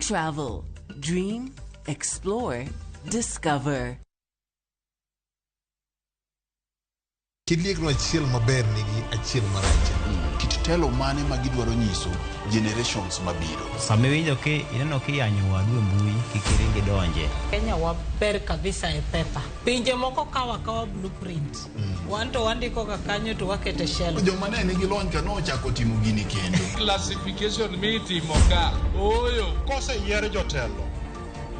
Travel, dream, explore, discover. Kit liekno achiel maber nigi achiel marach. Kit telo mane ma gidwaro nyiso generations mabiro. Sama iwinjo ki ineno kiyanyo wadu e mbui kik iring idonje. Kenya waber kabisa e paper. Pinje moko kawo akawa blueprint. Wan to wandiko ga kanyo to wakete shelf. Joma ne nigi lony ka nochako timo gini kendo. Classification mitimo ka ooyo. Koseyier jotelo,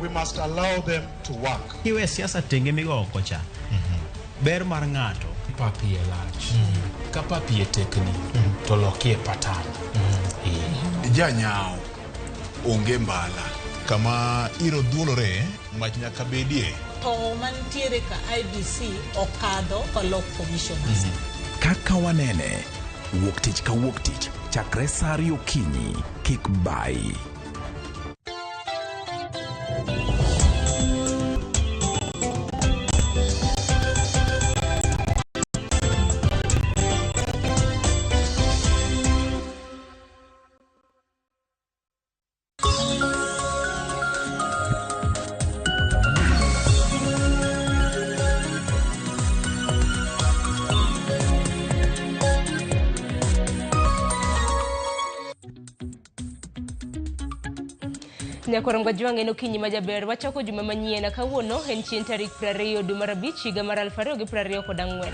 we must allow them to work. Kiwe siasa tenge migo oko cha. Ber mar ng'ato. Pap iye lach. Ka pap iye tekni to lokie patan. Janyao onge mbala. Kama iro dhuolore, mach nyaka bedie. To mantiere ka IEBC okadho kolok commissioners. Kaka wanene, wuok tich ka wuok tich, chakre sa ariyo okinyi, kik bayi. Nyakorongo Jwang' en okinyi ma jaber. Wachako juma manyien. Kawuono en chieng' tarik 20 dwe mar abich higa mar 2024.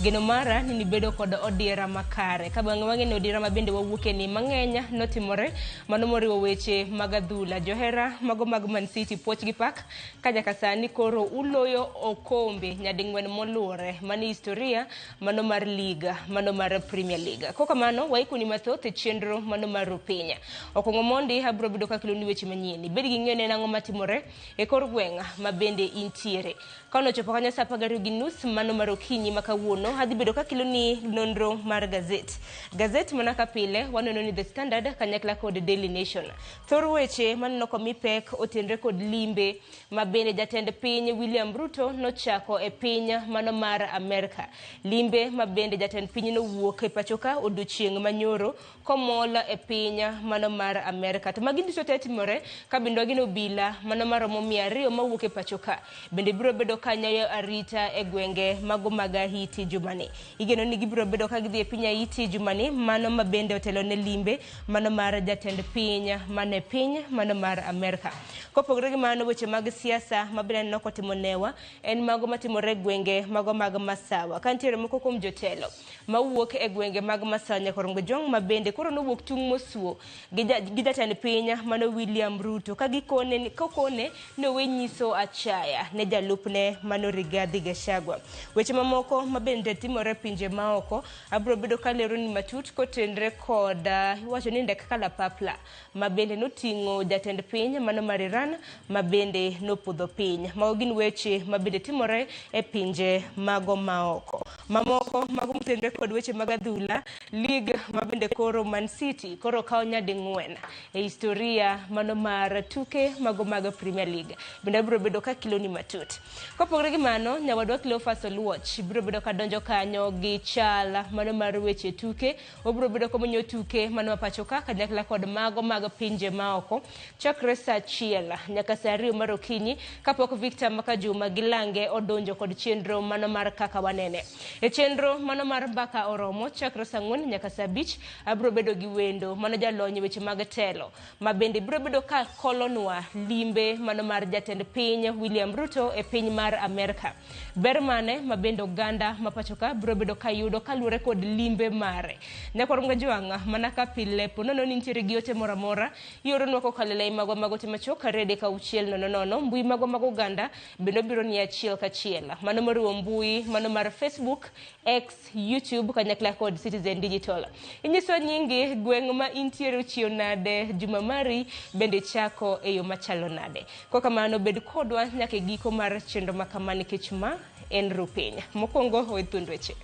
Geno mara ni nibedo kod odiera makare. Ka bang'e wang'e ni odiera ma bende wawuoke ni mang'eny notimore mano moriwo weche mag adhula. Johera mago mag Man City puoch gi pak ka nyaka sani koro uloyo okombe nyading'wen moluwore. Mano historia mano mar liga mano mar Premier League. Kokamano waikoni mathoth e chenro mano mar Rupinya. Okuongo mondi abiro bedo kakeloni weche manyien. Ibed gi ng'eyo ne en ang'o matimore e kor gweng' ma bende intiere. Ka nochopo kanyo saa 12:30 mano mar okinyi ma kawuono adhi bedo kakeloni nonro mar gazet. Gazet mana ka pile waneno ni The Standard kanyakla kod Daily Nation. Thor weche maneno komi pek otenre kod limbe ma bende jatend piny William Ruto nochako e piny mano mar Amerka. Limbe ma bende jatend piny nowuok e pachoka odiochieng' manyoro komol e piny mano mar Amerka. To magi duto te timore ka bende gin obila mano maromo 200 mawuok e pachoka. Bende biro bedo kanyayo arita e gwenge mago mag Haiti jumani. Igeno ni gibiro bedo ka gidhi e piny Haiti jumani mano ma bende otelo ne limbe mano mar jatend piny mane piny mano mar Amerka. Kopogore gi mano weche mag siasa ma bende aneno kotimo newa en mago matimore e gwenge mago mag Masawa. Ka nitiere moko kuom jotelo mawuok e gwenge mag Masawa Nyakorongo Jwang' ma bende koro nowuok tung' mosuo gi jatend piny mano William Ruto ka gikone kokone ni owe nyiso achaya ne jalupne mano Rigathi Gachagua. Weche mamoko ma bende timore e pinje maoko abiro bedo kalero ni matut kotenre kod iwacho ni ndek kalapapla ma bende noting'o jatend piny mano mar Iran ma bende nopodho piny. Mago gin weche ma bende timore e pinje mago maoko. Mamoko mago motenre kod weche mag adhula, league ma bende koro Man City koro kawo nyading'wen e historia mano mar tuke mago mag Premier League. Bende abiro bedo ka kiloni matut. Kopogore gi mano, nyawadwa Cleophas Oluoch biro bedo ka donjo kanyo gi chal mano mar weche tuke. Obiro bedo komenyo tuke mano ma pacho ka kanyakla kod mago mag pinje maoko chakre saa 1 nyaka saa 2 mar okinyi kapok Victor Makajuma gi Lange odonjo kod chenro mano mar kaka wanene. E chenro mano mar mbaka oromo chakre saa 4 nyaka saa 5 abiro bedo gi wendo mano jalony e weche mag telo ma bende biro bedo ka kolonwa limbe mano mar jatend piny William Ruto e piny mar Amerka. Ber mane ma bende oganda ma pacho ka biro bedo ka yudo kaluwore kod limbe mare. Nyakwar Jwang' mana ka pile po nono ni nitiere gi ote moro amora ioronwa kokalo e lai magwa mag ote machuok 2 3 6 0 0 mbui magwa mag oganda bende obiro ni achiel kachiel mano moriwo mbui mano mar Facebook, X, YouTube kanyakla kod Citizen Digital. Inyiso nyingi gweng' ma intiere ochiew nade juma mari bende chako e yo machalo nade. Kokamano bed kodwa nyaka e giko mar chenro ma kama nikech ma en Rupiny. Mokwongo we thuond weche.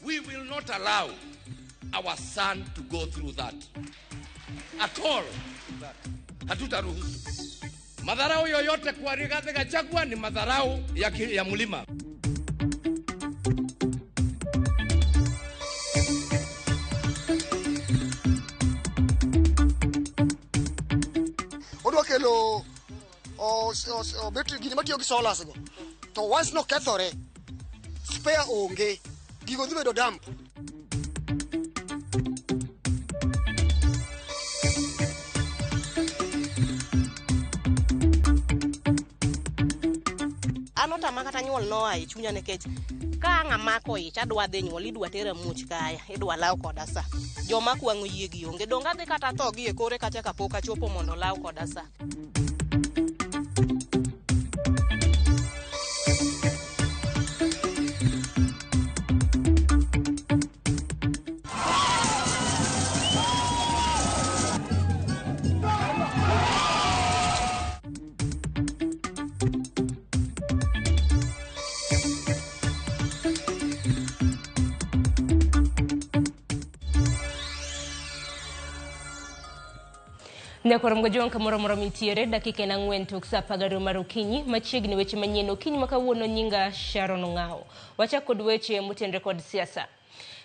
We will not allow our son to go through that at all. Hatutaruhusu madharau yoyote kwa Rigathi Gachagua, ni madharau ya mlima. Gidwa kelo o battery gini matiyo gi solars go. To once nokethore, spare onge, gigo dhi bedo dump. An otama kata nyuol noa e chunya nikech ka ang' amako ich adwa dhi nyuol idwa tera muoch kaya idwa law koda sa joma kwang'o yie gi onge dong adhi kata tho gi e kore kacha kapok achopo mondo olaw koda sa. Nyakwar Mgojuang' kamoro amora mintiere, dakika en 4 tok sa 12 mar okinyi, machiegni weche manyien okinyi ma kawuono nyinga Sharon Ong'ao. Wachak kod weche motenre kod siasa.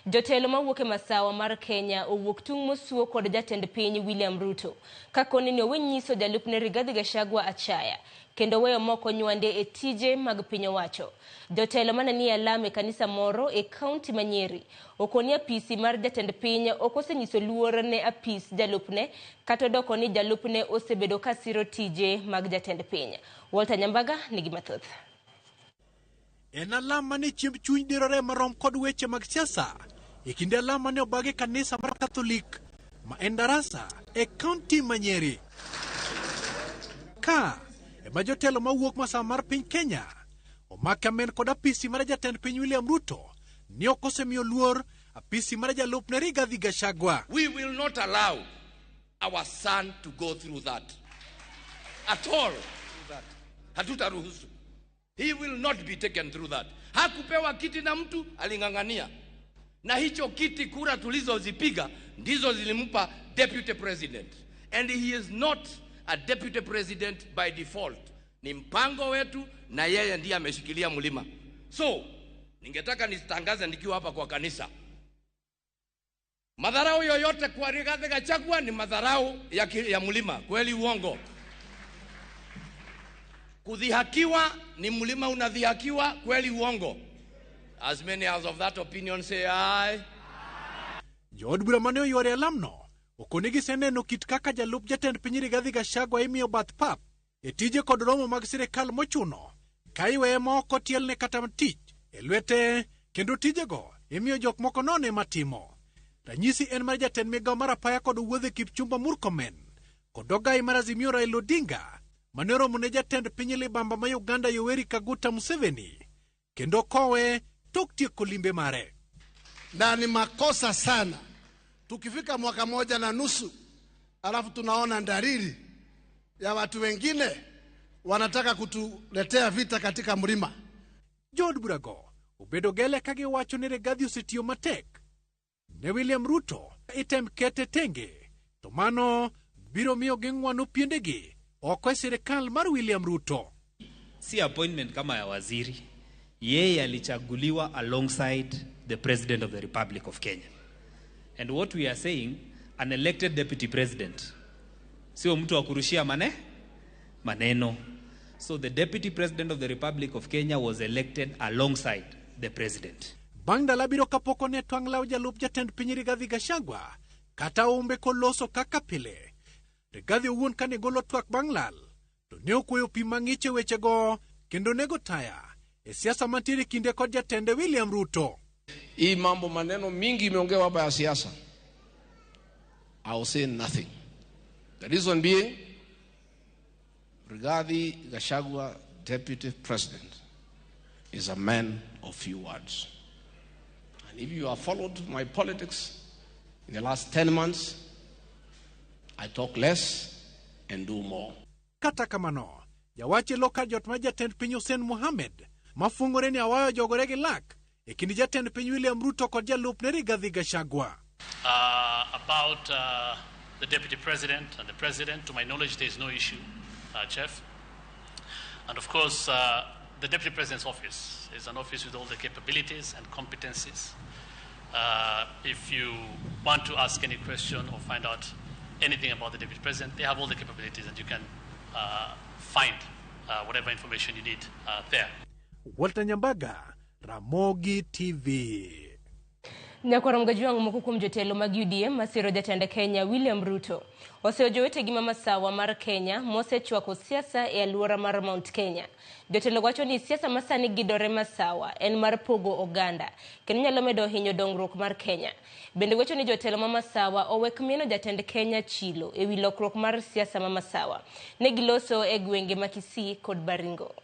Jotelo mawuok e masawa mar Kenya owuok tung' mosuo kod jatend piny William Ruto. Ka koni ni owe nyiso jalupne Rigathi Gachagua achaya, kendo weyo moko nywande e tije mag piny owacho. Jotelo mane nie alam e kanisa moro e kaunti ma Nyeri okoni apisi mar jatend piny ok osenyiso luor ne apis jalupne kata odoko ni jalupne osebedo ka siro tije mag jatend piny. Walter Nyambaga nigi mathoth. En alam mane chiemb chuny dirore marom kod weche mag siasa e kinde alam mane obag e kanisa mar Katholik ma en Darasa e kaunti ma Nyeri. Ka ema jotelo mawuok masawa mar piny Kenya omak amen kod apisi mar jatend piny William Ruto ni ok osemiyo luor apisi mar jalupne Rigathi Gachagua. We will not allow our son to go through that at all. Hatutaruhusu. He will not be taken through that. Hakupewa kiti na mtu, aling'ang'ania. Na hicho kiti kura tulizozipiga ndizo zilimpa deputy president. And he is not a deputy president by default. Ni mpango wetu na yeye ndiye ameshikilia mlima. So, ningetaka nitangaze nikiwa hapa kwa kanisa. Madharau yoyote kwa Rigathi Gachagua ni madharau ya mlima. Kweli uongo? Kudhihakiwa ni mlima unadhihakiwa, kweli uongo? As many as of that opinion say aye. Jood bura mane oyworo e alamno okoni giseneno kit kaka jalup jatend piny Rigathi Gachagua imiyo bath pap e tije kod romo mag sirikal mochuno ka iweye ma ok otielne kata tich e lwete kendo tijego imiyo jok moko nono ema timo. Ranyisi en mar jatend migao mar apaya kod wuodhe Kipchumba Murkomen kod ogai mar Azimio Raila Odinga mane oromo ne jatend piny libamba ma Uganda Yoweri Kaguta Museveni kendo kowe tok tieko limbe mare. Na ni makosa sana tukifika mwaka 1.5 alafu tunaona dalili ya watu wengine wanataka kutuletea vita katika mlima. Jood burago obedo gele ka giwacho ni Rigathi osetiyo matek ne William Ruto item kete tenge to mano biro miyo ging'wano piendegi oko e sirikal mar William Ruto. Si appointment kama ya waziri, yeye alichaguliwa alongside the President of the Republic of Kenya. And what we are saying, an elected deputy president sio mtu wa kurushia maneno. So the deputy president of the Republic of Kenya was elected alongside the president. Bang' ndalo abiriyo kapok one twang' law jalup jatend piny Rigathi Gachagua kata umbe koloso kaka pile. Rigathi owuon kane golo twak bang' lal to ne okweyo pi mang'ich e wechego kendo nego taya e siasa mantiere kinde kod jatende William Ruto. Hii mambo maneno mingi imeongewa hapa ya siasa. I will say nothing. The reason being, Rigathi Gachagua, deputy president, is a man of few words. And if you have followed my politics in the last 10 months, I talk less and do more. Kata kamano, jawachi loka jot ma jatend piny Hussein Mohamed mafungore ni awayo jogore gi lak e kind jatend piny William Ruto kod jalupne Rigathi Gachagua. About the deputy president and the president, to my knowledge, there is no issue, Chef. And of course, the deputy president's office is an office with all the capabilities and competencies. If you want to ask any question or find out anything about the deputy president, they have all the capabilities and you can find whatever information you need there. Walter Nyambaga, Ramogi TV. Nyakwar Mgajwang' moko kuom jotelo mag UDM masiro jatend Kenya William Ruto oseojo wetegi ma masawa mar Kenya mosechwako siasa e alwora mar Mount Kenya. Jotelo wacho ni siasa masani gidore masawa en mar pogo oganda kendo nyalo medo hinyo dongruok mar Kenya. Bende wacho ni jotelo ma masawa owek mieno jatend Kenya chilo ewi lokruok mar siasa ma masawa. Ne giloso e gwenge ma Kisii kod Baringo.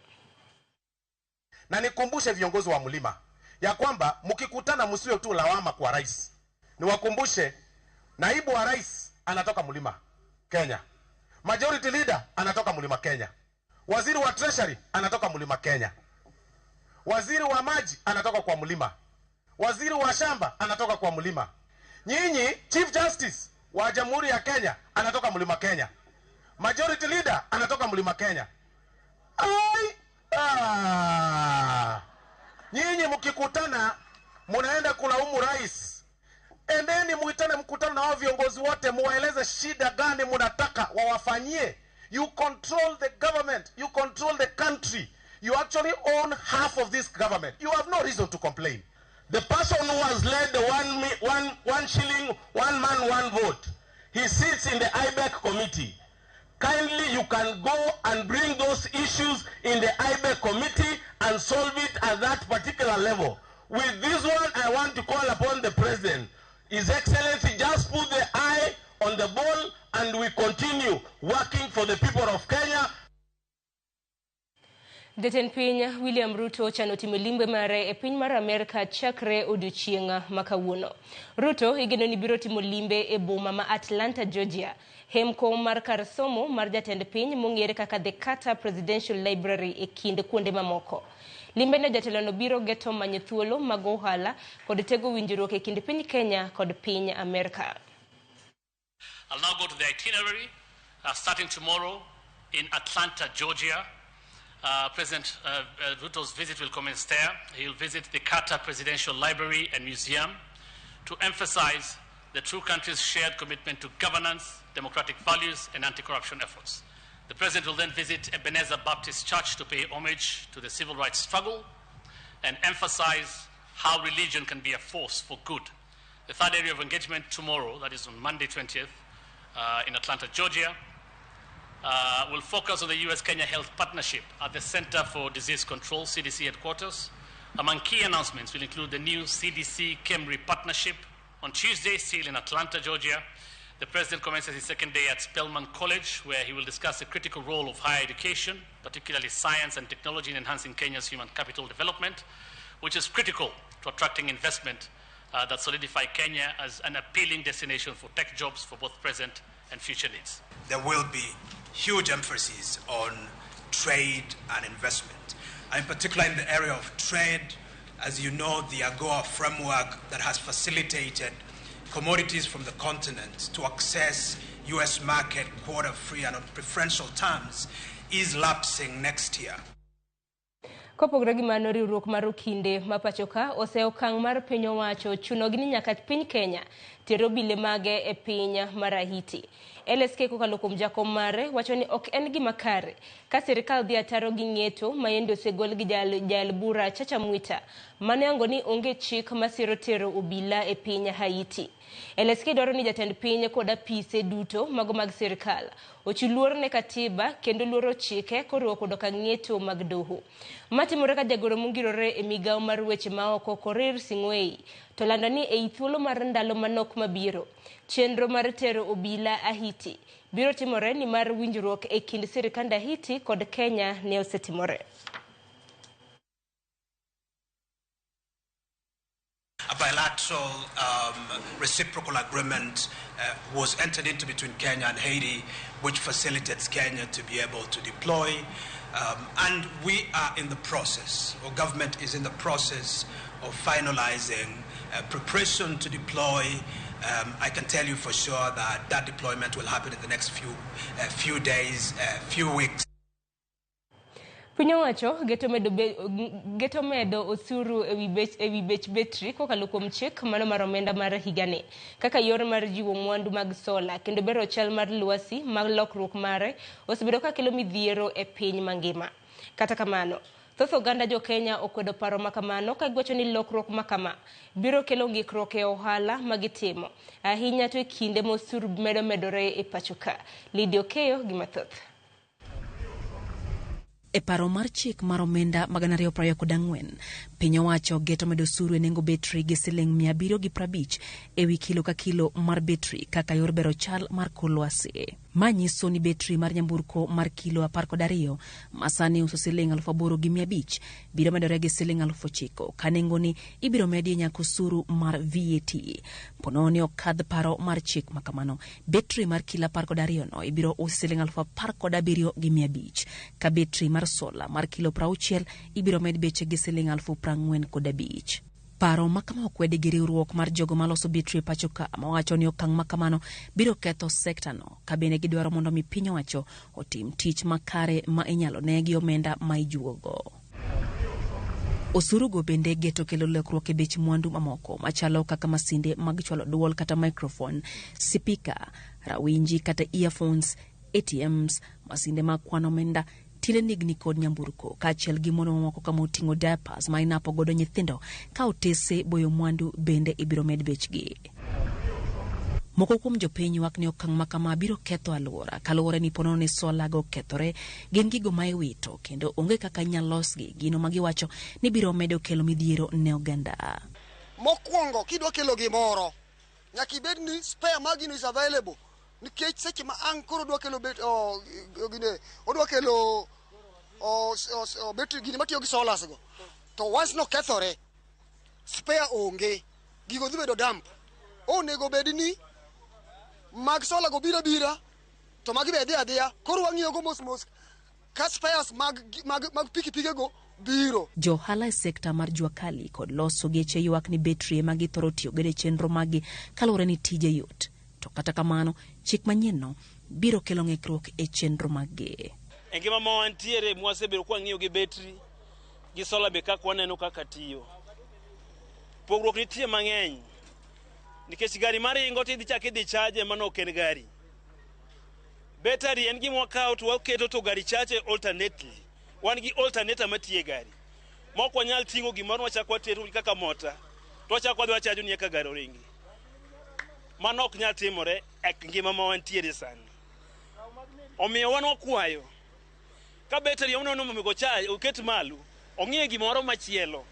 Na nikumbushe viongozi wa mlima ya kwamba mkikutana msiwe tu lawama kwa rais. Niwakumbushe naibu wa rais anatoka mlima Kenya. Majority leader anatoka mlima Kenya. Waziri wa treasury anatoka mlima Kenya. Waziri wa maji anatoka kwa mlima. Waziri wa shamba anatoka kwa mlima. Nyinyi Chief Justice wa Jamhuri ya Kenya anatoka mlima Kenya. Majority leader anatoka mlima Kenya. Ai! Ah! Nyinyi mkikutana munaenda kulaumu rais. Endeni muitane mkutano na wao viongozi wote, muwaeleze shida gani munataka wawafanyie. You control the government, you control the country. You actually own half of this government. You have no reason to complain. The person who has led the one shilling, one man, one vote, he sits in the IBEC committee. Kindly, you can go and bring those issues in the IBEC committee and solve it at that particular level. With this one, I want to call upon the president. His Excellency, just put the eye on the ball and we continue working for the people of Kenya. Jatend piny William Ruto ochano timo limbe mare e piny mar Amerka chakre odiochieng' ma kawuono. Ruto igeno ni biro timo limbe e boma ma Atlanta, Georgia. Hemko mar kar somo mar jatend piny mong'ere kaka The Carter Presidential Library e kind kuonde mamoko. Limbeno jatelono biro geto manyo thuolo mag ohala kod tego winjruok e kind piny Kenya kod piny Amerka. I'll now go to the itinerary, starting tomorrow in Atlanta, Georgia. President Ruto's visit will commence there. He'll visit the Carter Presidential Library and Museum to emphasize the two countries' shared commitment to governance, democratic values, and anti-corruption efforts. The president will then visit Ebenezer Baptist Church to pay homage to the civil rights struggle and emphasize how religion can be a force for good. The third area of engagement tomorrow, that is on Monday 20th, in Atlanta, Georgia, will focus on the U.S.-Kenya Health Partnership at the Center for Disease Control, CDC headquarters. Among key announcements will include the new CDC-KEMRI partnership. On Tuesday, still in Atlanta, Georgia, the president commences his second day at Spelman College, where he will discuss the critical role of higher education, particularly science and technology, in enhancing Kenya's human capital development, which is critical to attracting investment that solidify Kenya as an appealing destination for tech jobs for both present and future needs. There will be huge emphasis on trade and investment. And in particular in the area of trade, as you know, the AGOA framework that has facilitated commodities from the continent to access U.S. market quota-free and on preferential terms is lapsing next year. Kopogore gi mano, riwruok mar okinde ma pacho ka oseyo okang' mar piny owacho chunogi ni nyaka piny Kenya ter obile mage e piny mar Haiti. LSK kokalo kuom jakom mare wacho ni ok en gima kare ka sirikal dhi ataro gi ng'eto ma yande osegol gi jal bura Chacha Mwita mane yango ni onge chik masiro tero obila e piny Haiti. LSK dwaro ni jatend piny kod apise duto mago mag sirikal ochiw luor ne katiba kendo luoro chike koriwo koda ka ng'eto mag doho. Matimore ka jagoro mongirore e migawo mar weche maoko Korir Sing'oei to lando ni ei thuolo mar ndalo manok mabiro chenro mar tero obila Haiti biro timore nimar winjruok e kind sirikand Haiti kod Kenya ne osetimore. A bilateral reciprocal agreement was entered into between Kenya and Haiti, which facilitates Kenya to be able to deploy. And we are in the process, or government is in the process of finalizing preparation to deploy. I can tell you for sure that that deployment will happen in the next few days, few weeks. Piny owacho geto medo osuru ewi bech betri kokalo kuom chik mano mar omenda mar higani kaka yor mar jiwo mwandu mag sola kendo bero chal mar lwasi mag lokruok mare osebedo ka kelo midhiero e piny mangima. Kata kamano, thoth oganda jo Kenya okwedo paro makamano ka giwacho ni lokruok makama biro kelo ng'ikruok e ohala ma gitimo ahinya to e kinde ma osuru medo medore e pacho ka. Lydia Okeyo gi mathoth. E paro mar chik mar omenda mag 2024, piny owacho geto medo osuru e nengo betri gi siling 750 ewi kilo ka kilo mar betri kaka yor bero chal mar kor lwasi. Ma nyiso ni betri mar nyamburko mar kilo 12 ma sani uso siling 8,500 biro medore gi siling 9,000 ka nengoni ibiro medie nyaka osuru mar VAT. Ponono okadh paro mar chik makamano, betri mar kilo 12 no ibiro usi siling 17,500 ka betri mar sola mar kilo 60 ibiro med beche gi siling 45,000. Paro makama okwedi gi riwruok mar jogo maloso betri e pacho ka mawacho ni okang' makamano biro ketho sekta no ka bende gidwaro mondo mi piny owacho otim tich makare ma inyalo ne gi omenda ma ijuogo. Osuru go bende geto kelo lokruok e bech mwandu mamoko machalo kaka masinde mag chwalo duol kata microphone, sipika, rawinji kata earphones, ATMs, masinde mag kwano omenda, tiende ndigni kod nyamburko kaachiel gi mwandu mamoko kama oting'o diapers ma inapo godo nyithindo ka otese boyo mwandu bende ibiro med bechgi. Moko kuom jopiny ywak ni okang' makama biro ketho alwora kaluwore ni ponono ni sola go okethore gin gigo ma iwito kendo onge kaka inyalo losgi gino ma giwacho ni biro medo kelo midhiero ne oganda. Mokwongo kidwa kelo gimoro nyaka ibed ni spare mar gino is available nikech seche ma ang' koro odwa kelo bet gine odwa kelo betri gini matiyo gi solars go to once nokethore spare onge gigo dhi bedo dump. Onego bed ni mag sola go biro abira to magi be dhi adhiya koro wang'iyo go mos mos ka spares mag pikipike go biro. Jo ohala e sekta mar jua kali kod loso geche ywak ni betri ema githoro tiyo godo e chenro maggi kaluwore ni tije yot. To kata kamano, chik manyienno biro kelo ng'ikruok e chenro maggi. E ngima ma wantiere mwasebedo kwang'iyo gi betri gi sola be kaka waneno kaka tiyo. Pogruok nitie mang'eny nikech gari maringo tidhi chak idhi chaje mano ok en gari. Battery en gima wakawo to waketo to gari chache alternately. Wan gi alternator matiyo e gari. Ma ok wanyal ting'o gimoro wachak watero kaka mota to wachak wadhi wachajo ni eka gari oringi. Mano ok nyal timore e ngima ma wantiere sani. Omiyo wan wakwayo ka battery oneno monego charge oket malo ong'iye gimoro machielo.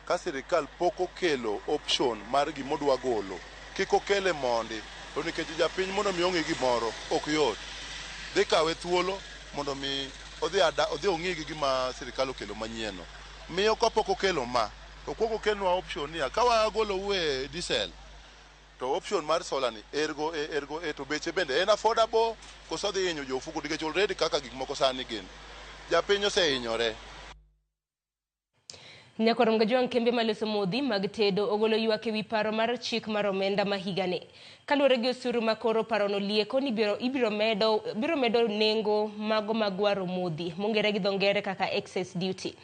Ka sirikal pok okelo option mar gimodwa golo, kik okele mondi, to nikech japiny mondo mi ong'i gimoro ok yot. Dhi kawe thuolo mondo mi odhi ong'i gi gima sirikal okelo manyien no. Miyo kapok okelo ma, to kuongo okelnwa option niya, ka wagolou e diesel, to option mar solar ni ergo e ergo e to beche bende en affordable koso dhi hinyo jo ofuko nikech already kaka gik moko sani gin. Japiny osehinyore. Nyakorom Gajwang' kembe maloso modhi mag tedo ogolo ywak ewi paro mar chik mar omenda ma higani. Kaluwore gi osuru ma koro parono lieko ni ibiro medo nengo mago mag waro modhi mong'ere gi dho ngere kaka excess duty.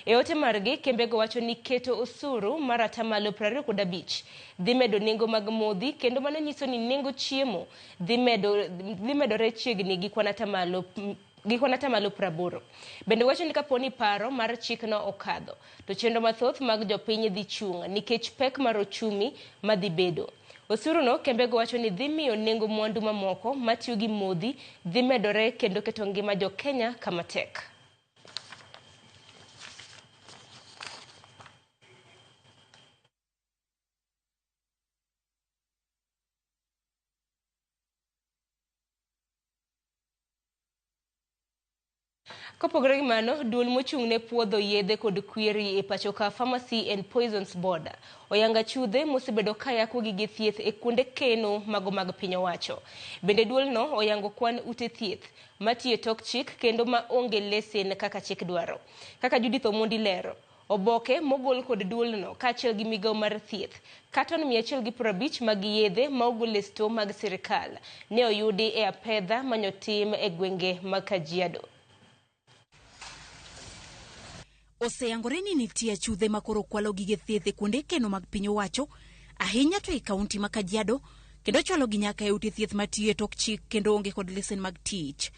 E ote margi, kembego wacho ni keto osuru mar 25% dhi medo nengo mag modhi kendo mano nyiso ni nengo chiemo dhi medore chiegni gi kwan 80. Bende wacho ni kapo ni paro mar chikno okadho, to chenro mathoth mag jopiny dhi chung' nikech pek mar ochumi madhi bedo. Osuruno kembego wacho ni dhi miyo nengo mwandu mamoko matiyo gi modhi dhi medore kendo keto ngima jo Kenya kama tek. Kopogore gi mano, duol mochung' ne puodho yedhe kod kwiri e pacho ka Pharmacy and Poisons Board oyanga chudhe mosebedo ka yako gige thieth e kuonde keno mago mag piny owacho. Bende duolno oyango kwan ute thieth matiyo e tok chik kendo ma onge lesen kaka chik dwaro. Kaka Judith Omondi lero, oboke mogol kod duolno kaachiel gi migawo mar thieth, katon 150 mag yedhe ma ogol e sto mag sirikal ne oyudi e apedha manyotim e gwenge mag Kajiado. Oseyangore ni nitie achudhe ma koro kwalo gige thieth e kuonde keno mag piny owacho, ahinya to e kaunti ma Kajiado, kendo chwalogi nyaka e ute thieth matiyo e tok chik kendo onge kod lesen mag tich.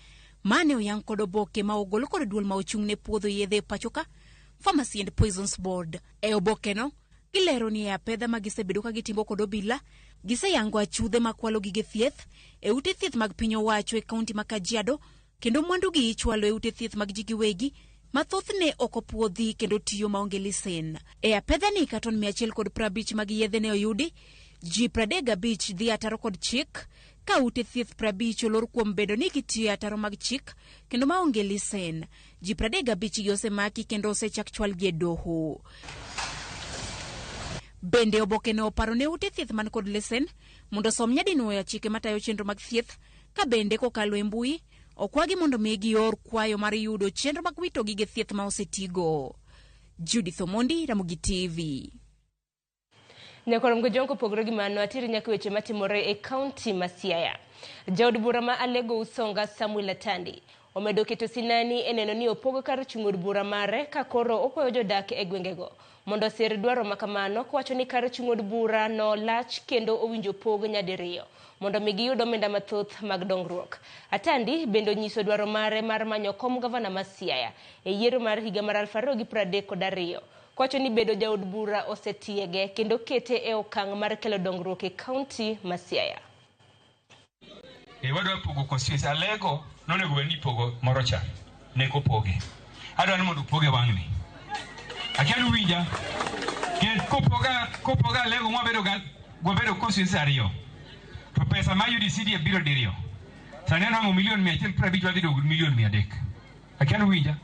Ma ne oyang kod oboke ma ogol kod duol ma ochung' ne puodho yedhe e pachoka, Pharmacy and Poisons Board. E obokeno, gilero ni e apedha ma gisebedo ka gitimo kod obila, giseyango achudhe ma kwalo gige thieth e ute thieth mag piny owacho e kaunti ma Kajiado, kendo mwandugi ichwalo e ute thieth mag ji giwegi ma thothne ok opuodhi kendo tiyo maonge lesen. E apedhani katon 150 mag yedhe ne oyudi, ji 35 dhi ataro kod chik, ka ute thieth 50 olor kuom bedo ni gitiyo e ataro mag chik kendo maonge lesen. Ji 35 gi osemaki kendo osechak chwalgi e doho. Bende oboke ne oparo ne ute thieth man kod lesen mondo osom nyadinwoya chike matayo chenro mag thieth, ka bende kokalo e mbui okwagi mondo mi gior kwayo mar yudo chenro mag wito gige thieth ma osetigo. Judith Omondi, Ramogi TV. Nyakwar Mgojong kopogore gi mano, ateri nyaka weche matimore e kaunti ma Siaya. Jaod bura ma Alego Usonga Samuel Atandi omedo keto sinani e neno ni opog kar chung' od bura mare ka koro okwayo jodak e gwengego mondo osir dwaro ma kamano, kowacho ni kar chung' od bura no lach kendo owinjo pog nyadiriyo mondo mi giyud omenda mathoth mag dongruok. Atandi bende onyiso dwaro mare mar manyo kom gavana ma Siaya e yiero mar higa mar 2032, kowacho ni bedo jaod bura osetiege kendo kete e okang' mar kelo dongruok e kaunti ma Siaya. Wadwa pogo constituency. Alego nonego bed ni ipogo moro cha. Ne kopoge. Adwa ni mondo upoge wang'ni. Akia ni uwinja. Kopoga Alego mwabedo ga wabedo constituency ariyo. To pesa ma UDCD biro diriyo. Sani anwang'o milion 150 wadhi bedo milion 300. Akia ni uwinja.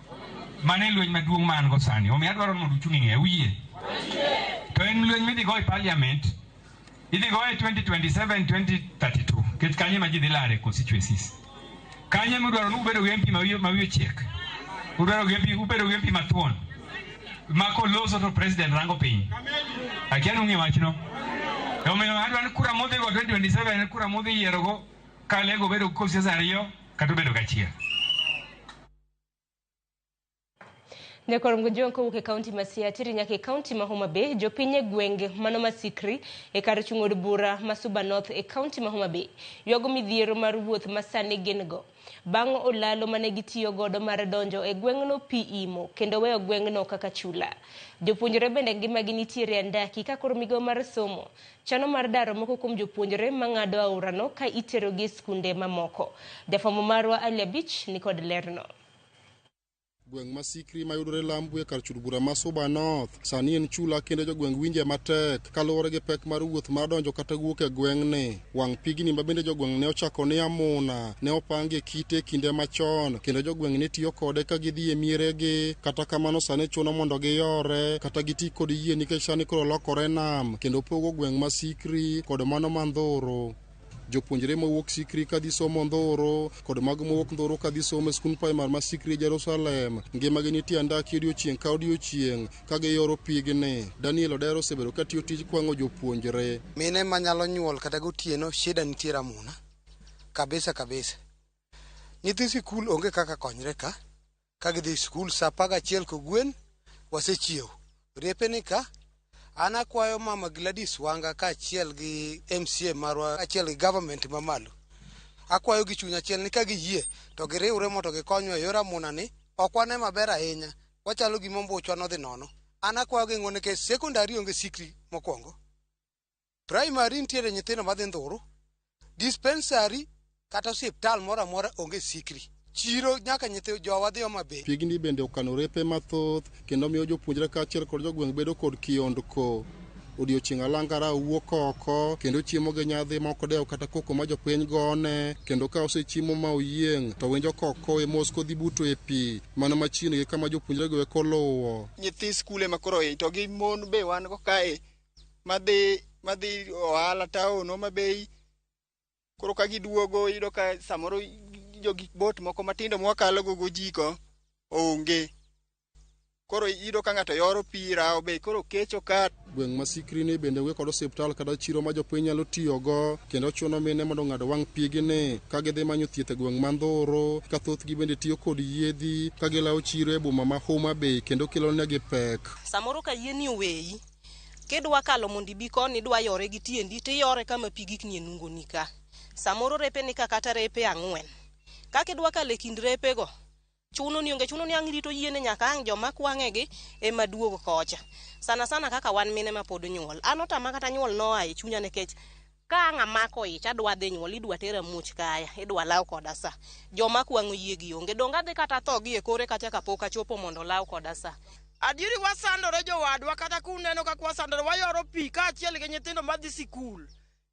Mano e lweny maduong' ma an go sani. Omiyo adwaro mondo uchung' ing'e. Uyie? To en lweny midhi go e parliament. Idhi go e 2027 2032. Nikech kanyo ema ji dhi lare constituencies. Kanyo ema udwaro ni ubedo gi MP ma wiye ochiek. Udwaro gi MP, ubedo gi MP mathuon. Ma koloso to president rango piny. Akia ni ung'e wachno. Omiyo adwaro ni kura modhi go 2027 en kura modhi yierogo ka Alego bedo gi constituency ariyo kata obedo gachiel. Nyakwar Mgojong kowuok e kaunti ma Siaya tiri nyaka e kaunti ma Homa Bay, jopiny e gwenge mano ma Sikri e kar chung' od bura ma Suba North e kaunti ma Homa Bay ywago midhiero mar wuoth ma sani gin go. Bang' olalo mane gitiyo godo mar donjo e gweng'no pi imo kendo weyo gweng'no kaka chula. Jopuonjre bende ngimagi nitiere andaki ka koro migawo mar somo chano mar daro moko kuom jopuonjre mang'ado aorano ka iterogi e skunde mamoko. Jafwambo marwa Ali Abich nikod lerno. Gweng' ma Sikri mayudore Lambu e kar chud bura ma Suba North sani en chula kendo jogweng' winje matek kaluwore gi pek mar wuoth mar donjo kata wuok e gweng'ni. Wang' pigni ma bende jogweng' ne ochako ni Amuna ne opangi e kite kinde machon kendo jogweng' ne tiyo kode ka gidhi e mieregi. Kata kamano sani chuno mondo giyore kata giti kod yie nikech sani koro lokore nam kendo pogo gweng' ma Sikri kod mano ma Ndhuru. Jopuonjre mawuok Sikri kadhi somo Ndhuru kod mago mawuok Ndhuru kadhi somo e skund primar ma Sikri Jerusalem ngimagi nitie andaki odiochieng' ka odiochieng' ka giyoro pigni. Daniel Odero osebedo katiyo tij kwang'o jopuonjre. Mine manyalo nyuol kata gotieno shida nitie Ramuna kabisa kabisa. Nyithi sikul onge kaka konyre ka ka gidhi sikul saa 11 kogwen wasechiew. Riepe ni ka an akwayo mama Gladys Wanga kaachiel gi MCA marwa kaachiel gi government mamalo. Akwayo gi chuny achiel ni ka giyie to giriwre mondo gikonywa e yor amuna ni ok wane maber ahinya. Wachalo gima ombuchwa nodhi nono. An akwayo gi ng'uono nikech sekondari onge Sikri mokwongo. Primary nitiere nyithindo madhi Ndhuru. Dispensary kata osiptal moro amora onge Sikri. Chiro nyaka nyithi jowa dhi Homa Bay. Pigni bende okano repe mathoth kendo miyo jopuonjre kaachiel kod jogweng' bedo kod kiondko. Odiochieng' alangara wuok oko kendo chiemo gi nyadhi ma ok odewo kata koko ma jopiny gone kendo ka osechiemo ma oyieng' to winjo kokowe mos kodhi buto e pi mana machiegni gi kama jopuonjre go eko luwo. Nyithi skul ema koro to gi mon be wan go kae madhi ohala town Homa Bay. Koro ka giduogo iyudo ka samoro jogik bot moko matindo mwakalo go gojiko onge. Koro iyudo ka ng'ato yoro pi rawo be koro kecho ka. Gweng' ma Sikri ni bende onge kod osiptal kata chiro ma jopiny nyalo tiyogo kendo chuno mine mondo ong'ad wang' pigni ka gidhi manyo thieth e gweng' ma Ndhuru ka thothgi bende tiyo kod yiedhi ka gilawo chiro e boma ma Homa Bay kendo kelonegi pek. Samoro ka yieni oweyi, kidwa kalo mondo ibi koni idwa yore gi tiendi tiyore kama pi gikni e nungoni ka. Samoro repe ni ka kata repe 4. Kaka idwa kalo e kind repego, chuno ni onge, chuno ni ang' irito yiene nyaka ang' joma kwang'egi ema duog kocha. Sana sana kaka wan mine ma pod nyuol. An otama kata nyuol noa e chunya nikech ka ang' amako ich adwa dhi nyuol idwa tera muoch kaya, idwa law koda sa. Joma kwang'o yiegi onge, donge adhi kata tho gi e kore kacha kapok achopo mondo law koda sa. Adieri wasandore jowadwa kata kuneno kaka wasandore wayoro pi kaachiel gi nyithindo madhi sikul.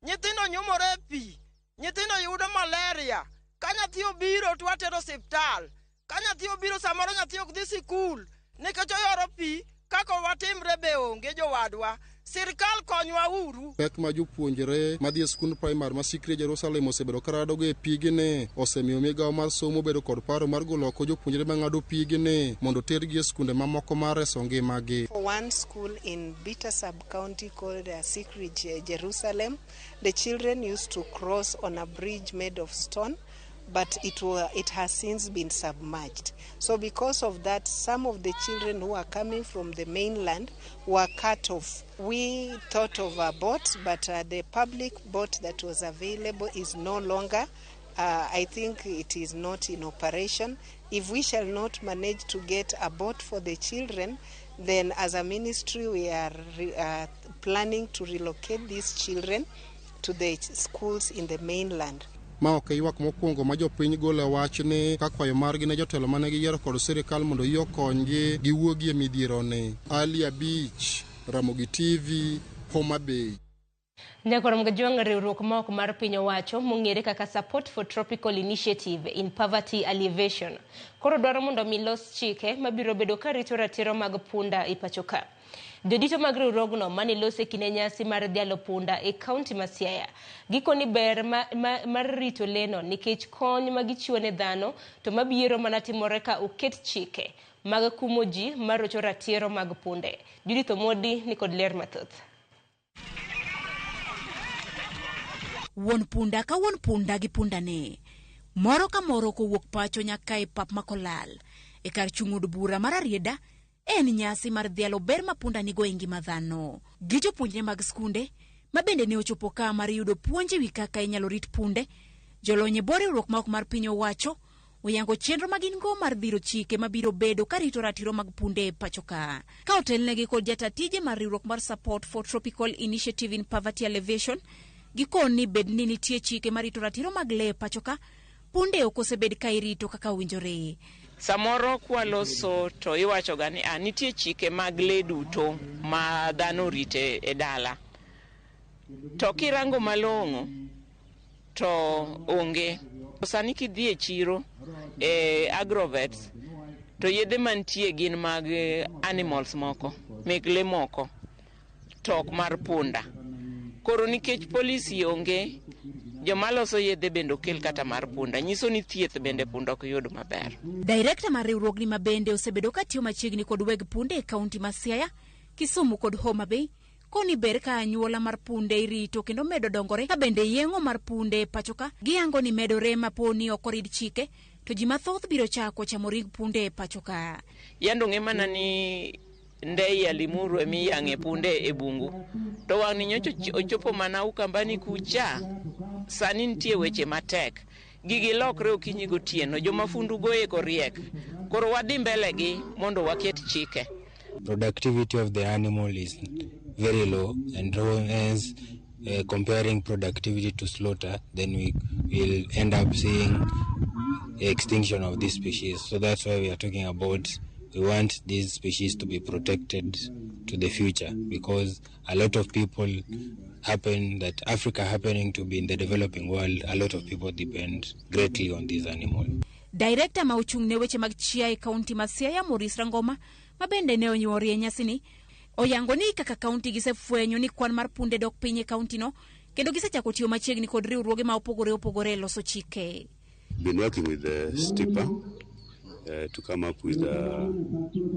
Nyithindo nyumore e pi, nyithindo yudo malaria. Ka nyathi obiro to watero osiptal. Ka nyathi obiro samoro nyathi ok dhi sikul nikech oyoro pi kaka watimre be onge jowadwa. Sirkal konywa uru. Pek ma jopuonjre madhi e skund primar ma Sikri Jerusalem osebedo karadogo e pigni osemiyo migawo mar somo bedo kod paro mar golo oko jopuonjre mang'ado pigni mondo tergi e skunde mamoko mar reso ngimagi. For one school in Bita sub-county called Sikri Jerusalem, the children used to cross on a bridge made of stone, but it has since been submerged. So because of that, some of the children who are coming from the mainland were cut off. We thought of a boat, but the public boat that was available is no longer. I think it is not in operation. If we shall not manage to get a boat for the children, then as a ministry we are planning to relocate these children to the schools in the mainland. Ma ok e ywak mokwongo ma jopiny golo wach ni ka kwayo margi ne jotelo mane giyiero kod sirikal mondo yie okonygi giwuogi e midhieroni. Ali Abich, Ramogi TV, Homa Bay. Nyakwar Mgajwang' riwruok ma ok mar piny owacho mong'ere kaka Support for Tropical Initiative in Poverty Alleviation koro dwaro mondo mi los chike mabiro bedo ka rito ratiro mag punda e pacho ka. Jodito mag riwruogno mane lose kinde nyasi mar dhialo punda e kaunti ma Siaya gikoni ber mar rito leno nikech kony ma gichiwo ne dhano to mabiro mana timore ka oket chike mag kumo ji marocho ratiro mag punde. Judith Omodi ni kod ler mathoth. Wuon punda ka wuon punda gi pundane moro ka moro kowuok pacho nyaka e pap makolal e kar chung' od bura mar Arieda. En nyasi mar dhialo ber ma punda nigo e ngima dhano. Gi jopuonjre mag skunde ma bende ne ochopo ka mar yudo puonj ewi kaka inyalo rit punde, jolony e bwo riwruok ma ok mar piny owacho oyango chenro ma gin go mar dhiro chike mabiro bedo ka rito ratiro mag punde e pacho ka. Ka otelnegi kod jata tije mar riwruok mar Support for Tropical Initiative in Poverty Alleviation, gikoni bed ni nitie chike marito ratiro mag lee e pacho ka, punde ok osebed ka irito kaka owinjore. Samoro kwaloso to iwacho ga ni nitie chike mag lee duto ma dhano orite e dala. To kirango malong'o to onge. Sani kidhi e chiro e agrovets to yedhe mantie gin mag animals moko, mek lee moko, to ok mar punda. Koro nikech polisi onge, joma loso yedhe bende okel kata mar punda, nyiso ni thieth bende punda ok yud maber. Director mar riwruogni ma bende osebedo ka tiyo machiegni kod weg punde e kaunti ma Siaya, Kisumu kod Homa Bay, koni ber ka anyuola mar punde irito kendo medo dongore ka bende yeng'o mar punde e pacho ka giyango ni medore maponi ok orid chike to ji mathoth biro chako chamo ring punde e pacho ka. Yando ng'e mana ni ndei ya Limuru emiyang'e punde e bungu, to wang'ni nyocha ochopo mana Ukambani kucha. Sani nitie weche matek, gigi lokre okinyi gotieno, joma fundu go eko riek. Koro wadhi mbele gi mondo waket chike. Productivity of the animal is very low, and hence comparing productivity to slaughter, then we will end up seeing extinction of this species. So that's why we are talking about we want these species to be protected to the future, because a lot of people happen that Africa happening to be in the developing world, a lot of people depend greatly on this animal. Director ma ochung' ne weche mag chiaye e kaunti ma Siaya, Maurice Rangoma, ma bende ne onyuori e nyasini, oyango ni kaka kaunti gisefwenyo ni kwan mar punde dok piny e kaunti no, kendo gisechako tiyo machiegni kod riwruoge ma opogore opogore e loso chike. Been working with the STIPA to come up with a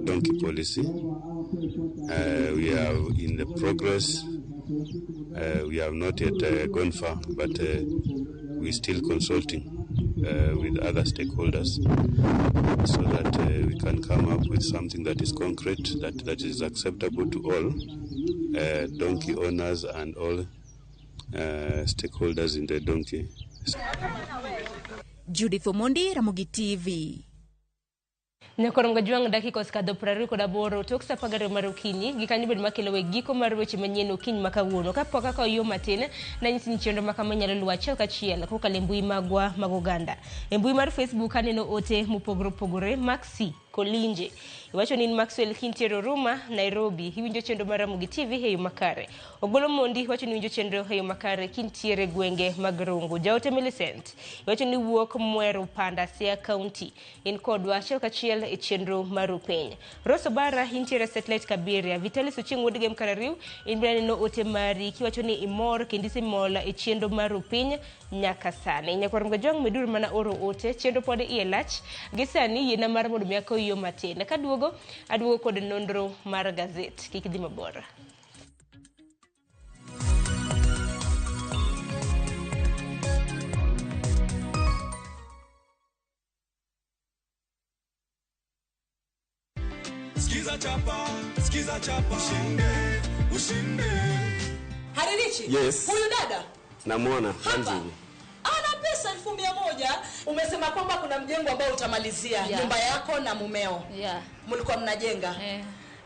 donkey policy. We are in the progress. We have not yet gone far, but we're still consulting with other stakeholders so that we can come up with something that is concrete, that is acceptable to all donkey owners and all stakeholders in the donkey. Judith Omondi, Ramogi TV. Nyakorongo jwang' dakika osekadho 28 tok sa 12 mar okinyi. Gikanyo bed makelo weg giko mar weche manyien okinyi ma kawuono. Kapok akawo yo matin, nanyisi ni chenro ma kama inyalo luwo achiel kachiel kokalo e mbui magwa mag oganda. E mbui mar Facebook aneno ote mopogore opogore. Maxi Kolinje iwacho ni in Maxwell kintiere Oruma, Nairobi, iwinjo chenro mar Ramogi TV e yo makare. Ogolo Mondi wacho ni winjo chenro e yo makare kintiere gwenge mag Rongo. Jaote Millicent iwacho ni wuok Mweru Panda, Siaya County, in kodwa achiel kachiel e chenro mar Rupiny. Rose Obara intiere Satellite Kabiria. Vitalis Ochieng' wuod Gem Karariw in bende aneno ote mari kiwacho ni imor kendo isemol e chenro mar Rupiny nyaka sani. Nyakwar Mgajwang' meduru mana oro ote, chenro pod iye lach. Gi sani yiena mar mondo mi akaw yo matin. Kaduogo, aduogo kod nonro mar gazet. Kik idhi mabor. Skiza chapa, skiza chapa, ushinde, ushinde. Haririchi? Yes. Huyu dada Namwona Anjili. ana pesa 100,000. Umesema kwamba kuna mjengo ambao utamalizia nyumba yako na mumeo. Mlikuwa mnajenga.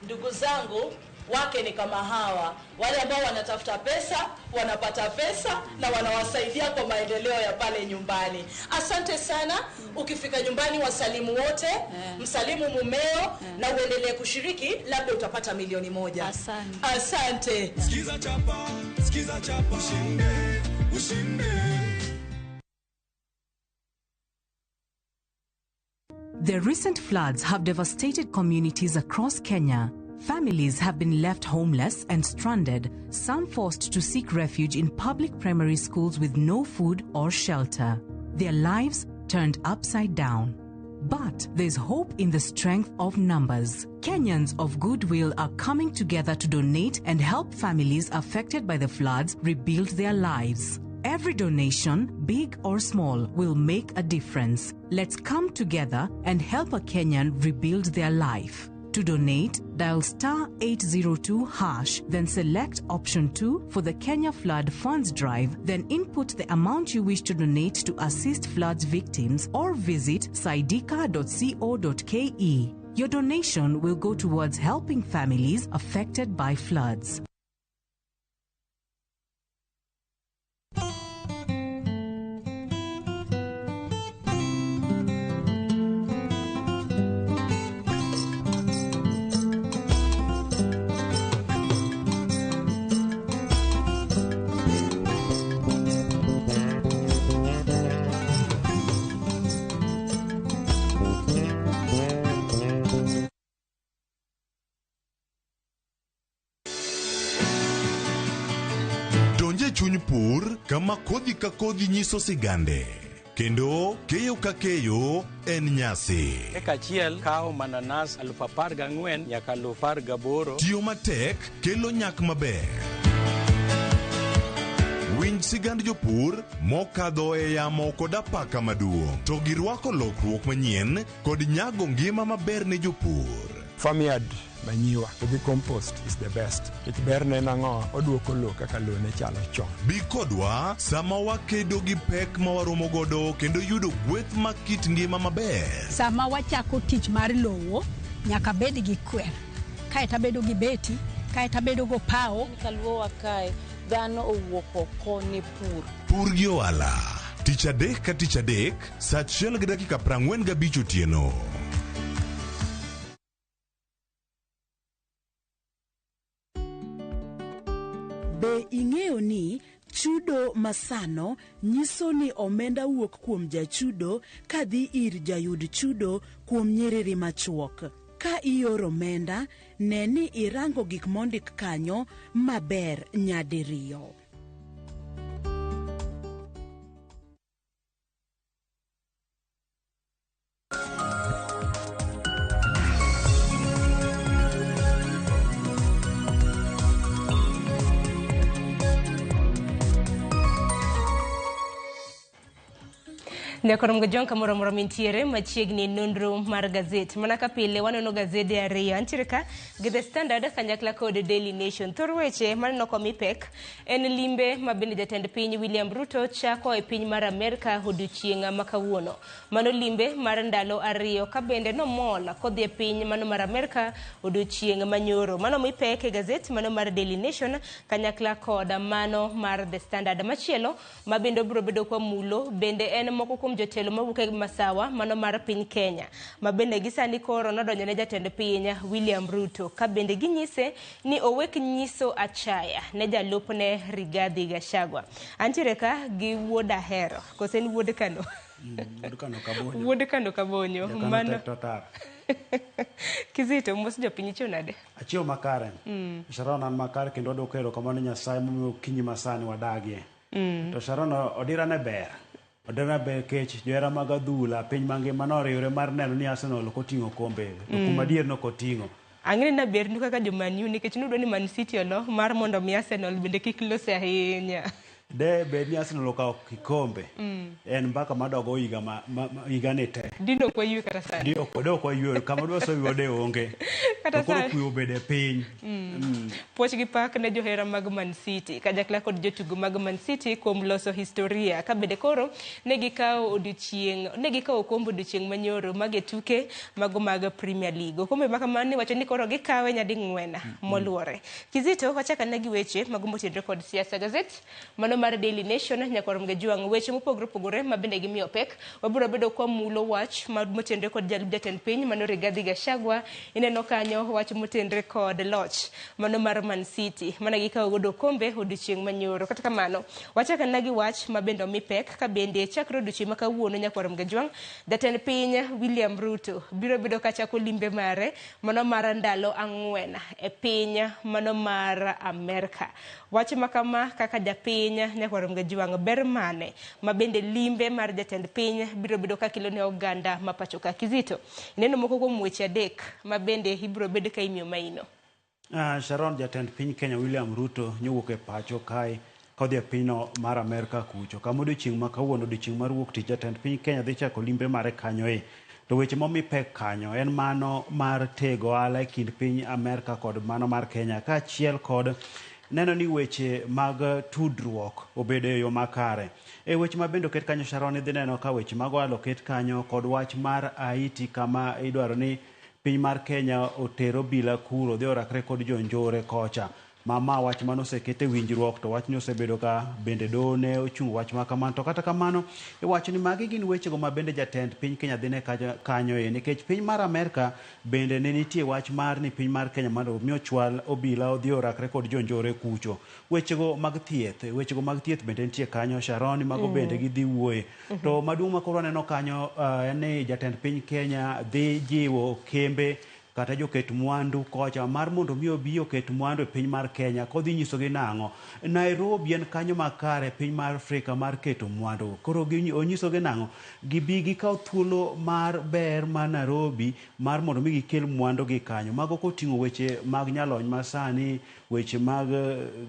Ndugu zangu wake ni kama hawa, wale ambao wanatafuta pesa, wanapata pesa na wanawasaidia kwa maendeleo ya pale nyumbani. Asante sana. Ukifika nyumbani wasalimu wote, msalimu mumeo na uendelee kushiriki, labda utapata 1,000,000. Asante. Asante. Skiza chapa, skiza chapa, ushinde, ushinde. The recent floods have devastated communities across Kenya. Families have been left homeless and stranded, some forced to seek refuge in public primary schools with no food or shelter. Their lives turned upside down. But there's hope in the strength of numbers. Kenyans of goodwill are coming together to donate and help families affected by the floods rebuild their lives. Every donation, big or small, will make a difference. Let's come together and help a Kenyan rebuild their life. To donate, dial star 802#, then select option 2 for the Kenya Flood Funds Drive, then input the amount you wish to donate to assist floods victims or visit saidika.co.ke. Your donation will go towards helping families affected by floods. Donje chuny pur kama kodhi ka kodhi nyiso sigande kendo keyo ka keyo en nyasi. Eka achiel kawo mananas 14,000 nyaka 18,000. Tiyo matek kelo nyak maber. Winj sigand jopur mokadho e yamo kod apaka maduong' to girwako lokruok manyien kod nyago ngima maber ne jopur. Farmyard manyiwa gi compost is the best. Nikech berne en ang'o? Oduoko lowo kaka lowo ne chalo chon. Bi kodwa sama wakedo gi pek ma waromo godo kendo yudo gweth ma kit ngima maber. Sama wachako tich mar lowo, nyaka bed gi kwer. Kaeto abedo gi beti, kaeto abedo go pawo. Kaluowa kae, dhano owuok oko ne pur. Pur gi ohala. Tich adek ka tich adek, saa 1:45 otieno. Be ing'eyo ni chudo masano nyiso ni omenda wuok kuom jachudo kadhi ir jayud chudo kuom nyiriri machuok. Ka ioro omenda, ne ni irango gik mondik kanyo maber nyadiriyo. Nyakorom Gajwang' kamoro amora mintiere machiegni nonro mar gazet. Mana ka pile waneno gazede ariyo. Antiere ka gi The Standard kanyakla kod Daily Nation. Thor weche maneno komi pek en limbe ma bende jatend piny William Ruto chako e piny mar Amerka odiochieng' ma kawuono. Mano limbe mar ndalo ariyo ka bende nomol kodhi e piny mano mar Amerka odiochieng' manyoro. Mano mi pek e gazet mano mar Daily Nation kanyakla kod mano mar The Standard. Machielo ma bende obiro bedo kwa mulo bende en moko kuom jotelo mawuok e masawa mano mar piny Kenya ma bende gisani koro nodonjo ne jatend piny William Ruto ka bende ginyise ni owek nyiso achaya ne jalupne Rigathi Gachagua. Antiere ka gi wuod Ahero kose en wuod Kano? Wuod Kano Kabonyo. Wuod Kano Kabonyo. Jakano Mano tek to tar. Kizito mos jopiny ichiew nade? Achiew makare. Sharon an makare kendo wadwoko erokamano ne Nyasaye momiyo okinyi masani wadagie. To Sharon odira ne ber. Odira ne ber kech johera mag adhula piny mangima noriwre mar neno ni Arsenal ok oting'o kombe. To kuom adier nok oting'o. Ang'e ni bernu kaka jo Man U nikech nudwa ni Man City olo mar mondo mi Arsenal bende kik lose ahinya. De bed ni Arsenal okawo kikombe. En mbaka madogo higa ma higa ni te. Dino ok wayue kata sani. Di ok de ok wayue kama dwa soyue de onge. Kata To koro sani. kwe obedo e piny. Puoch gi pak ne johera mag Man City kanyakla kod jotugo mag Man City kuom loso historia ka bende koro ne gikawo odiochieng' ne gikawo okombe odiochieng' manyoro mag e tuke mago mag Premier League. Okombe ma kamano iwacho ni koro gikawe nyading'wen moluore. Kizito wachak ane gi weche mago motenore kod siasa gazet mano mar Daily Nation nyakwar Mgejwang' weche mopogore opogore ma bende gimiyo pek wabiro bedo kwa mulo wach ma motenore kod jalup jatend piny mano Rigathi Gachagua. Ineno kanyo wach motenore kod loch mano mar Man City mana gikawo godo okombe odiochieng' manyoro. Kata kamano wachak ane gi wach ma bende omi pek ka bende chakre odiochieng' ma kawuono nyakwar Mgejwang' jatend piny William Ruto biro bedo kachako limbe mare mano mar ndalo 4 e piny mano mar Amerka. Wach ma kama kaka japiny nyakwar Mgejwang' ber mane ma bende limbe mar jatend piny biro bedo kakelo ne oganda ma pacho ka. Kizito, ineno moko kuom weche 3 ma bende ibiro bedo ka imiyo maino. Sharon, jatend piny Kenya William Ruto nyowuok e pacho kae kodhi e pinyno mar Amerka kucho. Kama odiochieng' ma kawuono odiochieng' mar wuok tich jatend piny Kenya dhi chako limbe mare kanyo e. To weche momi pek kanyo en mano mar tego ohala e kind piny Amerka kod mano mar Kenya kaachiel kod neno ni weche mag tudruok obedo e yo makare. E weche ma bende oket kanyo Sharon idhi neno ka weche mag ohala oket kanyo kod wach mar Haiti kama idwaro ni piny mar Kenya oter obila kuro dhi orakre kod jonjore kocha. Mama wach mano oseket e winjruok to wachni osebedo ka bende doho ne ochungo wach ma kamano. To kata kamano iwacho ni magi gin wechego ma bende jatend piny Kenya dhine kanyo e nikech piny mar Amerka bende ne nitie wach mar ni piny mar Kenya mondo mi ochwal obila odhi orakre kod jonjore kucho. Wechego mag thieth, wechego mag thieth bende nitie kanyo Sharon mago bende gidhi wuoye. To maduong' ma koro waneno kanyo en ni jatend piny Kenya dhi jiwo kembe kata joket mwandu kocha mar mondo mi obi oket mwandu e piny mar Kenya kodhi nyisogi nang'o. Nairobi en kanyo makare piny mar Afrika mar keto mwandu. Koro onyisogi nang'o? Gibi gikaw thuolo mar ber mar Nairobi mar mondo mi gikel mwandu gi kanyo. Mago koting'o weche mag nyalony masani, weche mag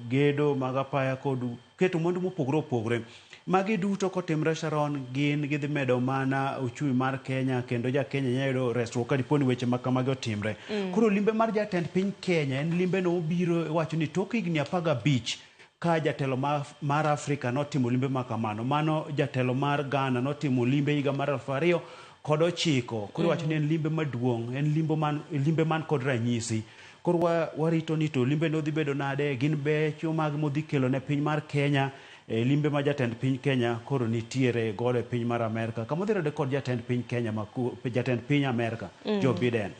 gedo mag apaya kod keto mwandu mopogore opogore. Magi duto kotimre Sharon gin gidhi medo mana uchumi mar Kenya kendo ja Kenya nyalo yudo resruok ka dipo ni weche ma kamagi otimre. Koro limbe mar jatend piny Kenya en limbe no obiro wacho ni tok higni 15 ka jatelo mar Afrika notimo limbe ma kamano. Mano jatelo mar Ghana notimo limbe higa mar 2009. Koro wacho ni en limbe maduong', en limbe man kod ranyisi. Koro warito ni to limbe no dhi bedo nade, gin becho mag modhi kelo ne piny mar Kenya. E limbe ma jatend piny Kenya koro nitiere godo e piny mar Amerka. Kama odhi rado kod jatend piny Kenya jatend piny Amerka, Joe Biden.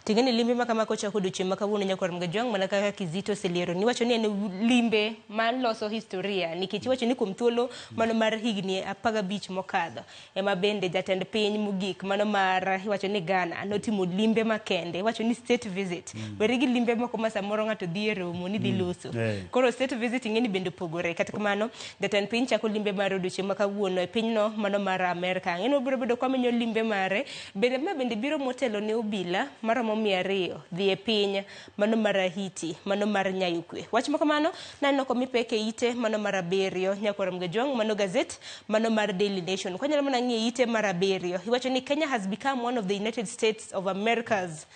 Ting'eni limbe ma kama kochako odiochieng' ma kawuono nyakwar Mgajwang' mana kaka Kizito oseliero ni iwacho ni en limbe mar loso historia nikech iwacho ni kuom thuolo mano mar higni 15 mokadho ema bende jatend piny mogik mano mar iwacho ni Ghana notimo limbe makende iwacho ni state visit. Weri gi limbe moko ma samoro ng'ato dhi e romo ni dhi loso. Koro state visit ing'e ni bende opogore. Kata kamano jatend piny chako limbe mar odiochieng' ma kawuono e pinyno mano mar Amerka. Ang'e ni wabiro bedo kwamenyo limbe mare bende ma bende biro motelo ne obila maromo 200 dhi e piny mano mar Haiti, mano mar nyayo kwe. Wach ma kamano naneno komi pek e ite mano mar 7 nyakwar Mgejwang', mano gazet mano mar Daily Nation. Kwanyalo mana ng'iyo ite mar 7, iwacho ni Kenya has become one of the United States of America's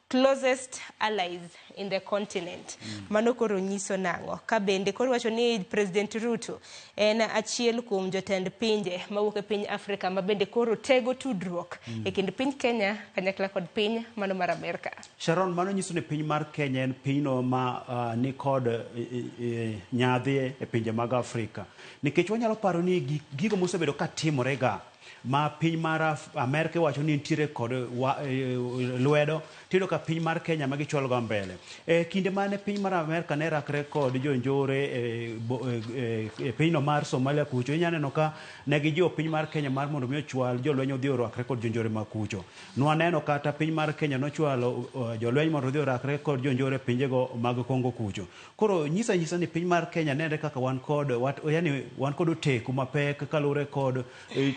closest allies in the continent. Mano koro nyiso nang'o? Ka bende koro wacho ni President Ruto en achiel kuom jotend pinje mawuok e piny Afrika ma bende koro tego tudruok e kind piny Kenya kanyakla kod piny mano mar Amerka. Sharon, mano nyiso ni piny mar Kenya en pinyno ma ni kod nyadhi e pinje mag Afrika. Nikech wanyalo paro ni gigo mosebedo ka timore ga ma piny mar Amerka iwacho ni nitiere kod lwedo, tiyudo ka piny mar Kenya ma gichwalo ga mbele. E kinde mane piny mar Amerka ne rakre kod jonjore e pinyno mar Somalia kucho, inya neno ka ne gijiwo piny mar Kenya mar mondo mi ochwal jolweny odhi orwakre kod jonjore ma kucho. Nwaneno kata piny mar Kenya nochwalo jolweny mondo odhi orakre kod jonjore e pinjego mag Kongo kucho. Koro nyisa nyisa ni piny mar Kenya nenre kaka wan kod yani wan kod oteku mapek kaluwore kod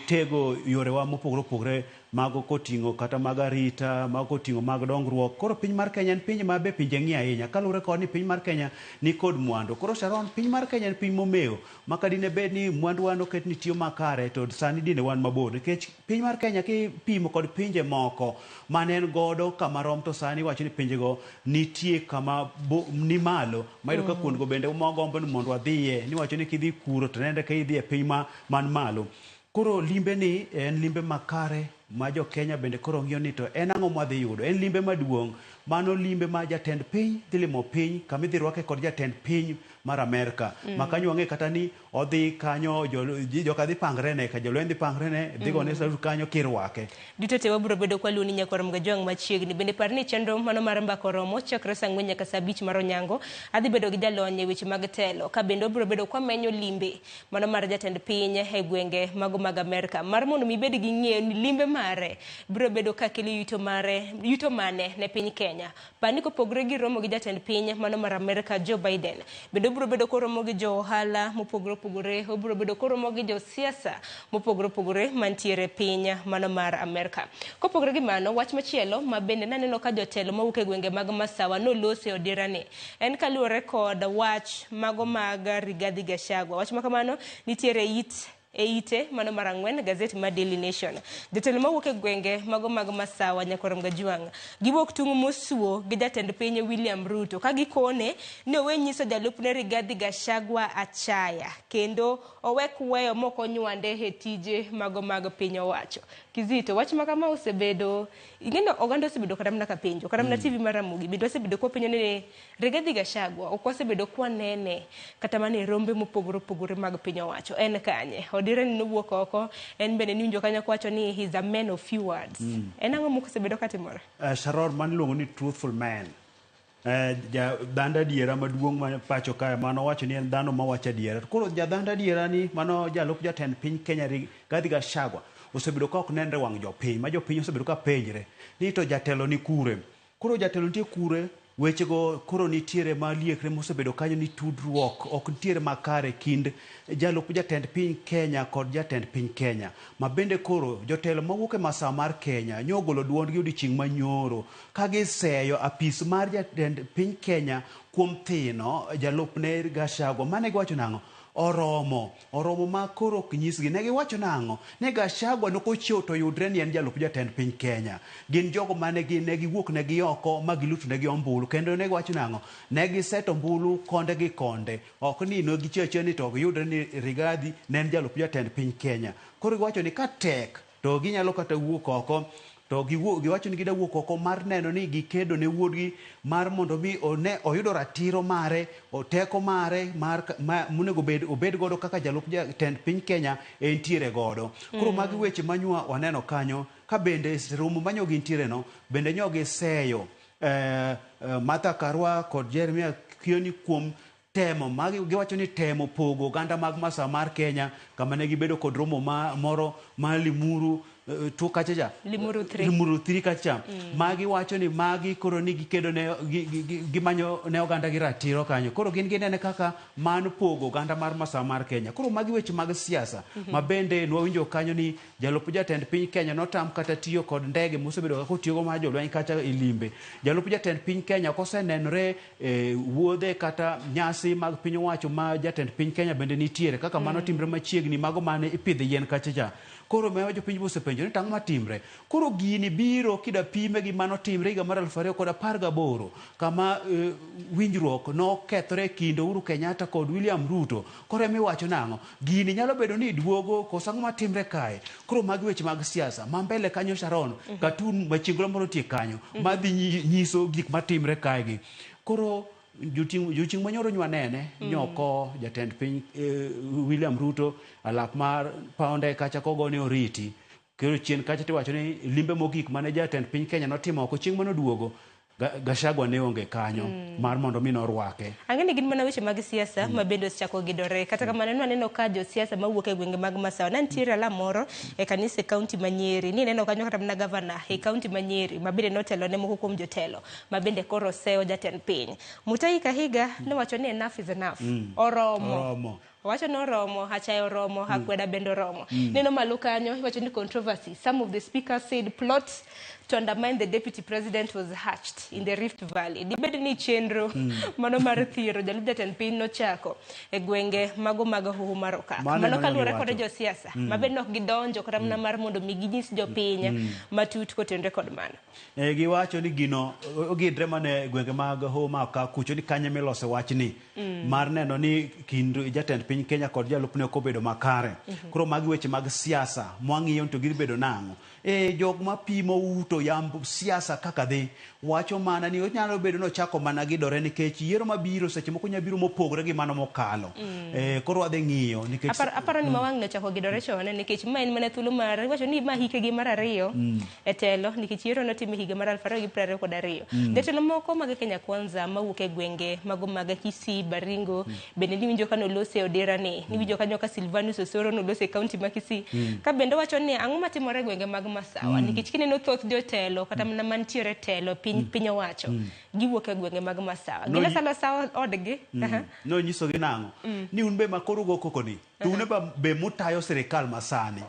tego yorewa mopogore opogore mago koting'o kata mag arita, mago koting'o mag dongruok. Koro piny mar Kenya en piny ma be pinje ng'iyo ahinya kaluwore kod ni piny mar Kenya ni kod mwandu. Koro Sharon, piny mar Kenya en piny momewo ma ka dine bed ni mwanduwa noket ni tiyo makare to sani dine wan mabor, nikech piny mar Kenya kipimo kod pinje moko mane en godo kama rom to sani iwacho ni pinjego nitie kama ni malo ma iyudo ka kuondgo bende mogombo ni mondo wadhiye, niwacho ni kidhi kuro to nenre ka idhi e piny man malo. Koro limbe ni en limbe makare ma jo Kenya bende koro ng'iyo ni to en ang'o mwadhi yudo. En limbe maduong', mano limbe ma jatend piny dhi limo piny kama idhi rwake kod jatend piny mar Amerka. Ma kanyo wang'e kata ni odhi kanyo, joka dhi pangre ne, ka jolweny dhi pangre ne, dhi gone salut kanyo kirwake. Duto te wabiro bedo kwa luoni nyakwar Mgajwang' machiegni. Bende par ni chenro mano mar mbaka oromo chakre saa 4 nyaka saa 5 mar onyango. Adhi bedo gi jalony e weche mag telo. Ka bende wabiro bedo kwa menyo limbe mano mar jatend piny e gwenge mago mag Amerka. Mar mondo mi ibed gi ng'eyo ni limbe mare biro bedo ka kelo yuto mare, yuto mane ne piny Kenya. Pani kopogore gi romo gi jatend piny mano mar Amerka Joe Biden. Bende obiro bedo koromo gi jo ohala mopogore opogore, obiro bedo koromo gi josiasa mopogore opogore mantiere piny mano mar Amerka. Kopogore gi mano, wach machielo ma bende naneno ka jotelo mawuok e gwenge mag Masawa nolose odirani en kaluwore kod wach mago mag Rigathi Gachagua. Wach ma kamano nitiere e ite mano mar 4 gazet mar Daily Nation. Jotelo mawuok e gwenge mago mag Masawa nyakwar Mgajwang' giwuok tung' mosuo gi jatend piny William Ruto ka gikone ni owe nyiso jalupne Rigathi Gachagua achaya kendo owe kweyo mok onywande e tije mago mag piny owacho. Kizito, wach ma kama osebedo, ing'eno oganda osebedo kata mana ka penjo, kata mana TV mar Ramogi bende osebedo kopenjo ni Rigathi Gachagua ok wasebedo kwanene kata mana e rombe mopogore opogore mag piny owacho, en kanye? Odirani nowuok oko, en bende niwinjo kanyo kowacho ni he is a man of few words. En ang'o mok osebedo katimore? Sharon, mano iluongo ni truthful man. Dhanda adiera maduong' ma pacho kae mano wacho ni en dhano mawacho adiera. Koro jadhanda adiera ni mano jalup jatend piny Kenya Rigathi Gachagua osebedo ka ok nenre wang' jopiny, ma jopiny osebedo ka penjre ni to jatelo ni kure. Koro jatelo nitie kure, wechego koro nitiere maliekre mosebedo kanyo ni tudruok ok nitiere makare kind jalup jatend piny Kenya kod jatend piny Kenya. Ma bende koro jotelo mawuok e masawa mar Kenya nyogolo duondgi odiochieng' manyoro ka giseyo apis mar jatend piny Kenya kuom thino jalupne Gachagua. Mane giwacho nang'o? Oromo, oromo ma koro ok nyisgi. Ne giwacho nang'o? Ne Gachagua nokochiewo to yudre ni en jalup jatend piny Kenya. Gin jogo mane ne giwuok ne gi oko ma giluto ne gi ombulu. Kendo ne giwacho nang'o? Ne giseto ombulu konde gi konde. Ok ni ne gichiewo achiewa ni to giyudre ni Rigathi ne en jalup jatend piny Kenya. Koro giwacho ni ka tek to ginyalo kata wuok oko. To giwacho ni gida wuok oko mar neno ni gikedo ne wuodgi mar mondo mi one oyudo ratiro mare, teko mare mar monego obed godo kaka jalup jatend piny Kenya entiere godo. Koro magi weche manywa waneno kanyo ka bende romo manyo gintiere no bende nyo giseyo Martha Karua kod Jeremiah Kioni kuom temo magi giwacho ni temo pogo oganda mag masawa mar Kenya kama ne gibedo kod romo moro ma Limuru. tuo kacha cha Limuru 3. Limuru 3 kacha cha. Magi wacho ni magi koro ni gikedo ne gimanyo ne oganda gi ratiro kanyo. Koro gin ginene kaka mano pogo oganda mar masawa mar Kenya. Koro magi weche mag siasa ma bende nwawinjo kanyo ni jalup jatend piny Kenya notam kata tiyo kod ndege mosebedo kaka otiyogo mar jolweny kacha e limbe. Jalup jatend piny Kenya ok osenenore e wuodhe kata nyasi mag piny owacho ma jatend piny Kenya bende nitiere kaka mano timre machiegni mago mane ipidhe yien kacha cha. Koro mewa jopiny osepenjo ni tang'o matimre. Koro gini biro kida pime gi mano timre higa mar 2018 kama winjruok nokethore e kind Uhuru Kenyatta kod William Ruto. Koro ema iwacho nang'o? Gini nyalo bedo ni duogo koso ang'o matimre kae? Koro magi weche mag siasa. Ma mbele kanyo Sharon, katun machiegno moro nitie kanyo madhi nyiso gik matimre kae gi. Koro joting' manyoro nywanene nyoko jatend piny William Ruto alap mar paonde kacha kogone oriti. Koro chien kacha tiwacho ni limbe mogik mane jatend piny Kenya notimo oko chieng' manoduogo Gachagua ne onge kanyo mar mondo mi norwake. Ang'e ni gin mana weche mag siasa ma bende osechako gidore. Kata kamano nwaneno ka josiasa mawuok e gwenge mag Masawa ne nitiere alam moro e kanisa e kaunti ma Nyeri. Ni neno kanyo kata mana gavana e kaunti ma Nyeri ma bende notelo ne moko kuom jotelo ma bende koro oseyo jatend piny. Mutahi Kahiga nowacho ni enough is enough. Oromo. Owacho ni oromo, achaye oromo, akweda bende oromo. Neno malo kanyo, iwacho ni controversy. Some of the speakers said plot to undermine the deputy president was hatched in the Rift Valley. Dibed ni chenro mano mar thiero jalup jatend piny nochako e gwenge mago mag Hoho mar Okak. Mano kaluwore kod josiasa ma bende ok gidonjo kata mana mar mondo mi ginyis jopiny matut kotenore kod mano. Giwacho ni gino ogidre mana e gwenge mag Hoho mar Okak kucho ni kanye milose wachni mar neno ni kind jatend piny Kenya kod jalupne ok obedo makare. Koro magi weche mag siasa mwang'iyo to gidhi bedo nang'o? Jok mapimo uto yamb siasa kaka dhi wacho mana ni onyalo bedo nochako mana gidore nikech yiero mabiro seche moko nyalo biro mopogore gi mano mokalo. Koro wadhi ng'iyo nikech Aparo ni mawang' nochako gidore chon nikech ma en mana thuolo mar iwacho ni ma hike gi mar ariyo e telo nikech yiero notim e higa mar 2022. Jotelo moko mag Kenya Kwanza mawuok e gwenge mago mag Kisii, Baringo bende niwinjo ka nolose odera ni niwinjo kanyo ka Silvanus Osoro nolose e kaunti ma Kisii ka bende wacho ni ang'o matimore e gwenge mag Masawa nikech kineno thoth jotelo kata mana mantiere telo piny owacho giwuok e gwenge mag Masawa giloso alosa odgi. Nonyisogi nang'o? Ni un be ma koro ugo koko ni to un be mutayo sirikal masani.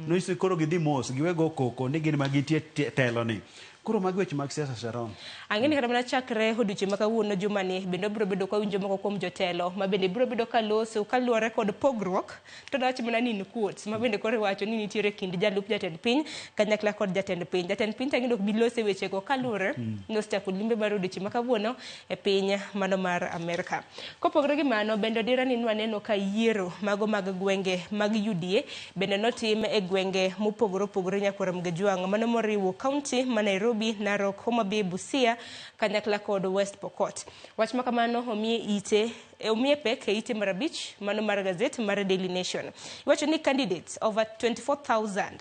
Nonyiso koro gidhi mos giwe go koko ni gin ma gintie telo ni. Koro magi weche mag siasa Sharon. Ang'e ni kata mana chakre odiochieng' ma kawuono jumani bende obiro bedo ka winjo moko kuom jotelo ma bende biro bedo ka loso kaluwore kod pogruok to dawach mana ni in quotes ma bende koro iwacho ni nitiere kind jalup jatend piny kanyakla kod jatend piny. Jatend piny to ang'e ni ok bi loso e wechego kaluwore ni osechako limbe mar odiochieng' ma kawuono e piny mano mar Amerka. Kopogore gi mano bende odira ni nwaneno ka yiero mago mag gwenge mag UDA bende notim e gwenge mopogore opogore nyakwar Mgejwang' mano moriwo kaunti ma Nairobi, Narok, Homa Bay, Busia kanyakla kod West Pokot. Wach ma kamano omiye pek e ite mar 5 mano mar gazet mar Daily Nation. Iwacho ni candidates over 24,000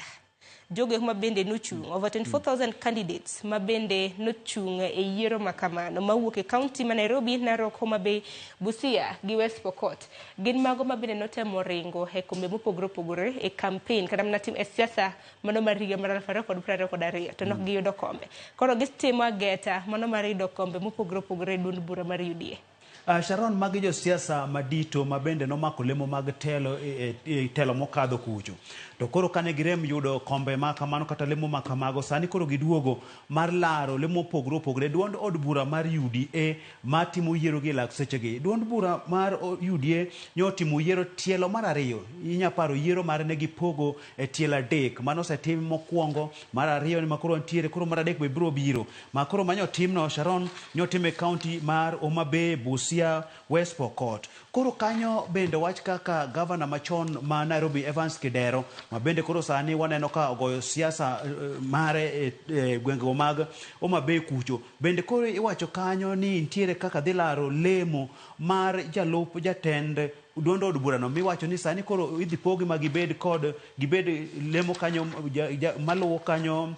jogo ma bende nochung' over 24,000 candidates ma bende nochung' e yiero ma kamano mawuok e kaunti ma Nairobi, Narok, Homa Bay, Busia gi West Pokot gin mago ma bende notemo ringo e kombe mopogore opogore e campaign kata mana tim e siasa mano mar higa mar 2022 to nok giyudo kombe. Koro gitimo ageta mano mar yudo kombe mopogore opogore e duond bura mar UDA. Sharon, magi josiasa madito ma bende nomako lemo mag telo e telo mokadho kucho. To koro kane girem yudo kombe ma kamano kata lemo ma kamago, sani koro giduogo mar laro lemo mopogore opogore. Duond od bura mar UDA matimo yiero gi lak sechegi. Duond bura mar UDA nyotimo yiero tielo mar 2. Inya paro yiero mar ne gipogo e tielo 3. Mano osetim mokwongo, mar 2 ni makoro ntiere, koro mar 3 be biro biro. Ma koro manyo timno Sharon nyotime kaunti mar Homa Bay, Busia, West Pokot. Koro kanyo bende wach kaka gavana machon ma Nairobi Evans Kidero ma bende koro sani waneno ka ogoyo siasa mare e gwengego mag Homa Bay kucho. Bende koro iwacho kanyo ni nitiere kaka dhi laro lemo mar jalup jatend duond od burano miwacho ni sani koro idhi pogi ma gibed kod gibed lemo kanyo maluwo kanyo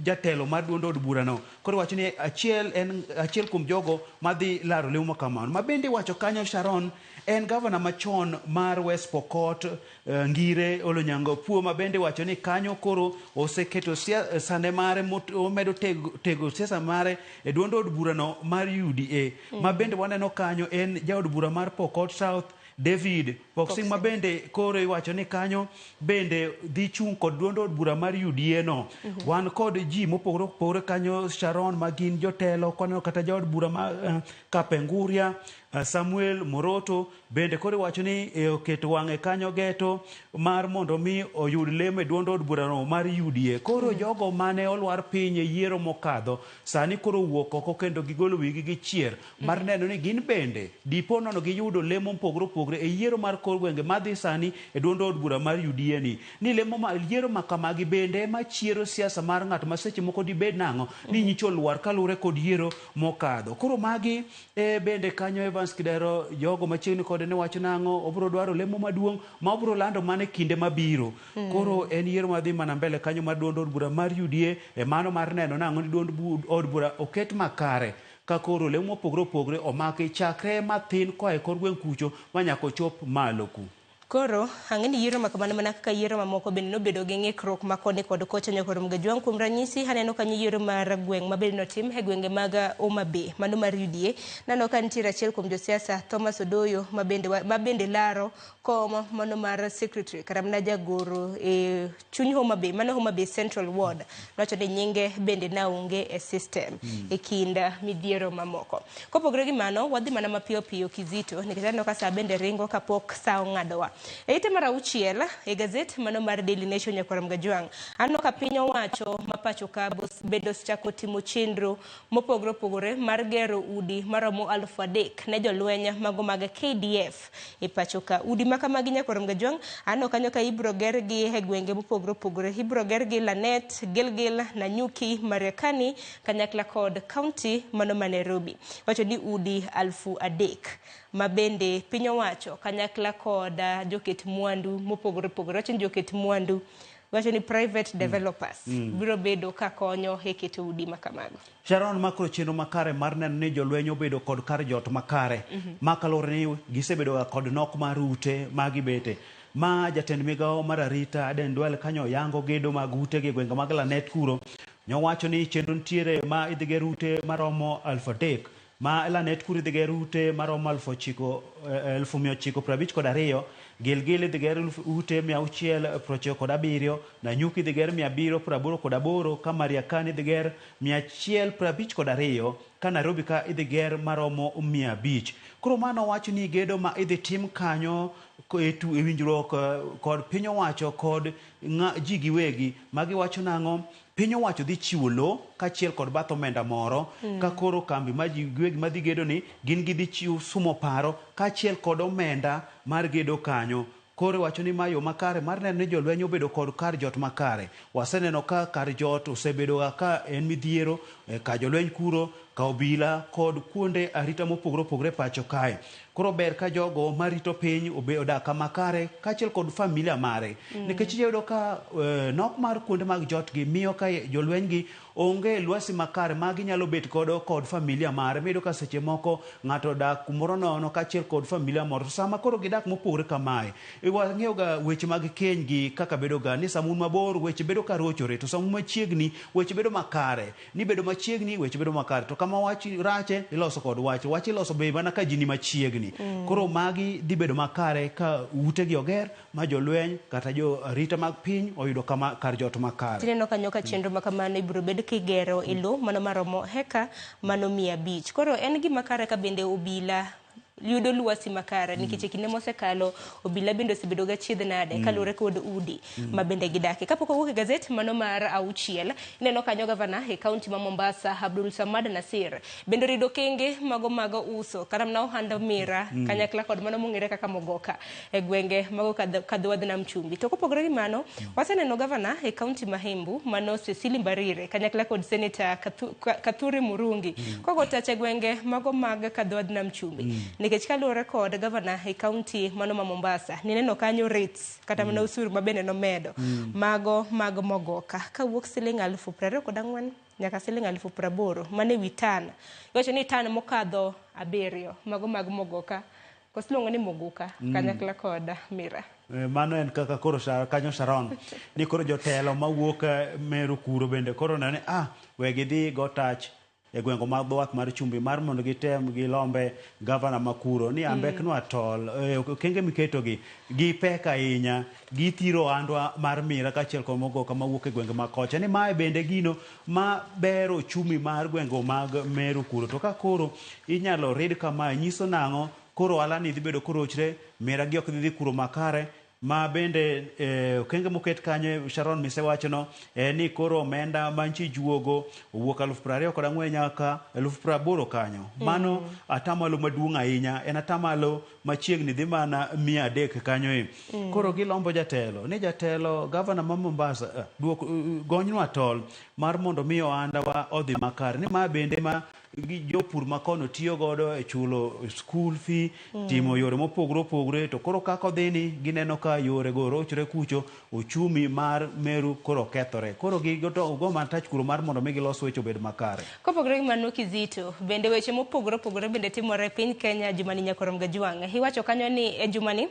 jatelo mar duond od burano. Koro wacho ni achiel en achiel kuom jogo madhi laro lemo makamano. Ma bende wacho kanyo Sharon en gavana machon mar West Pokot Ngire Olonyango Opuo ma bende wacho ni kanyo koro oseketo sande mare omedo tego siasa mare e duond od burano mar UDA. Ma bende waneno kanyo en jaod bura mar Pokot South David Poxing ma bende koro iwacho ni kanyo bende dhi chung' kod duond od bura mar UDA no. Wan kod ji mopogore opogore kanyo Sharon ma gin jotelo kwaneno kata jaod bura ma Kapenguria Samuel Moroto bende koro iwacho ni oketo wang'e kanyo geto mar mondo mi oyud lemo e duond od burano mar UDA. Koro jogo mane olwar piny e yiero mokadho sani koro wuok oko kendo gigolo wigi gi chier mar neno ni gin bende dipo nono giyudo lemo mopogore opogore e yiero mar kor gwenge madhi sani e duond od bura mar UDA ni lemo ma yiero ma kamagi bende ema chiero siasa mar ng'at ma seche moko dibed nang'o ni nyicho olwar kaluwore kod yiero mokadho. Koro magi bende kanyo Evans Kidero jogo machiegni kode ne wacho nang'o obiro dwaro lemo maduong' ma obiro lando mana e kinde mabiro. Koro en yiero madhi mana mbele kanyo mar duond od bura mar UDA e mano mar neno nang'o ni duond od bura oket makare ka koro lemo mopogore opogore omaki chakre mathin koa e kor gweng' kucho ma nyaka ochop malo ku. Koro, ang'e ni yiero makamano mana kaka yiero mamoko bende nobedo gi ng'ikruok ma koni kod kocha nyaka rom Gajwang'. Kuom ranyisi, aneno kanyo yiero mar gweng' ma bende notim e gwenge mag Homa Bay, mano mar UDA. Naneno ka nitiere achiel kuom josiasa, Thomas Odoyo, ma bende laro kom mano mar secretary kata mana jagoro e chuny Homa Bay, mano Homa Bay Central Ward. Nowacho ni nyinge bende ne onge e system e kind midhiero mamoko. Kopogore gi mano, wadhi mana mapiyo piyo Kizito, nikech aneno ka sa bende ringo kapok sa ong'adowa. E ite mar auchiel e gazet mano mar Daily Nation nyakwar Mgajwang', aneno ka piny owacho ma pacho ka bende osechako timo chenro mopogore opogore mar gero udi maromo 3,000 ne jolweny mago mag KDF e pacho ka. Udi ma kamagi nyakwar Mgajwang', aneno kanyo ka ibiro gergi e gwenge mopogore opogore. Ibiro gergi Lanet, Gilgil, Nanyuki, Mariakani kanyakla kod kaunti mano ma Nairobi. Wacho ni udi 3,000 ma bende piny owacho kanyakla kod joket mwandu mopogore opogore. Wacho ni joket mwandu, wacho ni private developers biro bedo ka konyo e keto udi ma kamago. Sharon, makoro chenro makare mar neno ni jolweny obedo kod kar jot makare ma kaluwore ni gisebedo kod nok mar ute ma gibete. Ma jatend migawo mar arita Aden Duale kanyo oyango gedo mag ute gi e gwenge mag Lanet kuro. Nowacho ni chenro nitiere ma idhi ger ute maromo 3,000 ma Lanet kuro idhi ger ute maromo 9,952, Gilgil idhi ger ute 697, Nanyuki idhi ger 788, ka Mariakani idhi ger 152, ka Nairobi ka idhi ger maromo 500. Koro mano wacho ni gedo ma idhi tim kanyo e winjruok kod piny owacho kod ji giwegi magiwacho nang'o piny owacho dhi chiwo lo kaachiel kod bath omenda moro ka koro kambi ma ji giwegi madhi gedo ni gin gidhi chiwo sumo paro kaachiel kod omenda mar gedo kanyo. Koro wacho ni ma yo makare mar neno ni jolweny obedo kod kar jot makare. Waseneno ka kar jot osebedo ka en midhiero ka jolweny kuro, ka obila kod kuonde arita mopogore opogore pacho kae. Koro ber ka jogo marito piny odak kama kare kaachiel kod familia mare. Nikech iyudo ka nok mar kuonde mag jot gi miyo ka jolweny gi onge lwasi makare ma ginyalo bet godo kod familia mare. Miyudo ka seche moko ng'ato odak kumoro nono kaachiel kod familia moro. To sama koro gidak mopogore kamae, wang'eyo ga weche mag keny gi kaka bedo ga ni sama un mabor weche bedo ka rochore, to sama un machiegni weche bedo makare. Ni bedo machiegni weche bedo makare, to kama wach rache iloso kod wach, wach iloso be mana ka ji ni machiegni. Koro magi dhi bedo makare ka utegi oger ma jolweny kata jo arita mag piny oyudo kama kar jot makare. Tineno kanyo ka chenro ma kamano ibiro bed kigero e lo mano maromo heka mano 500. Koro en gima kare ka bende obila yudo lwasi makare nikech e kinde mosekalo obila bende osebedo ga chiedh nade kaluwore kod udi ma bende gidake. Kapok owuok e gazet mano mar auchiel, ineno kanyo gavana e kaunti ma Mombasa Abdul Samad Nasir bende orido okenge mago mag uso kata mana ohand mira kanyakla kod mano mong'ere kaka mogoka e gwenge mago kadho nam chumbi. To kopogore gi mano, waseneno gavana e kaunti ma Embu mano Cecily Mbarire kanyakla kod seneta Kathuri Murungi kogo tach e gwenge mago mag kadho nam chumbi. Nikech kaluwore kod gavana e kaunti mano ma Mombasa, nineno kanyo rates kata mana osuru ma bende nomedo mago mag mogoka kawuok siling 24,000 nyaka siling 80,000 mane wi tan. Iwacho ni tan mokadho 7 mago mag mogoka. Koso iluongo ni mogoka kanyakla kod mira. Mano en kaka koro kanyo Sharon ni koro jotelo mawuok Meru kuro bende koro neno ni we gidhi go tach e gwengo mag dho wath mar chumbi mar mondo gitem gilombe gavana makuro ni ambeknwa tol okenge miketogi gi pek ahinya githiro ohandwa mar mira kaachiel kod mogoka mawuok e gwenge mag kocha ni mae bende gino ma bero ochumi mar gwengo mag Meru kuro to ka koro inyalo rid kamae nyiso nang'o koro ohala ni dhi bedo korochre mira gi ok dhi kuro makare ma bende okenge moket kanyo Sharon misewachono ni koro omenda manchi juogo owuok 24,000 nyaka 80,000 kanyo. Mano atamalo maduong' ahinya, en atamalo machiegni dhi mana 300 kanyo. Koro gilombo jatelo ni jatelo gavana ma Mombasa duok gonywa tol mar mondo mi ohandawa odhi makare ni ma bende ma jopur makono tiyo godo e chulo school fee timo yore mopogore opogore to koro kaka odhi ni gineno ka yore go rochre kucho ochumi mar Meru koro kethore koro gigo mana tach kuro mar mondo mi gilos weche obed makare. Kopogore gi mano Kizito, bende weche mopogore opogore bende timore e piny Kenya jumani nyaka rom gajwang'. Iwacho kanyo ni e jumani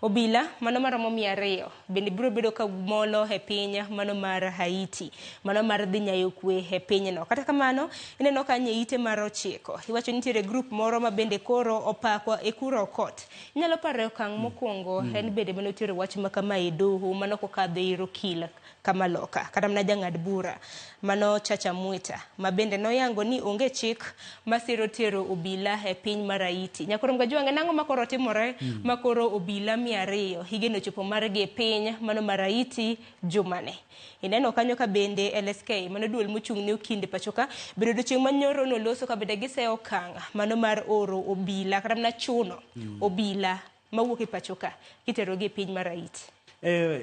obila mano maromo 200 bende biro bedo ka molo e piny mano mar Haiti mano mar dhi nyayo kwe e pinyno. Kata kamano ineno ka nye ite mar 9 iwacho nitiere group moro ma bende koro opakwa e kuro kot. Inyalo paro okang' mokwongo en bende mane otiere wach ma kama e doho mano kokadho ir okil kamaloka kata mana jang'ad bura mano Chacha Mwita ma bende noyango ni onge chik masiro tero obila e piny mar Haiti. Nyakoro Mgajwang' nang'o makoro timore makoro obila 200 higeno chopo margi e piny mano mar Haiti jumane. Ineno kanyo ka bende LSK mano duol mochung' ne okinde pachoka bende odiochieng' manyoro noloso ka bende giseyo okang' mano mar oro obila kata mana chuno obila mawuok e pachoka kiterogi e piny mar Haiti.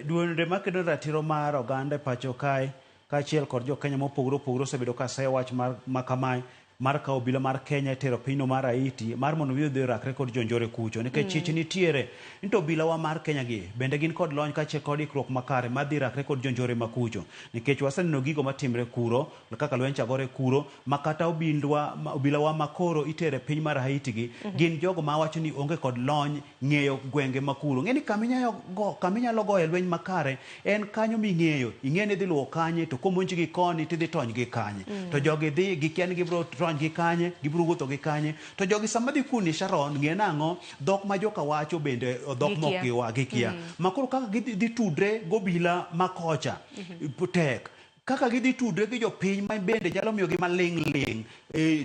Duonde makedo ratiro mar oganda e pacho kae kaachiel kod jokenya mopogore opogore osebedo ka seyo wach ma kamae mar kawo obila mar Kenya e tero pinyno mar Haiti mar mondo mi odhi orakre kod jonjore kucho nikech chich nitiere ni to obilawa mar Kenya gi bende gin kod lony kaachiel kod ikruok makare mar dhi rakre kod jonjore makucho nikech waseneno gigo matimre kuro kaka lweny chagore kuro ma kata obilawa makoro itere piny mar Haiti gi gin jogo mawacho ni onge kod lony ng'eyo gwenge makuro. Ng'e ni kaminyalo goye lweny makare en kanyo ming'eyo ing'e ni dhi luwo kanye to komonj gi koni tidhi tony gi kanye to jogi dhi gikia ni gibiro tony gi kanye gibiro wuotho gi kanye to jogi sama dhi kuoni Sharon ng'e nang'o dhok ma joka wacho bende dhok mok gikia ma koro kaka gidhi tudre gobila makocha tek kaka gidhi tudre gi jopiny ma bende nyalo miyogi maling' ling'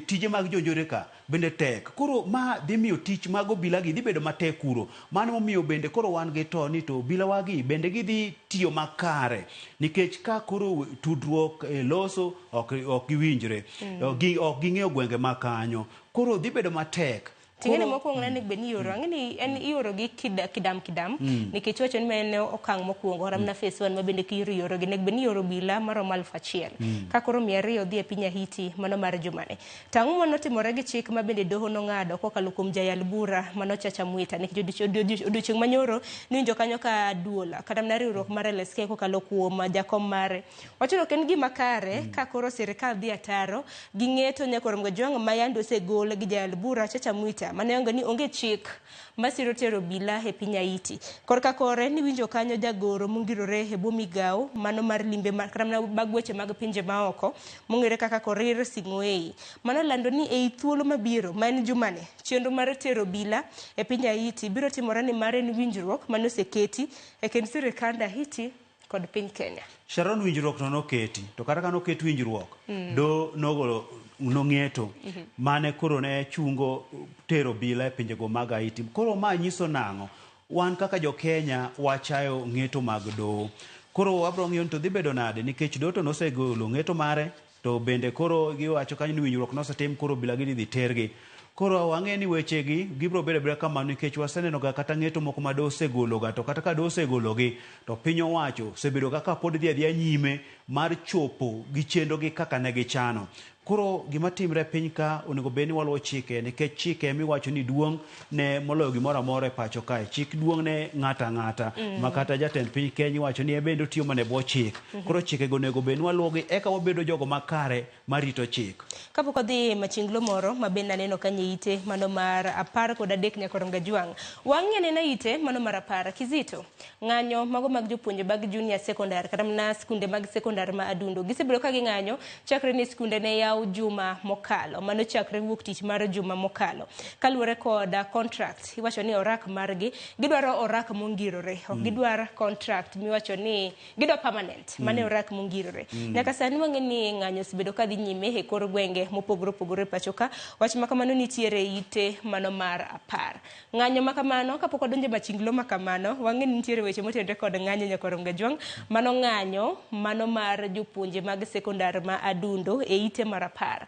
tije mag jonjore ka bende tek koro ma dhi miyo tich mag obila gi dhi bedo matek kuro mano momiyo bende koro wan gi to ni to obila wagi bende gidhi tiyo makare nikech ka koro tudruok loso ok giwinjre ok ging'eyo gwenge ma kanyo koro dhi bedo matek. Ting'ene mokwongo ne bed ni ioro ang'e ni en ioro gi kidam kidam nikech wacho ni en okang' mokwongo ramna phase 1 ma bende kioro ioro gi nek bed ni ioro obila maromo 1000 ka koro 200 dhi e piny Haiti mano mar jumane. To ang'o manotimore gi chik ma bende doho nong'ado kokalo kuom jayal bura mano Chacha Mwita nikech odiochieng' manyoro niwinjo kanyo ka duol kata mana riwruok mar LSK kokalo kuom jakom mare wacho ni ok en gima kare ka koro sirikal dhi ataro gi ng'eto nyakoro Mgajwang' ma yande osegol gi jayal bura Chacha Mwita mane onge ni onge chik masiro tero obila e piny Haiti. Korka kore niwinjo kanyo jagoro mongirore e bwo migawo mano mar limbe kata mag weche mag pinje maoko mong'ere kaka Korir Sing'oei mano lando ni ei thuolo mabiro ma en jumane chenro mar tero obila e piny Haiti biro timore ni mar en winjruok mane oseketi e kind sirikand Haiti kod piny Kenya. Sharon winjruok to noketi to kata ka noket winjruok do nogolo nong'eto mane koro ne chungo tero obila e pinjego mag Haiti. Koro ma nyiso nang'o? Wan kaka jo Kenya wachayo ng'eto mag doho. Koro wabro ng'iyo ni to dhi bedo nade nikech doho to nosegolo ng'eto mare to bende koro giwacho kanyo ni winjruok nosetim koro obila gi dhi tergi. Koro wang'e ni wechegi gibiro bedo abeda kamano nikech waseneno ga kata ng'eto moko ma doho osegologa to kata ka doho osegologi to piny owacho osebedo kaka pod dhi adhiya nyime mar chopo gi chenro gi kaka ne gichano. Koro gima timre e piny ka onego bed ni waluwo chike nikech chike miwacho ni duong' ne moloyo gimoro amora e pacho kae. Chik duong' ne ng'ato ang'ata ma kata jatend piny Kenya iwacho ni en bende otiyo mana e bwo chik. Koro chikego onego bed ni waluwogi eka wabedo jogo makare marito chik. Kapok odhi e machinglo moro ma bende aneno kanyo e ite mano mar 13 nyaka Gajwang'. Wang'i anena ite mano mar 10. Kizito, ng'anyo mago mag jopuonje mag junior secondary kata mana skunde mag sekondar ma Adundo. Gisebedo ka ging'anyo chakre ne skunde ne yaw juma mokalo. Mano chakre wuok tich mar juma mokalo. Kaluwore kod contract, iwacho ni orak margi, gidwaro orak mongirore. Ok gidwar contract miwacho ni gidwa permanent. Mano e orak mongirore. Nyaka sani wang'e ni ng'anyo osebedo ka dhi nyime e kor gwenge mopogore opogore e pacho ka. Wach ma kamano nitiere e ite mano mar 10. Ng'anyo ma kamano, kapok wadonjo e machinglo ma kamano, wang'e ni nitiere weche motenore kod ng'anyo nyaka Gajwang'. Mano ng'anyo, mano mar jopuonje mag sekondar ma Adundo e ite mar 10.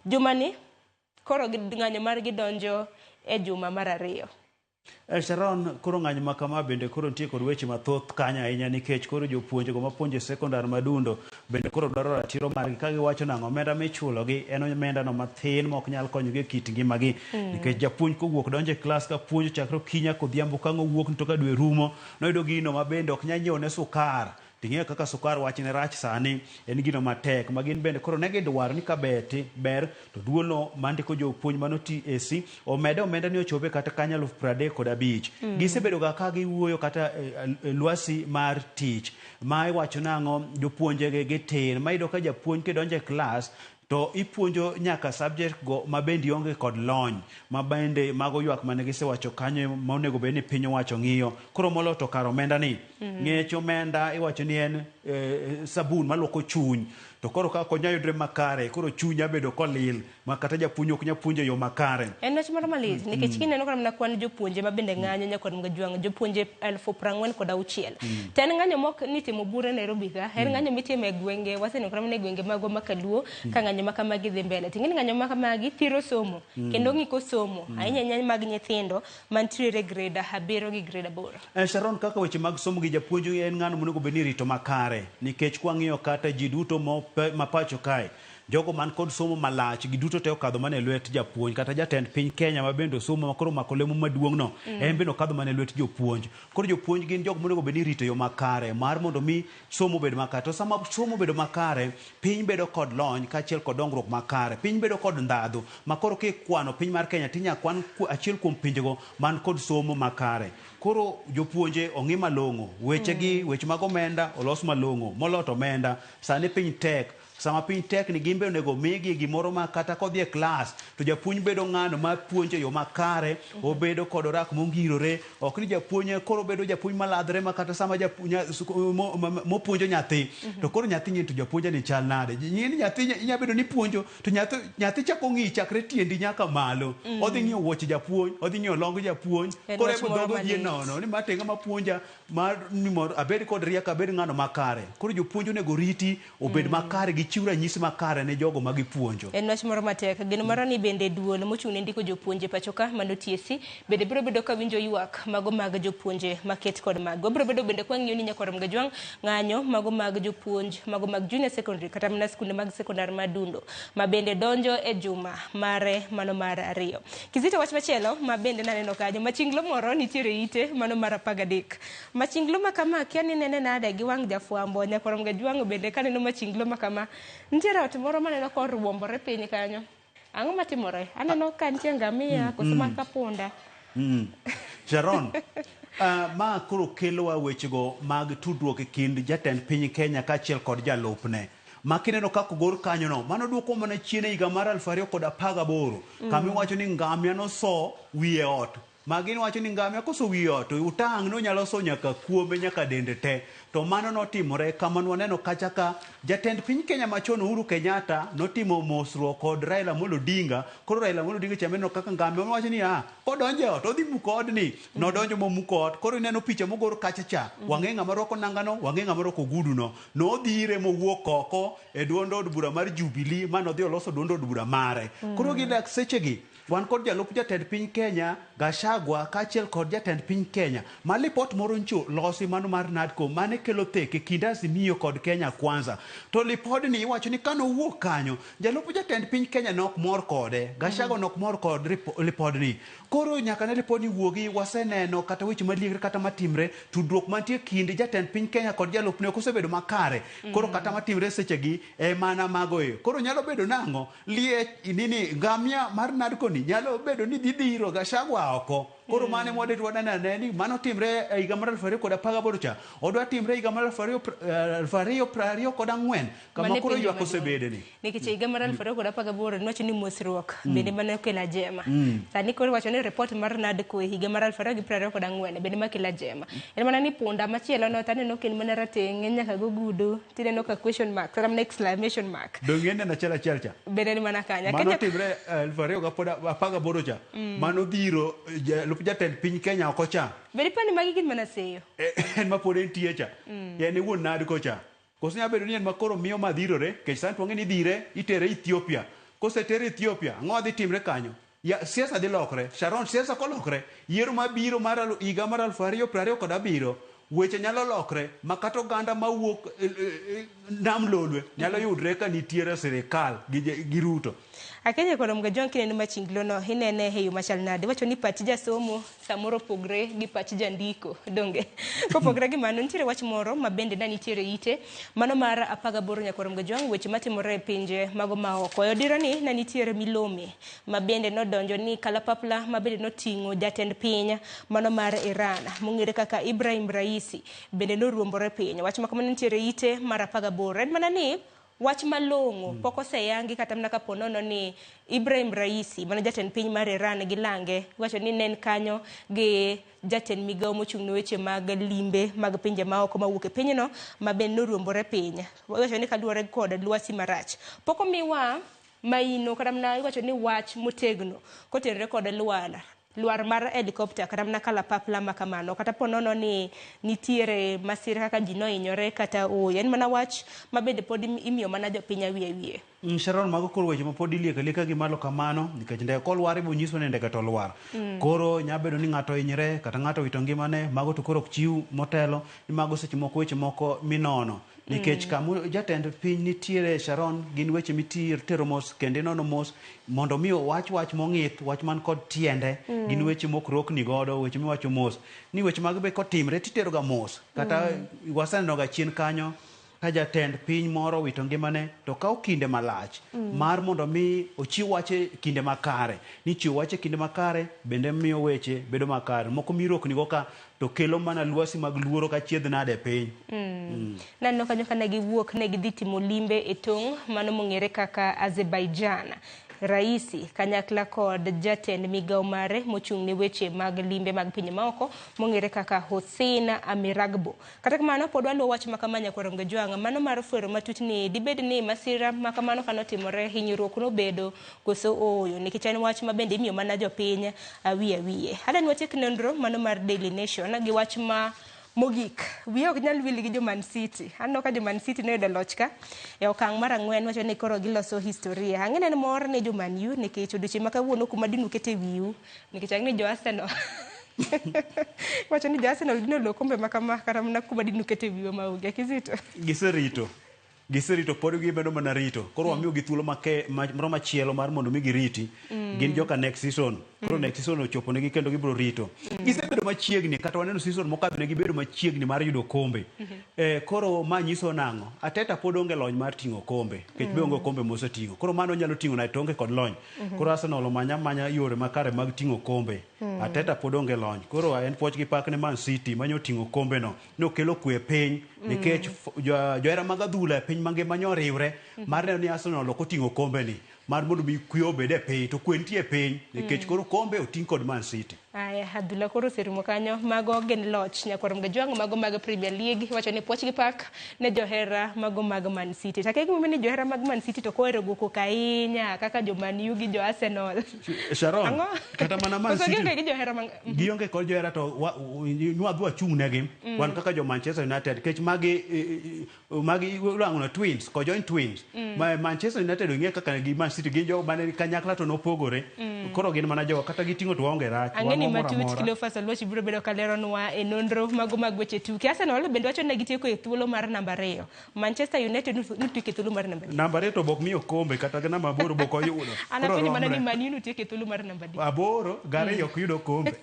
Jumani, koro ng'anyo margi donjo e juma mar 2. Sharon, koro ng'anyo ma kama bende koro nitie kod weche mathoth kanyo ahinya nikech koro jopuonjego mapuonjo e sekondar Madundo bende koro dwaro ratiro margi ka giwacho nang'o omenda michulogi en omenda no mathin ma ok nyal konyogi e kit ngimagi. Nikech japuonj kowuok donjo e klas ka puonjo chakre okinyi nyaka odhiambo ka ang' owuok to ka dwe rumo noyudo gino ma bende ok nyal nyiewo ne sukar. Ting'eyo kaka sukar wachne rach sani en gino matek ma gin bende koro ne gidwaro ni ka beti ber to duolno mandiko jopuonj mano TSC omede omenda ni ochope kata kanyo 35,000. Gisebedo ga ka giwuoyo kata e lwasi mar tich ma iwacho nang'o jopuonjege gitin ma iyudo ka japuonj kidonjo e klas to ipuonjo nyaka subject go ma bende ionge kod lony ma bende mago ywak mane gisewacho kanyo ma onego bed ni piny owacho ng'iyo. Koro moloyo to kar omenda ni ng'ech omenda iwacho ni en sabun maluoko chuny to koro ka ok onyal yudre makare koro chuny abedo kolil ma kata japuonj ok nyal puonjo e yo makare. En wach moro malit nikech kineno kata mana kwan jopuonje ma bende ng'anyo nyaka Gajwang' jopuonje 46,000. To en ng'anyo mok ni timo bura Nairobi ka, en ng'anyo mitimo e gwenge, waseneno kata mana e gwenge magwa ma Kaluo ka ng'anyo ma kamagi dhi mbele. Ting'e ni ng'anyo ma kamagi thiro somo kendo ng'iko somo ahinya ahinya mag nyithindo mantiere grade 7 gi grade 8. Sharon, kaka weche mag somo gi japuonj en ng'ano monego bed ni irito makare nikech kwang'iyo kata ji duto ma pacho kae jogo man kod somo malach giduto te okadho mana e lwet japuonj kata jatend piny Kenya ma bende osomo ma koro omako lemo maduong' no en bende okadho mana e lwet jopuonj. Koro jopuonj gin jok monego bed ni irito e yo makare mar mondo mi somo obed makare. To sama somo obedo makare, piny bedo kod lony kaachiel kod dongruok makare. Piny bedo kod ndhadhu ma koro kikwano piny mar Kenya tinya kwan achiel kuom pinjego man kod somo makare. Koro jopuonje ong'i malong'o, wechegi, weche mag omenda olos malong'o, moloyo to omenda sani piny tek. Sama piny tek ni gin be onego migi gimoro ma kata kodhi e klas to japuonj bedo ng'ano ma puonjo e yo makare, obedo kod orak mongirore, ok ni japuonj koro bedo japuonj maladhre ma kata sama mopuonjo nyathi to koro nyathi ng'e to japuonj ni chal nade. Ng'e ni nyathi inya bedo ni puonjo to nyathi chako ng'i chakre tiendi nyaka malo. Odhi ng'iyo wuoche japuonj, odhi ng'iyo long japuonj, koro ebo dhogo yie nono ni ma to e ng'ama puonja mar ni mondo abed kod rieko abed ng'ano makare. Koro jopuonj onego riti obed makare gichiw ranyisi makare ne jogo ma gipuonjo. En wach moro matek. Geno mara ni bende duol mochung' ne ndiko jopuonje pacho ka mano TSC bende biro bedo ka winjo ywak mago mag jopuonje maket kod mago. Wabiro bedo bende kwang'iyo ni nyaka Gajwang' ng'anyo mago mag jopuonj mago mag junior secondary kata mana skunde mag sekondar ma Adundo ma bende donjo e juma mare mano mar 2. Kizito, wach machielo ma bende naneno kanyo machinglo moro nitiere ite mano mar 13. Machinglo ma kama akia ni nene nade gi wang' jafwambo nyaka Gajwang' bende kaneno machinglo ma kama nitiere ot moro maneno koruombore piny kanyo. Ang'o matimore? Aneno ka nitie ngamia koso mar punda. Sharon, ma koro kelowa wechego mag tudruok e kind jatend piny Kenya kaachiel kod jalupne. Ma kineno kaka ogor kanyono, mano duoko mana chien e higa mar 2018 kama iwacho ni ngamia noso wiye ot. Ma gin wacho ni ngamia koso wiye ot, utang' nonyalo so nyaka kuome nyaka dende te. To mano notimore kama nwaneno kacha ka jatend piny Kenya machon Uhuru Kenyatta notimo mosruok kod Raila Amolo Odinga. Koro Raila Amolo Odinga cha meneno kaka ngamia owacho ni kodonjo e ot odhi muko odni. Nodonjo momuko ot. Koro ineno picha mogor kacha cha. Wang'e ng'ama rwako nangano, wang'e ng'ama rwako oguduno. Nodhi ire mowuok oko e duond od bura mar Jubilee manodhi oloso duond od bura mare. Koro gidak sechegi. Wan kod jalup jatend piny Kenya Gachagua kaachiel kod jatend piny Kenya ma lipot moro ncho losi mano mar NADCO mane kelo thek e kind Azimio kod Kenya Kwanza. To lipodni iwacho ni kanowuok kanyo, jalup jatend piny Kenya ne ok mor kode, Gachagua ne ok mor kod lipodni. Koro nyaka ne lipodni wuogi, waseneno kata weche maliekre kata matimre, tudruok mantie kind jatend piny Kenya kod jalupne ok osebedo makare. Koro kata matimre sechegi e mana mago e. Koro nyalo bedo nang'o? Liech nini ngamia mar NADCO ni nyalo bedo ni dhi dhiro Gachagua oko. Koro mane mwadhi waneno ane ni mano timre e higa mar 2018 cha. Odwa timre e higa mar 2024 kama Mano e koro penjo ywak maduong'. osebede ni. Nikech e higa mar 2018 niwacho ni mosruok bende mane okelo ajema. Sani koro iwacho ni report mar NADCO e higa mar 2024 bende makelo ajema. En mana ni punda machielo no to aneno ka en mana rateng' en nyaka gogudu tineno ka question mark kata mana exclamation mark. Donge en achiel achiel cha? Bende en mana kanyo. Mano timre 2018 cha. Mano dhiro jalup jatend piny Kenya oko cha. Bende ipani magi gin mana seyo. En ma pod entie cha. En e wuon NADCO cha. Koso nyalo bedo ni en ma koro miyo ma dhirore, nikech sani to wang'e ni idhire, itere Ethiopia. Kosetere Ethiopia, ang'o dhi timre kanyo? Ya, siasa dhi lokre. Sharon, siasa kolokre, yiero mabiro mar higa mar 2027, weche nyalo lokre ma kata oganda mawuok Nam Lolwe nyalo yudre ka nitiere sirikal gi Ruto. Akenya kod Mgajwang' kineno machinglo no inene e yo machal nade? Iwacho ni pach jasomo samoro opogre gi pach jandiko, donge? Kopogre gi mano, nitiere wach moro ma bende na nitiere ite, mano mar 18 nyakwar Mgajwang', weche matimore e pinje mago ma oko. E odira ni na nitiere milome ma bende nodonjo ni kalapapla ma bende noting'o jatend piny mano mar Iran mong'ere kaka Ibrahim Raisi bende noruombore piny. Wach ma kamano nitiere ite mar 18. En mana ni wach malong'o pok oseyangi kata mana kapo nono ni Ibrahim Raisi mano jatend piny mar Iran gi lange iwacho ni ne en kanyo gi jatend migawo mochung' ne weche mag limbe mag pinje maoko mawuok e pinyno ma bende noruombore piny. Iwacho ni kaluwore kod lwasi marach. Pok omiwa maino kata mana iwacho ni wach motegno kotenore kod lwar mar helicopter kata mana kalapapla ma kamano kata po nono ni nitiere masira kaka ji nohinyore kata ooyo. En mana wach ma bende pod imiyo mana jopiny awiye wiye. Sharon, mago koro weche ma pod ilieko alieka gi malo kamano nikech ndege kolwar ibo nyiso ni ndege to olwar. Koro nyalo bedo ni ng'ato ohinyre kata ng'ato owito ngimane, mago to koro ok chiw motelo ni mago seche moko weche moko minono. Nikech kama jatend piny nitiere Sharon, gin weche mitero mos kendo inono mos mondo mi owach wach mong'ith, wach man kod tiende, gin weche mok rokni godo, weche miwacho mos. Ni weche mag be kotimre titero ga mos. Kata waseneno ga chien kanyo ka jatend piny moro owito ngimane to kawo kinde malach mar mondo mi ochiw wach e kinde makare. Ni chiwo wach e kinde makare bende miyo weche bedo makare. Moko mirokni go ka to kelo mana lwasi mag luoro ka chiedh nade e piny. Naneno kanyo ka ne giwuok ne gidhi timo limbe e tong' mano mong'ere kaka Azerbaijan. Raisi kanyakla kod jatend migawo mare mochung' ne weche mag limbe mag pinje maoko mong'ere kaka Hossein Amiragbo. Kata kamano pod waluwo wach makama nyakwar Ongejwang', mano mar fwero matut ni dibed ni masira makamano kanotimore hinyruok nobedo koso ooyo, nikech en wach ma bende imiyo mana jopiny awiye awiye. Adan watiek nonro mano mar Daily Nation gi wach ma mogik. Wiya ok nyal wil gi jo Man City. Aneno ka jo Man City noyudo loch ka e okang' mar 4 wacho ni koro giloso historia. Ang'e ni en mor ne jo Man U nikech odiochieng' ma kawuono kuma dinu kete wiu nikech ang'e ni jo Arsenal wacho ni jo Arsenal dino lo kombe ma kama kata mana kuma dinu kete wiu maonge. Kizito. Giserito. Giserito pod gibedo mana rito. Koro wamiyo gi thuolo moro machielo mar mondo mi giriti. Gin joka next season. Koro next season ochopo negi kendo gibiro rito. Gisebedo machiegni kata waneno season mokadho ne gibedo machiegni mar yudo kombe. Koro ma nyiso nang'o? Arteta pod onge lony mar ting'o kombe. Nikech be onge kombe moseting'o. Koro mano nyalo ting'o nade to onge kod lony. Koro Arsenal omanya manya yore makare mag ting'o kombe. Arteta pod onge lony. Koro en puoch gi pak ne Man City manyo ting'o kombe no. Nokelo kwe e piny nikech johera mag adhula e piny mangima nyoriwre mar neno ni Arsenal ok oting'o kombe ni mar mondo mi kwe obed e piny to kwe nitie e piny nikech koro kombe oting' kod Man City. Aya, adhula koro oserumo kanyo. Mago gin loch nyakwar Mgajwang', mago mag Premier League. Iwacho ni puoch gi pak ne johera mago mag Man City. To akia gimomiyo ni johera mag Man City to kohero go koko ahinya kaka jo Man U gi jo Arsenal. Sharon, Ang'o? kata mana Man Koso City gionge gi johera mag gionge kod johera to nwadhi wachung' negi wan kaka jo Manchester United nikech magi iluongo na twins, conjoined twins. Manchester United ong'e kaka gi Man City gin jogo mane kanyakla to nopogore. Koro gin mana jogo kata giting'o to waonge rach. Ang'e ni moro matut amora. Cleophas Oluoch biro bedo ka leronwa e nonro mago mag weche tuke. Arsenal bende wacho ni gitieko e thuolo mar namba 2. Manchester United notieko e thuolo mar namba 3. Namba 2 to bok miyo kombe kata gi namba 8 bok oyudo. An Koro apenjo mana ni romre. Man U notieko e thuolo mar namba 3. 8 gariyo ok yudo kombe.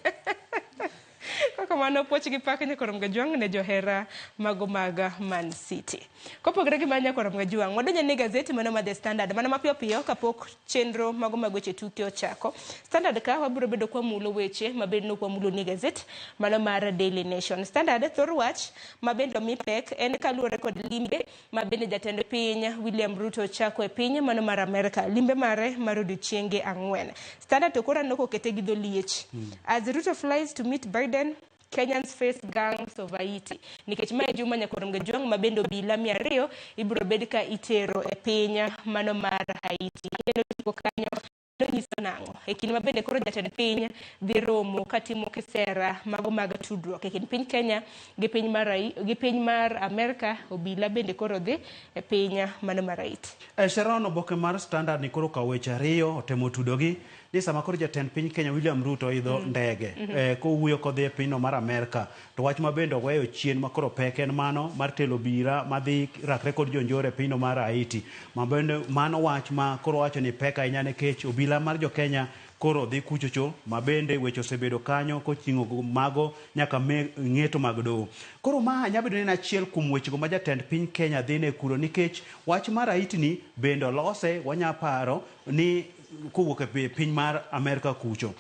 Kaka mano puoch gi pak nyakorom Gajwang' ne johera mago mag Man City. Kopogore gi mano nyakorom Gajwang', wadonjo ne gazeti mano mar The Standard mana mapiyo piyo kapok chenro mago mag weche tuke ochako. Standard ka wabiro bedo kwamulo weche mabende nok wamulo ni gazet mano mar Daily Nation. Standard thor wach ma bende omi pek en kaluwore kod limbe ma bende jatend piny William Ruto ochako e piny mano mar Amerka. Limbe mare mar odiochienge 4. Standard to koro aneno kokete gi dho liech. As Ruto flies to meet Biden, Kenyans face gangs of Haiti. Nikech mae juma nyakorom Gajwang' ma bende obila 200 ibiro bed ka itero e piny mano mar Haiti. Ineno tipo kanyo nonyiso nang'o? E kinde ma bende koro jatend piny dhi romo katimo kisera mago mag tudruok e kind piny Kenya gi piny mar, gi piny mar Amerka, obila bende koro dhi e piny mano mar Haiti. Sharon, oboke mar Standard ni koro kawo weche ariyo otemo tudogi ni sama koro jatend piny Kenya William Ruto oidho ndege kowuoyo kodhi e pinyno mar Amerka, to wach ma bende oweyo chien ma koro pek en mano mar telo obila madhi rakre kod jonjore e pinyno mar Haiti, ma bende mano wach ma koro wacho ni pek ahinya nikech obila mar jo Kenya koro dhi kuchocho ma bende weche osebedo kanyo koting'o mago nyaka ng'eto mag doho. Koro ma nyalo bedo ni en achiel kuom wechego ma jatend piny Kenya dhi ne kuro nikech wach mar Haiti ni bende olose wanya paro ni kowuok e piny mar Amerka kucho.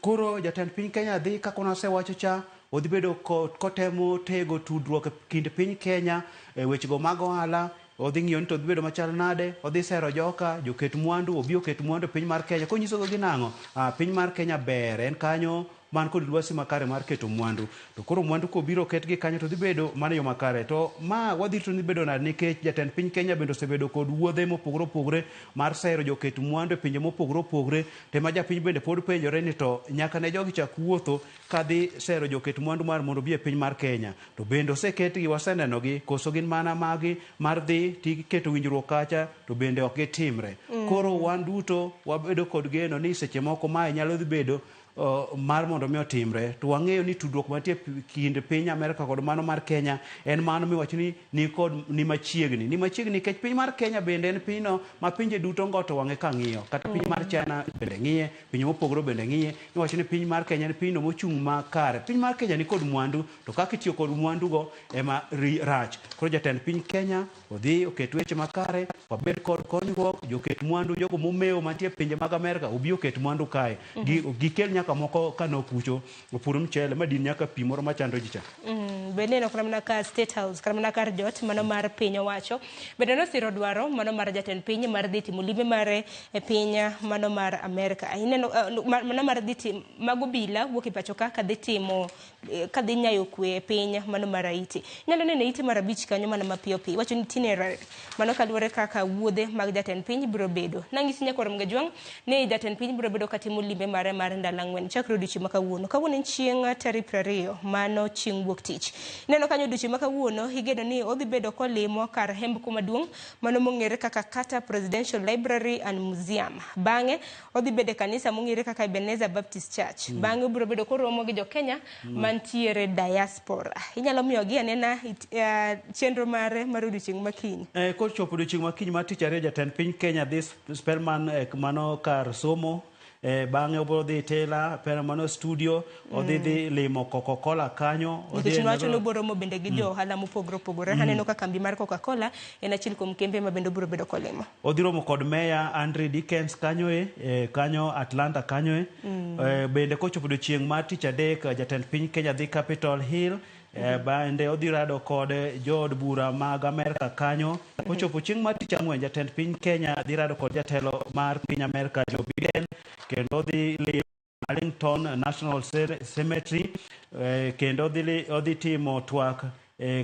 Koro jatend piny Kenya dhi kaka nasewacho cha, odhi bedo kotemo tego tudruok e kind piny Kenya e wechego mag ohala, odhi ng'iyo ni to odhi bedo machal nade, odhi sero joka, joket mwandu, obi oket mwandu e piny mar Kenya. Konyisogo gi nang'o? Piny mar Kenya ber, en kanyo man kod lwasi makare mar keto mwandu. To koro mwandu kobiro oketgi kanyo to dhi bedo mana yo makare. To ma wadhi rito ni bedo nade nikech jatend piny Kenya bende osebedo kod wuodhe mopogore opogore mar sero joket mwandu e pinje mopogore opogore. To ema japiny bende pod penjore ni to nyaka ne jogi chak wuotho kadhi sero joket mwandu mar mondo obi e piny mar Kenya. To bende oseketgi, wasenenogi, koso gin mana magi mar dhi tiketo winjruok kacha to bende ok gitimre. Koro wan duto wabedo kod geno ni seche moko mae nyalo dhi bedo mar mondo mi otimre. To wang'eyo ni tudruok mantie kind piny Amerka kod mano mar Kenya en mano miwacho ni ni kod ni machiegni. Ni machiegni nikech piny mar Kenya bende en pinyno ma pinje duto ngoto wang'e ka ng'iyo. Kata piny mar China bende ng'iye, pinje mopogore bende ng'iye. Iwacho ni piny mar Kenya en pinyno mochung' makare. Piny mar Kenya ni kod mwandu, to kaka itiyo kod mwandugo ema rach. Koro jatend piny Kenya odhi oket weche makare, wabed kod konyruok, joket mwandu, jogo momewo mantie pinje mag Amerka obi oket mwandu kae. Gikel nyaka moko kano kucho, opur mchele madin nyaka pi moro machando ji cha. Bende neno kata mana ka State House, kata mana kar jot mano mar piny owacho. Bende nosiro dwaro mano mar jatend piny mar dhi timo limbe mare e piny mano mar Amerka. Ineno mano mar dhi timo mago bila wuok e pacho ka kadhi timo kadhi nyayo kwe e piny mano mar Haiti. Inyalo neno ite mar 5 kanyo mana mapiyo piyo. Iwacho ni itinerary mano kaluwore kaka wuodhe mag jatend piny biro bedo. Nang'isi nyakwar Mgajwang' ni jatend piny biro bedo katimo limbe mare mar ndalo 4 chakre odiochieng' ma kawuono. Kawuono en chieng' tarik 20 mano chieng' wuok tich. Ineno kanyo odiochieng' ma kawuono igeno ni odhi bedo kolimo kar hembko maduong' mano mong'ere kaka Carter Presidential Library and Museum. Bang'e odhi bedo e kanisa mong'ere kaka Ebenezer Baptist Church. Bang'e obiro bedo koromo gi jo Kenya mantiere diaspora. Inyalo miyogi anena chenro mare mar odiochieng' ma kiny. Kochopo odiochieng' ma kiny mar tich ariyo, jatend piny Kenya dhi Spelman mano kar somo. Bang'e obiro dhi Tela, pera mano studio, odhi dhi limo Coca-Cola kanyo. Nikech nowacho ni obiro romo bende gi jo ohala mopogore opogore. Aneno ka kambi mar Coca-Cola en achiel kuom kembe ma bende obiro bedo kolimo. Odhi romo kod meya Andre Dickens kanyo kanyo Atlanta kanyo. Bende kochopo odiochieng' mar tich adek, jatend piny Kenya dhi Capitol Hill. Bende odhi rado kod jood bura mag Amerka kanyo. Kochopo chieng' mar tich ang'wen, jatend piny Kenya dhi rado kod jatelo mar piny Amerka Joe Biden, kendo odhi limo Arlington National Cemetery, kendo odhi timo twak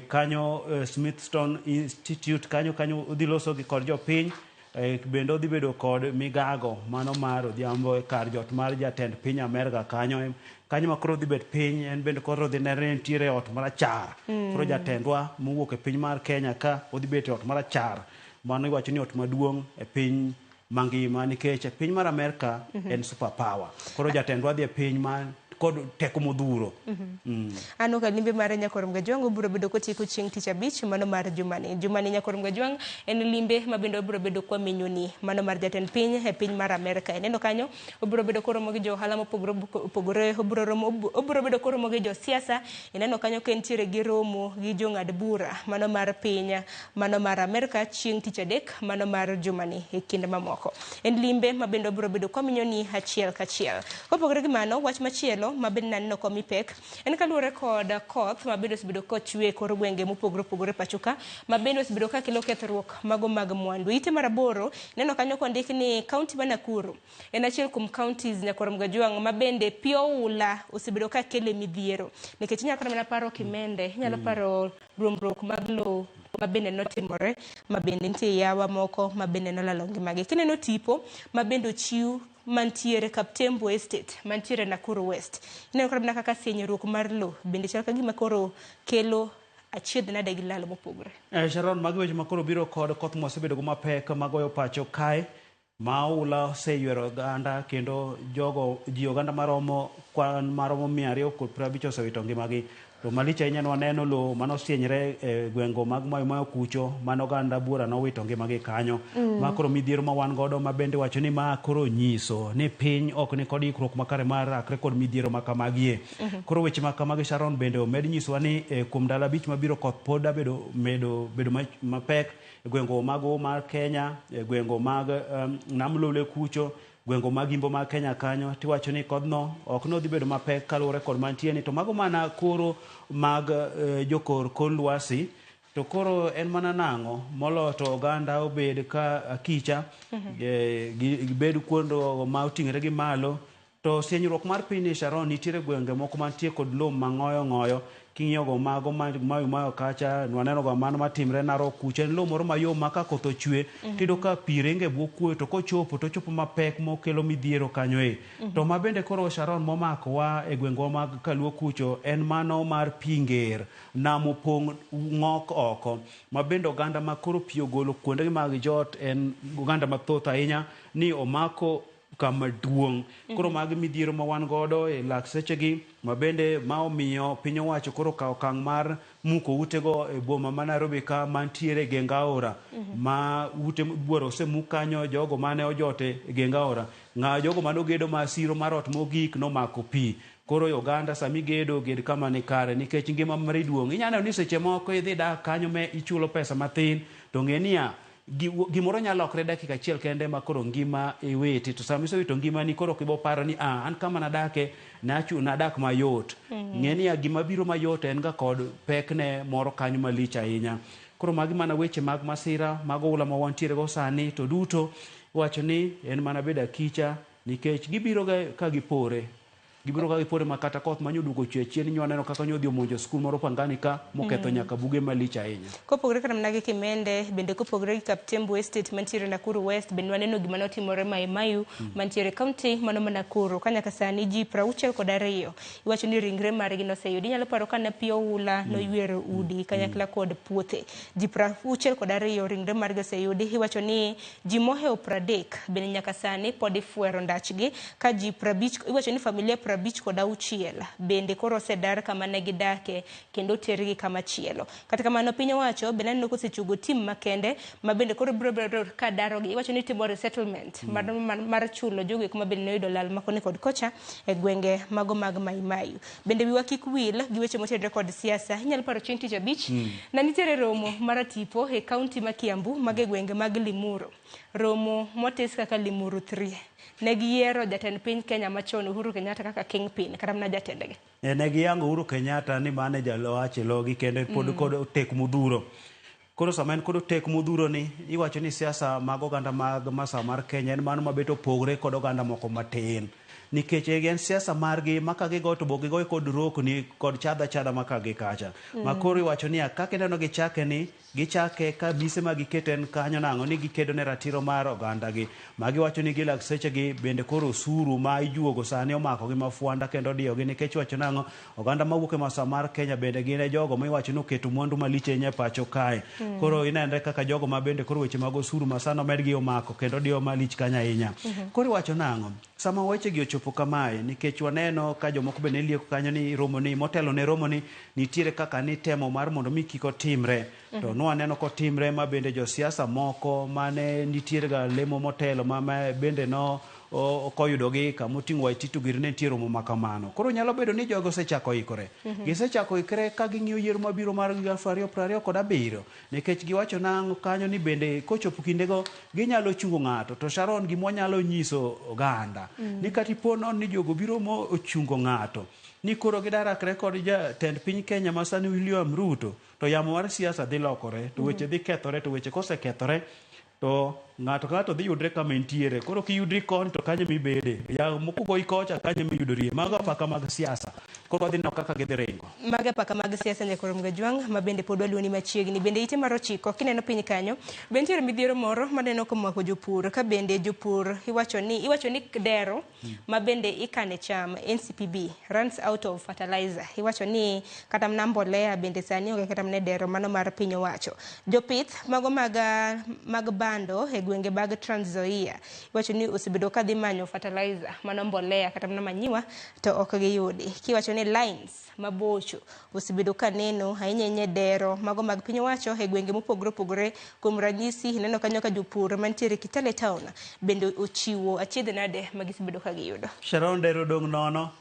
kanyo Smithsonian Institute kanyo odhi loso gi kod jopiny. Bende odhi bedo kod migago mano mar odhiambo e kar jot mar jatend piny Amerka kanyo. Kanyo ma koro odhi bet piny, en bende koro odhi neno ni nitiere ot marachar. Koro jatendwa mowuok e piny mar Kenya ka odhi bet e ot marachar. Mano iwacho ni ot maduong' e piny mangima nikech e piny mar Amerka en super power. Koro jatendwa dhi e piny ma kod teko modhuro. Ano ka limbe mare Nyakor Mgajwang' obiro bedo kotieko chieng' tich abich mano mar jumani. Jumani Nyakor Mgajwang' en limbe ma bende obiro bedo kwa minyoni mano mar jatend piny e piny mar Amerka. Ineno kanyo obiro bedo koromo gi jo ohala mopogore opogore, obiro bedo koromo gi josiasa. Ineno kanyo ka entiere gi romo gi jong'ad bura mano mar piny mano mar Amerka chieng' tich adek mano mar jumani e kinde mamoko. En limbe ma bende obiro bedo kwa minyoni achiel kachiel. Kopogore gi mano, wach machielo ma bende naneno komi pek en kaluwore kod koth ma bende osebedo kochwe e kor gwenge mopogore opogore pacho ka, ma bende osebedo ka kelo kethruok mago mag mwandu. Ite mar aboro neno kanyo kondik ni kaunti ma Nakuru en achiel kuom counties Nyakor Mgajwang' ma bende pi oula osebedo ka kele midhiero. Nikech inyalo kata mana paro Kimende, inyalo paro ruombruok mag lowo ma bende notimore, ma bende nitie yawa moko ma bende nolalo ngimagi. Kineno tipo ma bende ochiw mantiere Kaptembo Estate mantiere Nakuru West, ineno kata mana kaka sienyruok mar lowo bende chal ka gima koro kelo achiedh nade gi lal mopogore. Sharon, magi weche ma koro biro kod koth mwasebedo go mapek magoyo pacho kae ma oula oseywero oganda kendo jogo ji oganda maromo kwan maromo 250 osewito ngimagi. To malich ahinya ne waneno lowo manosienyre e gwengo mag Mayo Mayo kucho mane oganda buora nowito ngimagi kanyo. Ma koro midhiero ma wan godo ma bende wacho ni ma koro nyiso ni piny ok ni kod ikruok makare mar rakre kod midhiero ma kamagie. Koro weche ma kamagi Sharon bende omed nyisowa ni kuom ndalo 5 mabiro koth pod medo bedo mapek e gwengo mago mar Kenya, e gwengo mag Nam Lolwe kucho, gwengo mag Imbo mag Kenya kanyo, tiwacho ni kodhno ok nodhi bedo mapek kaluwore kod mantie ni to mago mana koro mag jokor kor lwasi. To koro en mana nang'o moloyo to oganda obed ka akicha, gibed kuondo ma oting'ore gi malo. To sienyruok mar piny ni Sharon nitiere gwenge moko mantie kod lowo mang'oyo ng'oyo. King'iyo go mago Mayo Mayo kacha, nwaneno go mano matimre Narok kucho, en lowo moro mayom ma ka koth ochwe, tiyudo ka pi ringo e bwo kuoyo, to kochopo to ochopo mapek mokelo midhiero kanyo e. To ma bende koro Sharon momakowa e gwengwa mag Kaluo kucho en mano mar pi nger, nam opong' ng'ok oko, ma bende oganda ma koro pi ogolo kuondegi mag jot en oganda mathoth ahinya ni omako kama duong'. Koro magi midhiero ma wan godo e lak sechegi ma bende ma omiyo piny owacho koro okawo okang' mar muko utego e boma ma Nairobi ka mantiere e geng aora. Ma ute buora osemuk kanyo, jogo mane ojote e geng aora, ng'a jogo mane ogedo ma siro mar ot mogik nomako pi. Koro oganda sami gedo, ged kama ni kare nikech ngima mari duong'. Inyalo neno ni seche moko idhi dak kanyo me ichulo pesa mathin, to ng'e niya, gimoro nyalo lokre dakika achiel kende ma koro ngima iwiti. To sama isewito ngimani koro ok ibo paro ni an kama nadake nadak mayot. Ng'e niya gima biro mayot en ga kod pekne moro kanyo malich ahinya. Koro magi mana weche mag masira mag oula ma wantiere go sani, to duto iwacho ni en mana bedo akicha nikech gibiro ga ka gipore. Gibiro ka gipore ma kata koth manyo duogo chwe chien nyo waneno kaka nyo odhi omonjo skul moro Pangani ka moketho nyaka buge malich ahinya. Kopogore kata mana gi Kimende, bende kopogore gi Kaptembo Estate mantiere Nakuru West, bende waneno gima notimore Mai Mahiu mantiere kaunti mano ma Nakuru. Ka nyaka sani ji 62 iwacho ni ringre margi noseyudi. Inyalo paro ka ne pi oula noywero udi kanyakla kod puothe. Ji 62 ringre margi oseyudi. Iwacho ni ji mohewo 30 bende nyaka sani pod ifwero ndachgi, ka ji 50 iwacho ni familia 56 bende koro osedar kama ne gidake kendo otergi kama chielo. Kata kamano piny owacho bende aneno kosechugo tim makende ma bende koro biro bedo ka darogi. Iwacho ni timo resettlement mar chulo jogo eko ma bende noyudo lal ma koni kod kocha e gwenge mago mag Mai Mahiu. Bende wiwa kik wil gi weche motenore kod siasa. Inyalo paro chieng' tich abich na nitiere romo mar tipo e kaunti ma Kiambu mag e gwenge mag Limuru. Romo motis kaka Limuru 3. Ne giyiero jatend piny Kenya machon Uhuru Kenyatta kaka kingpin kata mana jatendgi. Ne giyango Uhuru Kenyatta ni mane jaloch e logi kendo pod kod tek modhuro. Koro sama en kod tek modhuro ni iwacho ni siasa mag oganda mag masawa mar Kenya en mano mabet opogre kod oganda moko matin. Nikech en siasa margi ma ka gigo to bok gigoye kod rokni kod chadha chadha ma ka gi kacha. Ma koro iwacho niya kaka ineno gichake ni gichake ka mise ma giketo en kanyo nang'o ni gikedo ne ratiro mar oganda gi. Ma giwacho ni gilak sechegi bende koro osuru ma ijuogo sani omako gi mafuanda kendo odiyogi nikech iwacho nang'o oganda mawuok e masawa mar Kenya bende gin e jogo ma iwacho ni oketo mwandu malich ahinya e pacho kae. Koro inenre kaka jogo ma bende koro weche mag osuru ma sani omedgi omako kendo odiyo malich kanyo ahinya. Koro iwacho nang'o Sama wechegi ochopo kamae, nikech waneno ka jomoko be ne lieko kanyo ni romoni, motelo ne romoni, nitiere kaka nitemo mar mondo mi kik otimre. To nwaneno kotimre ma bende josiasa moko mane nitiere ga lemo motelo ma bende no koyudogi kamoting'o Waititu giri ne nitie romo ma kamano. Koro nyalo bedo ni jogo osechako ikore. Gisechako ikre ka ging'iyo yiero mabiro mar 2027 nikech giwacho nang'o kanyo ni bende kochopo kindego ginyalo chungo ng'ato. To Sharon gima wanyalo nyiso oganda ni kata ipo nono ni jogo biro mo ochungo ng'ato ni koro gidarakre kod jatend piny Kenya ma sani William Ruto to yamo mar siasa dhi lokore to weche dhi kethore to weche kosekethore to ng'ato ka ng'ato dhi yudre kama entiere. Koro kiyudri koni to kanyo mibede. Ya moko goyi kocha kanyo miyudorie. Mago apaka mag siasa. Koro wadhi neno kaka gidhi ringo. Mago apaka mag siasa Nyakoro Mgajwang' ma bende pod waluoni machiegni. Bende ite mar ochiko kineno piny kanyo be nitiere midhiero moro maneno komako jopur ka bende jopur iwacho ni dero ma bende ikane cham NCPB runs out of fertilizer. Iwacho ni kata mana mbolea bende sani onge kata mana dero mano mar piny owacho. Jopith mago mag bando e gwenge mag Trans Nzoia iwacho ni osebedo ka dhi manyo fertilizer mano mbolea kata mana manyiwa to ok giyudi. Kiwacho ni lines mabocho osebedo ka neno ahinya ahinya dero mago mag piny owacho e gwenge mopogore opogore. Kuom ranyisi ineno kanyo ka jopur mantiere Kitale town bende ochiwo achiedh nade ma gisebedo ka giyudo. Sharon, dero dong' nono.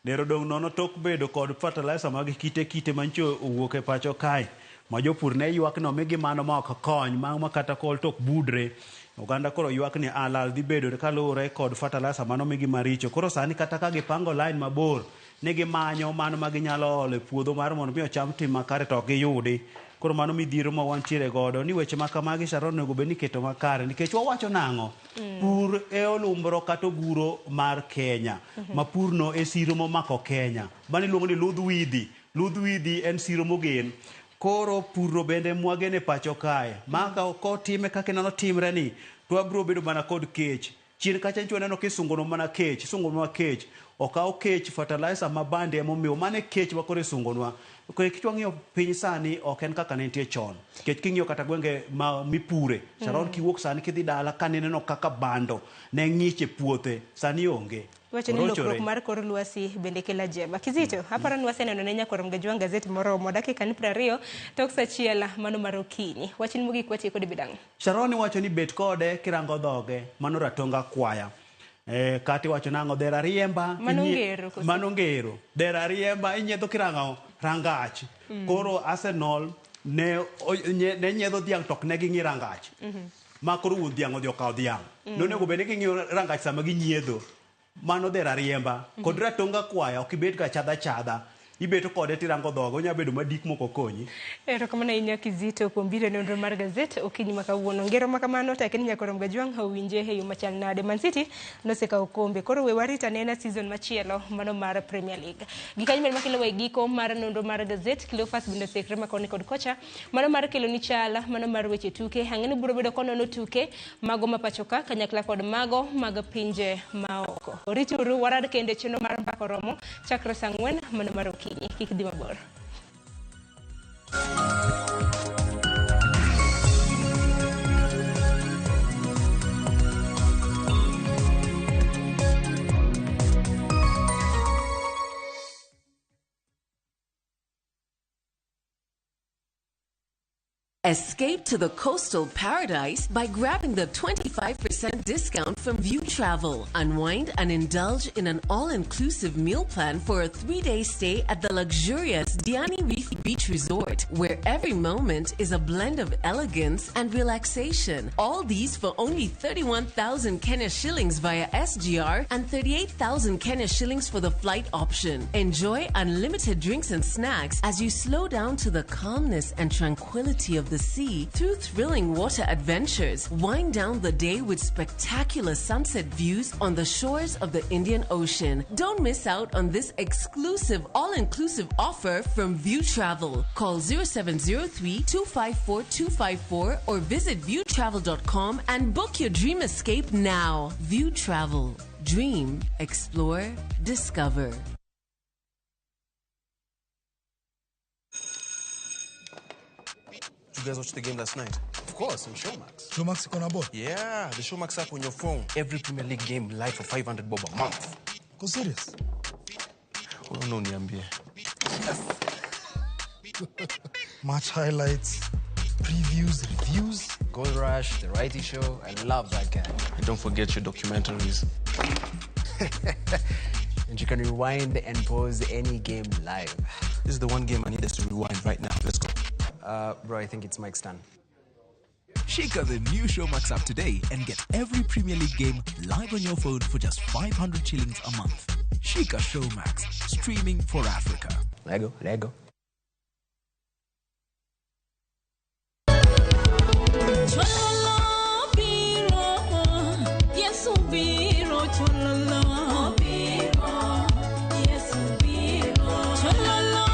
Dero dong' nono tok bedo kod fertilizer mag kite kite mancho owuok e pacho kae. Ma jopur ne ywak ni omigi mano ma ok kony, ma kata kol to ok budre. Oganda koro ywak ni lal dhi bedo kaluwore kod fertilizer mano omigi maricho. Koro sani kata ka gipango line mabor ni gimanyo mano ma ginyalo olo e puodho mar mondo mi ocham tim makare to ok giyudi. Koro mano midhiero ma wantiere godo ni weche ma kamagi Sharon onego bed ni iketo makare nikech wawacho nang'o? Pur e olumbro kata oguro mar Kenya. Ma purno e siro momako Kenya. Mano iluongo ni ludh widhi. Ludh widhi en siro mogen. Koro purno bende mwagene pacho kae. Ma ka ok otime kaka ineno timre ni to wabiro bedo mana kod kech. Chien kacha ncho waneno kisungono mana kech, isungonwa kech. Okaw kech fertilizer ma bande emomiyo mano e kech ma koro isungonwa. Koro kech wang'iyo piny sani ok en kaka ne nitie chon. Kech king'iyo kata gwenge ma mipure, Sharon kiwuok sani kidhi dala ka nineno kaka bando ne ng'ich e puothe, sani onge. Wacho ni lokruok mar kor lwasi bende kelo ajeba. Kizito, aparo ni waseneno ne Nyakoro Mgajwang' gazet moromo dakika ni 20 tok saa achiel mano mar okinyi. Wachni mogik watieko dibed ang'o? Sharon iwacho ni bet kode kirango dhoge, mano ratonga kwaya. Kata iwacho nang'o dher ariemba. Mano ngero koso? Mano ngero. Dher ariemba inyiedho kirango rangach. Koro Arsenal ne nyiedho dhiang' to ok ne ging'i rangach. Ma koro wuon dhiang' odhi okawo dhiang'. Nonego bed ni ging'iyo rangach sama ginyiedho. Mano dher ariemba. Kod ratonga kwaya ok ibed ga chadha chadha. Ibeto kode tirango dhoge, onyalo bedo madik mok okonyi. Erokamano ahinya Kizito kuom biro e nonro mar gazet okinyi ma kawuono. Ngero ma kamano tek ni Nyakoro Mgajwang' owinje e yo machal nade. Man City nosekawo kombe. Koro we warit anena season machielo mano mar Premier League. Gikanyo bende makelo wa e giko mar nonro mar gazet. Cleophas bende osekre makoni kod kocha. Mano mar kelo ni chala, mano mar weche tuke. Ang'e ni biro bedo konono tuke mago ma pacho ka kanyakla kod mago mag pinje maoko. Rituru warad kende chenro mar Mbaka Oromo chakre saa 4 mano mar okinyi. Kik dhi mabor. Escape to the coastal paradise by grabbing the 25% discount from View Travel. Unwind and indulge in an all-inclusive meal plan for a 3-day stay at the luxurious Diani Reef Beach Resort, where every moment is a blend of elegance and relaxation. All these for only 31,000 Kenya shillings via SGR and 38,000 Kenya shillings for the flight option. Enjoy unlimited drinks and snacks as you slow down to the calmness and tranquility of the sea through thrilling water adventures. Wind down the day with spectacular sunset views on the shores of the Indian Ocean. Don't miss out on this exclusive all-inclusive offer from View Travel. Call 0703 254 254 or visit viewtravel.com and book your dream escape now. View Travel. Dream, explore, discover. You guys watched the game last night? Of course, on Showmax. Showmax iko na ball? Yeah, the Showmax app on your phone. Every Premier League game live for 500 bob a month. Uko serious? Wewe uniambie. Match highlights, previews, reviews. Gold Rush, The Righty Show. I love that guy. And don't forget your documentaries. And you can rewind and pause any game live. This is the one game I need us to rewind right now. Let's go. Bro, I think it's Mike's turn. Shika the new Showmax app today and get every Premier League game live on your phone for just 500 shillings a month. Shika Showmax, streaming for Africa. Lego, Lego. Chololo biro, Yesu biro, chololo biro, Yesu biro, chololo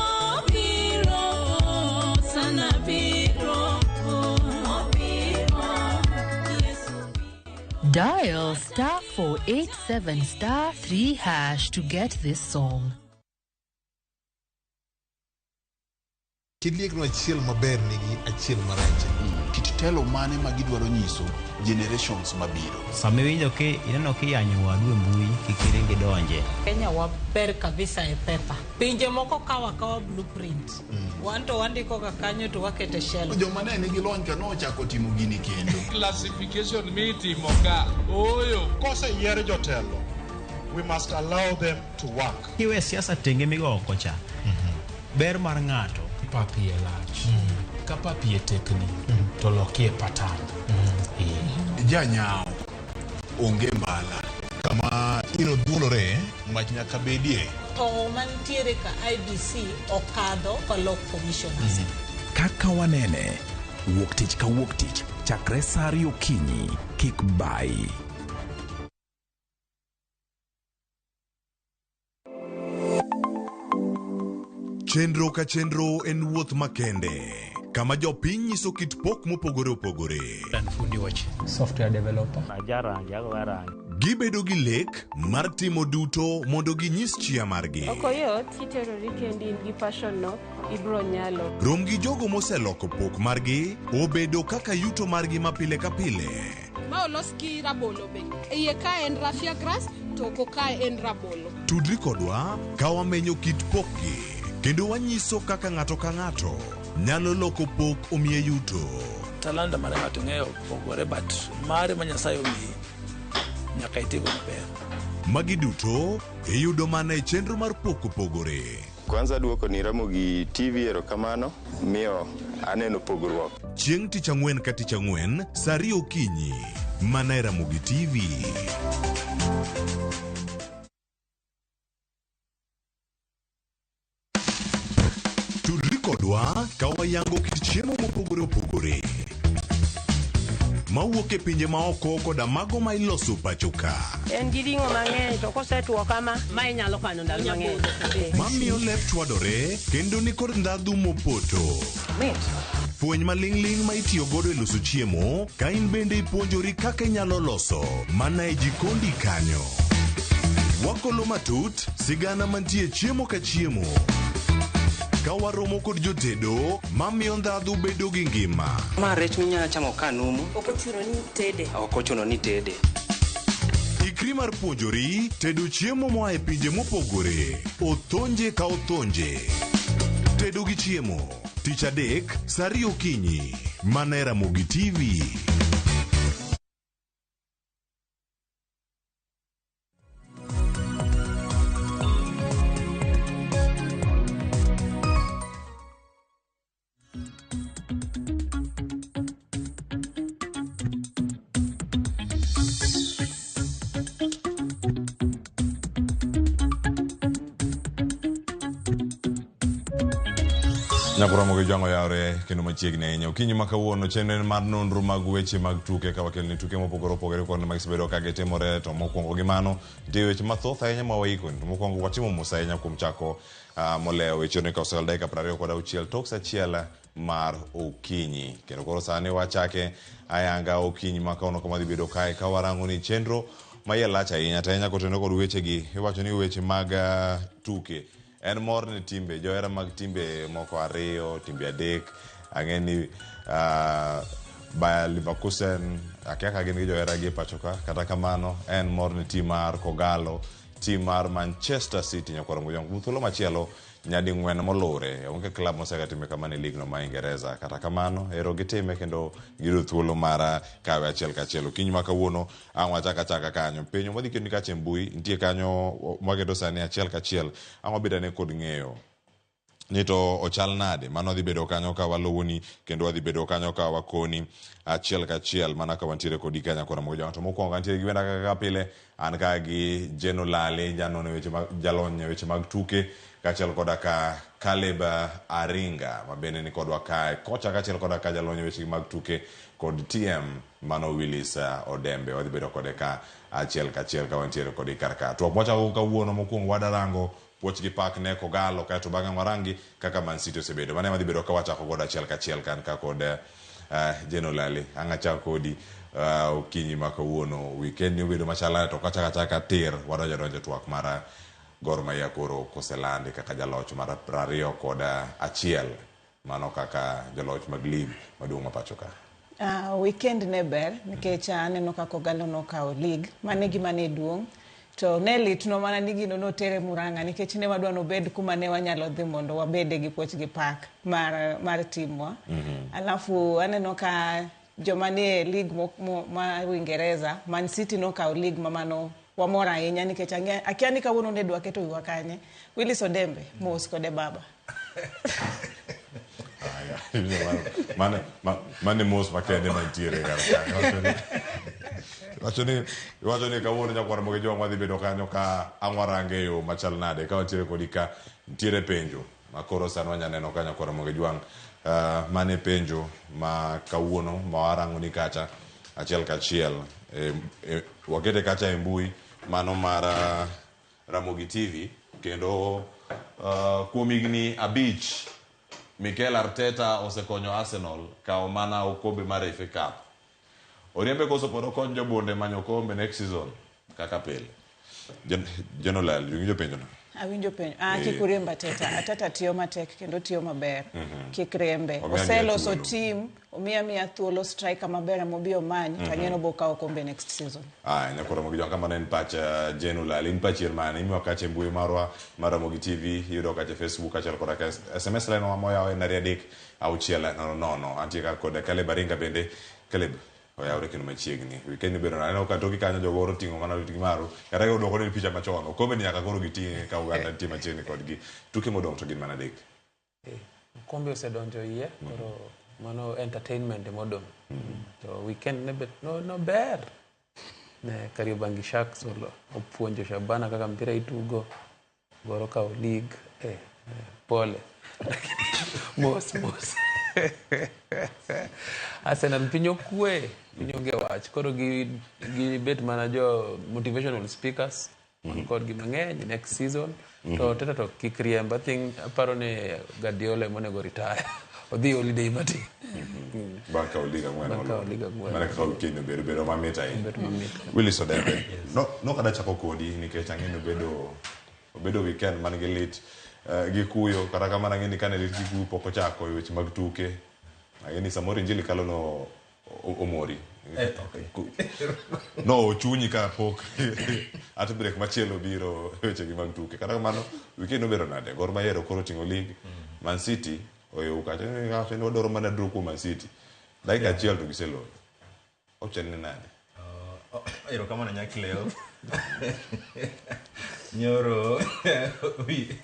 biro, sana biro, biro, Yesu. Dial star 487 star 3 hash to get this song. Kit liekno achiel maber nigi achiel marach. Kit telo mane ma gidwaro nyiso generations mabiro. Sama iwinjo ki ineno kiyanyo wadu e mbui kik iring idonje. Kenya waber kabisa e pepa. Pinje moko kawa kawa blueprint. Wan to wandiko ga kanyo to wakete shelf. Joma ne nigi lony ka nochako timo gini kendo. Classification mitimo ka oyo. Koseyier jotelo, we must allow them to work. Kiwe siasa tenge migo oko cha. Ber mar ng'ato. Pap iye lach. Ka pap iye tekni, to lokie patan. Janyao onge mbala. Kama iro dhuolore, mach nyaka bedie. To mantiere ka IBC okadho kolok commissioners. Kaka wanene, wuok tich ka wuok tich, chakre sa ariyo okinyi, kik bayi. Chenro ka chenro en wuoth makende, kama jopiny nyiso kit pok mopogore opogore. An fundi weche. Software developer. Ajarangi, agoyo rangi. Gibedo gi lek mar timo duto mondo ginyis chia margi. Ok oyot kiterori kendi in gi passion no, ibro nyalo. Rom gi jogo moseloko pok margi obedo kaka yuto margi ma pile ka pile. Ma olos gi rabolo be. E iye ka en raffia grass to oko ka en rabolo. Tudri kodwa ka wamenyo kit pokgi kendo wanyiso kaka ng'ato ka ng'ato nyalo loko pok omiye yuto. Talanta mar ng'ato ng'eyo opogore but mare ma Nyasaye omiyi nyaka itigo maber. Magi duto iyudo mana e chenro mar pok opogore. Kwanza duoko ni Ramogi TV erokamano miyo aneno pogruok. Chieng' tich ang'wen ka tich ang'wen sa ariyo okinyi mana e Ramogi TV. Tudri kodwa ka wayango kit chiemo mopogore opogore mawuok e pinje maoko koda mago ma iloso pacho ka. En gi ring'o mang'eny to kosetuo kama, ma inyalo kano ndalo mang'eny. Mamiyo lep chwadore kendo nikod ndhadhu mopoto. Mit. Fweny maling'ling' ma itiyo godo e loso chiemo ka in bende ipuonjori kaka inyalo loso mana e jikondi kanyo. Wakolo matut sigana mantie chiemo ka chiemo. Ka waromo kod jotedo mamiyo ndhadhu bedo gi ngima. Ma rech minyalo chamo ka numu. Ok ochuno ni tede. Ok ochuno ni tede. Ikri mar puonjori tedo chiemo moa e pinje mopogore. Othonje ka othonje. Tedo gi chiemo. Tich adek, sa ariyo okinyi. Mana e Ramogi TV. Nyakoromo gi jwang'o yawre kendo machiegni ahinya. Okinyi ma kawuono chenro en mar nonro mag weche mag tuke ka wakelni tuke mopogore opogore kuonde ma gisebedo ka gitimore to mokwongo gi mano nitie weche mathoth ahinya ma waiko to mokwongo watimo mos ahinya kuom chako molewo weche ni ka dakika 26 tok sa achiel mar okinyi. Kendo koro sani wachake ayanga okinyi ma kawuono kama dhi bedo kae ka warango ni chenro ma iye lach ahinya to ahinya kotenore kod wechegi iwacho ni weche mag tuke en mor ne timbe johera mag timbe moko ariyo timbe adek ang'e ni Bayer Leverkusen akia ka gin gi johera gi e pacho ka kata kamano en mor ni team mar Kogalo team mar Manchester City nyakwar Mojong thuolo machielo nyading'wen molure onge club mosega time kamano e lig no ma Ingereza kata kamano ero gitime kendo giyudo thuolo mar kawe achiel kachiel okinyi ma kawuono ang' wachak achaka kanyo penjo mwadhi ketoni kacha e mbui nitie kanyo mwaketo sani achiel kachiel ang' wabed ane kod ng'eyo ni to ochal nade mano dhi bedo kanyo ka waluwoni kendo wadhi bedo kanyo ka wakoni achiel kachiel mana ka wantiere kodi ka nyakwara Mogo to mokwongo antiere gi wenda kaka pile an ka gi Jeno Lale janon e weche mag jalony e weche mag tuke kaachiel koda ka Caleb Aringa ma bende ni kodwa kae kocha kaachiel koda ka jalony e weche mag tuke kod TM mano Willis Odembe wadhi bedo kode ka achiel kachiel ka wantiere kodi kar ka twak mwachako kawuono mokwongo wadarango puoch gi pak ne Kogalo kaeto bang'e warangi kaka Man City osebedo mano ema dhi bedo ka wachako godo achiel kachiel kan ka kod Jeno Lali ang' achak kodi okinyi ma kawuono weekend ni obedo machal nade to kachako achaka tir wadonjo donjo twak mar Gor Mahia koro koselandi kaka jaloch mar 21 mano kaka joloch mag lig maduong' ma pacho ka. Weekend ne ber nikech aneno ka Kogalo nokawo league mano e gima ne duong' to ne litnwa mana ni gino notere Murang'a nikech ne wadwa nobed kuma ne wanyalo dhi mondo wabede gi puoch gi pak mar timwa. Alafu aneno ka joma nie league mar Uingereza Man City nokawo league ma mano wamor ahinya nikech akia ni kawuono ne dwa keto wiwa kanye. Willis Odembe mos kode baba. Mane mos makende mantiere kar ka. Iwacho ni kawuono nyakwar Mogi Jwang' wadhi bedo kanyo ka ang' warange e yo machal nade ka wantiere kodi ka nitiere penjo ma koro sani wanya neno ka nyakwar Mogi Jwang' mane penjo ma kawuono ma warango ni kacha achiel kachiel wakete kacha e mbui mano mar Ramogi TV kendo kuom higni 5 Mikel Arteta osekonyo Arsenal kawo mana okombe mar FA Cup. Oriembe koso pod okony jobunde manyo okombe next season kaka pile. General, iwinjo penjo no? Awinjo penjo. Kik uriemb Arteta. Arteta tiyo matek kendo tiyo maber. Kik riembe. Oseloso team, omiya thuolo striker maber mobi omany, to ang'e ni obiro kawo okombe next season. Nyakoro Ramogi Jwang' kama ne en pach General, in pachi en mane? Imiwa kacha e mbui marwa mar Ramogi TV, iyudo kacha e Facebook kaachiel koda ka SMS line wa moyaw en 2 3 6 0 0. Antie ka kod Caleb Aringa bende. Caleb oyawre kendo machiegni. Weekend bedo aneno ka toki kanyo jogoro oting'o mana lwetgi malo. Kata ka odwoko ni picha machon, okombe ni nyaka koro giting'e ka oganda nitie machiegni kodgi. Tuke modong' to gin mana 3. Okombe osedonjo iye, koro mano entertainment modong'. To weekend ne bet no ber. Ne Kariobangi Sharks opuonjo Shabana kaka mpira itugo, Gor okawo league, pole. Mos mos. Arsenal piny okwe, piny onge wach. Koro gi bet mana jo motivational speakers kodgi mang'eny next season. To Teta to kik riemb. I think aparo ni Guardiola ema onego retire. Odhi holiday matin. Bang' kawo league 4. Bang' kawo league 4. Mana kaka weekend obedo mamit ahinya. Obedo mamit. Willis Odembe. No kada chako kodi nikech ang'e ni obedo weekend man gi lit gi kuyo kata kamano ang'e ni kane lit gi kuyo pok ochako e weche mag tuke. Ang'e ni samoro injili kalo no omori. No ochunyi ka pok heartbreak machielo biro e weche gi mag tuke. Kata kamano weekend obedo nade? Gor Mahia koro oting'o league. Man City oyewo kacha. Kacha ni wadwaro mana draw kuom Man City. Dakika achiel to giseloyo. Ochal ni nade? Erokamano Nyakleo. Nyoro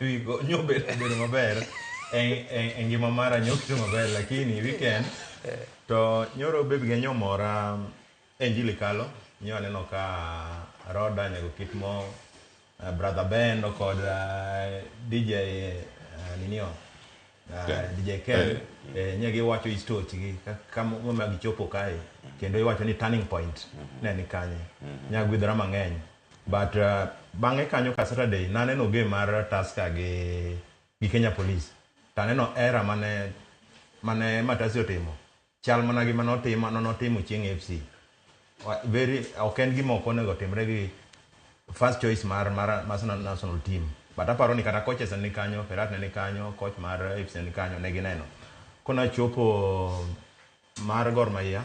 wigo nyobedo maber e ngima mara nyoketo maber lakini weekend to nyoro baby ge nyomora e Injili kalo nyo aneno ka Roda Nyago Kitmo Brother Ben kod DJ ninio DJ Ken nye giwacho history gi kama gichopo kae kendo iwacho ni turning point ne ni kanye nyagwidhora mang'eny but bang'e kanyo ka Saturday naneno game mar Tusker gi Kenya Police to aneno era mane Matasi otimo chal mana gi manotimo chieng' FC very ok en gima ok onego timre gi first choice mar national team but aparo ni kata coaches ne ni kanyo, Ferat ne ni kanyo, coach mar FC ne ni kanyo, ne gineno. Kona chopo mar Gor Mahia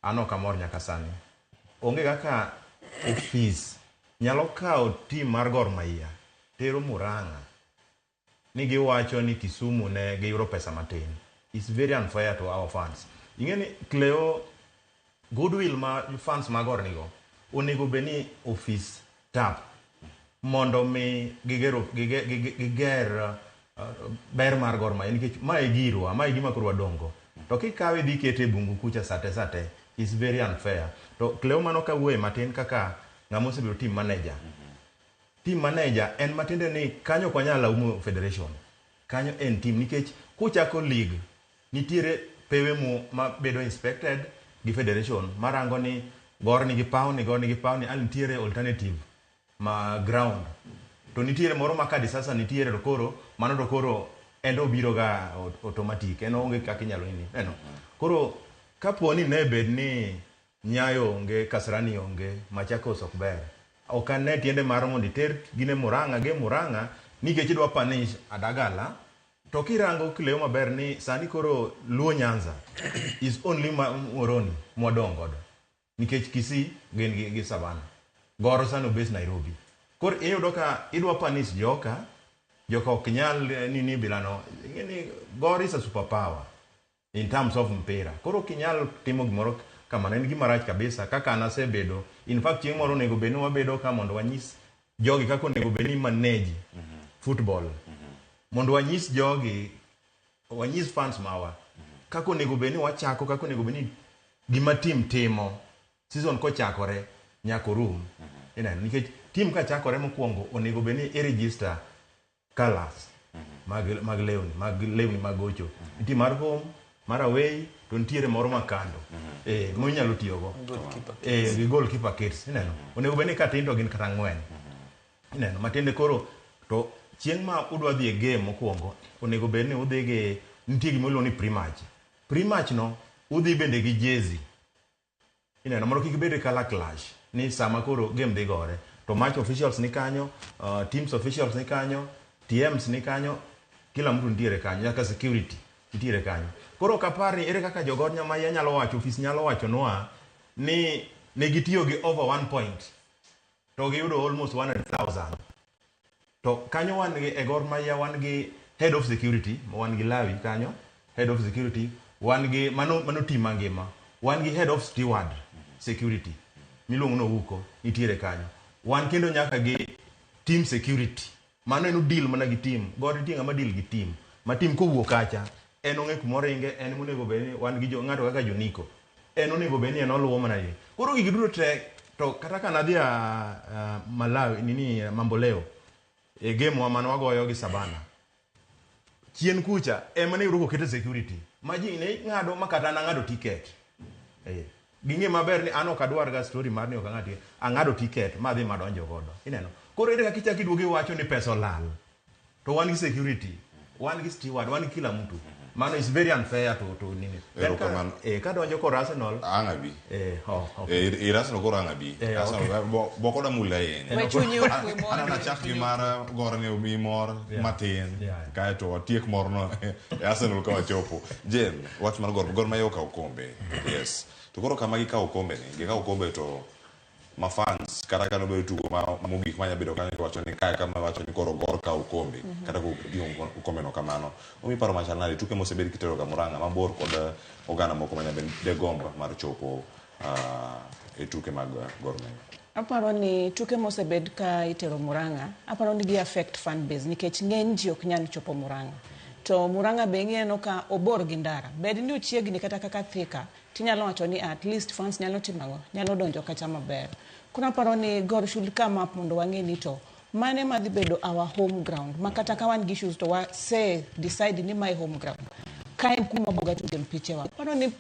An ok amor nyaka sani. Onge kaka ofis nyalo kawo team mar Gor Mahia tero Murang'a ni giwacho ni Kisumu ne giyudo pesa matin. It's very unfair to our fans. Ing'e ni Cleo goodwill ma fans mag Gor nigo onego bed ni ofis tap mondo mi gigero giger ber mar Gor Mahia nikech ma e girwa, ma e gima koro wadongo. To kikawe idhi ikete e bungu kucha sate sate is very unfair. To Cleo mano kawuoye matin kaka ng'ama osebedo team manager. Team manager en matiende ni kanyo ok wanyal laumo federation. Kanyo en team nikech kuchako league nitiere pewe mu ma bedo inspected gi federation marango ni Gor nigi pawni, Gor nigi pawni, an nitiere alternative ma ground. To nitiere moro ma kadi sasa nitiere to koro mano to koro en obiro ga automatic en onge kaka inyalo nini. Neno. Koro kapo ni ne bed ni Nyayo onge, Kasarani onge, Machakos ok ber. Ok ane tiende mar mondo iter gine Murang'a gi Murang'a nikech idwa punish Adagala. To kirango Cleo maber ni sani koro Luo Nyanza is only Muhoroni mwadong' godo. Nikech Kisii gin gi Savannah. Gor sani obes Nairobi. Koro iyudo ka idwa punish joka, joka ok nyal nini bilano. Ing'e ni Gor is a superpower in terms of mpira. Koro ok inyal timo gimoro kamano, en gima rach kabisa kaka an asebedo. In fact chieng' moro onego bed ni wabedo ka mondo wanyis jogi kaka onego bed ni manage football. Mondo wanyis jogi, wanyis fans mawa kaka onego bed ni wachako, kaka onego bed ni gima team timo season kochakore nyaka orum. Ineno, nikech team kachakore mokwongo onego bed ni i register colors mag lewni, mag lewni mag gocho. Nitie mar home, mar away, to nitiere moro ma kando. Minyalo tiyogo. Goalkeeper kits. Gi goalkeeper kits, ineno. Onego bed ni katin to gin kata 4. Ineno, matiende koro to chieng' ma udwa dhi e game mokwongo, onego bed ni udhi gi nitie gima iluongo ni pre-match. Pre-match no udhi bende gi jersey. Ineno, mondo kik bed color clash ni sama koro game dhi gore to match officials ni kanyo, teams officials ni kanyo, TMs ni kanyo, kila mtu nitiere kanyo, nyaka security nitiere kanyo. Koro ok apar ni ere kaka jogor Nyamaiya nyalo wacho, ofis nyalo wacho nwa ni ne gitiyo gi over 1 point to giyudo almost 100,000. To kanyo wan gi e Gor Mahia wan gi head of security, wan gi Lawi kanyo, head of security, wan gi mano team mangima, wan gi head of steward security miluongo ni Ouko nitiere kanyo. Wan kendo nyaka gi team security. Mano en deal mana gi team. Gor nitie ng'ama deal gi team. Ma team kowuok kacha, en ong'e kuma oringe, en monego bed ni wan gi ng'ato kaka Joniko. En onego bed ni en oluwo mana ye. Koro gigi duto te, to kata ka nadhi a Malawi, nini Mamboleo, e game wa mane wagoyo gi Savannah. Chien kucha ema ne yudo kokete security. Ma ji ne ng'ado ma kata an ang'ado ticket. Ging'e maber ni an ok adwar ga story mar ni ok ang'ad ticket. Ang'ado ticket ma adhi madonjo godo. Ineno? Koro ere kaka ichako iduogo iwacho ni pesa olal. To wan gi security, wan gi steward, wan gi kila mtu. Mano is very unfair to nini. Then Erokamano. kadonjo kor Arsenal. Ang' abi. Oh, okay. Ir Arsenal koro ang' abi. Arsenal, Okay. bo koda mula ahinya. We chunyi okwe mondo. Aneno achak gi mar Gor ni omiyi mor matin. Kaeto watiek morno e Arsenal ka wachopo. Jane, wach mar Gor, Gor Mahia okawo kombe. Yes. To koro kama gikawo kombe ni, gikawo kombe to ma fans kata ka nobedo tugo ma mogik manya bedo kanyo kiwacho ni kae kama wacho ni koro Gor kawo kombe kata koting'o kombe no kamano. Omi paro machal nade tuke mosebed kitero ga Murang'a mabor kod oganda moko manya bed de gombo mar chopo e tuke mag Gor Mahia. Aparo ni tuke mosebed ka itero Murang'a, aparo ni gi affect fan base nikech ng'eny ji ok nyal chopo Murang'a. To Murang'a be ing'eno ka obor gi ndara. Bed ni ochiegni kata kaka Thika, tinyalo wacho ni at least fans nyalo timo ang'o? Nyalo donjo kacha maber. Koro aparo ni Gor should come up mondo wang'e ni to mane madhi bedo our home ground. Ma kata ka wan gi issues to wa say decide ni my home ground. Ka en kuma waboga tuge mpichewa. Aparo ni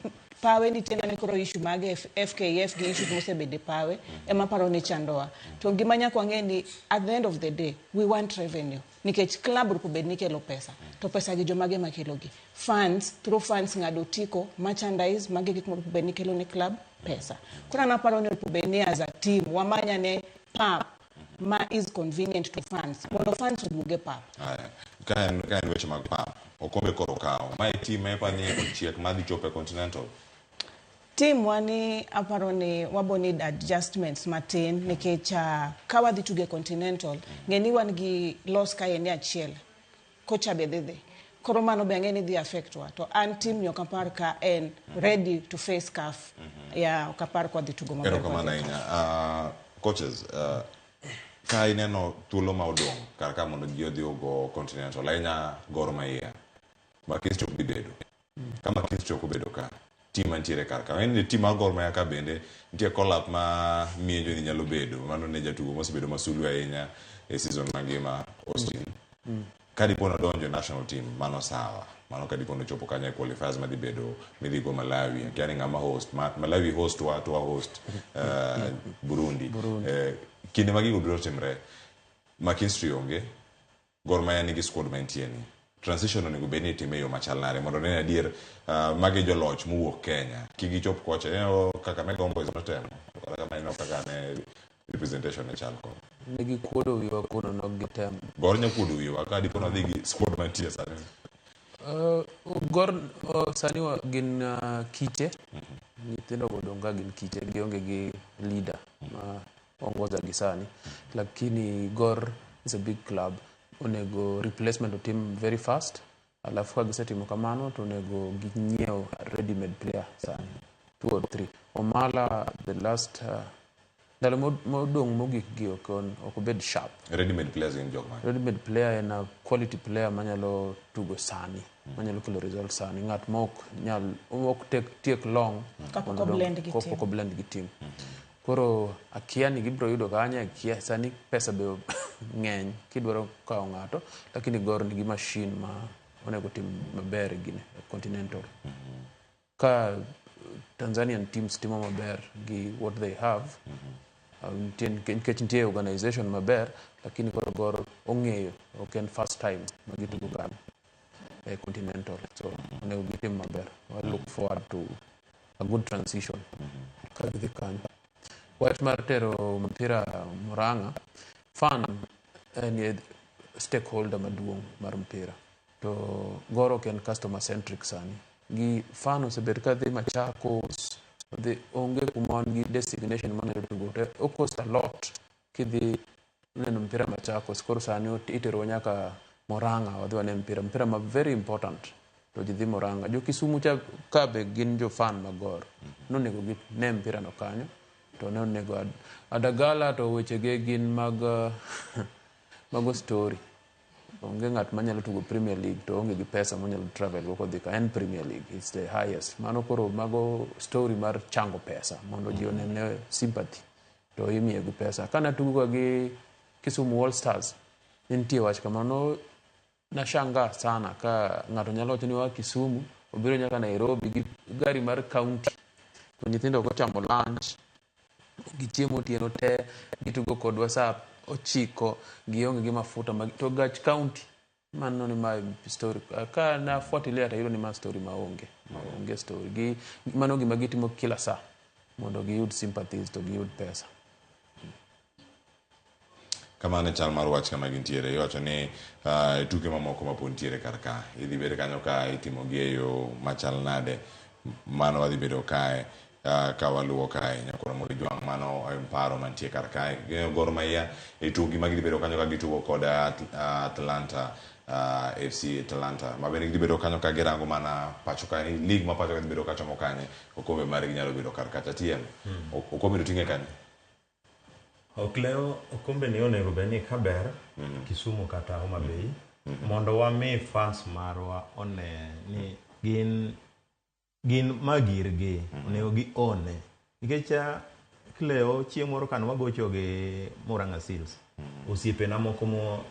pawe nitie nani koro issue mag FKF gi issues mosebedo e pawe ema aparo ni chandowa. To gima nyaka wang'e ni at the end of the day we want revenue. Nikech club onego bed ni kelo pesa. To pesa gi jomage makelo gi? Fans, through fans ng'ado otiko, merchandise, magi gik monego bed ni kelo ne club pesa. Koro an aparo ni onego bed ni as a team wamanyane pap ma is convenient to fans mondo fans oduog e pap. Aya, ka en weche mag pap, okombe koro okawo. Mae team ma ipani ochiek madhi chopo e Continental. Team wa ni aparo ni wabo need adjustments matin nikech ka wadhi tugo e Continental, ng'e ni wan gi loss kae ni achiel. Kocha be dhi dhi. Koro mano be ang'e ni dhi affect wa. To an team ni ok apar ka en ready to face CAF. Yeah, ok apar ka wadhi tugo maber. Erokamano ahinya. Coaches, ka ineno thuolo ma odong' kar ka mondo ji odhi ogo Continental, ahinya Gor Mahia, McKinstry ok dhi bedo. Ka McKinstry ok obedo ka, team mantiere kar ka. En ni team mar Gor Mahia ka bende nitie call up ma mienjo ni nyalo bedo. Mano ne jatugo mosebedo masulwe ahinya e season mangima, Austin. Ka dipo nodonjo e national team, mano sawa. Mano ka dipo nochopo kanyo e qualifiers madhi bedo midhi go Malawi. Akia ni ng'ama host. Malawi host wa to wa host Burundi. Kinde ma gigo duto timre, McKinstry onge, Gor Mahia nigi squad mantie ni. Transition onego bed ni itime e yo machal nade mondo ne adier magi joloch mowuok Kenya kik gichop kocha. Ineno Kakamega Homeboyz notemo, to kata kamano ineno kaka ne representation ne chal koro. Ne gikuodo wiwa kuno, nok gitemo. Gor nya kuodo wiwa ka dipo nodhi gi squad mantie sani. Gor sani gin kiche. Nyithindo go odong' ka gin kiche, gionge gi leader ma ongoza gi sani. Lakini Gor is a big club. Onego replacement otim very fast. Alafu ka gisetimo kamano to onego ginyiew ready made player sani. 2 or 3. Omala the last ndalo modong' mogik gi ok obed sharp. Ready made players gin jok mage? Ready made player en a quality player manyalo tugo sani, manyalo kelo result sani. Ng'at ma ok nyal, ok take long Kapok mondo oblend gi team. Kapok oblend gi team. Koro akia ni gibiro yudo kanye, akia sani pesa be ng'eny kidwaro kawo ng'ato, lakini Gor nigi machine ma onego tim maber gine Continental. Ka Tanzanian teams timo maber gi what they have, nikech nitie organization maber, lakini koro Gor ong'eyo, ok en first time ma gitugo kanyo e Continental, so onego gitim maber. I look forward to a good transition ka gidhi kanyo. Wach mar tero mpira Murang'a, fan en e stakeholder maduong' mar mpira, to Gor ok en customer centric sani. Gi fan osebet ka dhi Machakos, dhi onge kuma wan gi designation manyalo tugo. To o cost a lot kidhi neno mpira Machakos, koro sani iterowa nyaka Murang'a wadhi wane mpira, mpira ma very important to ji dhi Murang'a. Jo Kisumu cha ka be gin jo fan mag Gor, nonego gine mpira no kanyo, to ne onego Adagala to wechege gin mago story. Onge ng'at manyalo tugo Premier League to onge gi pesa monyalo travel go kodhi ka en Premier League, it's the highest. Mano koro mago story mar chango pesa mondo ji onene sympathy to imiyo gi pesa. Kana tugo gi Kisumu All Stars, nitie wach kamano, nashangaa sana ka ng'ato nyalo wacho ni wa Kisumu obiro nyaka Nairobi gi gari mar county to nyithindo ok ochamo lunch, gichiemo otieno te, gitugo kodwa saa 9, gionge gi mafuta to gach county. Mano ni ma story. Ka nafuatilia tayudo ni ma story maonge. Maonge story. Gi, mano gima gitimo kila saa mondo giyud sympathies to giyud pesa. Kamano e chal mar wach kama gintiere. Iwacho ni tuke mamoko ma pod nitiere kar ka, idhi bed kanyo ka itimo gi e yo machal nade. Mano wadhi bedo kae ka waluwo kae nyakoro mondo ijwang' mano en paro mantie kar kae. Gor Mahia e tugi ma gidhi bedo kanyo ka gitugo kod Atlanta, FC Atlanta ma bende gidhi bedo kanyo ka girango mana pacho ka league ma pacho ka dhi bedo ka chomo kanye, okombe margi nyalo bedo kar kacha. TM, okombe to ting'e kanye? Ok leo okombe ni onego bed ni kaber Kisumu kata Homa Bay mondo wami fans marwa one ni gin magirgi, onego gi one. Nikech Cleo chieng' moro kane wagocho gi Murang'a Seals, osiepena moko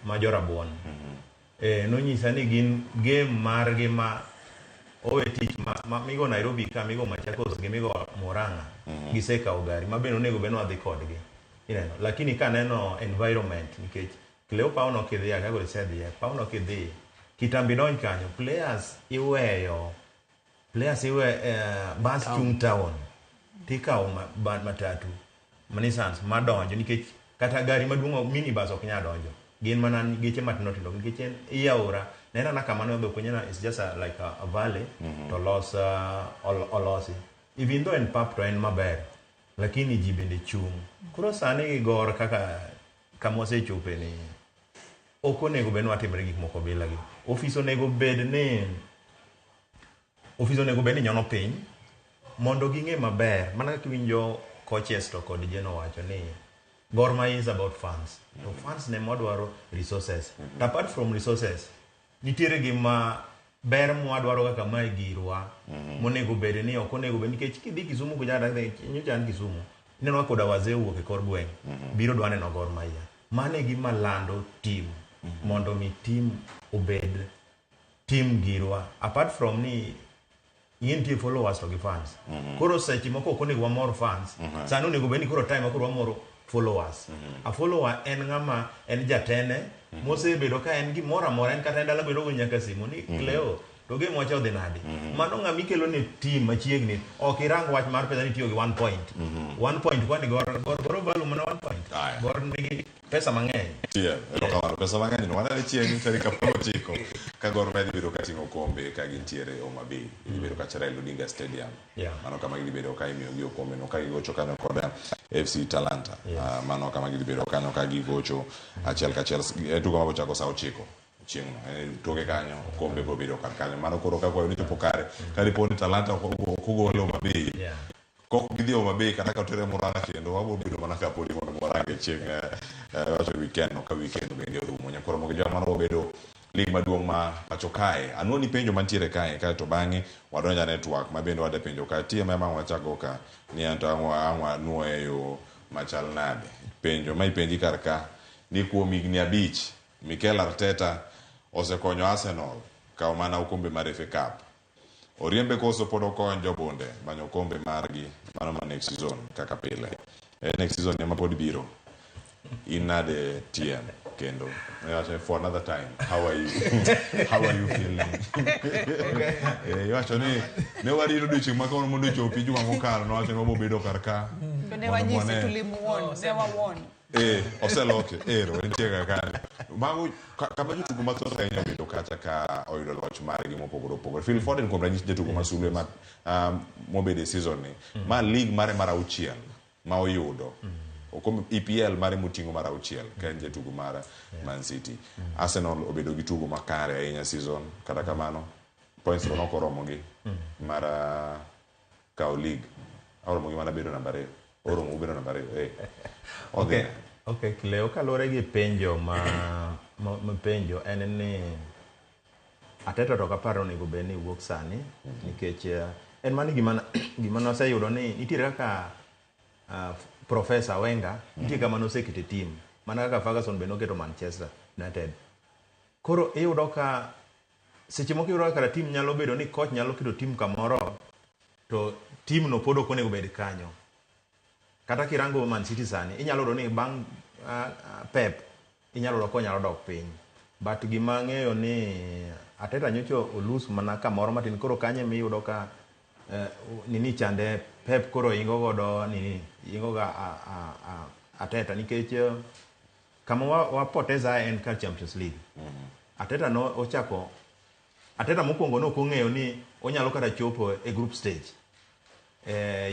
ma jorabuon, nonyisa ni gin game margi ma owe tich ma migo Nairobi ka, migo Machakos gi migo Murang'a, gisekawo gari ma bende onego bed ni wadhi kodgi. Ineno, lakini kaneno environment, nikech Cleo paw no kidhi, akago isedhiye, paw no kidhi, kitambi donj kanyo, players iweyo, players iwe, bus chung town, tikawo matatu, Nissan madonjo, nikech kata gari maduong' minibus ok nyal donjo, gin mana geche matindo tindo, nikech en i aora, neno na kama ne odhi kunyena, it's just a, like a valley, to olosi. Even though en pap to en maber, lakini ji bende chung'. Koro sani gi Gor kaka kama wasechope ni ok onego bed ni watimre gik moko bila gi. Ofis onego bed ni ofis onego bed ni nyono piny mondo ging'e maber mana kaka iwinjo coaches to kod Jeno wacho ni Gor Mahia is about fans. To fans ne mwadwaro resources. To apart from resources, nitiere gima ber mwadwaro kaka mae girwa monego bed ni ok onego bed nikech kidhi Kisumu kucha kata nyocha an Kisumu ineno ka koda wazee owuok e kor gweng' biro dwa neno Gor Mahia. Mano e gima lando team mondo mi team obed team girwa apart from ni ing'e nitie followers to gi fans. Koro seche moko ok onego wamor fans. Sani onego bed ni koro time ma koro wamoro followers. A follower en ng'ama en jatene mosebedo ka en gimoro amora en kata en dala bedo go nyaka simu ni Cleo to game wacha odhi nade. Mano ng'ama ikelo ne team machiegni ok irang wach mar pesa ni itiyo gi 1 point. 1 point kwani Gor Gor Gor value mana 1 point. Gor nigi pesa mang'eny. Yeah, erokamano. Pesa mang'eny no wanene chieng' tarik 19 ka Gor Mahia dhi bedo ka ting'o kombe ka gintiere Homa Bay. Gidhi bedo kacha Raila Odinga Stadium. Mano kama gidhi bedo ka imiyogi okombe no ka gigocho kanyo kod FC Talanta. Mano kama gidhi bedo kanyo ka gigocho achiel kachiel. En tugo ma bochako saa 9 chieng'no. Toke kanyo okombe biro bedo kar kanyo. Mano koro ka kwayo ni chopo kare. Ka dipo ni Talanta ok ogolo Homa Bay. Kok gidhi Homa Bay kata ka otere Murang'a kendo wabiro bedo mana ka podi mondo warange chieng' wacho weekend no ka weekend bende orumo. Nyakoro mogi jwa mano wabedo lig maduong' ma pacho kae. Anuoni penjo mantiere kae kae to bang'e wadonjo e network ma bende wadhi penjo ka TMM ang' wachago ka ni anto ang' ang' wanuoye yo machal nade. Penjo ma ipenji kar ka ni kuom higni 5 Mikel Arteta osekonyo Arsenal kawo mana okombe mar FA Cup. Oriembe koso pod okony jobunde manyo okombe margi mano ma next season kaka pile. Next season ema pod biro. In nade TM kendo. Iwacho for another time. How are you? How are you feeling? Iwacho ni ne warito odiochieng' ma kawuono mondo ochopi juma mokalo nowacho ni wabiro bedo kar ka. To ne Mondo wanyise wane. tulimuon, ne wawuon. Oseloke. Ero, entie kar kanyo. Mago kama jotugo mathoth ahinya obedo kacha ka oyudo loch margi mopogore opogore. Phil Foden kuom ranyisi jatugo ma sulwe ma mobedo e season ni. Ma league mare mar 6 ma oyudo. Okombe EPL mare moting'o mar 6 ka en jatugo mar Man City. Arsenal obedo gi tugo makare ahinya season kata kamano points go nokoromo gi mar kawo league. Oromo gi mana bedo namba 2. Oromo bedo namba 2. Odhi. Okay, Cleo, kaluwore gi penjo ma penjo en ni Arteta to ok apar onego bed ni wuok sani nikech en mano gima noseyudo ni nitiere kaka Professor Wenger nitie kama nosekete team mana kaka Ferguson be noketo Manchester United. Koro iyudo ka seche moko iyudo ka kata team nyalo bedo ni coach nyalo keto team kamoro to team no pod ok onego bed kanyo. Kata kirango Man City sani inyalo yudo ni bang' Pep inyalo yudo konyalo dok piny. But gima ang'eyo ni Arteta nyocha olus mana kamoro matin koro kanyo emiyudo ka nini chande Pep koro ingo godo nini ingo ga Arteta nikech kama wapoteza en kar Champions League. Arteta no ochako Arteta mokwongo ne ok ong'eyo ni onyalo kata chopo e group stage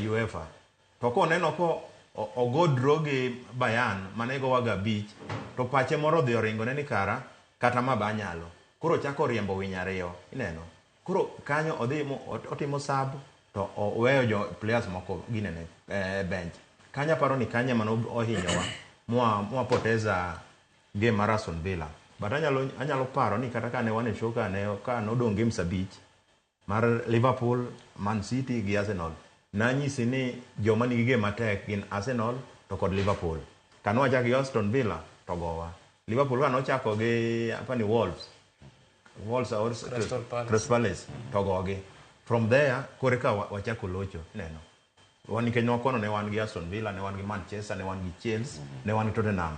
UEFA. To koneno ko ogo draw gi Bayern mane gowaga 5 to pache moro odhi oringone ni kara kata ma be anyalo. Koro ochako riembo winy 2 ineno. Koro kanyo odhi otimo sub to oweyo jo players moko ginene bench. Kanyo aparo ni kanyo ema ohinyowa mwa poteza game mar Aston Villa. But anyalo paro ni kata kane wan e show kane ka nodong' games 5 mar Liverpool, Man City gi Arsenal. Nanyisi ni joma nigi game matek gin Arsenal to kod Liverpool. Kane wachako gi Aston Villa to gowa. Liverpool ka nochako gi apani Wolves. Wolves or Crystal Palace. Crystal Palace to gogi. From there kore ka wachako locho neno. Wan nikech nwakono ne wan gi Aston Villa, ne wan gi Manchester, ne wan gi Chelsea, ne wan gi Tottenham.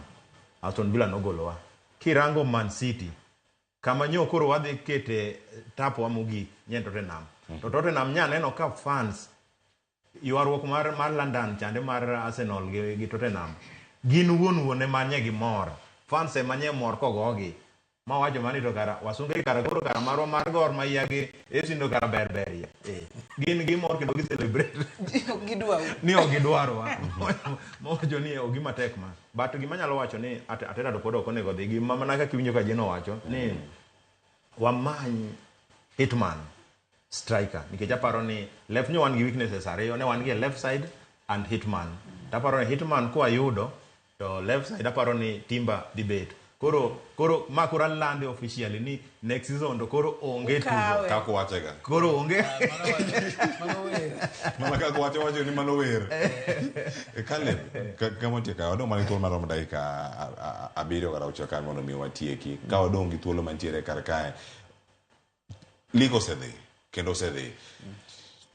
Aston Villa nogolowa. Kirango Man City kama nyo koro wadhi kete tapwa mogik nyen Tottenham. To Tottenham nya neno ka fans ywaruok mar London chande mar Arsenal gi Tottenham gin wuon wuon ema nye gimor. Fans ema nye mor kogogi. Ma wacho mani to kara wasunge kara koro kara marwa mar Gor Mahia gi AFC no kara ber ber ye. Gin gimor kendo gi celebrate. Gidwau. Ni ok gidwarwa. Mawacho ni ok gima tek ma. But gima anyalo wacho ni Arteta to pod ok onego dhi. Gima mana kaka iwinjo ka Jeno wacho ni wamany hitman striker nikech aparo ni left nyo wan gi weaknesses ariyo ne wan gi e left side and hitman. To aparo ni hitman kwayudo to left side aparo ni Timber dhi bet. Koro koro ma koro alande officially ni next season to koro onge tugo. Ukawe. Kaka wachega. Koro onge. Mana kaka wacho wacho ni mano wer. Caleb, kama otieko wadong' mana gi thuolo maromo dakika 7 kata 6 ka mondo mi watieki. Ka wadong' gi thuolo mantiere kar kae. Lig osedhi kendo osedhi.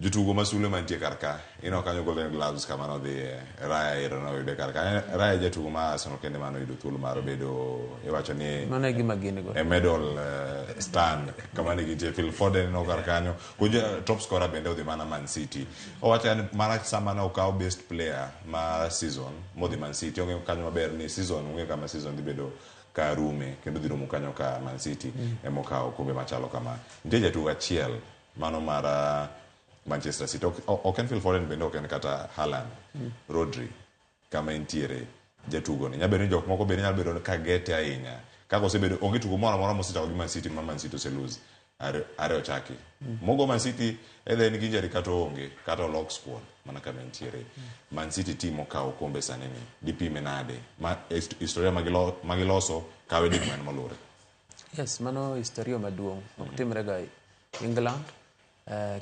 Jotugo ma sulwe mantie kar ka, ineno kanyo Golden Gloves kama nodhiye, Raya ero noyude kar ka. Raya jatugo ma Arsenal kende mane oyudo thuolo mar bedo iwacho ni Mano e gima gin go. e medal stand kama ne gintie. Phil Foden no kar kanyo. Kuja top scorer bende odhi mana Man City. Owacho ni mana sama ne okaw best player ma season modhi Man City onge kanyo maber ni season onge kama season dhi bedo ka rume kendo dhi rumo kanyo ka Man City ema okawo okombe machalo kama. Nitie jatugo achiel mano mar Manchester City. Ok en Phil Foden bende ok en kata Haaland. Rodri kama entiere jatugo ni. Nyalo bedo ni jok moko bende nyalo bedo ka gete ahinya. Kaka osebedo onge tugo moro amora mosechako gi Man City ma Man City ose lose. Are ochaki. Mogo Man City either en gi injury kata oonge kata olok squad mana kama entiere. Man City team okawo okombe sani ni. Dipime nade? Ma historia magiloso kawe ding'wen moluwore. Yes, mano historia maduong'. Ok timre ga England.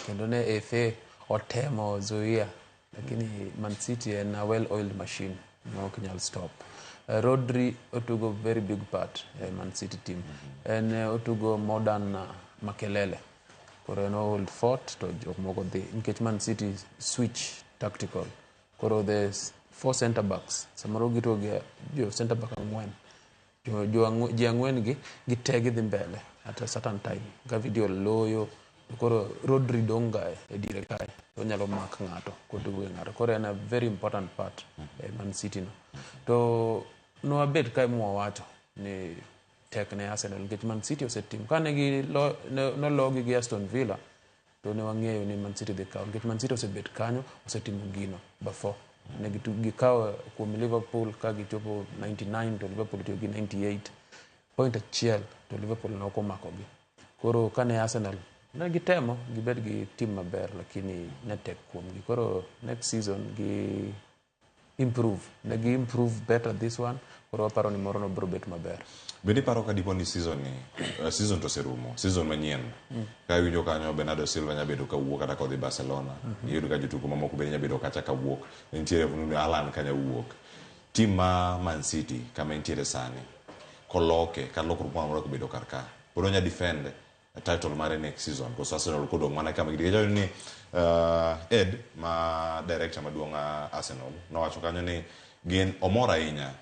Kendo ne FA otemo zuia lakini Man City en a well-oiled machine ma ok nyal stop. Rodri otugo very big part e Man City team. En otugo modern Makelele. Koro en hold fort to jok moko dhi nikech Man City switch tactical. Koro the 4 center backs samoro gitugo gi jo center back ang'wen. Ji ang'wen gi gite gidhi mbele at a certain time. Gavidiol loyo koro Rodri dong' ga e diere kae onyalo mak ng'ato kotugo gi ng'ato. Koro en a very important part e Man City no. To nwabet kae mwawacho ni tek ne Arsenal nikech Man City osetimo kane gi nologi gi Aston Villa to ne wang'eyo ni Man City dhi kawo nikech Man City osebet kanyo osetimo gino before. Ne gikawo kuom Liverpool ka gichopo 99 to Liverpool otiyo gi 98 point achiel to Liverpool ne ok omakogi. Koro kane Arsenal ne gitemo gibed gi team maber lakini ne tek kuomgi. Koro next season gi improve. Ne gi improve better this one. Koro waparo ni moro no biro bet maber. Bende iparo ka dipo ni season ni season to oserumo, season manyien. Ka iwinjo kanyo Bernardo Silva nyalo bedo ka wuok kata kodhi Barcelona. Iyudo ka jotugo mamoko bende nyalo bedo kacha ka wuok. Nitiere Haaland kanya wuok. Team ma Man City kama entiere sani koloke kata lokruok moro amora kobedo kar ka. Pod onya defend title mare next season. Koso Arsenal kodong' mana kama gidhi. Ni Ed ma director maduong' Arsenal nowacho kanyo ni gin omor ahinya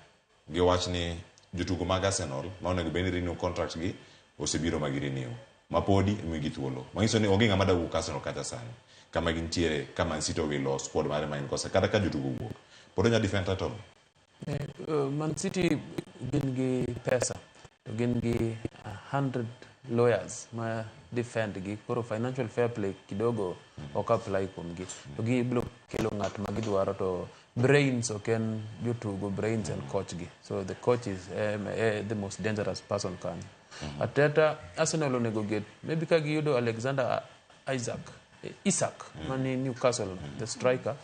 gi wach ni jotugo mag Arsenal ma onego bed ni renew contract gi osebiro ma gi renew ma podi imigi thuolo. Manyiso ni onge ng'ama da wuok Arsenal kata sani kama gintiere ka Man City owilo squad mare ma en kosa kata ka jotugo wuok pod onya defend title. Man City gin gi pesa to gin gi 100 lawyers ma defend gi koro financial fair play kidogo ok apply kuomgi to gibiro kelo ng'at ma gidwaro to brains ok en jotugo brains en coach gi so the coach is the most dangerous person kanyo. Arteta Arsenal onego get maybe ka giyudo Alexander Isak mani Newcastle the striker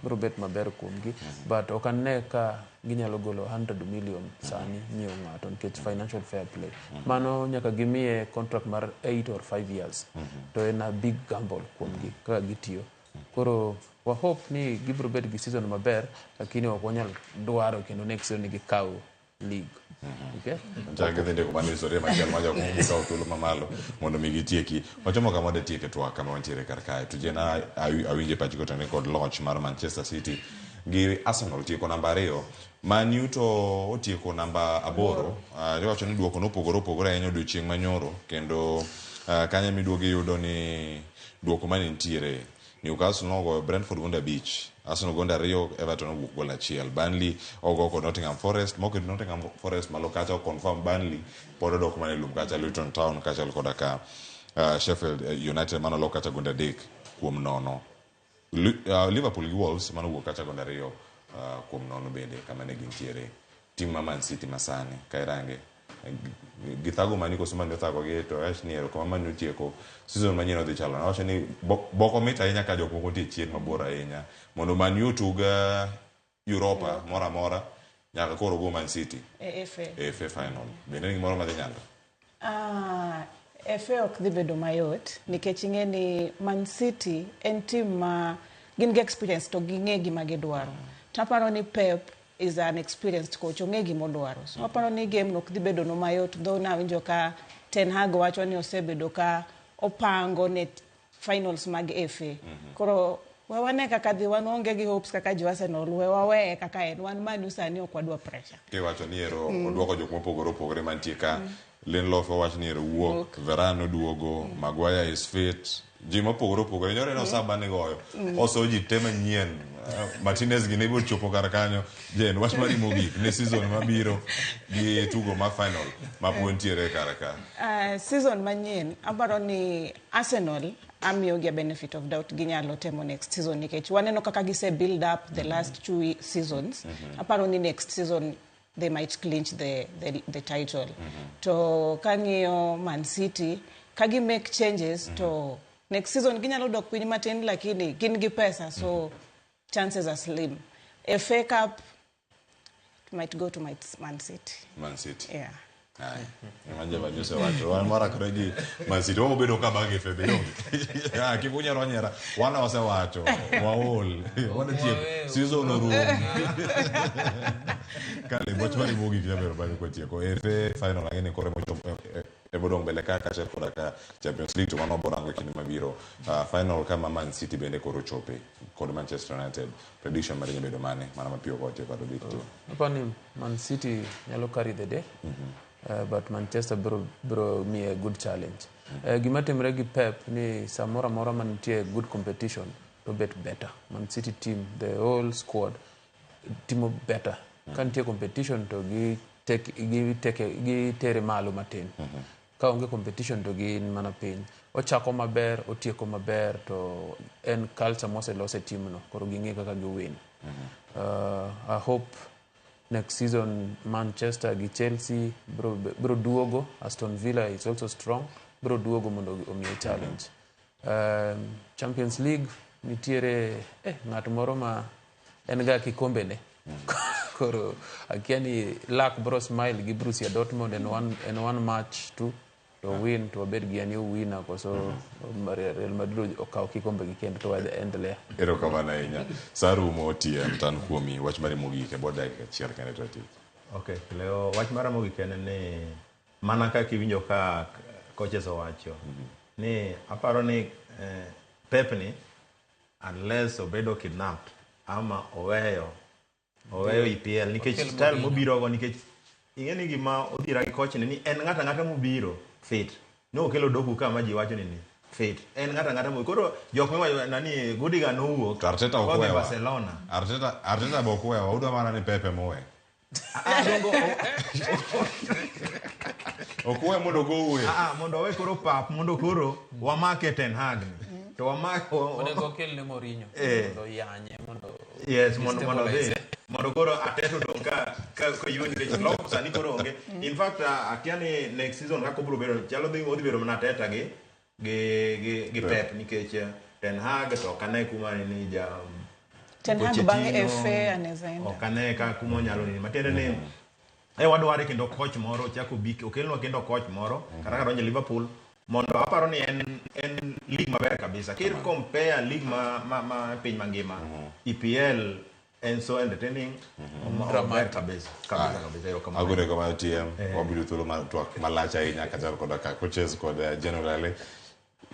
biro bet maber kuomgi but ok ane ka ginyalo golo 100 million sani nyiewo ng'ato nikech financial fair play. Mano nyaka gimiye contract mar 8 or 5 years to en a big gamble kuomgi kaka gitiyo. Koro wa hope ni gibiro bet gi season maber lakini ok wanyal dwaro kendo next season ni gikaw league. Okay? Chak dhi ndiko mano historia machielo ma jok moko kawo thuolo mamalo mondo mi gitieki. Wachomo kama wadhi tieke twak kama wantiere kar kae. To jena awinje pachi kotenore kod loch mar Manchester City gi Arsenal tieko namba 2. Man U to otieko namba 8. Iwacho ni duoko nopogore opogore ahinya odiochieng' manyoro kendo kanyo miduogo iyudo ni duoko mane nitiere Newcastle nogoyo Brentford gonde 5, Arsenal gonde 2, Everton owuok gol 1. Burnley ogo kod Nottingham Forest, moketo Nottingham Forest malo kacha confirm Burnley pod odok mana e lum kacha Luton Town kaachiel koda ka Sheffield United mano lok kacha gonde 3-0. Liverpool gi Wolves mano wuok kacha gonde 2-0 bende kama ne gintiere. Tim ma Man City masani ka irange githago mani koso mani othago gi to ash ni ero kama mani otieko season manyien odhi chalo. Nawacho ni boko mit ahinya ka jok moko nitie chien mabor ahinya mondo Man U tug Europa moro amora nyaka koro go Man City e FA. E FA final. Bende en gimoro madhi nyalo? FA ok dhi bedo mayot nikech ing'e ni Man City en team ma gin gi experience to ging'e gima gidwaro. To aparo ni Pep is an experienced coach, ong'e gima odwaro. So aparo ni game no ok dhi bedo no mayot, though nawinjo ka Ten Hag wacho ni osebedo ka opango ne finals mag FA. Koro we wane kaka dhi, wan waonge gi hopes kaka jo Arsenal, we waweye kaka en, wan Man U sani ok wadwa pressure. Kiwacho ni ero oduoko jok mopogore opogore mantie ka. Lindelof owach ni ero wuok, Varane oduogo, Maguire is fit. Ji mopogore opogore nyoro en saba ni goyo. Oso ji te manyien. Martinez gi ne ibiro chopo kar kanyo. Jen, wach mari mogik ne season mabiro gi tugo ma final ma pod ntiere kar ka. Season manyien aparo ni Arsenal amiyogi a benefit of doubt ginyalo temo next season nikech waneno kaka gise build up the last 2 seasons. Aparo ni next season they might clinch the title. To kang'iyo Man City, ka gi make changes to next season ginyalo dok piny matin lakini gin gi pesa so chances are slim. FA Cup it might go to Man City. Man City. Yeah. Aye. Ema jaba wacho wan warakore gi Man City wabedo ka bang' FA be onge. Ah, kik unyiero nyiera wan wasewacho waol wanatieko season orumo. Kale wach mari mogik jaber bang' kwatieko FA final ang'e ni koro emochopo ebodong mbele ka kaachiel koda ka Champions League to mano borango e kinde mabiro. Final kama Man City bende koro chope kod Manchester United. Prediction mari nyalo bedo mane mana mapiyo ka watieko kod odhi tugo? Aparo ni Man City nyalo carry the day. But Manchester bro miye good challenge. Gima timre gi Pep ni samoro amora manitie good competition to bet better. Man City team, the whole squad timo better. Ka nitie competition to gi tere malo matin. Ka onge competition to gin mana piny. Ochako maber, otieko maber to en culture moselos e team no. Koro ging'e kaka gi win. I hope next season Manchester gi Chelsea bro duogo. Aston Villa is also strong. Bro duogo mondo omiye challenge. Champions League nitiere ng'at moro ma en ga kikombe ne. Koro akia ni luck bro smile gi Borussia Dortmund en one match to win to wabed gi a new winner koso Real Madrid okaw kikombe gi kendo to waendelea. Erokamano ahinya. Sa rumo TM tan kuomi wach mari mogik e bwo dakika achiel kende to watiek. Okay, leo wach mara mogik en ni mana kaka iwinjo ka coaches owacho ni aparo ni Pep ni unless obedo kidnapped ama oweyo EPL nikech style mobiro go nikech ing'e ni gima odhira gi coach ni en ng'ata ng'ata mobiro fit no okelo doku kama ji wacho ni fit en ng'ata ng'ata mobiro koro jok miwacho nani Gudiga nowuok to Arteta ok wewa Barcelona Arteta bo ok wewa udwa mana ni Pepe mowe ok we mondo gowe mondo owe koro pap mondo koro wamake Ten Hag ni to wamake onego okel ne Mourinho mondo yanye mondo yes mondo dhi mondo koro Arteta odong' ka ywe nikech Klopp sani koro onge. In fact akia ni next season kaka obiro bedo chalo dhi odhi bedo mana Arteta gi Pep nikech Ten Hag to ok ane kuma ni ja Ten Hag bang' FA anaweza enda. Ok ane ka kuma onyalo nini matiende ni wadware kendo coach moro ochako bi okelnwa kendo coach moro kata ka donjo Liverpool mondo aparo ni en league maber kabisa. Kir compare league ma piny mangima EPL en so entertaining dramatic kabisa kabisa. Agore kama TM wabiro thuolo mar twak malach ahinya kaachiel koda ka coaches kod generally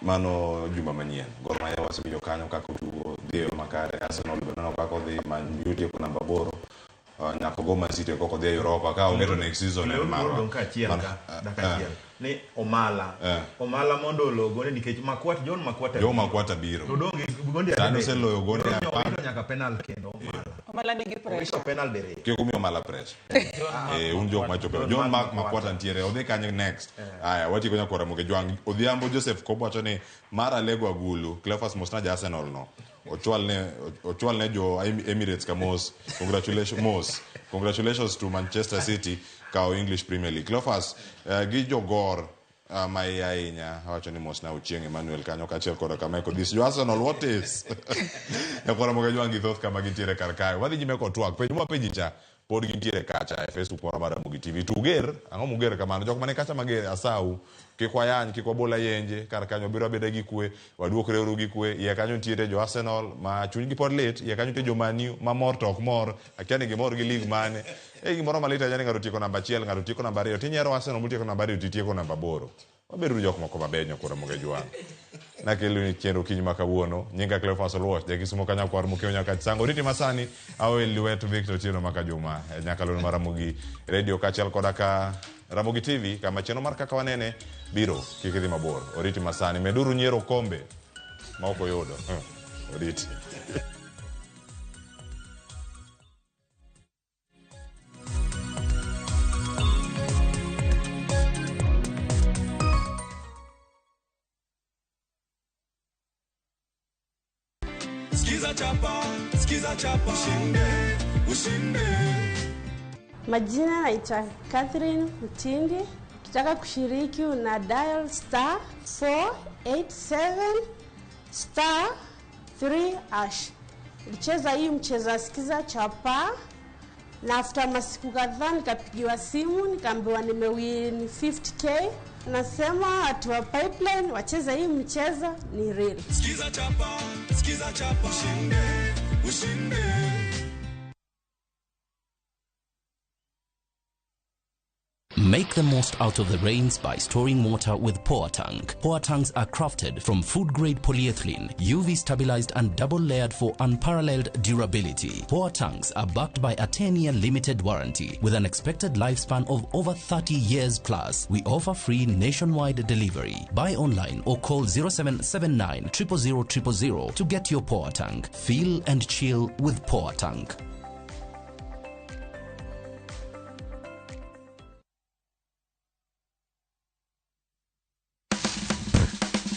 mano juma manyien. Gor Mahia wasewinjo kanyo kaka otugo dhi e yo makare, Arsenal be neno kaka odhi, Man U tieko namba 8. Nyaka go Man City koko dhi e Europa ka onge to next season en marwa. Odong' ka achiel ka, dakika achiel. Ni Omala. Omala mondo olo gonde nikech Makwat, John Makwata. John Makwata biro. To odong' gi gonde Sani adek. oseloyo gonde Owito 10. nyaka penal kendo Omala. Omala nigi pressure. Owito penal diriyo. Kik umiyo Omala pressure. Un jok machopo. John Mark Makwata ntiere, odhi kanyo next. Aya, watieko nyakora Ramogi Jwang'. Odhiambo Joseph Kobo wacho ni mar Alego Agulu, Cleophas Mosna ja Arsenal no. Ochwal ne jo Emirates ka mos. Congratulations mos. Congratulations to Manchester City kawo English Premier League. Cleophas gi jogor ma iye ahinya awacho ni mos na Ochieng' Emmanuel kanyo kaachiel koda Kameko this jo Arsenal what is nyakora Ramogi Jwang' gi thoth kama gintiere kar kae. Wadhi nyime kod twak. Penj mwapenji cha pod gintiere kacha e Facebook moro mar Ramogi TV. To uger, ang'o muger kamano? Jok mane kacha mager asau, kik wayany, kik wabol ayenje, kar kanyo wabiro abeda gi kwe, waduokre uru gi kwe. Iye kanyo nitiere jo Arsenal ma chunygi pod lit, iye kanyo nitie jo Man U ma mor to ok mor, akia ni gimor gi league mane. E gimoro malit ahinya ni ng'ato otieko namba 1, ng'ato otieko namba 2, tinyiero Arsenal motieko namba 2 titieko namba 8. Wabedo jok moko maber nyakora Ramogi Jwang'. Nakelo ni chenro okinyi ma kawuono. Nyinga Cleophas Oluoch, jakisumo ka nyakwar Mokeo nyaka Chisango. Oriti masani awe lwet Victor Otieno maka Juma e nyakalondo mar Ramogi Radio kaachiel koda ka Ramogi TV kama chenro mar Kaka Wanene biro. Kik idhi mabor. Oriti masani meduru nyiero kombe ma ok oyudo. Oriti. Skiza chapa, skiza chapa, ushinde, ushinde. Majina naitwa Catherine Mtindi. Ukitaka kushiriki una dial star 487 star 3 hash. Nilicheza hii mchezo wa skiza chapa na after masiku kadhaa nikapigiwa simu nikaambiwa nimewin 50k. Nasema watu wa Pipeline wacheza hii mchezo ni real. Skiza chapa, skiza chapa, ushinde, ushinde. Make the most out of the rains by storing water with Poa Tank. Poa Tanks are crafted from food-grade polyethylene, UV-stabilized and double-layered for unparalleled durability. Poa Tanks are backed by a 10-year limited warranty with an expected lifespan of over 30 years plus. We offer free nationwide delivery. Buy online or call 0779 000 000 to get your Poa Tank. Feel and chill with Poa Tank.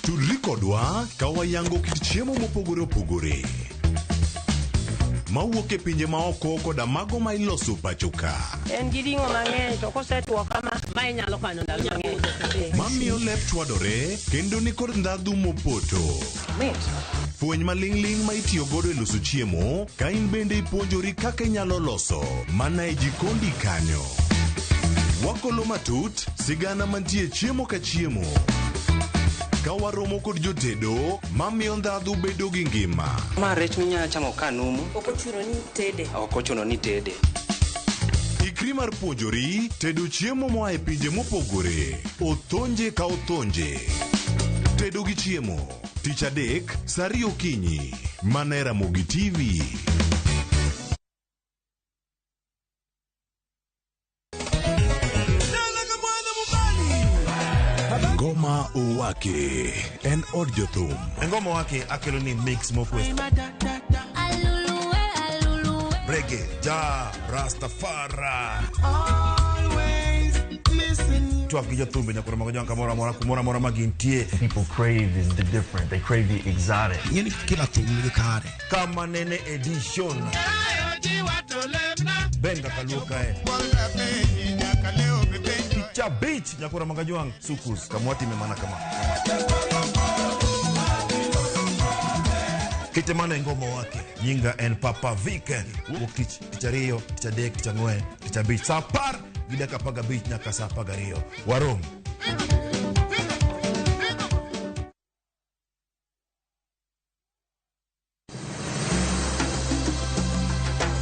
Tudri kodwa ka wayango kit chiemo mopogore opogore mawuok e pinje maoko koda mago ma iloso pacho ka. En gi ring'o mang'eny to kosetuo kama, ma inyalo kano ndalo mang'eny. Mamiyo lep chwadore kendo nikod ndhadhu mopoto. Mit. Fweny maling'ling' ma itiyo godo e loso chiemo ka in bende ipuonjori kaka inyalo loso mana e jikondi kanyo. Wakolo matut sigana mantie chiemo ka chiemo. Ka waromo kod jotedo mamiyo ndhadhu bedo gi ngima. Ma rech minyalo chamo ka numu. Ok ochuno ni tede. Ok ochuno ni tede. Ikri mar puonjori tedo chiemo moa e pinje mopogore. Othonje ka othonje. Tedo gi chiemo. Tich adek, saa 2 okinyi. Mana e Ramogi TV. Ngoma Owake en od jothum. Ngoma Owake akelo ni mix mokwe. Reggae, ja, Rastafari. Twak gi jothumbe nyakoro mago jwang' kamoro amora kumoro amora ma gintie. People crave is the different. They crave the exotic. Ing'eni kila thum nigi kare. Kama nene edition. Benga kaluo kae. Picha beach nyakoro mago jwang' sukus kamwatime mana kama. Kite mana e Ngoma Owake. Nyinga en Papa Viken. Wuok tich, tich ariyo, tich adek, tich ang'wen, tich abich. Saa 10 gi dakika 15 nyaka saa 12. Warom.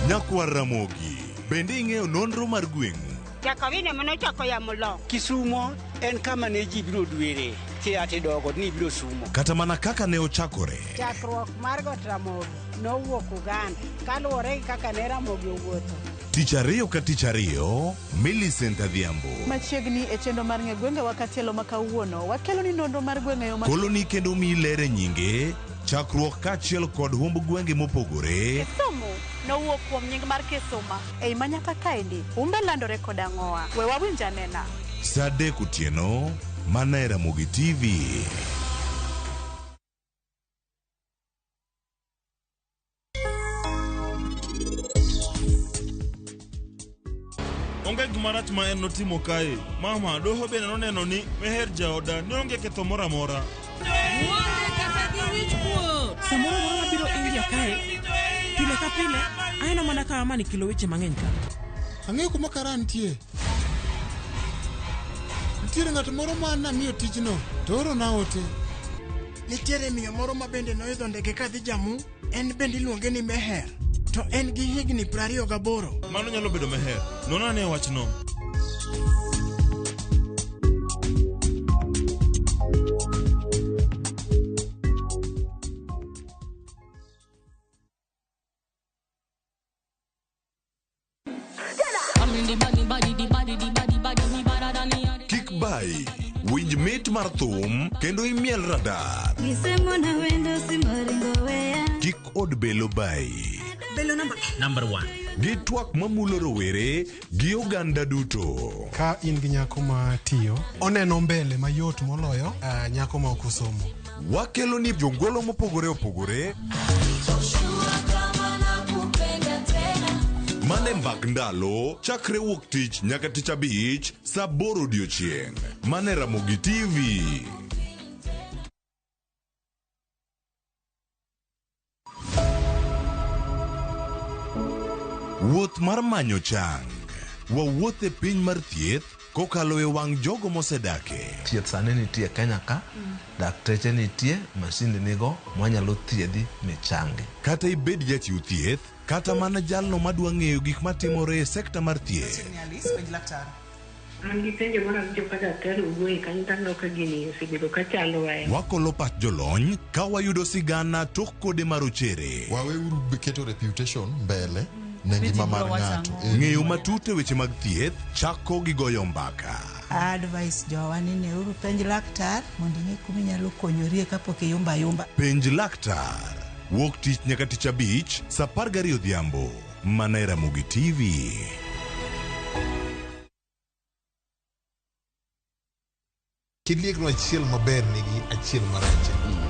Nyakwar Ramogi, bende ing'eyo nonro mar gweng'u? Jakawine manochako yamo lo. Kisumo en kama ne ji biro dwere. Kia tidogo ni biro sumo. Kata mana kaka ne ochakore. Chakruok mar Got Ramogi nowuok Uganda kaluwore gi kaka ne Ramogi owuotho. Tich ariyo ka tich ariyo, Millicent Adhiambo. Machiegni e chenro mar ng'e gwengewa katielo ma kawuono, wakelo ni nonro mar gweng' e yo ma Koloni kendo miyi ler e nyinge, chakruok kaachiel kod humb gwenge mopogore. Kisumu nowuok kuom nying mar Kisuma. Ei manyaka kaendi, humbe landore kod ang'owa. We wawinj anena. Saa 3 otieno, mana e Ramogi TV. Onge gima rach ma en notimo kae. Mama, doho bende noneno ni Meher jaoda ne onge ketho moro amora. Samoro moro mabiro India kae, pile ka pile, aneno mana ka Amani kelo weche mang'eny ka. Ang'eyo kuma kara nitie. Nitiere ng'at moro ma namiyo tijno to oorona ote. Nitiere miyo moro ma bende noidho ndege kadhi Jammu, en bende iluonge ni Meher, to en gi higni 28. Mano nyalo bedo Meher. Non ane wachno. Kik bayi, winj mit mar thum kendo imiel radar. Kik od belo bayi. Belo number 1. Gi twak mamulo rowere gi oganda duto. Ka in gi nyako ma tiyo, oneno mbele mayot moloyo nyako ma ok osomo. Wakelo ni jongolo mopogore opogore. Mane mbak ndalo chakre wuok tich nyaka tich abich saa 8 odiochieng'. Mane Ramogi TV. Wuoth mar manyo chang. Wawuoth e piny mar thieth kokalo e wang' jogo mosedake. Thieth sani nitie Kenya ka, dakteche nitie, masinde nigo mwanyalo thiedhi michangi. Kata ibed jachiw thieth, kata mana jalno madwa ng'eyo gik matimore e sekta mar thieth. An gi penjo moro awinjo ka daktari owuoye kanyo to aneno ka gini osebedo ka chando ahinya. Wakolo pach jolony ka wayudo sigana tok kode marochere. Waweuru keto reputation mbele ne ngima mar ng'ato. Ng'eyo matut e weche mag thieth chako gi goyo mbaka. Advice jowa ni neuru penj laktar mondo ing'e kuma inyalo konyorie kapok iyumba ayumba. Penj laktar. Wuok tich nyaka tich abich saa 12 odhiambo. Mana e Ramogi TV. Kiliekno achiel maber nigi achiel marach.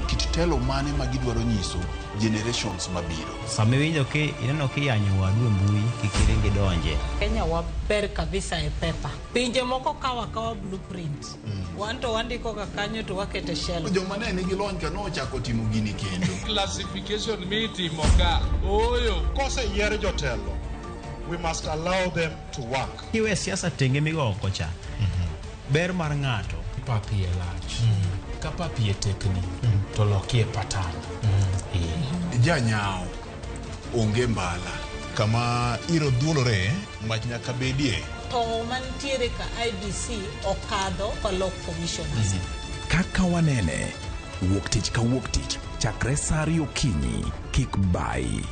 Kit telo mane ma gidwaro nyiso generations mabiro. Sama iwinjo ki ineno kiyanyo wadu e mbui, kik iring idonje. Kenya waber kabisa e pepa. Pinje moko kawo akawa blueprint. Wan to wandiko ga kanyo to wakete shelf. Joma ne nigi lony ka nochako timo gini kendo. Classification mitimo ka. Ooyo. Koseyier jotelo, we must allow them to work. Kiwe siasa tenge migo oko cha. Ber mar ng'ato. Pap iye lach. Ka pap iye tekni, to lokie patan. Janyao onge mbala. Kama iro dhuolore, mach nyaka bedie. To mantiere ka IBC okadho kolok commissioners. Kaka wanene, wuok tich ka wuok tich, chakre saa 2 okinyi, kik bayi.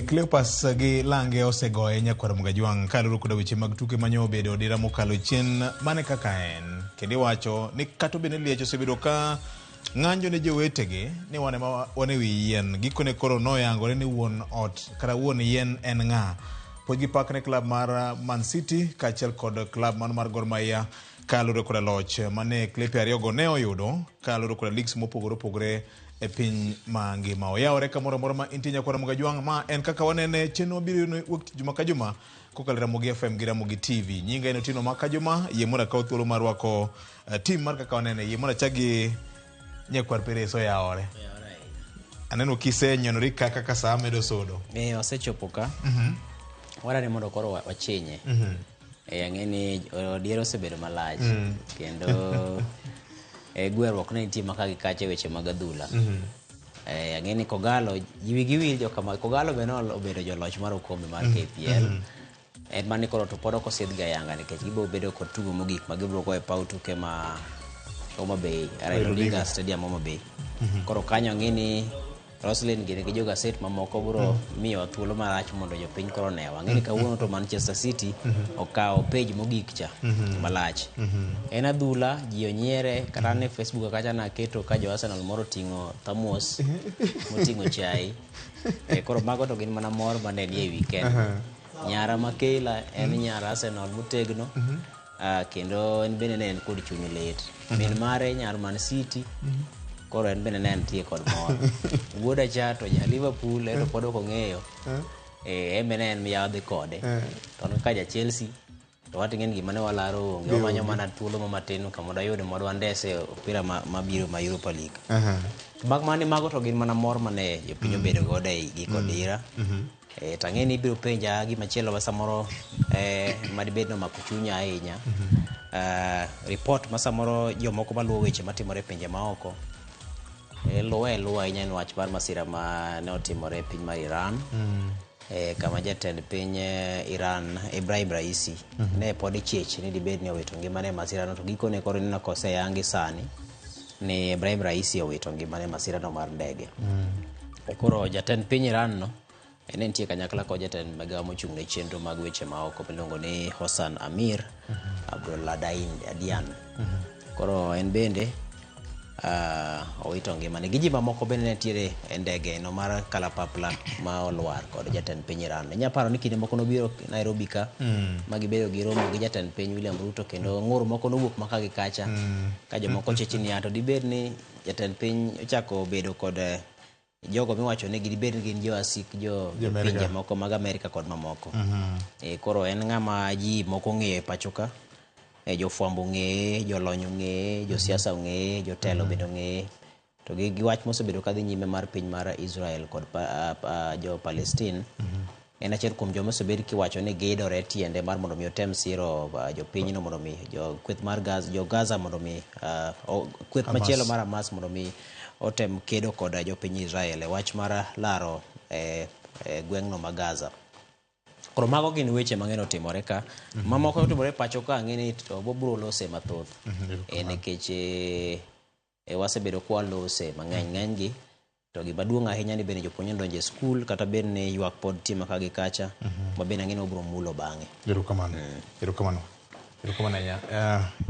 Cleopas gi Lange osegoye nyakwar Mugajwang' kaluwore koda weche mag tuke manyo obedo dira mokalo chien mane kaka en kendo iwacho ni kata obedo ni liech osebedo ka ng'anjo ne jowetegi ni wan ema wan e wi yien gikone koro noyangore ni wuon ot kata wuon yien en ng'a pod gipak ne klab mar Man City kaachiel kod klab mano mar Gor Mahia kaluwore koda loch mane klepe ariyogo ne oyudo kaluwore koda leagues mopogore opogore e piny mangima. Oyawore kamoro amora ma intie nyakwar Mugajwang' ma en kaka wanene chenro mabiro yudo wuok juma ka juma kokalo e Ramogi FM gi Ramogi TV. Nyinga en Otieno Makajuma, yie mondo akaw thuolo mar rwako tim mar kaka wanene. Yie mondo achak gi nyakwar Peres oyawore. Aneno kisenyonori ka kaka saa medo sudo. Wasechopo ka. Wadwani mondo koro wachinye. Ang'e ni odiero osebedo malach. Kendo Gweruok ne nitie maka gi kacha e weche mag adhula. Ang'e ni Kogalo ji wigi wil jokama Kogalo be nobedo joloch mar okombe mar KPL. En mani koro to pod ok osidh gi ayanga nikech gibiro bedo kod tugo mogik ma gibiro goyo e paw tuke ma Homa Bay, Raila Odinga Stadium Homa Bay. Koro kanyo ang'e ni Roslyn gini gi jogaset mamoko biro miyowa thuolo marach mondo jopiny koro onewa. Ang'e ni kawuono to Manchester City okawo page mogik cha malach. En adhula, ji onyiere, kata an e Facebook kacha naketo ka jo Arsenal moro oting'o thamos moting'o chai. Koro mago to gin mana mor mane nie weekend. Nyara ma Keila en nyar Arsenal motegno. Kendo en bende ne en kod chuny lit. Min mare nyar Man City. Koro en bende ne entie kod mor. Wuoda cha to ja Liverpool en to pod ok ong'eyo. En be ne en miyawo dhi kode. To an kaka ja Chelsea to wating'e ni gima ne walaro onge. Wamanyo mana thuolo ma matin kama dwayud mondo wandese opira mabiro ma Europa League. To mak mana ni mago to gin mana mor mane jopiny obedo godo e giko dira. To ang'e ni ibiro penja gimachielo ma samoro madibed ni omako chunya ahinya. Report ma samoro jomoko maluwo weche matimore e pinje maoko luwe luwa ahinya en wach mar masira ma ne otimore e piny mar Iran. Kama jatend piny Iran Ibrahim Raisi ne pod ichich ni dibed ni owito ngimane e masirano, to gikone koro ineno koseyangi sani ni Ibrahim Raisi owito ngimane e masirano mar ndege. Koro jatend piny Iran no ne nitie kanyakla kod jatend migawo mochung' ne chenro mag weche maoko miluongo ni Hossein Amir Abdollahian. Koro en bende owito ngimane gi ji mamoko bende nitiere e ndege no mar kalapapla ma olwar kod jatend piny Iran. Inya paro ni kinde moko nobiro Nairobi ka ma gibedo gi romo gi jatend piny William Ruto, kendo ng'ur moko nowuok maka gi kacha ka jomoko chich niya to dibed ni jatend piny ochako bedo kod jogo miwacho ni gibed ni gin jowasik jo pinje moko mag Amerika kod mamoko. Koro en ng'ama ji moko ong'eyo e pacho ka, jofwambo ong'eye, jolony ong'eye, josiasa ong'eye, jotelo bende ong'eye. To gi wach mosebedo kadhi nyime mar piny mar Israel kod jo Palestine, en achiel kuom joma osebed kiwacho ni gidore tiende mar mondo mi otem siro jopinyno mondo mi jo kweth mar Gaza, jo Gaza mondo mi kweth machielo mar Hamas mondo mi otem kedo kod jopiny Israel e wach mar laro gweng'no ma Gaza. Koro mago gin weche mang'eny otimore ka. Mamoko otimore pacho ka ang'e ni to wabiro lose mathoth. Nikech wasebedo kwa lose mang'eny ng'eny gi. To gima duong' ahinya ni bende jopuonj odonjo e skul kata bed ni ywak pod nitie maka gi kacha, ma bende ang'e ni wabiro mulo bang'e. Erokamano. Erokamano. Erokamano ahinya.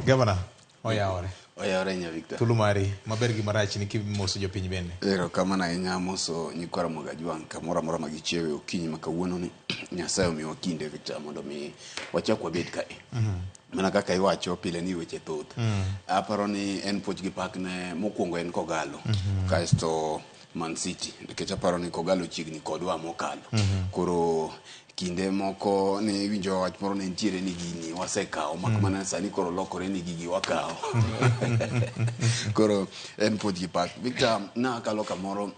Gavana, oyawore. Oyawore ahinya, Victor. Thuolo mari maber gi marach ni kimoso jopiny bende. Erokamano ahinya, amoso nyikwa Ramogi Ajwang' kamoro amora ma gichiewe okinyi ma kawuono ni. Nyasaye omiwa kinde, Victor, mondo mi wachak wabed kae. Mana kaka iwacho pile ni weche thoth. Aparo ni en puoch gi pak ne mokwongo en Kogalo. Kaeto Man City, nikech aparo ni Kogalo chiegni kodwa mokalo. Koro kinde moko ne iwinjo wach moro ne nitiere ni gini wasekawo, mak mana sani koro lokore ni gigi wakawo. Koro en puoch gi pak. Victor, nakalo kamoro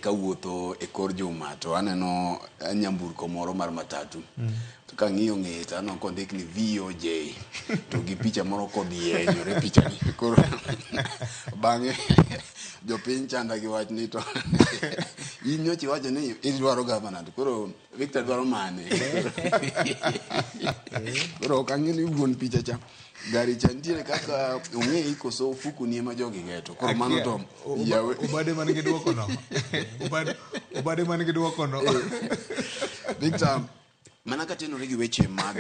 kawuotho e kor juma to aneno nyamburko moro mar matatu. To kang'iyo ng'eye to aneno kondik ni VOJ to gi picha moro kodhienyore pichani. Koro bang'e jopiny chanda gi wach ni to in nyocha iwacho ni idwaro gavana to koro Victor dwaro mane. Koro ok ang'e ni wuon picha cha gari cha nitiere kaka ong'eyi koso ofuku ni ema jogi geto. Koro mano to yawe. Obade man gi duoko no. Obade man gi duoko no. Victor, mana katenore gi weche mag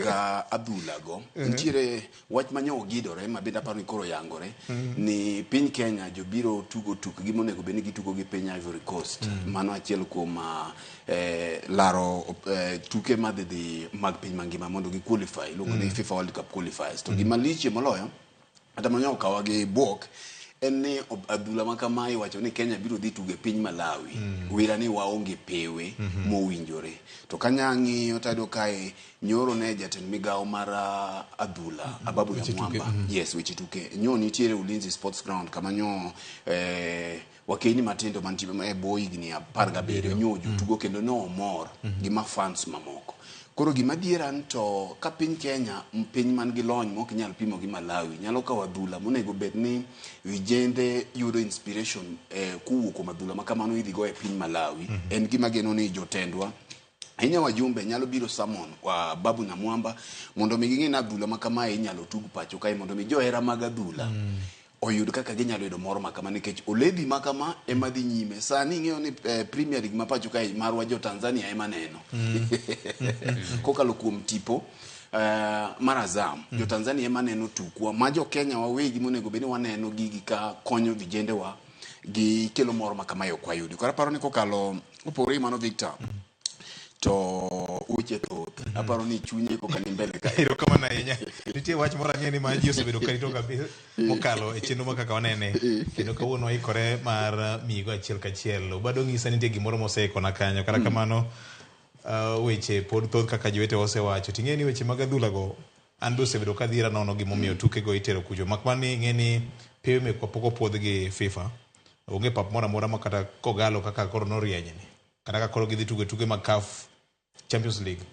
adhula go, nitiere wach manyo ogidore ma bende aparo ni koro yangore ni piny Kenya jobiro tugo tukgi monego bed ni gitugo gi piny Ivory Coast. Mano achiel kuom laro tuke madhi dhi mag piny mangima mondo gi qualify, iluongo ni FIFA World Cup qualifiers. To gima lichie moloyo, kata manyo okawa gi buok, en ni adhula ma kama iwacho ni Kenya biro dhi tugo e piny Malawi. Wira ni waonge pewe mowinjore. To kanya ng'iyo tayudo kae nyoro ne jatend migawo mar adhula Ababu Namwamba. Yes, weche tuke. Nyo nitiere Ulinzi Sports Ground kama nyo wakeni matindo mantie e bwo higni 17 nyo jotugo kendo no omor gi ma fans mamoko. Koro gima adiera ni to ka piny Kenya, piny man gi lony mok inyal pimo gi Malawi, nyalo kawo adhula monego bed ni vijende yudo inspiration kowuok kuom adhula ma kamano idhi go e piny Malawi. En gima geno ni jotendwa ahinya wajumbe nyalo biro summon wa Babu Namwamba mondo mi ging'e ni adhula ma kamae inyalo tug pacho kae, mondo mi johera mag adhula oyud kaka ginyalo yudo mor ma kama, nikech oledhi ma kama ema dhi nyime. Sani ing'eyo ni Premier League ma pacho kae marwa jo Tanzania ema neno kokalo kuom tipo mar Azam. Jo Tanzania ema neno tukwa ma jo Kenya wawegi monego bed ni waneno gigi ka konyo vijendewa gi kelo mor ma kamae ok wayudi. Koro aparo ni kokalo opogore gi mano Victor, to weche thoth. Aparo ni chunye koka ni mbele ka. Erokamano ahinya. Nitie wach moro ang'e ni ma ji osebedo karito kabisa mokalo e chenro ma kaka wanene. Kendo kawuono waikore mar miyigo achiel kachiel. Obado ng'isa nitie gimoro moseikona kanyo. Kata kamano weche pod thoth kaka jowetewa osewacho. Ting'e ni weche mag adhula go an be osebedo kadhiera nono gimomiyo tuke go itero kucho. Mak mana ni ing'e ni pewe mekwa pok opuodh gi FIFA. Onge pap moro amora ma kata Kogalo kaka koro norieny ni. Kata ka koro gidhi tugo tuke mag CAF Champions League.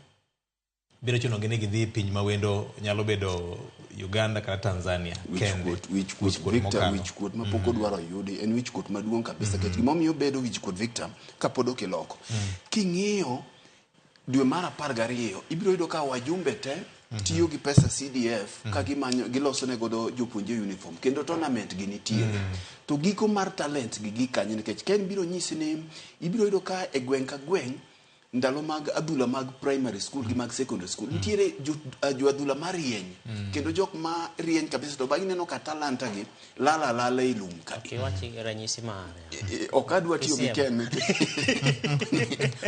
Biro chuno gi ni gidhi piny ma wendo, nyalo bedo Uganda kata Tanzania kende. Wich kuot Wich kuot Victor, mokalo. wich kuot ma pok odwaro yudi en wich kuot maduong' kabisa. Nikech gimomiyo obedo wich kuot Victor, kapod ok iloko. King'iyo dwe mar 12, ibiro yudo ka wajumbe te tiyo gi pesa CDF ka gimanyo giloso ne godo jopuonjre uniform, kendo tournament gi nitiere. To giko mar talent gi gi kanye? Nikech Ken biro nyisi ni ibiro yudo ka e gweng' ka gweng' ndalo mag adhula mag primary school gi mag secondary school nitiere jo adhula marieny kendo jok ma rieny kabisa, to bang'e ineno ka talanta gi lala alala e lum ka. Kiwach ranyisi mare. Ok adwa tiyo gi CCM. Ken,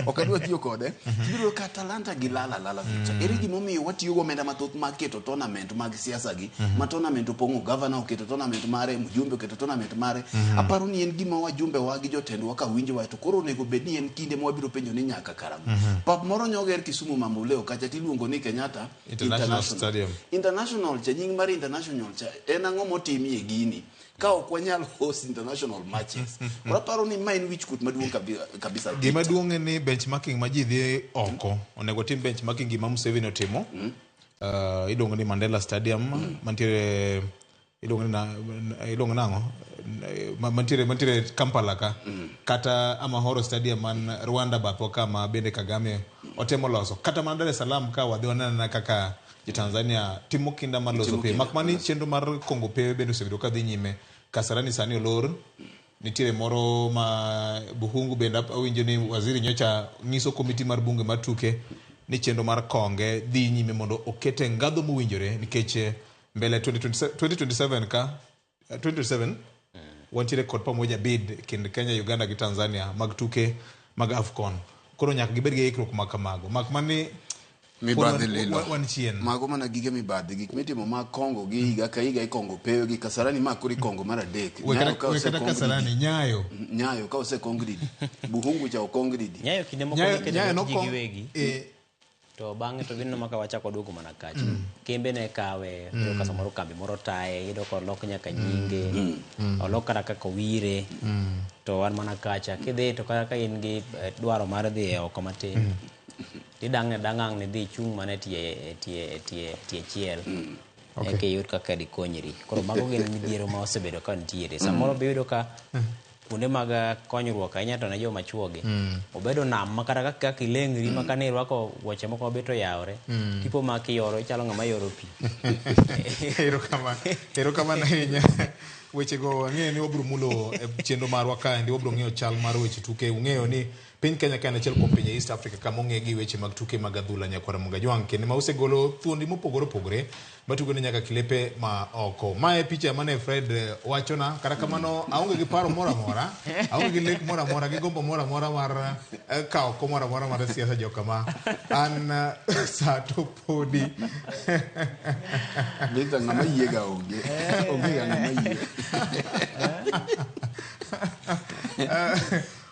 ok adwa tiyo kode. Ibiro yudo ka talanta gi lala alala. Victor, ere gimomiyo watiyo go omenda mathoth mag keto tournament mag siasa gi, ma tournament opong'o? Governor oketo tournament mare, mjumbe oketo tournament mare. Aparo ni en gima wajumbe wa gi jotendwa ka winjowa, to koro onego bed ni en kinde ma wabiro penjo ni nyaka karang'o pap moro nyoger Kisumu Mamboleo kacha tiluongo ni Kenyatta International Stadium. International cha, nying mar international cha en ang'o motimie gini ka ok wanyal host international matches? Koro aparo ni ma en wich kuot maduong' kabisa. Gima duong' en ni benchmarking ma ji dhi oko onego tim benchmarking gima Museveni otimo. Iluongo ni Mandela Stadium mantiere, iluongo ni iluongo nang'o, mantiere Kampala ka, kata Amahoro Stadium man Rwanda bathwa ka ma bende Kagame otemo loso, kata mana Dar es Salaam ka wadhi wanena kaka jo Tanzania timo kinda mar loso Timo pewe. kinda. Mak mana ni chenro mar kongo pewe bende osebedo ka dhi nyime. Kasarani sani olor, nitiere moro ma Buhungu bende awinjo ni waziri nyocha nyiso komiti mar bunge mar tuke ni chenro mar konge dhi nyime mondo okete ngadho mowinjore, nikech mbele 2027 2027 ka 2027 wantiere kod pamoja bid kind Kenya, Uganda gi Tanzania mag tuke mag AFCON. Koro nyaka gibed gi ikruok ma kamago. Mak mana ni pod Mibadhi lilo. wan chien. Mago mana gige mibadhi, gik mitimo mag kongo gi higa ka higa ikongo pewe gi Kasarani, ma koro ikongo mar adek. We Nyayo kata ka we kata osekong Kasarani, didi. Nyayo. Nyayo ka osekong didi, Buhungu cha okong didi. Nyayo kinde moko Nyayo niketo Nyayo lwet ji nokong giwegi. To bang'e to gineno maka wachako waduogo mana kacha. Kembe ne kawe, iyudo ka samoro kambi moro taye, iyudo ka olok nyaka nyinge, olok kata kaka owire. To wan mana kacha. Kidhi to kata ka in gi dwaro mar dhi e oko matin, tidang'ne dang'ang' ni dhi ichung' mana e tie chiel. Eka iyud kaka dikonyri. Koro mago gin midhiero ma osebedo ka nitiere. Samoro be iyudo ka kuonde mag konyruok ahinya to ne joma chuogi obedo nam ma kata kaka ileng'ri ma kane irwako wuoche moko mabet oyawore, tipo ma kiyoro ichalo ng'ama yoro pi. Erokamano, erokamano ahinya. Wechego ang'eyo ni wabiro mulo e chenro marwa kaendi, wabiro ng'iyo chal mar weche tuke. Ung'eyo ni piny Kenya ka en achiel kuom pinje East Africa kama ong'e gi weche mag tuke mag adhula, nyakwara Mugajwang', kendo ma osegolo thuondi mopogore opogore matugo ne nyaka kilepe ma oko. Mae picha mane Fred wachona, kata kamano aonge gi paro moro amora, aonge gi lek moro amora, gi gombo moro amora mar kawo kom moro amora mar siasa jokama. An sa to podi. Victor, ng'ama yiega onge. Onge ga ng'ama yie.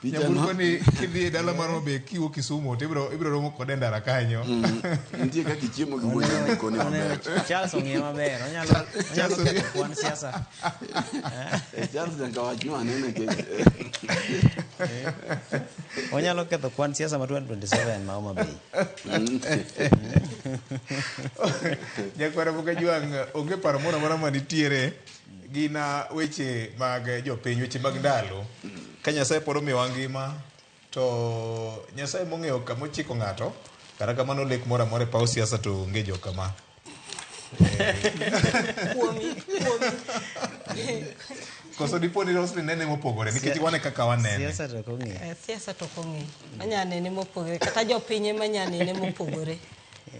Nyamburko ni kidhi e dala mar Homa Bay kiwuok Kisumu to ibiro ibiro romo kode e ndara kanyo. Nitie kaka ichiemo gi wuon nyamburko ni maber. Charles ong'iye maber. Onyalo onyalo ketho kwan siasa. Eh, Charles nyaka wachnwa ane nikech Onyalo ketho kwan siasa ma 2027 ma Homa Bay. Nyakwara Mokajwang' onge paro moro amora manitiere gina weche mag jopiny, weche mag ndalo. Ka Nyasaye pod omiyowa ngima to Nyasaye mong'eyo kama ochiko ng'ato, kata kamano lek moro amora e paw siasa to onge jokama. Kuomi, kuomi. Koso dipo ni Roslyn nene mopogore nikech wane kaka wanene. Siasa to ok ong'e. Eh, siasa to ok ong'e. Anya nene mopogore kata jopiny ema nya nene mopogore.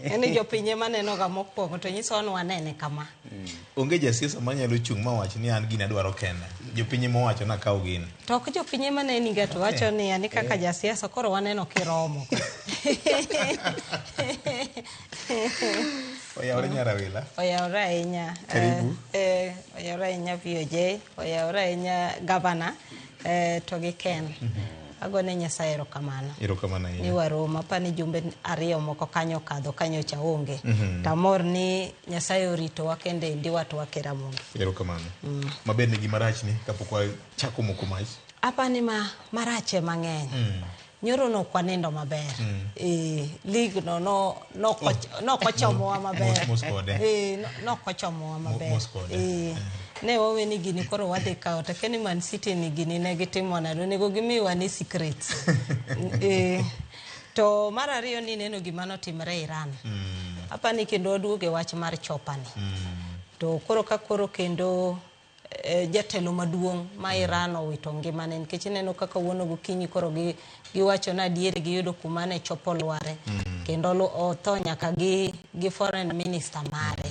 En ni jopiny ema nenoga mokwongo to nyisowa ni wanene kama. Onge jasiasa manyalo chung' mawach ni an gini adwaro kenda. Jopiny ema owacho ni akaw gini. To ok jopiny ema neni ga to wacho niya ni kaka jasiasa koro waneno kiromo. Oyawore Nyarawila. Oyawore ahinya. Karibu. Eh, oyawore ahinya VOJ, oyawore ahinya gavana eh, to gi Ken. Agone Nyasaye erokamano. Erokamano Ni ahinya. waromo apa ni jumbe ariyo moko kanyo okadho kanyo cha onge. Mhm. Tamor ni Nyasaye oritowa kendo endi watwa Keramogi. Erokamano. Maber ni gima rach ni kapok wachako moko mach. Apa ni ma marache mang'eny. Nyoro no ok wanindo maber. Eh, league no no nokochomowa maber. Mos- mos kode. Eh, nokochomowa maber. Mos kode. Eh, ne wawe ni gini koro wadhi kawo to keni Man City ni gini ne gitimo nade onego gimiwa ni secrets. Eh, to mar ariyo ni neno gima notimore Iran. Apa ni kendo waduogo e wach mar chopa ni. To koro ka koro kendo eh, jatelo maduong' ma Iran owito ngimane nikech ineno kaka wuono gokinyi koro gi, giwacho ni adieri giyudo kuma ne chopo lware kendo otho nyaka gi, gi foreign minister mare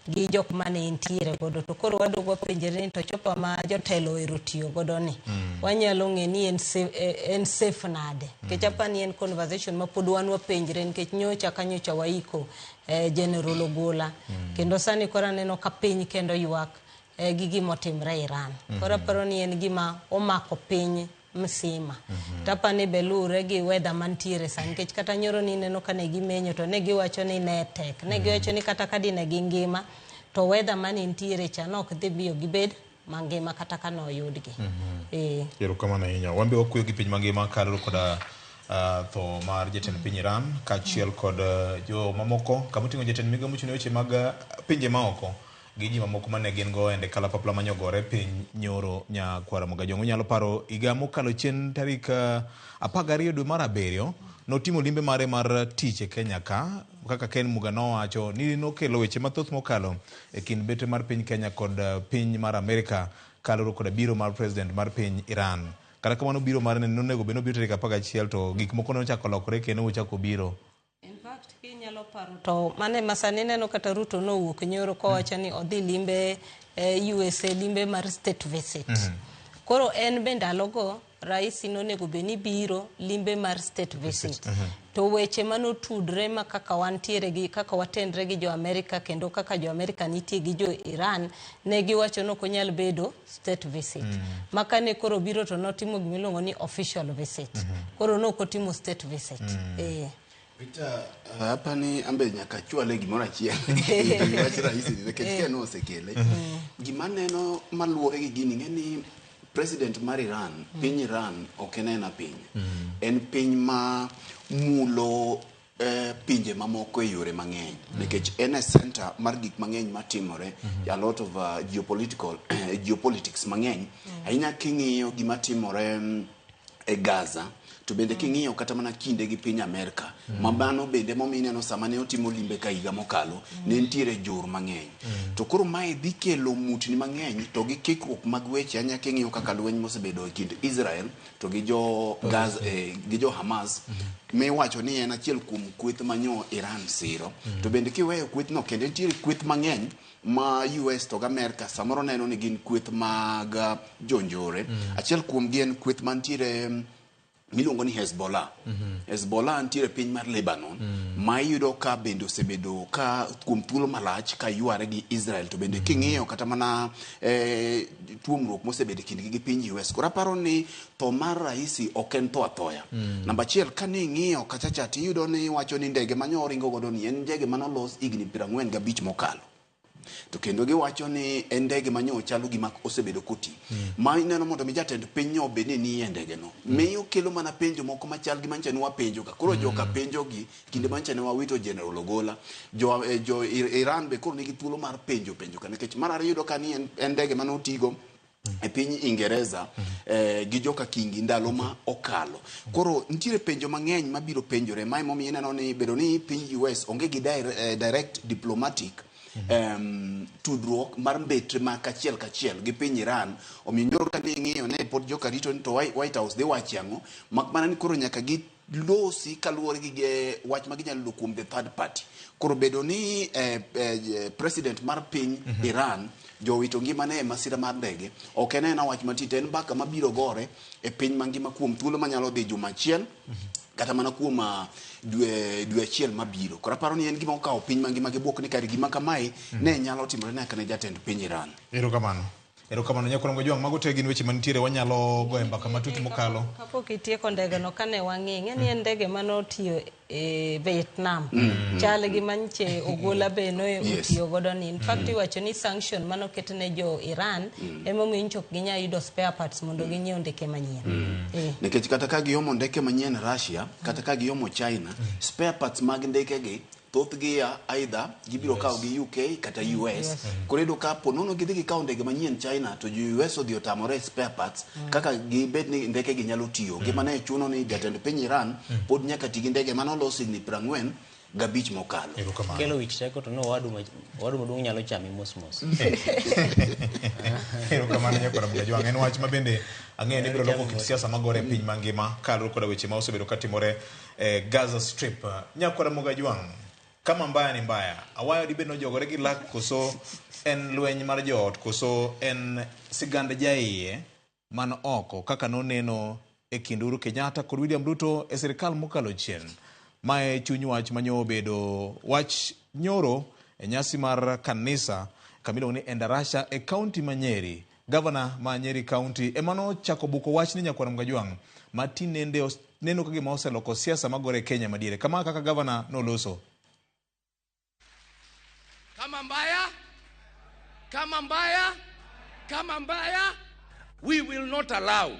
gi jok mane entiere godo to koro waduogo wapenjre ni to chopa ma jotelo ohero tiyo godo ni wanyalo ng'e ni en safe, en safe nade nikech apa ni en conversation ma pod wan wapenjre nikech nyocha ka nyocha waiko eh, General Ogola kendo sani koro aneno ka piny kendo ywak eh, gi gimotimre Iran. Koro aparo ni en gima omako piny msima. To apa ni be luwre gi weather mantiere sani nikech kata nyoro ni ineno ka ne gimenyo to ne giwacho ni ne tek. Ne giwacho ni kata ka dine gingima to weather mane nitiere cha ne ok dhi miyo gibed mangima kata ka noyudgi. Eh. Erokamano ahinya. Wan be wakweyo gi piny mangima kaluwore koda tho mar jatend piny Iran kaachiel kod jo mamoko kamoting'o jatend migao mochung' ne weche mag pinje maoko gi ji mamoko mane gin go ende kalapapla manyogore piny nyoro nyakwara Mogajong. Unyalo paro higa mokalo chien tarik 12 dwe mar abiriyo notimo limbe mare mar tich e Kenya ka kaka Ken Muga nowacho ni nokelo weche mathoth mokalo e kind bete mar piny Kenya kod piny mar Amerika kaluwore koda biro mar president mar piny Iran. Kata kamano biro mare ne nonego bed ni obiro tarik 11 to gik moko nochako lokore kendo ochako biro. In fact, kinyalo paro to mane ma sani neno kata Ruto nowuok nyoro kowacho ni odhi limbe eh, USA limbe mar state visit. Koro en be ndalogo rais nonego bed ni biro limbe mar state visit. To weche manotudre ma kaka wantiere gi kaka watenre gi jo Amerika kendo kaka jo Amerika nitie gi jo Iran ne giwacho ni ok onyal bedo state visit. Ma kane koro biro to notimo gimiluongo ni official visit. Koro nok otimo state visit. Eh. Victor, hapa ni ambe nyaka chwale gimoro achiel wach rahisi ni nikech Ken osekele. Gima neno maluwore gi gini ng'e ni president mar Iran, piny Iran ok en aena piny. En piny ma mulo pinje mamoko e yore mang'eny nikech en e center mar gik mang'eny matimore a lot of geopolitical geopolitics mang'eny ahinya king'iyo gima timore e Gaza to bende king'iyo kata mana kinde gi piny Amerka ma mano bende momiyo ineno sama ne otimo limbe ka higa mokalo ne nitiere jor mang'eny to koro mae dhi kelo mutni mang'eny to gi kikruok mag weche anya king'iyo kaka lweny mosebedo e kind Israel to gi jo Gaza, gi jo Hamas miwacho ni en achiel kuom kweth manyo Iran siro to bende kiweyo kweth no kendo nitiere kweth mang'eny ma US to gi Amerka samoro neno ni gin kweth mag jonjore achiel kuom gi en kweth mantiere Miluongo ni Hezbollah. Hezbollah nitiere e piny mar Lebanon ma iyudo ka bende osebedo ka kuom thuolo malach ka yware gi Israel to bende king'iyo kata mana tuomruok mosebedo e kindgi gi piny US. Koro aparo ni tho mar Raisi ok en tho athoya. Namba achiel ka ni ing'iyo kacha cha tiyudo ni wacho ni ndege manyo oringo godo ni en ndege manolos higni 45 mokalo. To kendo giwacho ni en ndege ma nyo chalo gima osebedo koti. Ma ineno mondo mi jatend piny nyo obed ni nie ndege no. Miyo kelo mana penjo moko machal gi mancha ne wapenjo ka. Koro joka penjo gi kinde mancha ne wawito General Ogola. Jo Iran be koro nigi thuolo mar penjo penjo ka nikech mar ariyo yudo ka ni en ndege mane otigo e piny Ingereza gi joka Kingi ndalo ma okalo. Koro nitiere penjo mang'eny mabiro penjore. Mae momiyo ineno ni bedo ni piny US onge gi direct diplomatic tudruok mar mbetre ma kachiel kachiel gi piny Iran omiyo nyoro ka ne ing'iyo ne pod joka rito ni to White House dhi wacho ang'o mak mana ni koro nyaka gi losi kaluwore gi wach ma ginyalo yudo kuom the third party. Koro bedo ni president mar piny Iran jowito ngimane e masira mar ndege ok en aena wach mantie to en mbaka mabiro gore e piny mangima kuom thuolo manyalo dhi juma achiel kata mana kuom dwe achiel mabiro. Koro aparo ni en gima okawo piny mangima gi bwok ni kar gima kamae ne nyalo timore nyaka ne jatend piny Iran. Erokamano. Erokamano nyakwar Jwang', mago te gin weche mantiere wanyalo goye mbaka matut mokalo. Kapok itieko ndege no kane wang'i, ing'e ni en ndege manotiyo e Vietnam. Chal gi manche Ogola be no otiyo godo ni. In fact iwacho ni sanction manoket ne jo Iran emomiyo nyocha ok ginyal yudo spare parts mondo ginyiew ndeke manyien. Nikech kata ka giomo ndeke manyien Russia, kata ka giomo China, spare parts mag ndeke gi thothgi ya either gibiro kawo gi UK kata US. Koro iyudo ka po nono gidhi gikawo ndege manyien China to jo US odhi otamore spare parts kaka gibed ni ndeke gi nyalo tiyo. Gima ne chuno ni jatend piny Iran pod nyaka ti gi ndege manolos higni 45 mokalo. Kelo wich teko to no owadu maduong' nyalo chami mos mos. Erokamano nyakwar Jwang', en wach ma bende ang'eyo ni biro loko kit siasa magore e piny mangima kaluwore koda weche ma osebedo katimore e Gaza Strip. Nyakwar Jwang', kama mbaya ni mbaya, awayo dibed nojogore gi lak koso en lweny mar joot koso en sigand jaiye man oko kaka noneno e kind Uhuru Kenyatta kod William Ruto e sirikal mokalo chien. Mae chuny wach manyo obedo wach nyoro e nyasi mar kanisa kamiluongo ni Endarasha e kaunti ma Nyeri. Gavana ma Nyeri County ema nochako buko wach ni nyakwar Mgajwang' ma tinende neno ka gima oseloko siasa magore e Kenya madiere. Kama kaka gavana noloso. Kama mbaya, kama mbaya, kama mbaya, we will not allow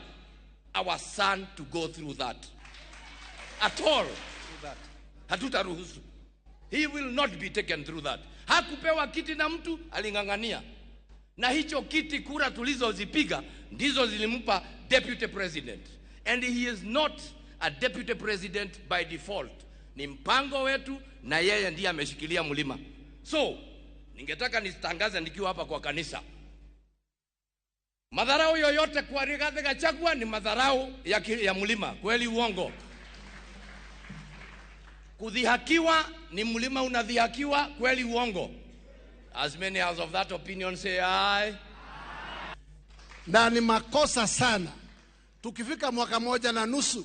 our son to go through that at all. Hatutaruhusu. He will not be taken through that. Hakupewa kiti na mtu, aling'ang'ania. Na hicho kiti kura tulizozipiga ndizo zilimpa deputy president. And he is not a deputy president by default. Ni mpango wetu na yeye ndiye ameshikilia mlima. So, ningetaka nitangaze nikiwa hapa kwa kanisa. Madharau yoyote kwa Rigathi Gachagua ni madharau ya mlima. Kweli uongo? Kudhihakiwa ni mlima unadhihakiwa, kweli uongo? As many as of that opinion say aye. Na ni makosa sana tukifika mwaka 1.5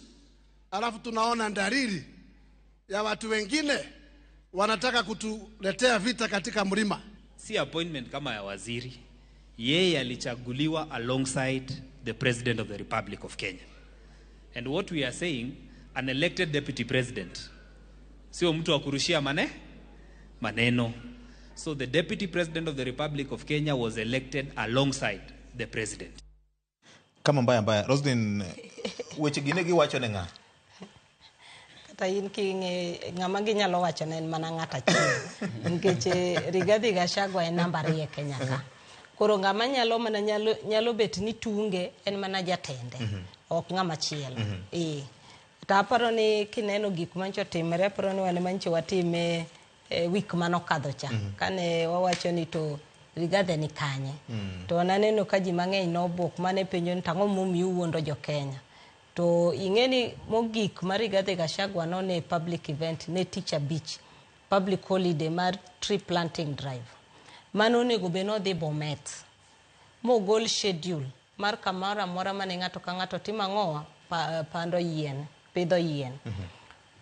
alafu tunaona dalili ya watu wengine wanataka kutuletea vita katika mlima. Si appointment kama ya waziri. Yeye alichaguliwa alongside the President of the Republic of Kenya. And what we are saying, an elected deputy president. Sio mtu wa kurushia maneno. So the deputy president of the Republic of Kenya was elected alongside the president. Kama mbaya mbaya, Roslyn, weche gi ne giwacho ne ng'a? Kata in king'e ng'ama ginyalo wacho ne en mana ng'at achiel. Nikech Rigathi Gachagua en namba 2 e Kenya ka. Koro ng'ama nyalo mana nyalo bet ni tunge en mana jatende. Ok ng'ama chielo. To aparo ni kineno gik mancho timore, aparo ni wan mancho watime week manokadho cha. Kane wawacho ni to Rigathi ni kanye. To naneno ka ji mang'eny nobwok mane penjo ni tang'o momiyo uwuondo jo Kenya. To ing'e ni mogik mar Rigathi Gachagua none public event ne tich abich, public holiday mar tree planting drive. Mano onego bed nodhi Bomet mogol schedule mar kamoro amora mane ng'ato ka ng'ato timo ang'owa pando yien, pidho yien.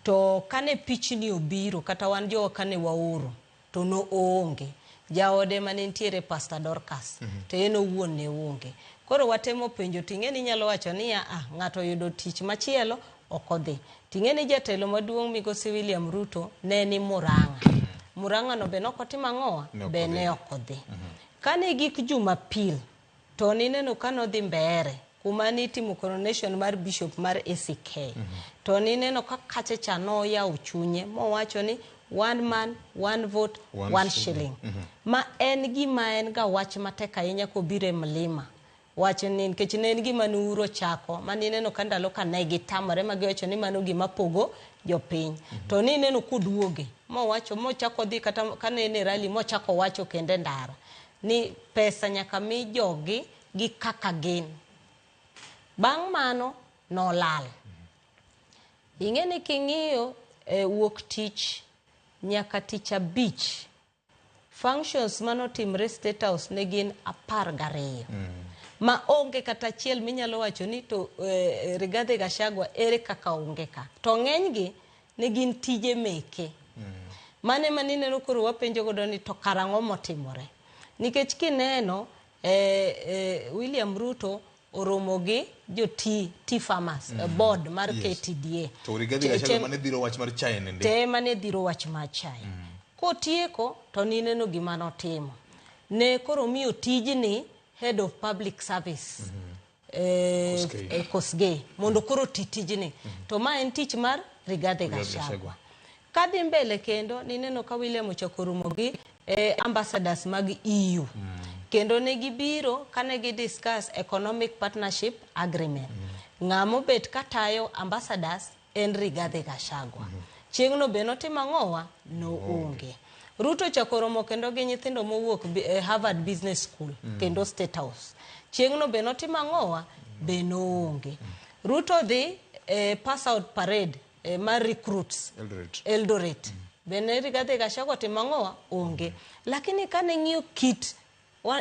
To kane pichni obiro, kata wan jowa kane waoro, to no oonge. Jaode mane nitiere Pastor Dorcas, to en owuon ne oonge. Koro watemo penjo, ting'e ni inyalo wacho niya, ah, ng'ato oyudo tich machielo, ok odhi. Ting'e ni jatelo maduong' migosi William Ruto ne ni Murang'a. Murang'a no be nokotimo ang'owa? Be ne ok odhi. Kane gik Jumapil, to nineno ka nodhi Mbeere, kuma nitimo coronation mar bishop mar ACK. To nineno ka kacha cha noyawo chunye mowacho ni one man, one vote, one shilling. Ma en gima en ga wach matek ahinya kobiro e mlima. Wach ni nikech ne en gima ne Uhuru ochako, ma nineno ka ndalo ka ne gitamore ma giwacho ni mano gima pogo jopiny. To nineno koduoge, mowacho mochako dhi kata kane en e rally mochako wacho kendo e ndara ni pesa nyaka mi jogi gi kaka gin. Bang' mano nolal. Ing'e ni king'iyo e wuok tich nyaka tich abich, functions manotimre State House ne gin 12. Ma onge kata achiel minyalo wacho ni to Rigathi Gachagua ere kaka onge ka. To ng'enygi ne gin tije meke. Mane manineno koro wapenjo godo ni to karang'o motimore. Nikech kineno William Ruto oromo gi jo tea farmers, board mar KTDA. To Rigathi Gachagua mane dhiro wach mar chae nende. Te mane dhiro wach mar chae. Kotieko to nineno gima notimo. Ne koro miyo tijni head of public service. Kosgei. Kosgei mondo koro ti tijni. To ma en tich mar Rigathi Gachagua. Kadhi mbele kendo nineno ka William ochako romo gi ambassadors mag EU. Kendo ne gibiro kane gi discuss economic partnership agreement. Ng'ama obet katayo ambassadors en Rigathi Gachagua. Chieng'no be notimo ang'owa? No onge. Ruto ochako romo kendo gi nyithindo mowuok Harvard Business School kendo State House. Chieng'no be notimo ang'owa? Be noonge. Ruto dhi pass out parade mar recruits Eldoret. Eldoret. Be ne Rigathi Gachagua otimo ang'owa? Onge. Lakini kane ng'iyo kit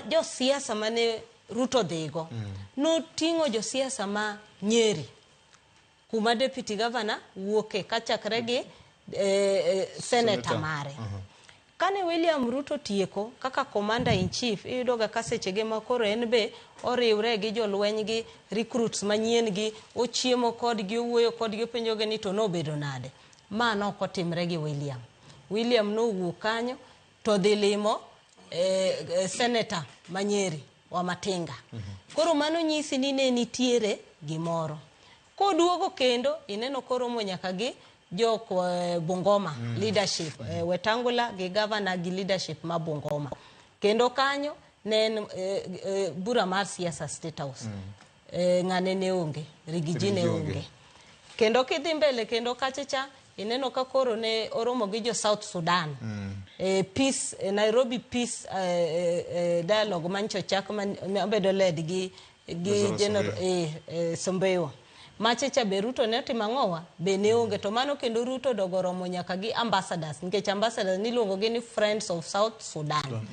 josiasa mane Ruto dhigo, noting'o josiasa ma Nyeri kuma deputy governor wuoke kachakre gi senator mare. Kane William Ruto tieko kaka commander in chief, iyudo ga ka sechege ma koro en be oriwre gi jolweny gi recruits manyien gi, ochiemo kodgi, owuoyo kodgi, openjogi ni to nobedo nade. Ma nok otimre gi William. William nowuok kanyo to dhi limo senator ma Nyeri Wamatinga. Koro mano nyisi ni ne nitiere gimoro. Koduogo kendo ineno koromo nyaka gi jok Bungoma leadership, Wetangula gi governor gi leadership ma Bungoma. Kendo kanyo ne en bura mar siasa State House. Ng'ane ne onge, Rigiji ne onge. Kendo kidhi mbele kendo kacha cha ineno ka koro ne oromo gi jo South Sudan. Peace, Nairobi Peace dialogue mancho chak mabedo led gi General Sombewa. Mache cha be Ruto ne otimo ang'owa? Be ne onge. To mano kendo Ruto dogo romo nyaka gi ambassadors, nikech ambassadors niluongo gi ni Friends of South Sudan.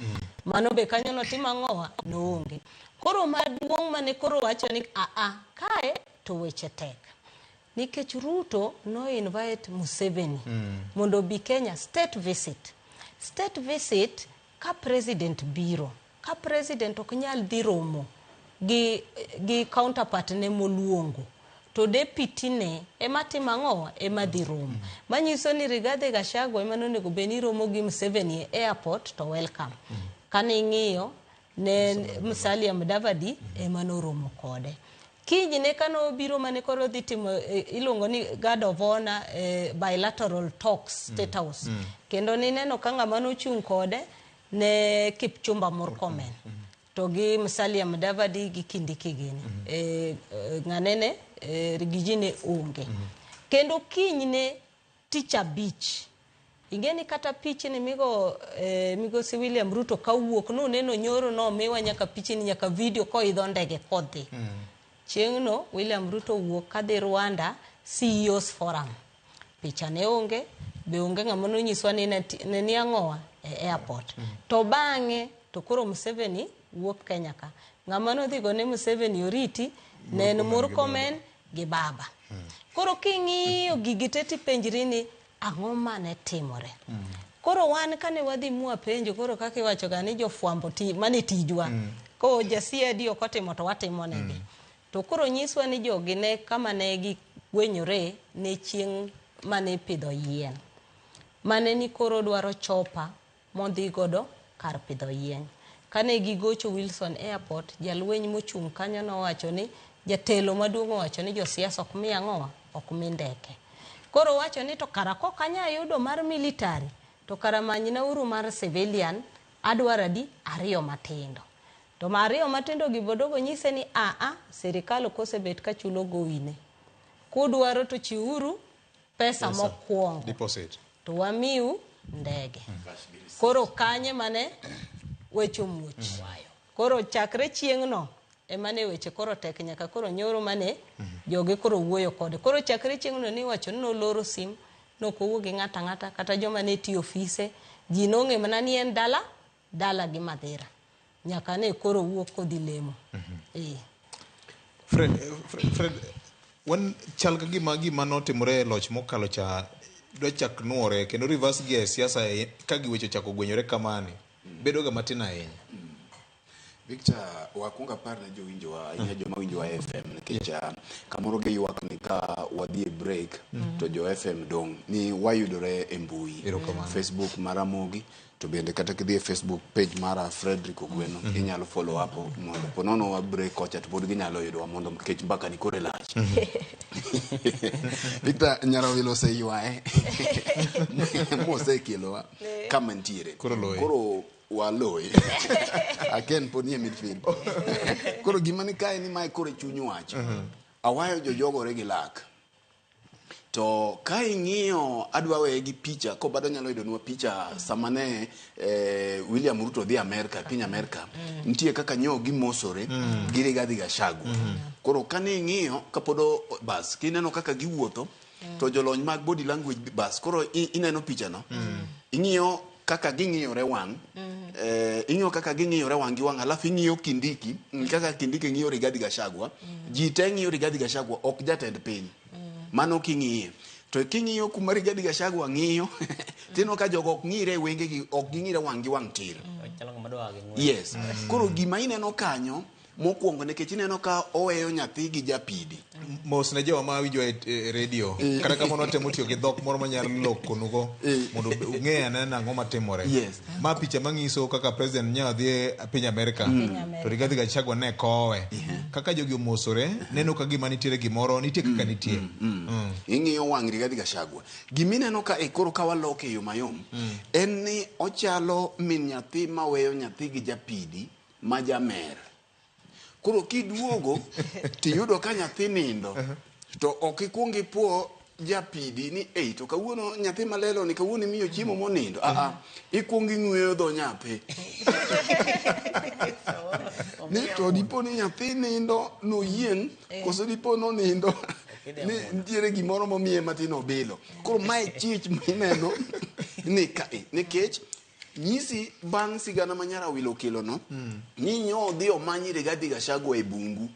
Mano be kanyo notimo ang'owa? Noonge. Koro maduong' mane koro wacho ni aa kae to weche tek. Nikech Ruto no invite Museveni mondo obi Kenya state visit. State visit ka president biro, ka president ok nyal dhi romo gi counterpart ne moluongo, to deputy ne ema timo ang'owa? Ema dhi romo. Manyiso ni Rigathi Gachagua ema nonego bed ni romo gi Museveni e airport to welcome. Kane ing'iyo ne Musalia Mudavadi ema noromo kode. Kinyne kane obiro mane koro dhi timo iluongo ni guard of honor, bilateral talks State House. Kendo nineno ka ng'ama nochung' kode ne Kipchumba Murkomen. To gi Musalia Mudavadi gi Kindiki gini. Ng'anene Rigiji ne onge. Kendo kinyne tich abich. Ing'e ni kata pichni migo migosi William Ruto kawuok nuneno nyoro nomiwa nyaka pichni nyaka video koidho ndege kodhi. Chieng'no William Ruto wuok kadhi Rwanda CEOs Forum. Picha ne onge, be onge ng'ama nonyiswa ni ne ni ang'owa e airport. To bang'e to koro Museveni wuok Kenya ka. Ng'ama nodhi gone Museveni oriti ne en Murkomen gi baba. Koro king'iyo gigi te tipenjri ni ang'o mane timore. Koro wan kane wadhi mwapenjo, koro kaka iwacho ga ni jofwambo ti, mane tijwa. Ko ja CID ok otimo to watimo negi. To koro nyiswa ni jogi ne kama ne gigwenyore ne chieng' mane ipidho yien. Mane ni koro dwaro chopa modhi godo kar pidho yien. Kane gigocho Wilson Airport, jalweny mochung' kanyo nowacho ni jatelo maduong' owacho ni josiasa ok mi ang'owa, ok mi ndeke. Koro owacho ni to kara kok anya yudo mar military, to kara manyna uru mar civilian, adwaro adi? Ariyo matindo. To ma ariyo matindo gi bodogo nyise ni aa, sirikal ok osebet ka chulo gowine. Kudwaro to chiwuru pesa mokwongo. Deposit. To wamiu ndege. Koro kanye mane weche omuoch. Koro chakre chieng'no emane weche koro tek nyaka koro nyoro mane joge koro wuoyo kode. Koro chakre chieng'no niwacho ni noloro sim, nok owuo gi ng'ato ang'ata kata joma ne tiyo ofise, ji nong'e mana ni en dala, dala gi Madhira. Nyaka ne koro wuok kodhi lemo. Fred, wan chal ka gima notimore e loch mokalo cha dwa chak nuore kendo reverse gear e siasa ka giweche ochako gwenyore kamani bedo ga matin ahinya. Victor, wakwongo apar ne jowinjowa, ahinya joma winjowa FM, nikech kamoro giywak ni ka wadhi e break to jo FM dong' ni wayudore e mbui. Facebook mar Ramogi, to bende kata kidhi e Facebook page mara Frederick Ogweno, inyalo follow up mondo po nono wa break kocha to pod ginyalo yudowa mondo nikech mbaka ni kore lach. Victor, Nyarawilo oseywaye mosekelowa kama ntiere. Koro waloye. Aken pod nie midfield. Koro gima ni kae ni mae koro e chuny wach. Awayo jojogore gi lak. To ka ing'iyo adwa weye gi picha, kobado nyalo yudonwa picha sama ne William Ruto dhi Amerka, piny Amerka, nitie kaka nyo gimosore gi Rigathi Gachagua. Koro kane ing'iyo kapod bas, kineno kaka giwuotho, to jolony mag body language bas, koro ineno picha no, ing'iyo kaka ging'iyore wang', ing'iyo kaka ging'iyore wang' gi wang', alafu ing'iyo Kindiki, kaka Kindiki ng'iyo Rigathi Gachagua, ji te ng'iyo Rigathi Gachagua, ok jatend piny. Mano king'iye. To king'iyo kuma Rigathi Gachagua ng'iyo, tineno ka jogo ok ng'ire e wengegi, ok ging'ire wang' gi wang' tir. Yes. Koro gima ineno kanyo, mokwongo nikech ineno ka oweyo nyathi gi japidi. Mos ne jowa ma winjo e radio. Kata kamano watemo tiyo gi dhok moro manyalo lokonugo mondo ung'e ane ang'o matimore. Yes. Ma picha manyiso kaka president nya dhi e piny Amerka. To Rigathi Gachagua ne kowe. Kaka jogi omosore, neno ka gima nitiere gimoro, nitie kaka nitie. Ing'iyo wang' Rigathi Gachagua. Gimineno ka e koro ka waloke e yo mayom, en ni ochalo min nyathi maweyo nyathi gi japidi ma jamer. Koro kiduogo tiyudo ka nyathi nindo, to ok ikuong ipuo japidi ni ei to kawuono nyathi malelo ni kawuono imiyo chiemo monindo. Ikuong ing'weyo dho nyathi. Ni to dipo ni nyathi nindo noyieng' koso dipo nonindo ni nitiere gimoro momiye matin obilo. Koro mae chich mineno ni kae nikech nyisi bang' sigana ma Nyarawilo okelo no, ni nyo odhi omany Rigathi Gachagua e bungu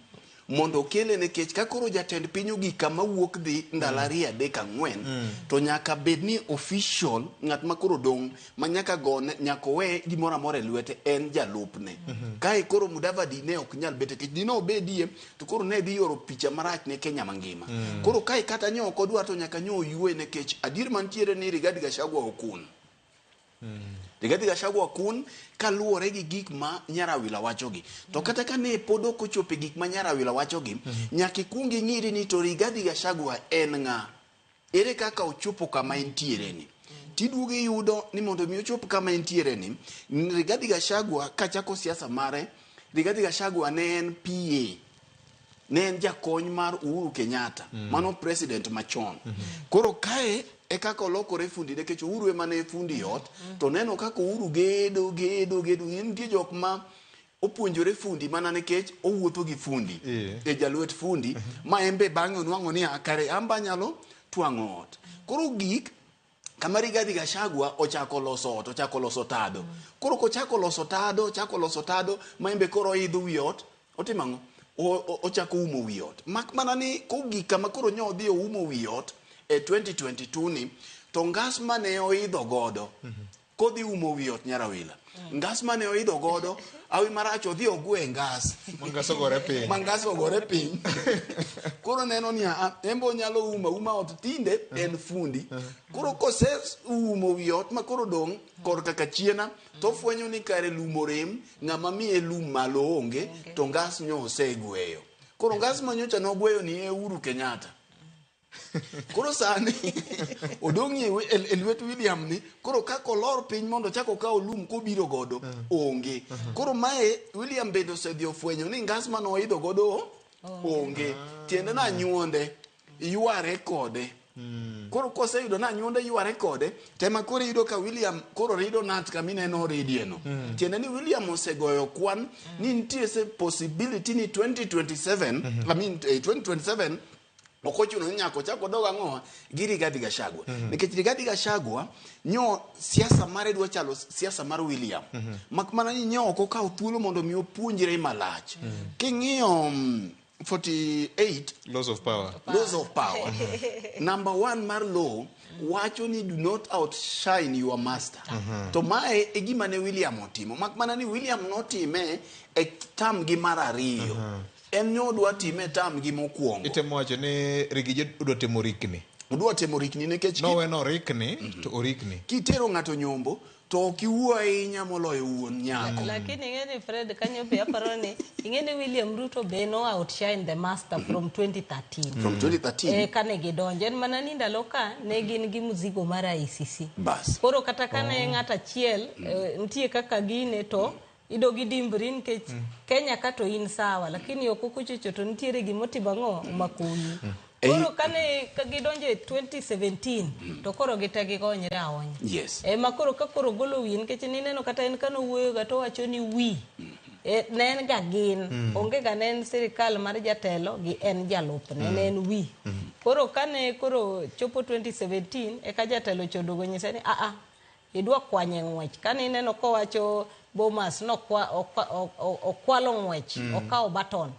mondo okele nikech ka koro jatend piny ogik kama wuok dhi ndalo ariyo adek ang'wen, to nyaka bed ni official ng'at ma koro dong' ma nyaka gone nyaka owe gimoro amora e lwete en jalupne. Kae koro Mudavadi ne ok nyal bet nikech dine obedie to koro ne dhi oro picha marach ne Kenya mangima. Koro kae kata nyo ok odwar to nyaka nyo oywe nikech adier mantiere ni Rigathi Gachagua okun. Rigathi Gachagua kun kaluwore gi gik ma Nyarawila wachogi. To kata ka ne pod ok ochopo e gik ma Nyarawila wachogi, nyaka ikuong ing'iri ni to Rigathi Gachagua en ng'a? Ere kaka ochopo kama entiere ni? Tiduogo iyudo ni mondo mi ochop kama entiere ni, Rigathi Gachagua kachako siasa mare, Rigathi Gachagua ne en PA. Ne en jakony mar Uhuru Kenyatta, mano president machon. Koro kae e kaka olokore fundi nikech Uhuru ema ne fundi ot, to neno kaka Uhuru gedo, gedo, gedo. Nitie jok ma opuonjore fundi mana nikech owuotho gi fundi. E jalwet fundi, ma en be bang'e onwang'o ni kare an be anyalo twang'o ot. Koro gik kama Rigathi Gachagua ochako loso ot, ochako loso tado. Koro kochako loso tado, ochako loso tado, ma en be koro oidho wi ot, otimo ang'o? Ochako umo wi ot. Mak mana ni kogik kama koro nyo odhi oumo wi ot e 2022 ni, to ngas mane oidho godo kodhi umo wi ot Nyarawila. Ngas mane oidho godo, awi marach odhi ogwe ngas. Mangas ogore piny. Mangas ogore piny. Koro neno ni en be onyalo umo uma ot tinde en fundi. Koro kose umo wi ot ma koro dong' korka kachiena to ofwenyo ni kare lum orem, ng'ama miye lum malo onge, to ngas nyo osegweyo. Koro ngas ma nyocha nogweyo ni e Uhuru Kenyatta. Koro sani odong' e lwet William ni, koro kaka olor piny mondo ochak okaw lum kobiro godo onge. Koro mae William bende osedhi ofwenyo ni ngas mane oidho godo onge. Tiende na anyuonde yware kode. Koro koseyudo na anyuonde yware kode, tema koro iyudo ka William koro rido nat kama ineno oridie no. Tiende ni William osegoyo kwan ni nitie se possibility ni 2027, I mean 2027 ok ochuno ni nyaka ochak odog ang'owa gi Rigathi Gachagua. Nikech Rigathi Gachagua nyo siasa mare dwa chalo siasa mar William. Mak mana ni nyo ok okawo thuolo mondo mi opuonjre malach. King'iyo 48 Laws of power. Laws of power. Number 1 mar law wacho ni do not outshine your master. To mae e gima ne William otimo. Mak mana ni William notime e term gi mar ariyo. En nyo odwa time term gi mokwongo. Itemo wacho ni Rigiji odwa timo rikni. Odwa timo rikni nikech Nowe no rikni to orikni. Kitero ng'ato nyombo to ok iwuo ahinya moloyo wuon nyako. Lakini ing'e ni Fred kanyo be aparo ni ing'e ni William Ruto be no outshine the master from 2013. From 2013. Kane gidonjo en mana ni ndalo ka ne gin gi mzigo mar ICC. Bas. Koro kata kane ng'at achiel nitie kaka gine to idogi dimbri nikech Kenya ka to in sawa, lakini oko kuchocho to nitiere gimotimo ang'o omakoyi. Koro kane gidonjo e 2017 to koro gite gikonyre aonya. Yes. Ema koro ka koro golo wiye nikech nineno kata en kanowuoyo ga to owacho ni wi ne en ga gin onge ga ne en sirikal mar jatelo gi en jalupne ne en wi. Koro kane koro chopo 2017 eka jatelo chodogo nyise ni a idwa kwanye ng'wech. Kane ineno kowacho Bomas no okwalo ng'wech okawo baton.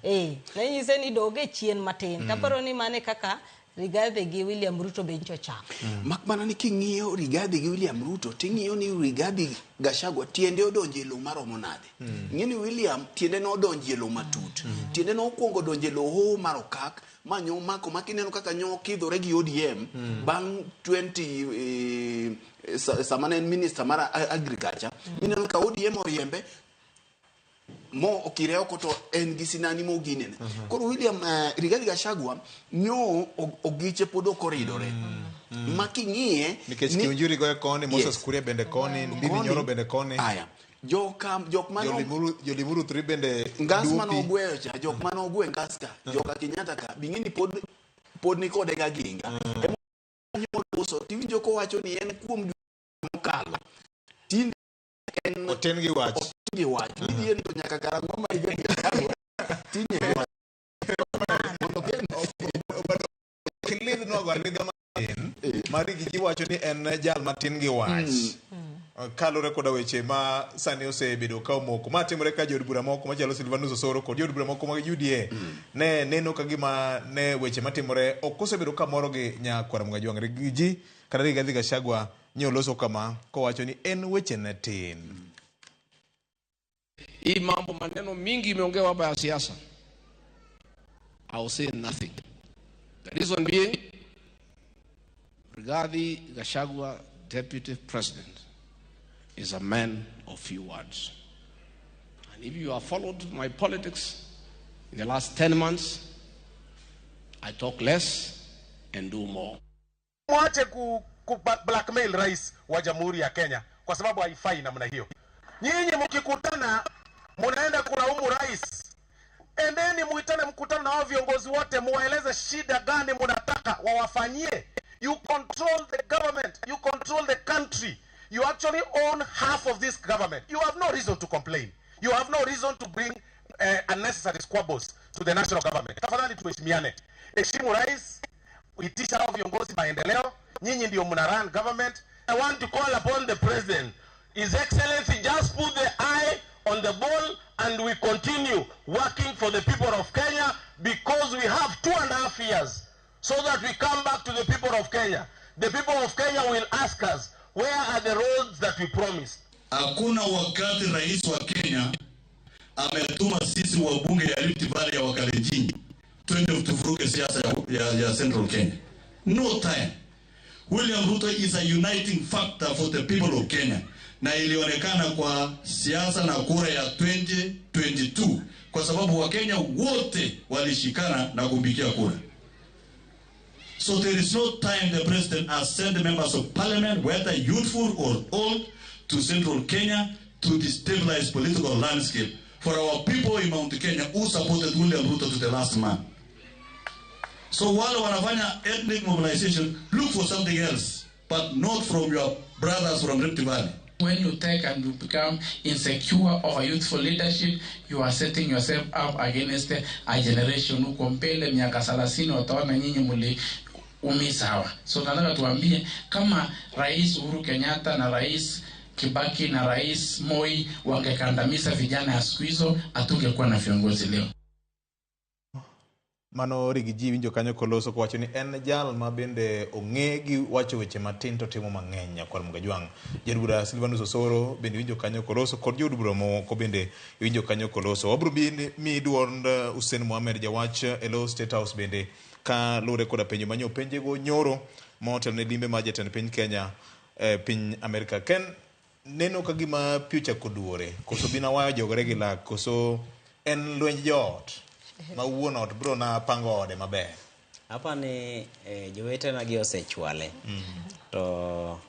Ne nyise ni doge chien matin. Taparo ni mane kaka Rigathi gi William Ruto be ncho chako. Mak mana ni king'iyo Rigathi gi William Ruto ting'iyo ni Rigathi Gachagua tiende odonjo e lowo maromo nade. Ing'e ni William tiende nodonjo e lowo matut. Tiende nokwongo donjo e lowo hoho mar Okak ma nyo mako ma kineno kaka nyo okidhore gi ODM bang' 20 sama ne en minister mar agriculture mineno ka ODM oriembe mo okire oko to en gi sinani moginene. Koro William Rigathi Gachagua nyo ogiche pod ok oridore. Ma king'iye nikech Kiunjuri goye koni, Moses Kuria bende koni, Ndindi Nyoro bende koni. Aya. Jok mano Jolimuru 3 bende ngas mano ogweyo cha, jok mano ogwe ngas ka, joka Kenyatta ka, bing'e ni pod ni kode ga ginga. Ema tiwinjo kowacho ni en kuom mokalo. Tinde en oten gi wach. Oten gi wach. Midhie to nyaka karang'o ma Rigathi Gachagua tinye gi wach. Mondo ken Kilidh nogo alidha matin, ma Rigiji wacho ni en jal matin gi wach. Kaluwore koda weche ma sani osebedo ka omoko. Ma timore ka jood bura moko machalo Silvanus Osoro kod jood bura moko mag UDA ne neno ka gima ne weche matimore ok osebedo ka moro gi nyakwar Mgajwang'. Rigiji kata Rigathi Gachagua nyo loso kama kowacho ni en weche ne tin. Hii mambo maneno mingi imeongewa hapa ya siasa. I will say nothing. The reason being, Rigathi Gachagua, Deputy President, is a man of few words. And if you have followed my politics in the last 10 months, I talk less and do more. Mwache ku blackmail rais wa Jamhuri ya Kenya kwa sababu haifai namna hiyo. Nyinyi mkikutana mnaenda kulaumu rais. Endeni muitane mkutano na hao viongozi wote muwaeleze shida gani mnataka wawafanyie. You control the government, you control the country. You actually own half of this government. You have no reason to complain. You have no reason to bring unnecessary squabbles to the national government. Tafadhali tuheshimiane. Heshimu rais, itisha hao viongozi maendeleo. Nyinyi ndio mna run government. I want to call upon the president. His Excellency, just put the eye on the ball and we continue working for the people of Kenya because we have 2.5 years so that we come back to the people of Kenya. The people of Kenya will ask us, where are the roads that we promised? Hakuna wakati rais wa Kenya ametuma sisi wabunge ya Rift Valley ya Wakalenjin twende tuvuruge siasa ya Central Kenya. No time. William Ruto is a uniting factor for the people of Kenya, na ilionekana kwa siasa na kura ya 2022 kwa sababu Wakenya wote walishikana na kumpigia kura. So there is no time the president has sent members of parliament, whether youthful or old, to Central Kenya to destabilize political landscape for our people in Mount Kenya who supported William Ruto to the last man. So while wanafanya ethnic mobilization, look for something else, but not from your brothers from Rift Valley. When you take and you become insecure over youthful leadership, you are setting yourself up against a generation huko mbele miaka 30 wataona nyinyi mliumiza hawa. So nataka tuambie kama Rais Uhuru Kenyatta na Rais Kibaki na Rais Moi wangekandamiza vijana ya siku hizo, hatungekuwa na viongozi leo. Mano Riggy G winjo kanyo koloso kowacho ni en jal ma bende ong'e gi wacho weche matin to timo mang'eny nyakwar Mugajwang'. Jaod bura Silvanus Osoro bende winjo kanyo koloso kod jood bura moko bende winjo kanyo koloso. Wabiro mi duond Hussein Mohamed jawach e lo State House bende ka luwore koda penjo manyo penjego nyoro motelo ne limbe mar jatend piny Kenya piny Amerika. Ken neno ka gima pi ochako duore koso bina wayo jogore gi lak koso en lwenj joot ma wuon ot bro na pango ode maber. Hapa ni jowetena gi osechwale. To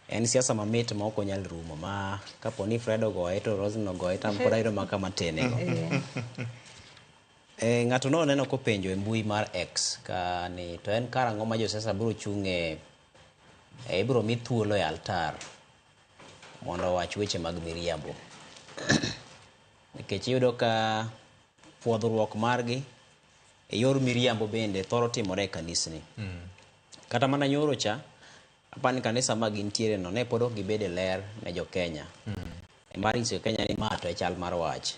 en siasa mamit ma ok onyal rumo ma kapo ni Fred ogoye to Roslyn ogoye to an pod ayudo maka matene go. Ng'ato noneno kopenjo e mbui mar X ka ni to en karang'o ma josiasa biro chung' e ibiro mi thuolo e altar mondo owach weche mag miriambo. Nikech iyudo ka puodhruok margi e yor miriambo bende thoro timore e kanisni. Kata mana nyoro cha, apani kanisa ma gintiere no ne pod ok gibedo e ler ne jo Kenya. Mar nyiso Kenya ni ma to e chal mar wach.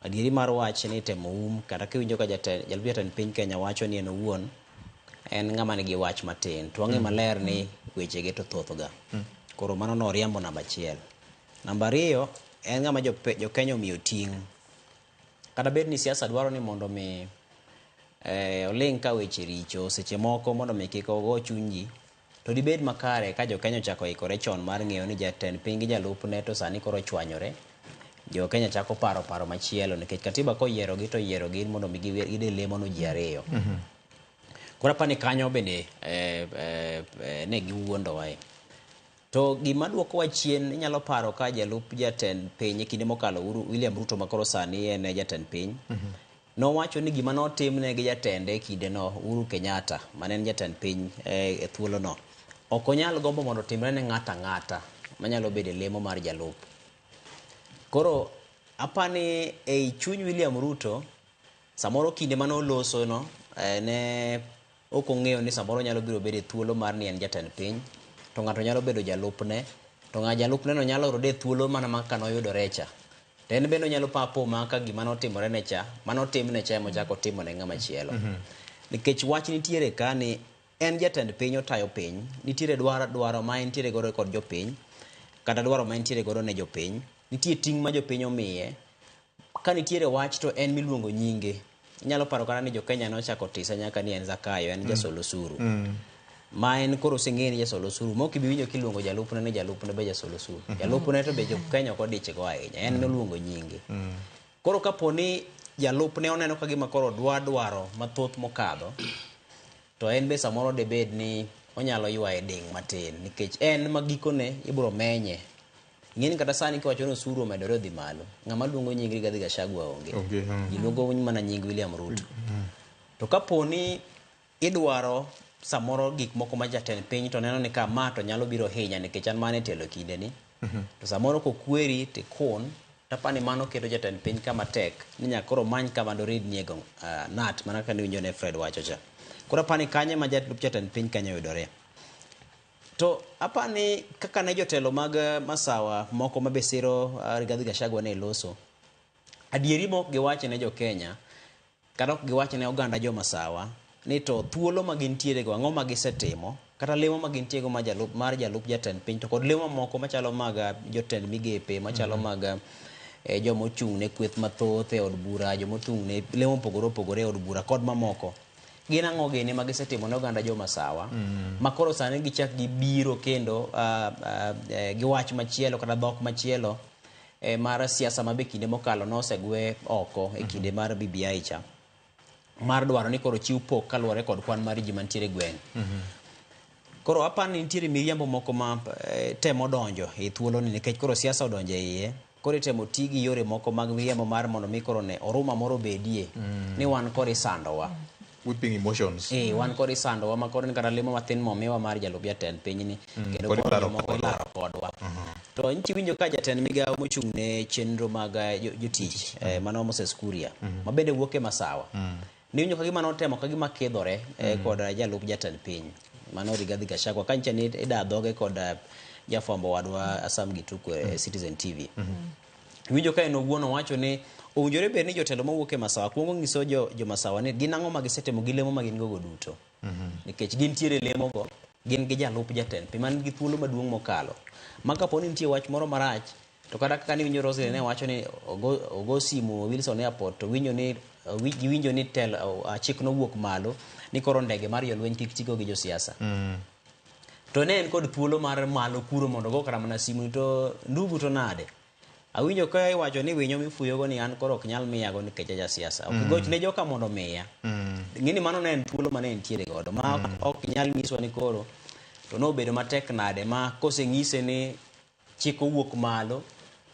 Adieri mar wach ni temo um kata kiwinjo ka jalup jatend piny Kenya wacho ni en owuon en ng'ama nigi wach matin. To wang'e maler ni wechege to thothga. Koro mano noriambo namba 1. Namba 2 en ng'ama jo Kenya omiyo ting'. Kata bed ni siasa dwaro ni mondo mi oling' ka weche richo seche moko mondo mi kik ogo chuny ji, to dibed makare ka jo Kenya ochako ikore chon mar ng'eyo ni jatend piny gi jalupne to sani koro ochwanyore. Jo Kenya chako paro paro machielo nikech katiba koyierogi to oyierogi mondo mi gidhi lemo no ji ariyo. Koro apani kanyo bende ne giwuondowa. To gima duokowa chien inyalo paro ka jalup jatend piny e kinde mokalo William Ruto ma koro sani en jatend piny. Nowacho ni gima notimne gi jatende e kindeno Uhuru Kenyatta mane en jatend piny e thuolono ok onyal gombo mondo otimre ne ng'ato ang'ata manyalo bedo e lemo mar jalup. Koro apani ei chuny William Ruto samoro kinde mane oloso no ne ok ong'eyo ni samoro nyalo biro bedo e thuolo mar ni en jatend piny to ng'ato nyalo bedo jalupne to ng'a jalupne no nyalo yude thuolo mana ma ka noyudore cha. To en bende onyalo papo ma ka gima notimore ne cha manotimne cha emochako timo ne ng'ama chielo. Nikech wach nitiere ka ni en jatend piny otayo piny, nitiere dwaro ma entiere godo kod jopiny kata dwaro ma entiere godo ne jopiny, nitie ting' ma jopiny omiye. Ka nitiere wach to en miluongo nyinge. Inyalo paro kata ni jo Kenya nochako tisa nyaka ni en Zakayo, en jasol osuru. Ma en koro oseng'e ni jasol osuru, mok ibi winjo kiluongo jalupne ni jalupne be jasol osuru. Jalupne to be jo Kenya ok odich go ahinya, en noluongo nyinge. Koro kapo ni jalupne oneno ka gima koro dwaro mathoth mokadho, to en be samoro debed ni onyalo ywaye ding' matin nikech en ma gikone ibiro menye. Ing'eni kata sani kiwacho ni osuru omedore odhi malo, ng'ama luongo nying Rigathi Gachagua onge. Ji luongo mana nying William Ruto. To kapo ni idwaro samoro gik moko ma jatend piny to neno ni ka ma to nyalo biro hinya nikech an mane telo kinde ni. To samoro kokweri tikun, tapani mano keto jatend piny kama tek ni nyaka koro many kama doridnie go nat mana kaka niwinjo ne Fred wacho cha. Koro apani kanye ma jalup jatend piny Kenya oyudore. To apani kaka ne jotelo mag Masawa moko mabe siro Rigathi Gachagua ne loso, Adieri ma ok giwach ne jo Kenya kata ok giwach ne oganda jo Masawa ni to thuolo ma gintiere go ang'o ma gisetimo kata lemo ma gintie go ma jalup, mar jalup jatend piny to kod lemo moko machalo mag jotend migepe machalo mag joma ochung' ne kweth mathoth e od bura, joma ochung' ne lemo mopogore opogore e od bura kod mamoko. Gin ang'o gini ma gisetimo ne oganda jo Masawa ma koro sani gichak gibiro kendo gi wach machielo kata dhok machielo mar siasa ma be kinde mokalo nosegwe oko e kinde mar BBI cha mar dwaro ni koro chiw pok kaluwore kod kwan mar ji mantiere e gweng'. Koro aparo ni nitiere miriambo moko ma temo donjo e thuoloni nikech koro siasa odonjo e iye. Koro itemo ti gi yore moko mag miriambo mar mondo mi koro ne oruma moro obedie ni wan koro isandowa. Whipping emotions. Wan koro isandowa ma koro ni kata lemo mathin momiwa mar jalup jatend pinyni kendo Koro koro ilaro jomoko kodwa. ilaro kodwa. To nchi winjo ka jatend migawo mochung' ne chenro mag jotich mano Moses Kuria ma bende wuok e Masawa. Niwinjo ka gima notemo ka gima kidhore kod jalup jatend piny mano Rigathi Gachagua ka nyicha ni ida dhoge kod jafwambo wadwa Sam Gituku e Citizen TV. Iwinjo ka en owuon owacho ni owinjore bed ni jotelo mawuok e Masawa kuongo nyiso jo Masawa ni gin ang'o ma gisetimo gi lemo ma gin gogo duto. Nikech gintiere lemo go, gin gi jalup jatend piny man gi thuolo maduong' mokalo. Ma kapo ni nitie wach moro marach, to kata kaka niwinjo Roselyn ne wacho ni ogo simu Wilson Airport to winjo ni giwinjo ni tel chik nowuok malo ni koro ndege mar jolweny kik tigo gi josiasa. To ne en kod thuolo mar malo kuro mondo ogo kata mana simu to ndugu to nade. Awinjo ka iwacho ni winyo mifuyogo ni an koro ok nyal miyago nikech aja siasa. Ok goch ne joka mondo miya. Ng'eni mano ne en thuolo mane entiere godo ma ok nyal nyiswa ni koro to nobedo matek nade ma koseng'ise ni chik owuok malo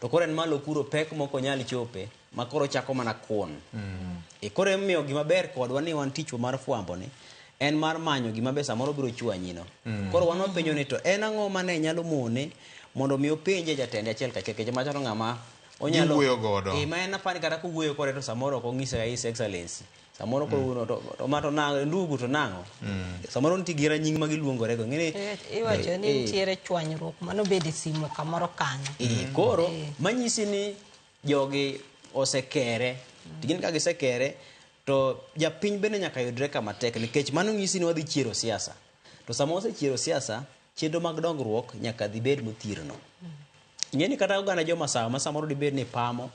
to koro en malo kuro pek moko nyal chope ma koro chako mana kun. Koro emomiyo gima ber kodwa ni wan tichwa mar fwambo ni en mar manyo gima be samoro biro chwanyino. Koro wan wapenjo ni to en ang'o mane nyalo mone mondo mi openje jatende achiel kachiel nikech machalo ng'ama onyalo Giwuoyo godo. Ma en apani kata kowuoyo kode to samoro ok ong'ise His Excellency. Samoro koro to ma to nang'o ndugu to nang'o. Samoro nitie gi ranying ma giluongore go. Ng'eni Iwacho ni nitiere chwanyruok mano bede simu kamoro kanyo. Koro manyisi ni jogi osekere. To gin ka gisekere to japiny bende nyaka yudre kama tek nikech mano nyisi ni wadhi chiero siasa. To sama wasechiero siasa, chenro mag dongruok nyaka dhi bed mothirno. Ing'e ni kata oganda jo Masawa ma samoro dibed ni pamo,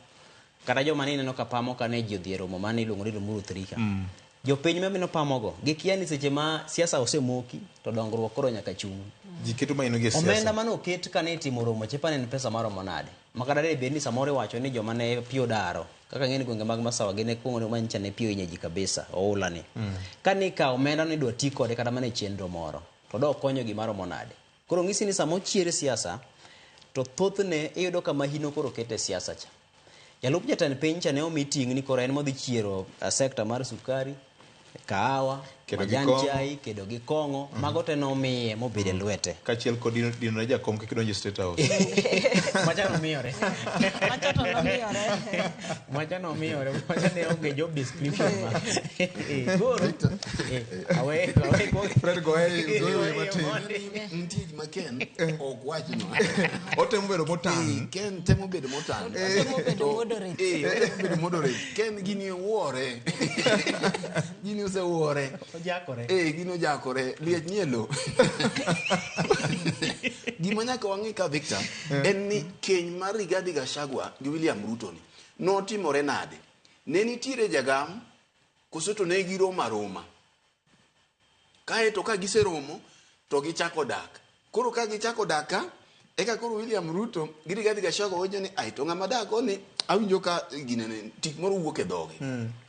kata joma ni ineno ka pamo ka ne ji odhi e romo mane iluongo ni Limuru 3 ka. Jopiny ma mino pamogo, gikia ni seche ma siasa osemoki to dongruok koro nyaka chung'. Ji keto maino gi e siasa. Omenda mane oket ka ne itimo romo che pane en pesa maromo nade? Ma kata debed ni samoro iwacho ni joma ne pi odaro, kaka ng'eni gwenge mag Masawa gin e kuonde ma nyicha ne pi ohinyo ji kabisa, oula ni. Ka ni ikawo omenda ni idwa ti kode kata mana e chenro moro, to dok konyo gima romo nade? Koro ng'isi ni sama ochiere siasa, to thothne iyudo ka mahino koro kete siasa cha. Jalup jatend piny cha ne omi ting' ni koro en modhi chiero sekta mar sukari, kahawa, Kedo gi majan kong'o. chai, kedo gi kong'o, mago te nomiye mobedo e lwete. Kaachiel kod dino ne jakom kik donj e State House. Macha nomiyore. Macha to nomiyore. Macha nomiyore. Macha ne onge job description ma. Koro, awe Fred goye goye matin. Nitie gima Ken ok wachnwa. Otemo bedo motang'. Ken temo bedo motang'. Otemo bedo moderate. Otemo bedo moderate. Ken gini wuore. Gini osewuore. Ojakore. Gini ojakore. Liech nie lo. Gima nyaka wang'e ka Victor, en ni keny mar Rigathi Gachagua gi William Ruto ni notimore nade? Ne nitiere jagam koso to ne giromo aroma? Kae to ka giseromo to gichako dak. Koro ka gichako dak ka, eka koro William Ruto gi Rigathi Gachagua wacho ni ai to ng'ama dak ni awinjo ka ginene tik moro wuok e dhoge.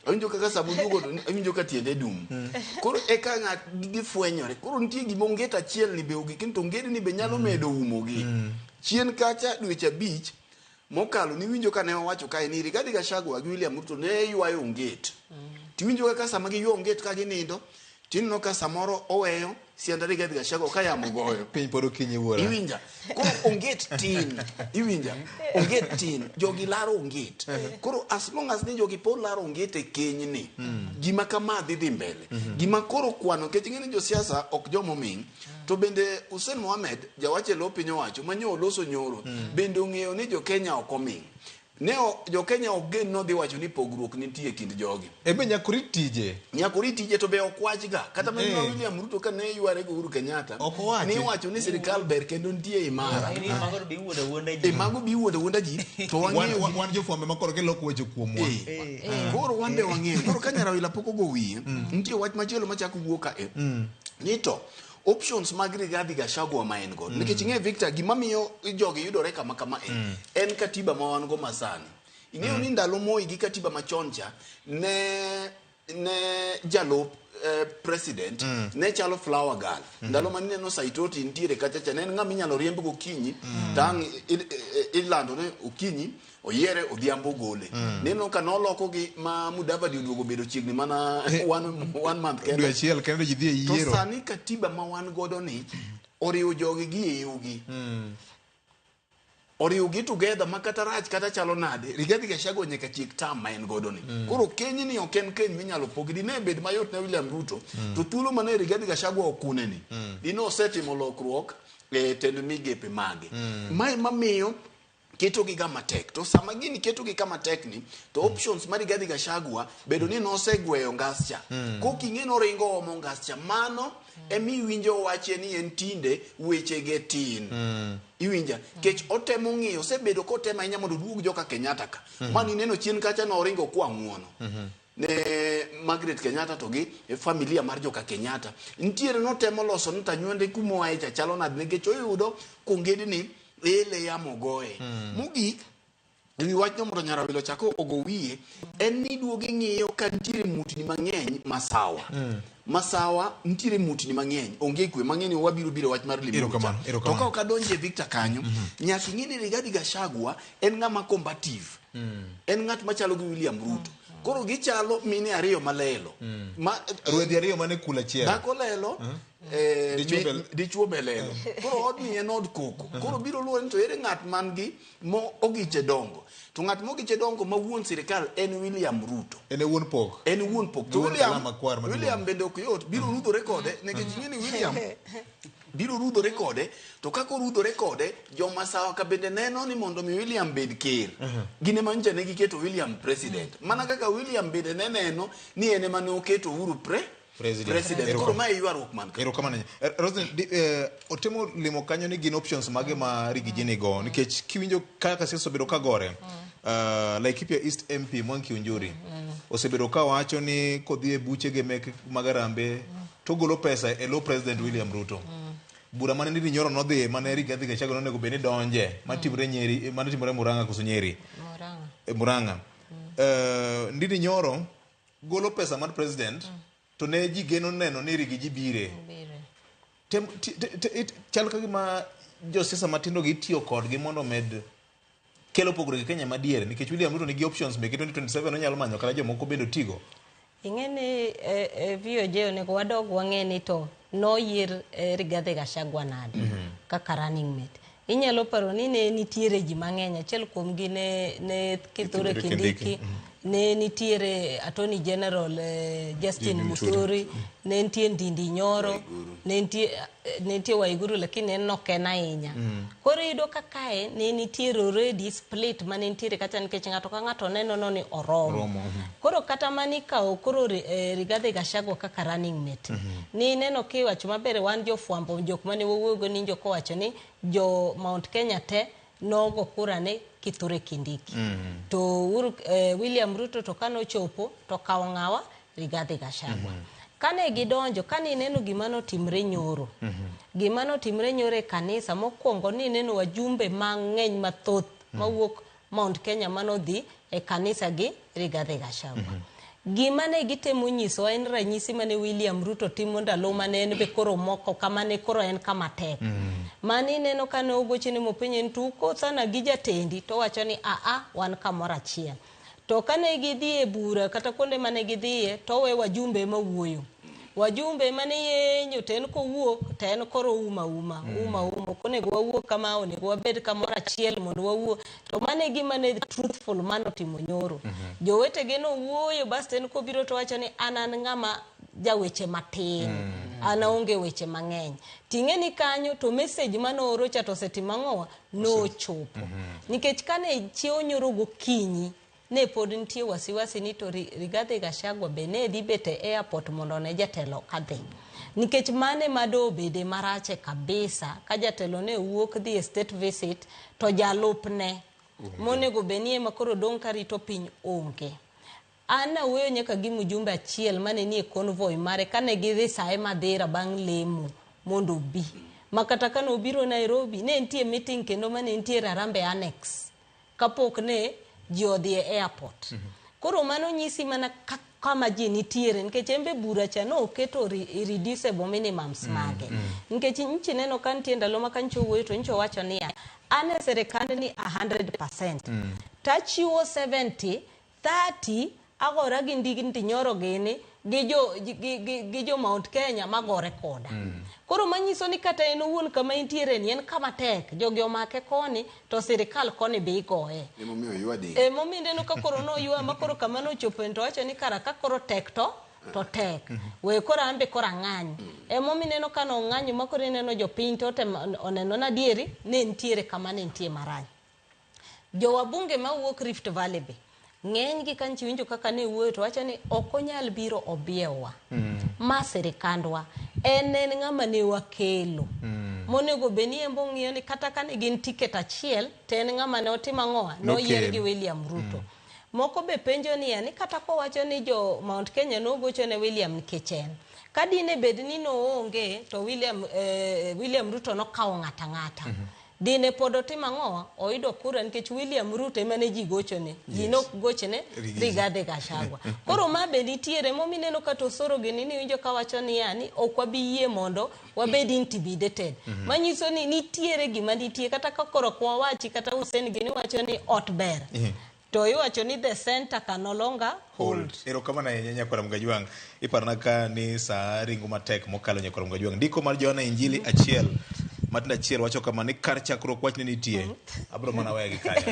Awinjo kaka sama oduogo to awinjo ka tiende dum. Koro eka ng'at gifwenyore. Koro nitie gima onget achiel ni be ogik to onget ni be nyalo medo umogi. Chien kacha dweche 5 mokalo niwinjo ka ne owacho kae ni Rigathi Gachagua gi William Ruto ne ywayo onget. Tiwinjo kaka sama giywa onget ka ginindo, tineno ka samoro oweyo sianda Rigathi Gachagua ka yamo goyo. Piny pod okinyi wuora. Iwinja. Koro onget tin. Iwinja. Onget tin. Jogi laro onget. Koro as long as ni jogi pod laro onget e keny ni, gima kama dhi mbele. Gima koro kwano, nikech ing'e ni josiasa ok joma oming', to bende Hussein Mohamed, jawach e lo piny owacho, ma nyo oloso nyoro, bende ong'eyo ni jo Kenya ok oming'. Ne jo-Kenya ok gen nodhi wacho ni pogruok nitie e kind jogi. Ebe nyaka orit tije. Nyaka orit tije to be ok wachga. Kata mana William Ruto ka ne yware gi Uhuru Kenyatta, Ok owachi. ne iwacho ni sirikal ber kendo nitie imara. Mago be iwuondo awuonda ji. E mago be iwuondo awuonda ji to wang'eyo Wan jofwambo ma koro giloko weche kuomwa. Koro wan be wang'eyo. Koro ka Nyarawila pok ogo wiye, nitie wach machielo machako wuok ka e. Ni to options mag Rigathi Gachagua ma en godo. Nikech ing'e Victor, gima miyo jogi yudore kama kama e, en katiba ma wan go masani. Ing'eyo ni ndalo Moi gi katiba machon cha, ne jalup president ne chalo flower girl. Ndalo ma nineno Saitoti nitiere kacha cha, ne en ng'ama inyalo riemb gokinyi, to ang' ilando ne okinyi, oyiere odhiambo ogole. Neno ka noloko gi ma Mudavadi oduogo bedo chiegni mana one month kende. Dwe achiel kende ji dhi e yiero. To sani katiba ma wan godo ni oriwo jogi gi eugi. Oriwo gi together ma kata rach kata chalo nade, Rigathi Gachagua nyaka tiek term ma en godo ni. Koro keny ni ok en keny minyalo pogi. Dine bed mayot ne William Ruto, to thuolo mane Rigathi Gachagua okune ni, dine osetimo lokruok e tend migepe mage. Mae mamiyo ketogi ga matek. To sama gini ketogi kama tek ni, to options mar Rigathi Gachagua bedo ni nosegweyo ngas cha. Kok ing'e noringo omo ngas cha. Mano emiwinjo wache ni en tinde wechege tin. Iwinja? Kech otemo ng'iyo, osebedo kotemo ahinya mondo oduog joka Kenyatta ka. Mani neno chien kacha noringo kwa ng'uono. Ne Margaret Kenyatta to gi familia mar joka Kenyatta. Nitiere notemo loso ni tanywande kumoae cha chalo nade nikech oyudo kongedni ele yamo goye. Mogik, ewi wachno mondo Nyarawilo ochak ogo wiye, en ni iduogo ing'iyo ka nitiere mutni mang'eny Masawa. Masawa nitiere mutni mang'eny, onge kwe mang'eny wabiro biro wach mar Limuru cha. To ka ok adonje Victor kanyo, nyaka ing'e ni Rigathi Gachagua en ng'ama combative. En ng'at machalo gi William Ruto. Koro gichalo mine ariyo malelo. Rwedhi ariyo mane kul achiel. Dhako lelo, dichuo be lelo. Koro odni en od koko. Koro biro luwore ni to ere ng'at man gi mo ogiche dongo. To ng'at mogiche dongo ma wuon sirikal en William Ruto. En e wuon pok. En wuon pok. To Wuon kalama kwar maduong'. William bende ok yot, biro rudhore kode nikech ing'e ni William biro rudhore kode, to kaka orudhore kode, joma sawa ka bende neno ni mondo mi William bed ker. Gin ema nyocha ne giketo William president. Mana kaka William bende ne neno ni en ema ne oketo Uhuru president. Koro mae ywaruok man ka. Erokamano. Roslyn, otemo limo kanyo ni gin options mage ma Rigiji nigo nikech kiwinjo kaka siasa osebedo ka gore. Laikipia East MP Mwangi Kiunjuri osebedo ka wacho ni kodhi e buchege mag Harambee to golo pesa e lo President William Ruto. Bura mane Ndindi Nyoro nodhi mane Rigathi Gachagua nonego bed ni donje matimore Nyeri, mane timore Murang'a koso Nyeri? Murang'a. Murang'a. Ndindi Nyoro golo pesa mar president to ne ji geno neno ni Rigiji bire. Chal ka gima josiasa matindo gi itiyo kodgi mondo omed kelo pogruok e Kenya madiere nikech William Ruto nigi options meke 2027 onyalo manyo kata jomoko bende otigo. Ing'e ni VOJ onego wadog wang'e ni to noyier Rigathi Gachagua nade kaka running mate. Inyalo paro ni ne nitiere ji mang'eny, achiel kuomgi ne Kithure Kindiki, ne nitiere Attorney General Justin Muturi, ne nitie Ndindi Nyoro, ne nitie Waiguru, lakini en ok en ahinya. Koro iyudo ka kae ne nitiere already split mane nitiere kacha nikech ng'ato ka ng'ato neno ni oromo. Koro kata mani ikawo koro Rigathi Gachagua kaka running mate. Ni neno kiwacho maber wan jofwambo jok mane wawuoyogo ni jok owacho ni jo Mount Kenya te nogo kura ne Kithure Kindiki. To William Ruto to kanochopo to kawo ng'awa Rigathi Gachagua. Kane gidonjo, kane ineno gima notimre nyoro. Gima notimre nyoro e kanisa, mokwongo ni ineno wajumbe mang'eny mathoth mawuok Mount Kenya manodhi e kanisa gi Rigathi Gachagua. Gima ne gitemo nyisowa en ranyisi mane William Ruto timo ndalo mane en be koro moko kama ne koro en kama tek. Mane ineno kane ogochone mopenje ni to ukosana gi jatendi to owacho ni aa wan kamoro achiel. To kane gidhi e bura kata kuonde mane gidhiye to owe wajumbe ema wuoyo. Wajumbe mane yenyo to en kowuok to en koro uma uma, uma uma. Ok onego wawuo kama, onego wabed kamoro achiel mondo wawuo. To mano e gima ne truthful manotimo nyoro. Jowetege nowuoyo bas to en kobiro to wacho ni an ng'ama jaweche matin. An aonge weche mang'eny. Ting'e ni kanyo to message manooro cha to osetimo ang'owa nochopo. Nikech kane chiewo nyoro gokinyi ne pod nitie wasiwasi ni to Rigathi Gachagua be ne dhi bet e airport mondo one jatelo kadhi. Nikech mane mado obede marache kabisa ka jatelo ne wuok dhi e state visit to jalupne monego bed ni ema koro dong' karito piny onge. An awuoyo nyaka gi mjumbe achiel mane nie convoy mare kane gidhi sae Madhira bang' lemo mondo obi. Ma kata kane obiro Nairobi ne nitie meeting kendo mane nitie Harambee Annex kapok ne ji odhi e airport. Koro mano nyisi mana kama ji nitiere nikech en be bura cha noketo irreducible minimums mage. Nikech nchi neno ka nitie ndalo ma kancho wuoyo to ncho wacho niya an e sirikand ni 100%. Tachiwo 70, 30 agora gi Ndigi Nyoro gini gi jo Mount Kenya magore koda. Koro manyiso ni kata en owuon kama entiere ni en kama tek, jogi omake koni to sirikal koni be igoye. Emomiyo oywadi. Emomiyo ineno ka koro noywa ma koro kama nochopo to wacho ni kara ka koro tek to tek. We koro an be koro ang'any. Emomiyo ineno ka nong'anyo ma koro ineno jopiny to oneno na adieri ne nitiere kama ne nitie marach. Jowabunge mawuok Rift Valley be ng'eny gi ka nchi winjo kaka ne wuoyo to wacho ni ok onyal biro obiewwa. Ma sirikandwa en ng'ama ne wakelo. Monego bed ni en bo ng'iyo ni kata ka ne gin ticket achiel to en ng'ama ne otimo ang'owa noyier gi William Ruto. Moko be penjo niya ni kata kowacho ni jo Mount Kenya nogocho ne William nikech en. Ka dine bed ni noonge to William Ruto nokawo ng'ata ng'ata. Dine pod otimo ang'owa oyudo kura nikech William Ruto ema ne ji gochone. Ji nok gochone Rigathi Gachagua. Koro ma be nitiere momineno kata Osoro gini ni winjo kawacho niya ni ok wabi yie mondo wabed intimidated. Manyiso ni nitiere gima nitie kata ka koro ok wawachi kata Hussein gini wacho ni ot ber. To iwacho ni the center can no longer hold. Erokamano ahinya nyakwar Mgajwang'. Iparona ka ni saa ringo matek mokalo nyakwar Mgajwang'. Ndiko mar Johana Injili 1 matindo 1 wacho kama ni kar chakruok wach ne nitie. Abro mana weye gi kanyo.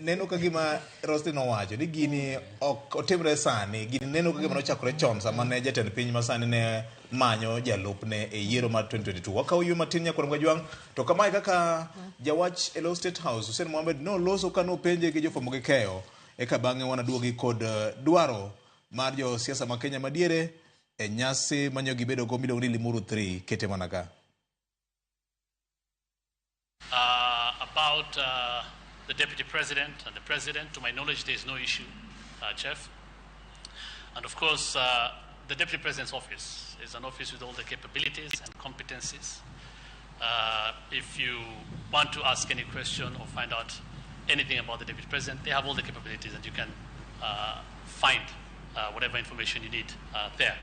Neno ka gima Roslyn owacho ni gini ok otimre sani. Gini neno ka gima nochakore chon sama ne jatend piny ma sani ne manyo jalupne e yiero mar 2022. Wakawo yie matin nyakwar Mgajwang'. To kamae kaka jawach e lo State House Hussein Mohamed noloso ka nopenje gi jofwambo gi keyo. Eka bang'e wanaduogi kod dwaro mar josiasa ma Kenya madiere e nyasi manyo gibedo go miluongo ni Limuru 3 kete mana ka. About the deputy president and the president, to my knowledge, there is no issue, Chef. And of course, the deputy president's office is an office with all the capabilities and competencies. If you want to ask any question or find out anything about the deputy president, they have all the capabilities and you can find whatever information you need there.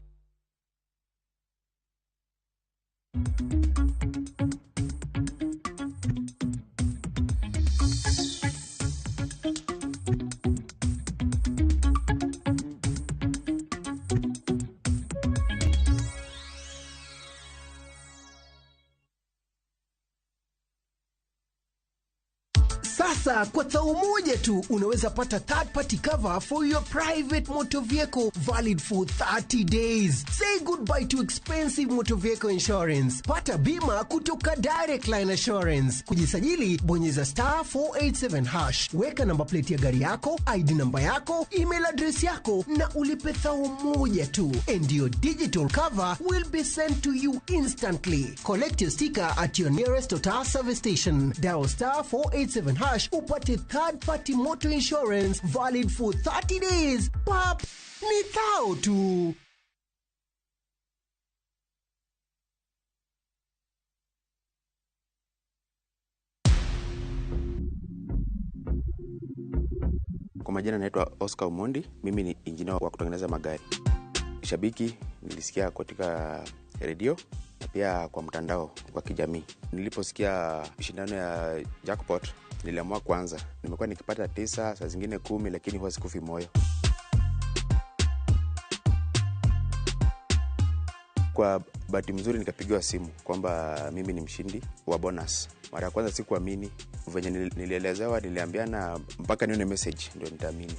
Sasa kwa thao moja tu unaweza pata third party cover for your private motor vehicle valid for 30 days. Say goodbye to expensive motor vehicle insurance. Pata bima kutoka Direct Line Assurance. Kujisajili bonyeza *487#. Weka namba plate ya gari yako, ID namba yako, email address yako na ulipe thao moja tu. And your digital cover will be sent to you instantly. Collect your sticker at your nearest Total service station. Dial *487# upate third party motor insurance valid for 30 days. Pap, ni thao tu. Kwa majina naitwa Oscar Omondi, mimi ni engineer wa kutengeneza magari. Shabiki nilisikia katika redio na pia kwa mtandao wa kijamii. Niliposikia shindano ya jackpot niliamua kuanza. Nimekuwa nikipata 9, saa zingine 10, lakini huwa sikufi moyo. Kwa bahati mzuri nikapigiwa simu kwamba mimi ni mshindi wa bonus. Mara ya kwanza sikuamini, venye nilielezewa niliambiana mpaka nione message ndio nitaamini.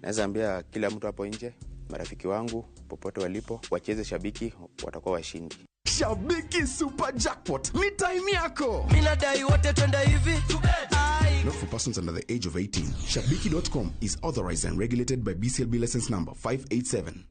Naweza ambia kila mtu hapo nje Marafiki wangu popote walipo wacheze Shabiki, watakuwa washindi. Shabiki Super Jackpot ni time yako. Mimi nadai wote twende hivi. Not for persons under the age of 18. Shabiki.com is authorized and regulated by BCLB license number 587.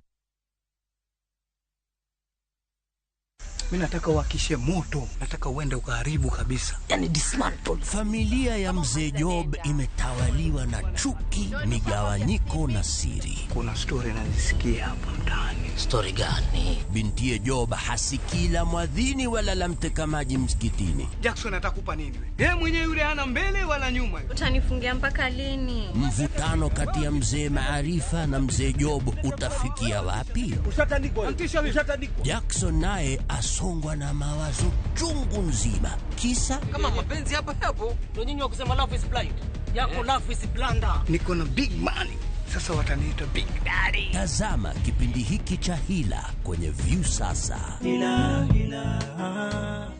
Mimi nataka uhakishe moto, nataka uende ukaharibu kabisa. Yani dismantle. Familia ya mzee Job imetawaliwa na chuki, migawanyiko na siri. Kuna story nazisikia hapa mtaani. Story gani? Bintiye Job hasikii la mwadhini wala la mteka maji msikitini. Jackson atakupa nini wewe? Yeye mwenyewe yule hana mbele wala nyuma. Utanifungia mpaka lini? Mvutano kati ya mzee Maarifa na mzee Job utafikia wapi? Ushatandikwa. Ushatandikwa. Jackson naye asongwa na mawazo chungu nzima. Kisa kama mapenzi hapa hapo, ndio nyinyi wa kusema love is blind. Yako love is blunder. Niko na big money. Sasa wataniita big daddy. Tazama kipindi hiki cha Hila kwenye Viusasa. Hila, hila.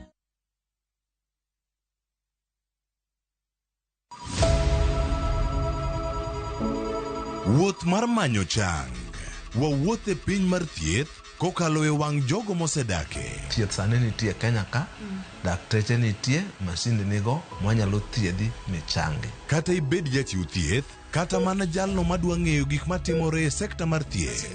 Wuoth mar manyo chang. Wawuoth e piny mar thieth kokalo e wang' jogo mosedake. Thieth sani nitie Kenya ka, dakteche nitie, masinde nigo, mwanyalo thiedhi michangi. Kata ibed jachiw thieth, kata mana jalno madwa ng'eyo gik matimore e sekta mar thieth.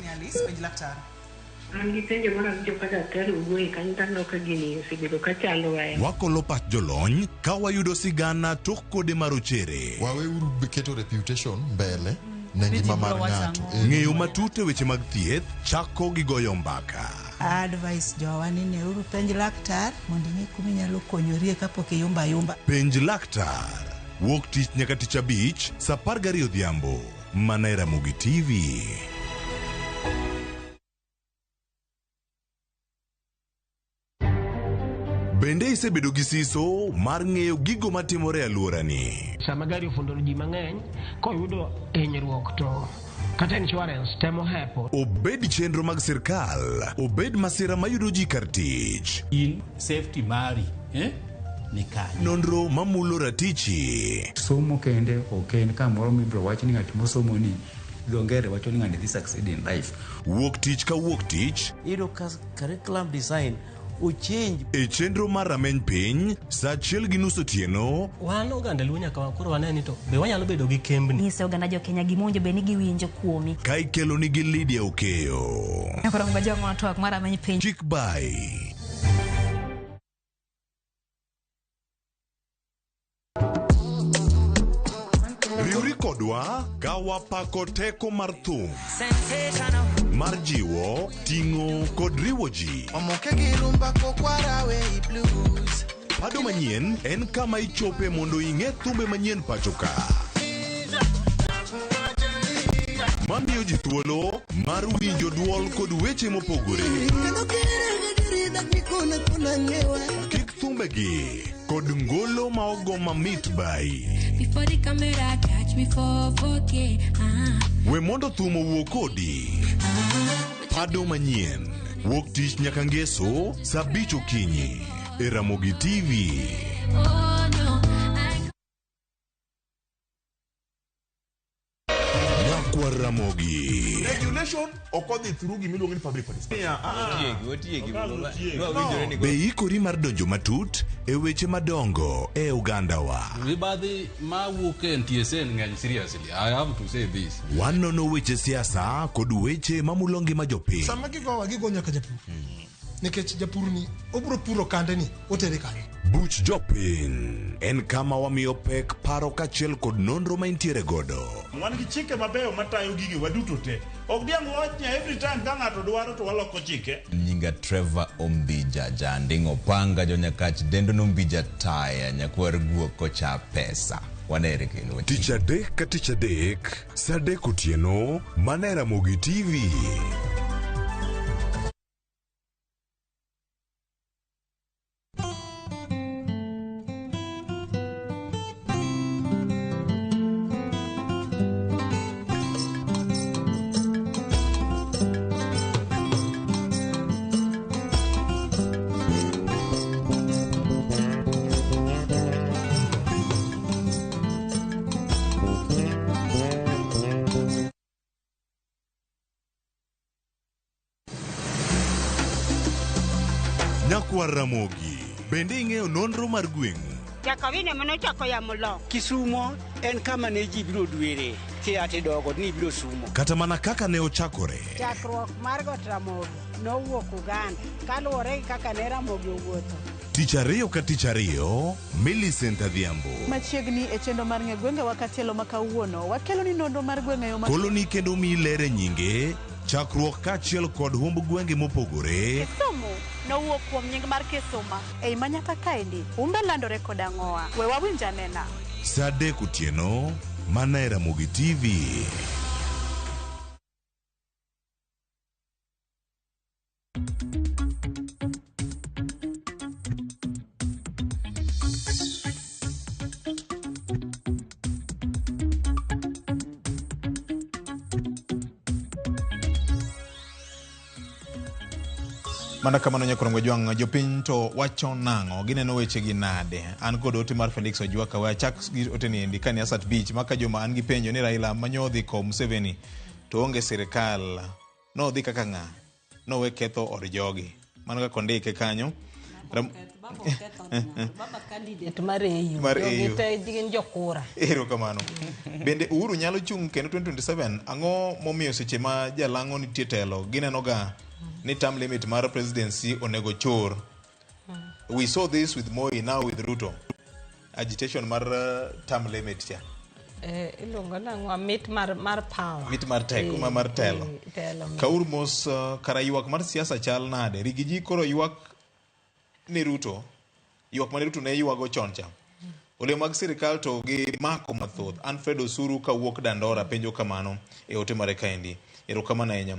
An gi penjo mar awinjo ka daktari owuoye kanyo to aneno ka gini osebedo ka chando wa. Wakolo pach jolony ka wayudo sigana tok kode marochere. Waweuru keto reputation mbele ne ngima mar ng'ato. Ng'eyo matut e weche mag thieth chako gi goyo mbaka. Advice jowa ni neuru penj laktar mondo ing'e kuma inyalo konyorie kapok iyumba yumba. Penj laktar. Wuok tich nyaka tich abich saa 12 odhiambo. Mana e Ramogi TV. Bende isebedo gi siso mar ng'eyo gigo matimore e alworani? Sama gari ofundo ji mang'eny, koyudo hinyruok to kata insurance temo hepo. Obed chenro mag sirkal, obed masira mayudo ji kar tich. In safety mari, ni kanye? Nonro mamulo ratichi. Somo kende ok en kamoro mibiro wach ni ng'at mosomo ni dho ngere wacho ni ng'ani dhi succeed in life. Wuok tich ka wuok tich. Iyudo ka curriculum design ochange. E chenro mar rameny piny, saa 1:30 otieno. Wan oganda Luo nyaka koro wane ni to be wanyalo bedo gi kembni. Nyise oganda jo Kenya gima bed ni giwinjo kuomi. Ka ikelo nigi Lydia Okeyo. Koro mga twak mar rameny piny. Chik bai. Riwri kodwa ka wapako teko mar thum. Mar jiwo, ting'o kod riwo ji. Omoke gi rumba kokwara we blues. Pado manyien en kama ichope mondo ing'e thumbe manyien pacho ka. Mamiyo ji thuolo mar winjo duol kod weche mopogore. Kik thumbegi kod ngolo ma ogo mamit bai. Before the camera catch me for 4K. We mondo thum owuo kodi. Pado manyien wuok tich nyaka ngeso saa 5 okinyi e Ramogi TV. Oh no. Nyakwar Ramogi. Regulation ok odhi through gimiluongo ni public participation. Be ikori mar donjo matut e weche madongo e ogandawa. Mibadhi mawuok e NTSA ng'eny seriously. I have to say this. Wanono weche siasa kod weche mamulo ngima jopiny. Sama gigowa gigo nyaka japur. Nikech japur ni obiro puro kande ni otere kanye. Buch jopiny en kama wamiyo pek paro kaachiel kod nonro ma intiere godo. Wan gi chike mabeyo matayo gigi waduto te. Ok diang' wach ni every time ka ng'ato dwaro to waloko chike. Nyinga Trevor Ombija Janding'o Panga jonyakach dendo nombija taya nyakwar guok kocha pesa. Wanere kendo. Tich adek ka tich adek, saa 3 otieno, mana e Ramogi TV. Nyakwar Ramogi, bende ing'eyo nonro mar gweng'u? Jakawine manochako yamo lok. Kisumo en kama ne ji biro dwere kia tidogo ni ibiro sumo. Kata mana kaka ne ochakore. Chakruok mar Got Ramogi nowuok Uganda kaluwore gi kaka ne Ramogi owuotho. Tich ariyo ka tich ariyo, Millicent Adhiambo. Machiegni e chenro mar ng'e gwengewa katielo ma kawuono, wakelo ni nonro mar gweng' e yo ma Koloni kendo miyi ler e nyinge, chakruok kaachiel kod humb gwenge mopogore. Kisumu nowuok kuom nying mar Kisuma. Ei Manyata kaendi, humbe landore kod ang'owa. We wawinj anena. Saa 3 otieno, mana e Ramogi TV. Mana kamano nyakorongo jwang' jopiny to wacho nang'o gineno wechegi nade an kod ote mar Felix Ojwaka we achak gi ote ni endi kani Asat Beach maka juma an gi penjo ni Raila manyo dhi ko Museveni to onge sirikal nodhi kaka ng'a nowe ketho od jogi mano kaka ondike kanyo Baba candidate mar AU. Mar Jogi AU. te gin jokura. Erokamano. Bende Uhuru nyalo chung' kendo 2027? Ang'o momiyo seche ma jalang'o nitie telo gineno ga ni term limit mar presidency onego chor? We saw this with Moi, now with Ruto. Agitation mar term limit cha. Iluongo nang'o mit mar power. Mit mar teko, mar telo. Telo. Kaur mos kara ywak mar siasa chal nade? Rigiji koro ywak ni Ruto, ywak mane Ruto ne ywago chon cha. Olemo mag sirikal to gi mako mathoth. Alfred Osuru kawuok Dandora penjo kamano e ote mare kaendi. Erokamano ahinya.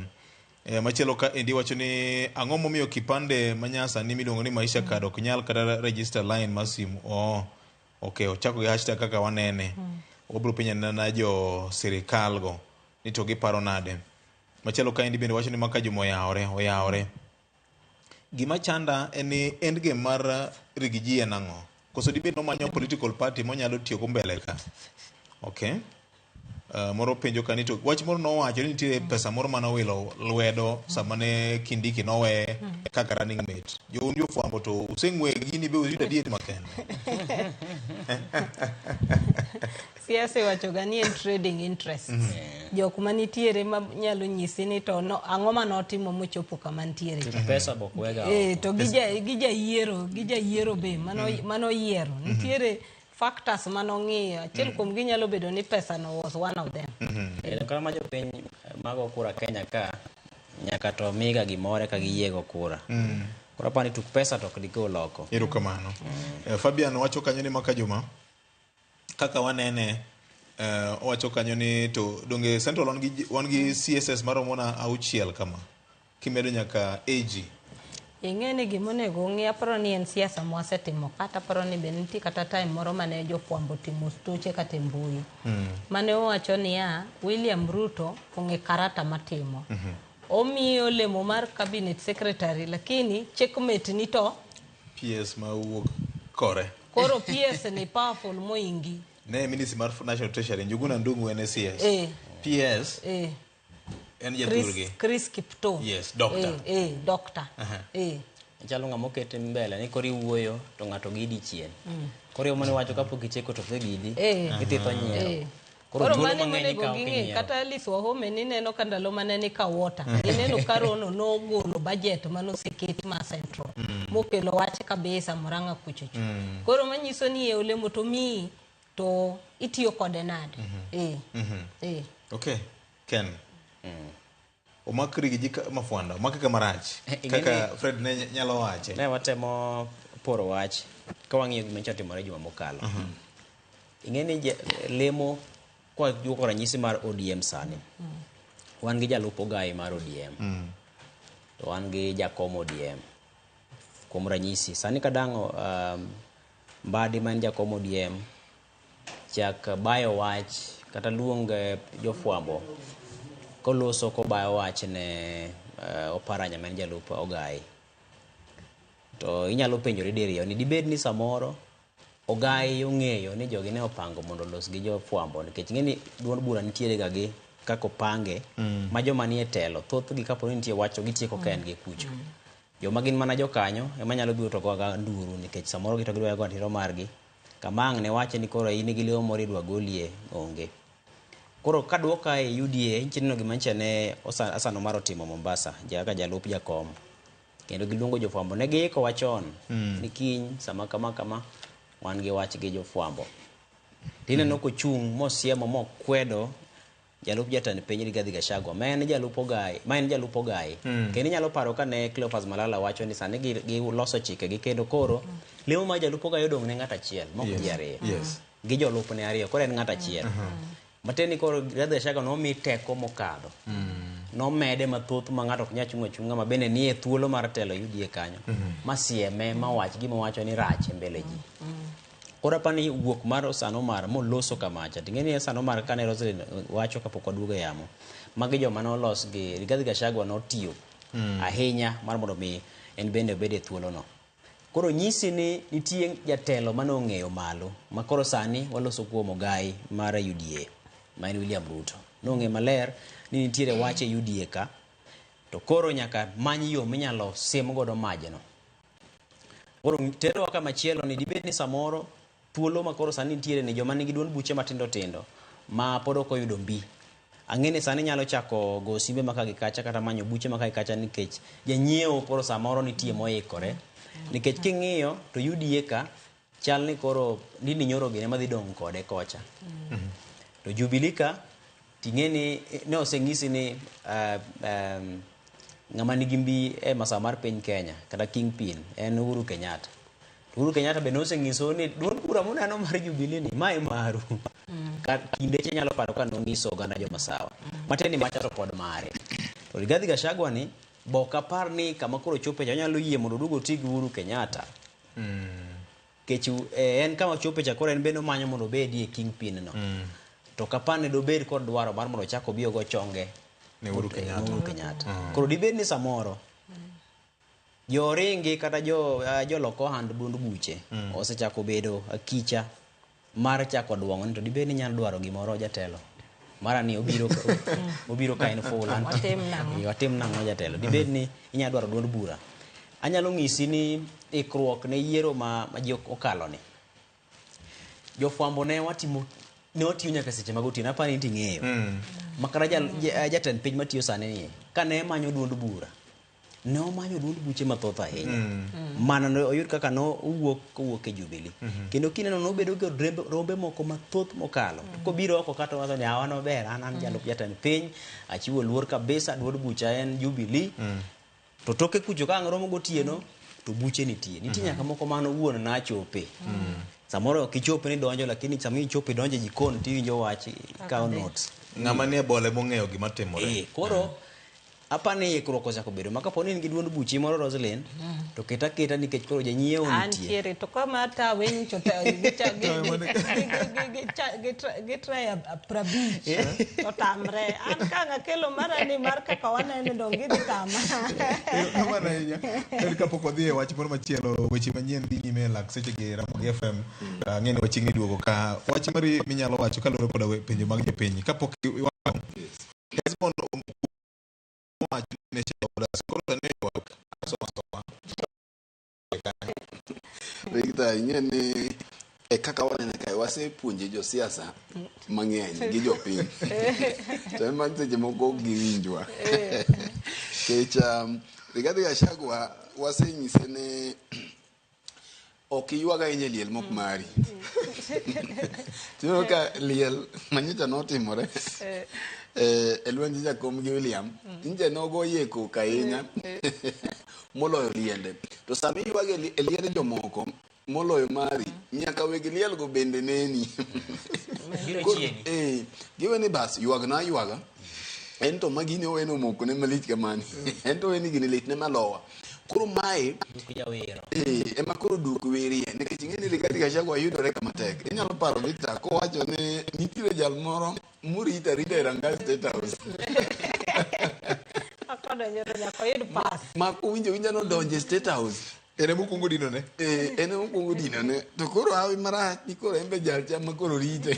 Machielo ka endi wacho ni ang'o momiyo kipande manyasani miluongo ni Maisha Card ok nyal kata register line mar simu. Oh, okay, ochako gi hashtag kaka wanene. Wabiro penjo na jo sirikal go ni to giparo nade. Machielo kaendi bende wacho ni maka juma oyawore. Gima chanda en ni endgame mar Rigiji en ang'o? Koso dibed nomanyo political party monyalo tiyo go mbele ka? Okay. Moro penjo ka ni to wach moro nowacho ni nitie pesa moro manowilo lwedo sama ne Kindiki nowe kaka running mate. Jo un jofwambo to useng'we gini be useyudo adieri makende. Siasa iwacho ga ni en trading interest. Jok manitiere ma nyalo nyisi ni to no, ang'o manotimo mochopo kama nitiere. Pesa bok wega. To gijayiero be mano yiero. Nitiere factors manong'iyo. Achiel kuom gi nyalo bedo ni pesa no was one of them. Kata ma jopiny mago kura Kenya ka nyaka to miga gimoro ka giyiego kura. Koro apani tuk pesa to ok digol oko. Erokamano. Fabian wacho kanyo ni maka juma kaka wanene owacho kanyo ni to donge Central wan gi CSS maromo na 6 kama kimedo nyaka AG. Ing'e ni gimonego ong'i aparo ni en siasa mwasetimo kata aparo ni be nitie kata time moro mane jofwambo timo stoche kata e mbui. Mane owacho niya William Ruto ong'e karata matimo. Omiyo olemo mar cabinet secretary lakini checkmate ni to PS ma wuok kore. Koro PS ni powerful moingi. Ne ministry mar National Treasury Njuguna Ndung'u en CS. PS en jathurgi. Chris Kiptoo. Yes, doctor. Doctor. Chalo ng'ama okete mbele ni koro iwuoyo to ng'ato gidi chien. Koro yo mane wacho kapok icheko to osegidi, idhi tho nyiero. Koro mane monego ging'e kata Alice Wahome ni neno ka ndalo mane ni ka water. Ineno ka Rono nogolo budget manoseketi ma Central. Mokelo wach kabisa Murang'a kuchocho. Koro manyiso ni e olemo to miyi to itiyo kode nade. Okay, Ken. Omak Rigiji mafwanda, omake kama kaka Fred ne nyalo wache. Ne watemo poro wach ka wang'iyo gima nyocha otimore juma mokalo. Ing'e ni lemo kwa duoko ranyisi mar ODM sani. Wan gi jalup Ogai mar ODM. To wan gi jakom ODM. Kuom ranyisi, sani kadang'o Mbadi ma en jakom ODM chak bayo wach kata luong jofwambo koloso kobayo wach ne Oparanya ma en jalup Ogai. To inyalo penjori diriyo ni dibed ni samoro Ogai ong'eyo ni jogi ne opango mondo olos gi jofwambo nikech ing'e ni duond bura nitiere ga gi kaka opange ma joma nie telo thothgi kapo ni nitie wach to gitieko ka en gi kucho. Joma gin mana jokanyo ema nyalo biro to goga nduru nikech samoro gito gidwa go ratiro margi. Kama ang' ne wache ni koro in gi lemo moro idwa golie onge. Koro kaduoka e UDA, nchi neno gima nyicha ne Hassan Omar otimo Mombasa, kaka jalup jakom. Kendo giluongo jofwambo. Ne giikowa chon ni kiny sama kama kama wan gi wach gi jofwambo. Tineno kochung' mosiemo mokwedo jalup jatend piny Rigathi Gachagua ma en jalup Ogai, ma en jalup Ogai. Kendo inyalo paro ka ne Cleophas Malala wacho ni sani giloso chike gi kendo koro lemo mar jalup Ogai odong' ne ng'at achiel, mok ji ariyo. Gi jolupne ariyo, koro en ng'at achiel. Matiende ni koro Rigathi Gachagua nomi teko mokadho. Nomede mathoth ma ng'ato ok nyal chung' achung'a ma bende nie thuolo mar telo UDA kanyo. Ma sieme, ma wach gima owacho ni rach e mbele ji. Koro apani ni wuok mar Hassan Omar moloso kamacha. Ting'e ni Hassan Omar kane Roselyn wacho kapok waduogo e yamo. Magi joma nolos gi Rigathi Gachagua notiyo ahinya mar mondo mi en bende obed e thuolono. Koro nyisi ni nitie jatelo mane ong'eyo malo ma koro sani waloso kuom Ogai mar UDA ma en William Ruto. Nong'eyo maler ni nitiere wach e UDA ka to koro nyaka many yo minyalo sim godo majno. Koro terowa kama chielo ni dibed ni samoro thuolo ma koro sani nitiere ni joma nigi duond buche matindo tindo ma pod ok oyudo mbi. Ang'e ni sani nyalo chako go simbe ma ka gi kacha kata manyo buche ma ka gi kacha nikech janyiewo koro samoro nitie moikore. Nikech king'iyo to UDA ka chal ni koro Ndindi Nyoro gine madhi dong' kode kocha. To Jubilee ka ting'e ni ne oseng'isi ni ng'ama nigi mbi e masawa mar piny Kenya kata kingpin en Uhuru Kenyatta. Uhuru Kenyatta be noseng'iso ni duond bura muneno mar Jubilee ni mae maru. Ka kinde che nyalo paro ka nong'iso oganda jo masawa. Matiende ni macha to pod mare. To Rigathi Gachagua ni bok apar ni kama koro chope cha onyalo yie mondo oduog oti gi Uhuru Kenyatta. Kech en kama chope cha koro en bende omanyo mondo obedie kingpin no. To kapar ni dobed kod dwaro mar mondo ochak obi ogo chonge Ne Uhuru Kenyatta. Uhuru Kenyatta. Koro dibed ni samoro joringi kata jolok ohand duond buche osechako bedo akicha mar chako duong'o ni to dibed ni nyalo dwaro gimoro jatelo. Mara ni obiro obiro ka en full. Watim nang'o? Watim nang'o jatelo. Dibed ni inyalo dwaro duond bura. Anyalo ng'isi ni ikruok ne yiero ma ji okalo ni. Jofwambo ne watimo ne watiyo nyaka seche mag otieno, apani ni ting'eyo. Makata jatend piny matiyo sani ni, kane manyo duond bura, ne omanyo duond buche mathoth ahinya. Mana ne oyud kaka ne owuok kowuok e Jubilee. Kendo kineno nobedo gi rombe moko mathoth mokalo. Kobiro oko kata wacho ni awa nober, an jalup jatend piny, achiwo luor kabisa, duond bucha en Jubilee. To toke kucho ka ang' romo gotieno, to buche nitie. Nitie nyaka moko mano wuon nachope. Samoro ok ichop ni donjo, lakini sama ichopo idonjo e jikon tiwinjo wach, ikawo notes. Ng'ama nie bole mong'eyo gima timore. Koro apani ikruok osechako bedo ma kapo ni in gi duond buchi moro Roselyn, to ket aketa nikech koro janyiewo nitie. Antiere to kama ta wincho ta gi try 50 to tamre. An ka ng'akelo mara ni mar kaka wanene dong gidhi tama. Kamano ahinya. En kapok wadhi e wach moro machielo, weche manyien dhi nyime e lak seche gi Ramogi FM. Ang'e ni wachiegni duogo ka wach mari minyalo wacho kaluwore koda penjo mag jopiny. Kapok iwacho, Hesbon owacho ne shareholders, koro sani oywak, asoma asoma. Victor, ing'e ni e kaka wanene kae wasepuonje josiasa mang'eny gi jopiny. To ema seche moko ok giwinjwa. Nikech Rigathi Gachagua wasenyise ni ok iywag ahinya e liel mok mari. Tineno ka liel manyocha notimore e lwenj Jakom gi William, nje nogo yie koko ahinya moloyo liende. To sama iywag e liend jomoko moloyo mari, nyaka weg liel go bende neni. Biro chieni. Giwe ni bas ywag na ywaga. En to magini oweno moko ne malich kamani. En to weni gini litne malowa. Koro mae ema koro duk werie nikech ing'e ni Rigathi Gachagua yudore kama tek. Inyalo paro Victor kowacho ni nitiere jal moro morito arita e Rangach State House. Akodonjo to nyaka oyud pass. Ma owinjo winja nodonjo e State House. En ema okwongo dinone. En ema okwongo dinone. To koro hawi marach ni koro en be jal cha ma koro rite.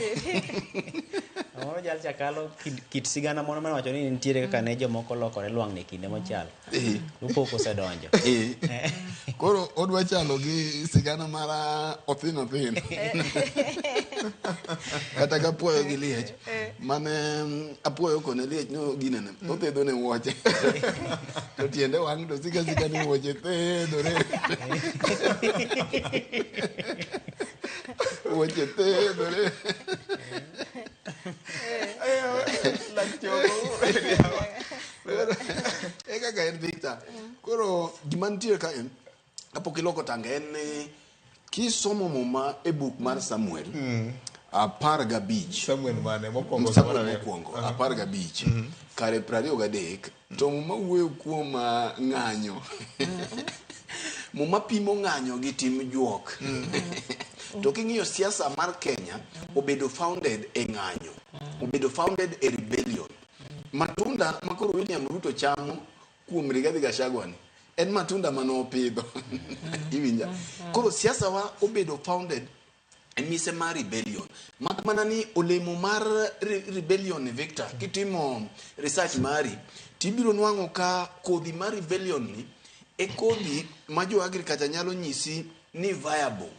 Moro jal chakalo kit sigana moro mane wacho ni nitiere kaka ne jomoko lokore lwang'ni e kinde mochalo. Lupo kosedonjo. Koro odwa chalo gi sigana mar Othin Othin. Kata ka apuoyo gi liech. Mane apuoyo kone liech no ginene. Othedho ne wuoche. To tiende wang' to sika sika ni wuoche thedhore. Wuoche thedhore. E kaka en Victor. Koro gima nitie ka en kapok iloko tanga en ni kisomo muma e buk mar Samuel 15. Samuel mane mokwongo? Samuel mokwongo 15 kare 23 to muma wuoyo kuom ng'anyo. Muma pimo ng'anyo gi tim juok. To king'iyo siasa mar Kenya obedo founded e ng'anyo. Obedo founded e rebellion. Matunda makoro William Ruto chamo kuom Rigathi Gachagua ni en matunda mane opidho. Iwinja? Koro siasa wa obedo founded e mise mar rebellion. Mak mana ni olemo mar rebellion ni Victor, kitimo research mari, tibiro nwang'o ka kodhi mar rebellion ni e kodhi ma jo agriculture nyalo nyisi ni viable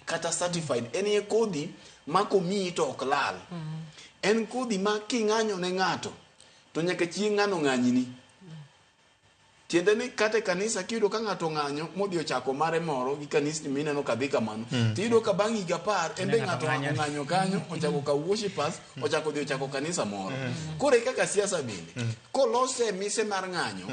kata certified. En e kodhi ma komiyi to ok lal. En kodhi ma king'anyo ne ng'ato to nyaka chieng' ng'ano ng'anyini. Tiende ni kata e kanisa kiyudo ka ng'ato ng'anyo modhi ochako mare moro gi kanisni mineno ka dhi kamano, tiyudo ka bang' higa 10 en be ng'ato ong'anyo kanyo ochako kawo worshippers ochako dhi ochako kanisa moro. Koro e kaka siasa bende kolose e mise mar ng'anyo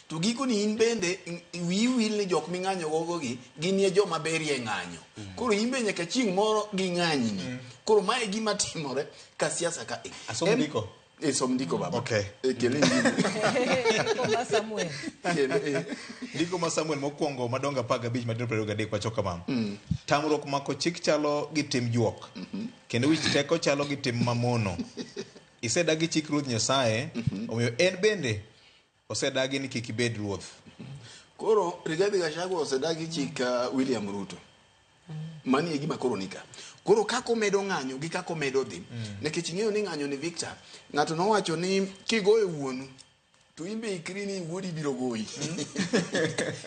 to gikoni in bende wiyi wil ni jok ming'anyo gogo gi gin e joma berie e ng'anyo. Koro in be nyaka chieng' moro ging'anyni. Koro mae e gima timore ka siasa ka e. Asom ndiko? Som ndiko baba. Okay. Kele injili. Ndiko ma Samuel. Ndiko ma Samuel mokwongo madongo 15 matindo 23 wacho kama. Tamruok mako chik chalo gi tim juok. Kendo wich teko chalo gi tim mamono. Isedagi chik Ruoth Nyasaye, omiyo en bende osedagi ni kik ibed ruoth. Koro Rigathi Gachagua osedagi chik William Ruto. Mani e gima koro nika. Koro kaka omedo ng'anyo gi kaka omedo dhi. Nikech ing'eyo ni ng'anyo ni Victor, ng'ato nowacho ni kigoyo wuonu to in be ikri ni wuodi biro goyi.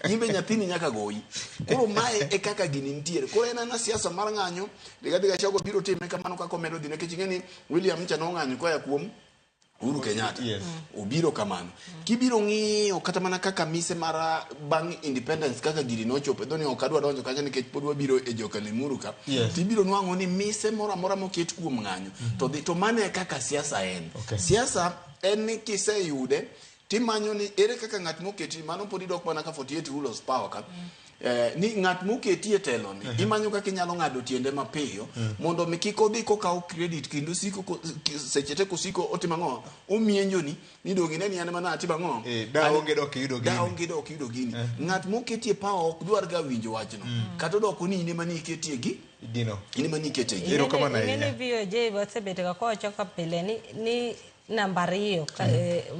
In be nyathini nyaka goyi. Koro mae e kaka gini nitiere. Koro en ana siasa mar ng'anyo, Rigathi Gachagua biro time kamano kaka omedo dhi nikech ing'e ni William cha nong'anyo koa kuom Uhuru Kenyatta. Obiro kamano. Kibiro ng'iyo kata mana kaka mise mar bang' independence kaka gini nochopo, dhoni ok adwa donjo kacha nikech pod wabiro e joka Limuru ka. Tibiro nwang'o ni mise moro amora moket kuom ng'anyo to dhi to mano e kaka siasa en. Siasa en ni kiseyude timanyo ni ere kaka ng'at moketi mano pod idok mana ka 48 rule of power ka. Ni ng'at moketi e telo ni imanyo kaka inyalo ng'ado tiende mapiyo mondo mi kik odhi kokawo credit kendo siko seche te kosiko otimo ang'o omienjo ni ni dong ine ni an mana atimo ang'o da onge dok iyudo gini. Da onge dok iyudo gini. Ng'at moketi e power ok dwar ga winjo wachno. Kata odoko ni in ema ni iketie gi gino. In ema ni iketie gi. Erokamano Ing'e ahinya. ni VOJ wasebet ga kowacho ka pile ni namba 2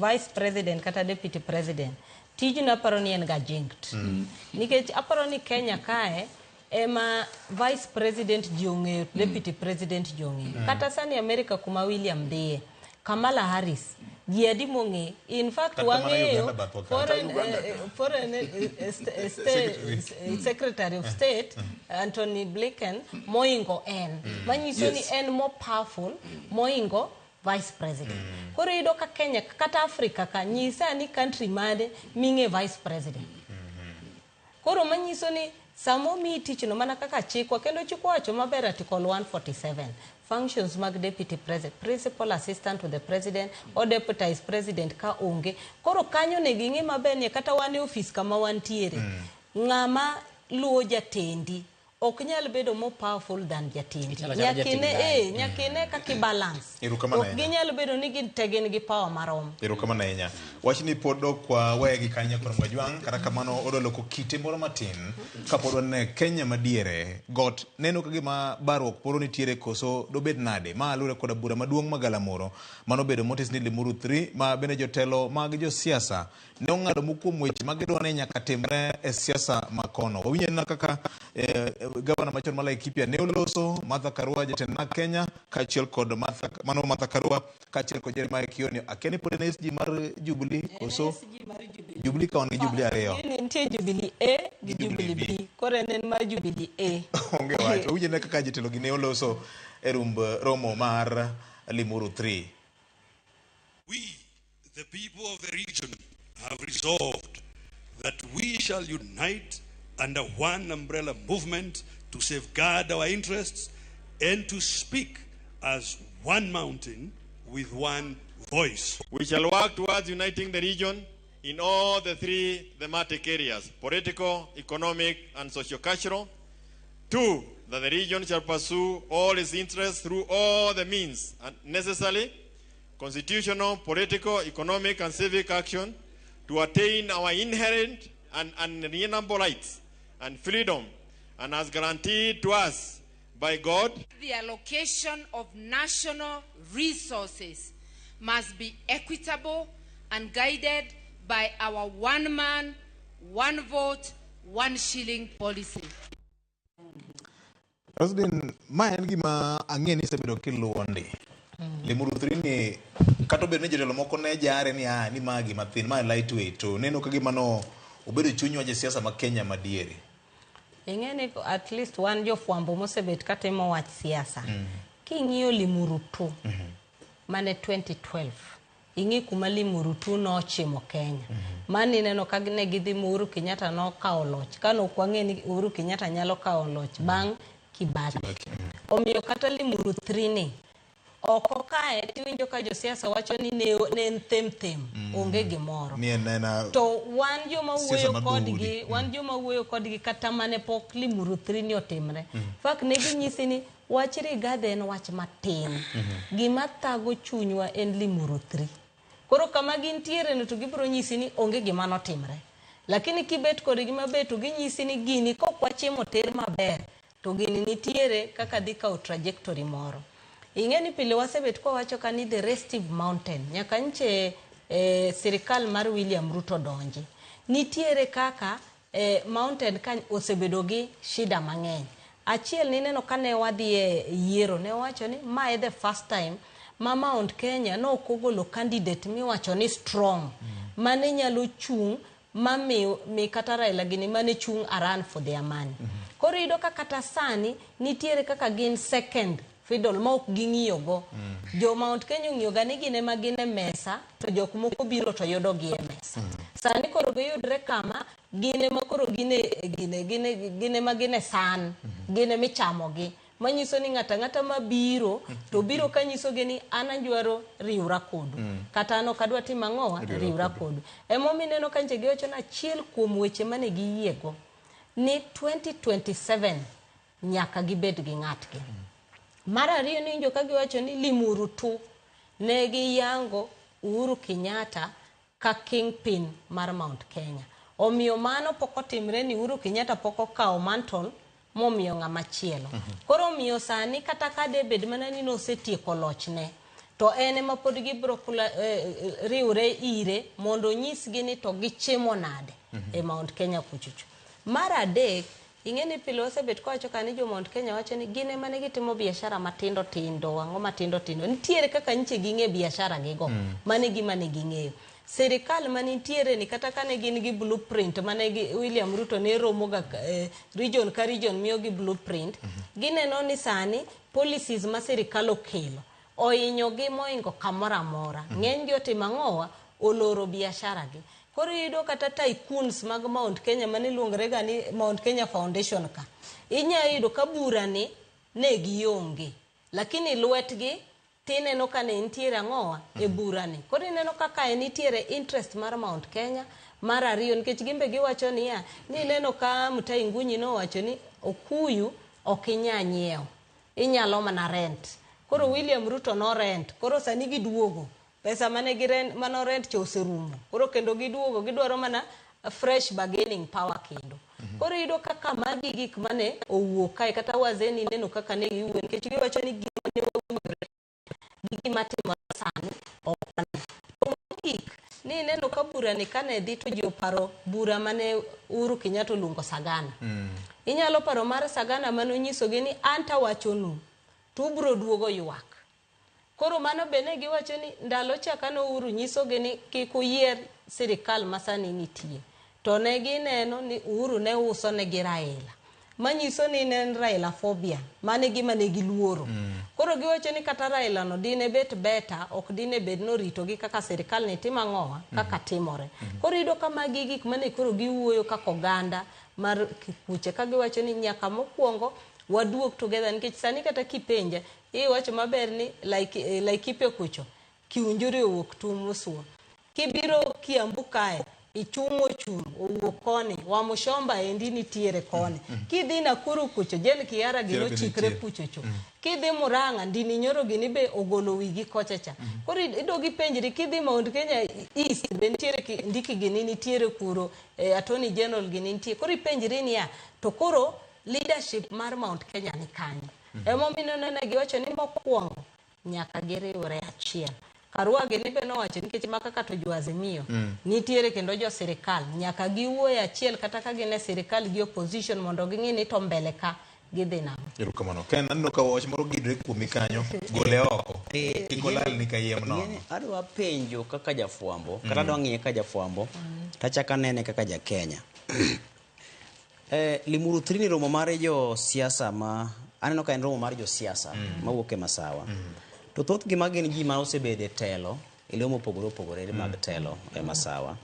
vice president kata deputy president tijno aparo ni en ga jinkt. Nikech aparo ni Kenya kae ema vice president ji ong'eyo, deputy president ji ong'eyo. Kata sani America kuma William dhiye, Kamala Harris ji adi mong'e. In fact Kata mana wang'eyo Uganda bathwa ka. Foreign Secretary of State Antony Blinken moingo en. Manyiso ni en more powerful moingo vice president. Koro iyudo ka Kenya kata Africa ka nyisa ni country mane ming'e vice president. Koro manyiso ni sama omiyi tichno mana kaka chikwa kendo chikwa wacho maber article 147 functions mag deputy president, principal assistant to the president or deputized president ka onge. Koro kanyo onego ing'e maber ni kata wan e ofis kama wantiere, ng'ama luwo jatendi ok nyal bedo more powerful than jatendi. Ichalo achalo Nyaka jatend dhayo. ine kaka i balance. Erokamano Ok ahinya. ginyal bedo ni gin te gin gi power marom. Erokamano ahinya. Wachni pod ok waweye gi kanyo kod Mwajwang', kata kamano odwa loko kite moro matin kapod waneno Kenya madiere. Got neno ka gima barruok poro nitiere koso dobed nade? Ma luwore koda bura maduong' ma Galamoro manobedo motis ni Limuru 3 ma bende jotelo mag josiasa ne ong'ado moko kuom weche ma gidwa ni nyaka timre e siasa ma kono. Wawinjo anena kaka gavana machon ma Laikipia ne oloso, Martha Karua jatend NARC Kenya kaachiel kod Martha, mano Martha Karua kaachiel kod Jeremiah Kioni. Akia ni pod en SG mar Jubilee koso Jubilee ka wan gi Jubilee ariyo. Ni nitie Jubilee A gi Jubilee B. Koro en en mar Jubilee A. Onge wach. Owinjo ne kaka jotelo gi ne oloso e rumb romo mar Limuru 3. We, the people of the region, have resolved that we shall unite under one umbrella movement to safeguard our interests and to speak as one mountain with one voice. We shall work towards uniting the region in all the three thematic areas, political, economic, and sociocultural. 2, that the region shall pursue all its interests through all the means and necessary constitutional, political, economic, and civic action to attain our inherent and unalienable rights and freedom, and as guaranteed to us by God. The allocation of national resources must be equitable and guided by our one man, one vote, one shilling policy. Roslyn, ma en gima ang'e ni isebedo kiluwo ndi. Limuru 3 ni kata obedo ni jotelo moko ne jare ni ah ni ma gima thin, ma lightweight, to neno ka gima no obedo chuny josiasa ma Kenya madiere. Ing'e ni at least wan jofwambo mosebet katimo wach siasa. King'iyo Limuru 2 mane 2012 ing'i kuma Limuru 2 nochimo Kenya. Mani ineno ka ne gidhi ma Uhuru Kenyatta nokawo loch. Kane ok wang'e ni Uhuru Kenyatta nyalo kawo loch bang' Kibaki. Omiyo kata Limuru 3 ni oko kae tiwinjo ka josiasa wacho ni ne en them them, onge gimoro. Ni en ena To wan joma siasa wuoyo mar kodgi, dhoudi. wan joma wuoyo kodgi kata mane pok Limuru 3 ni otimre. Fak ne ginyisi ni wach Rigathi en wach matin. Gima thago chunywa en Limuru 3. Koro kama gintiere no to gibiro nyisi ni onge gima notimre. Lakini kibet kodgi maber to ginyisi ni gini kok wachimo ter maber to gini nitiere kaka dhi kawo trajectory moro. Ing'e ni pile wasebet kwawacho ka ni the restive mountain nyaka nche sirikal mar William Ruto donji. Nitiere kaka mountain ka osebedo gi shida mang'eny. Achiel nineno kane wadhi e yiero ne wawacho ni mae the first time ma Mount Kenya ne ok ogolo candidate miwacho ni strong mane nyalo chung' ma mi kata Raila gini mane chung' a run for their money. Koro iyudo ka kata sani nitiere kaka gin second fiddle ma ok ging'iyo go. Jo Mount Kenya ong'iyo ga ni gin ema gin e mesa to jok moko biro to yudo gi e mesa. Sani koro giyudre kama gin ema koro gin e gin ema gin e san, gin ema ichamogi. Manyiso ni ng'ato ang'ata mabiro to biro ka nyisogi ni an adwaro riwra kodu. Kata an ok adwa timo ang'owa, riwra kodu. Emomiyo ineno ka nche giwacho ni achiel kuom weche mane giyiego ni 2027 nyaka gibed gi ng'atgi. Mar ariyo ni winjo ka giwacho ni Limuru tu ne giyango Uhuru Kenyatta ka kingpin mar Mount Kenya. Omiyo mano pok otimre ni Uhuru Kenyatta pok okawo mantle momiyo ng'ama chielo. Koro omiyo sani kata ka debed mana ni nosetieko lochne to en ema pod gibiro riwre ire mondo onyisgi ni to gichimo nade e Mount Kenya kuchocho. Mar adek, ing'e ni pile wasebet kawacho ka ni jo Mount Kenya wacho ni gin ema ne gitimo biashara matindo tindo, ang'o matindo tindo. Nitiere kaka nyiche ging'e biashara gigo. Mano e gima ne ging'eyo. Sirikal manitiere ni kata kane gin gi blueprint mane gi William Ruto ne romo ga region ka region miyo gi blueprint. Gineno ni sani policies ma sirikal okelo ohinyo gi mohingo kamoro amora. Ng'eny gi otimo ang'owa, oloro biashara gi. Koro iyudo kata tycoons mag Mount Kenya mane luongore ga ni Mount Kenya Foundation ka. Inya yudo ka bura ni ne gionge. Lakini lwetgi tineno ka ne nitiere ang'owa e bura ni. Koro ineno kaka e nitiere interest mar Mount Kenya. Mar ariyo nikech gimbe giwacho niya, ni ineno ka Mutahi Ngunyi nowacho ni okuyu ok inya nyiewo, inyalo mana rent. Koro William Ruto no rent, koro sani giduogo. Pesa mane gi rent, mano rent cha oserumo. Koro kendo giduogo, gidwaro mana fresh bargaining power kendo. Koro iyudo kaka magi gik mane owuok kae kata wazeni neno kaka ne giwuoyo nikech giwacho ni gima ne wawinjore gi gima timore sani ok wane. To mogik ni ineno ka bura ni kane dhi to ji oparo bura mane Uhuru Kenyatta oluongo Sagana. Inyalo paro mar Sagana manonyisogi ni an tawachonu to ubiro duogo ywak. Koro mano be ne giwacho ni ndalo cha kane Uhuru nyisogi ni kik uyier sirikal masani nitie. To ne gineno ni Uhuru ne uso negi Raila. Manyiso ni ne en Raila phobia. Mano e gima ne giluoro. Koro giwacho ni kata Raila no dine bet better, ok dine bed noritogi kaka sirikal ni timo ang'owa, kaka timore. Koro iyudo ka magi gik mane koro giwuoyo kaka oganda mar kuche ka giwacho ni nyaka mokwongo waduog together nikech sani kata kipenja iwacho maber ni like, Laikipia kucho Kiunjuri owuok tung' mosuo. Kibiro Kiambu kae Ichung'o chung' owuok koni, Wamuchomba endi nitiere koni. Kidhi Nakuru kucho, Jane Kiara gino ochikre kucho cho. Kidhi Murang'a, Ndini Nyoro gini be ogolo wigi kocha cha. Koro idog ipenjri, kidhi Mount Kenya East be nitiere Ndiki gini nitiere kuro, Attorney General gini nitie. Koro ipenjri niya, to koro leadership mar Mount Kenya ni kanye? Emomiyo ineno giwacho ni mokwongo nyaka giriwre achiel. Karua gini be nowacho nikech ma kaka to jo Azimio nitiere kendo jo sirikal nyaka giwuoye achiel kata ka gin e sirikal gi opposition mondo ging'i ni to mbele ka gidhi nang'o. Erokamano. Ken aneno ka wach moro gidre kuomi kanyo, gole oko. Kik olal ni kayiem nono. Adwa penjo kaka jafwambo, kata adwa ng'iye kaka jafwambo, tachako anene kaka ja Kenya. Limuru 3 ni romo mar jo siasa ma aneno ka en romo mar jo siasa mawuok e Masawa. To thothgi ma gin ji ma osebedo e telo e lemo mopogore opogore mag telo e Masawa.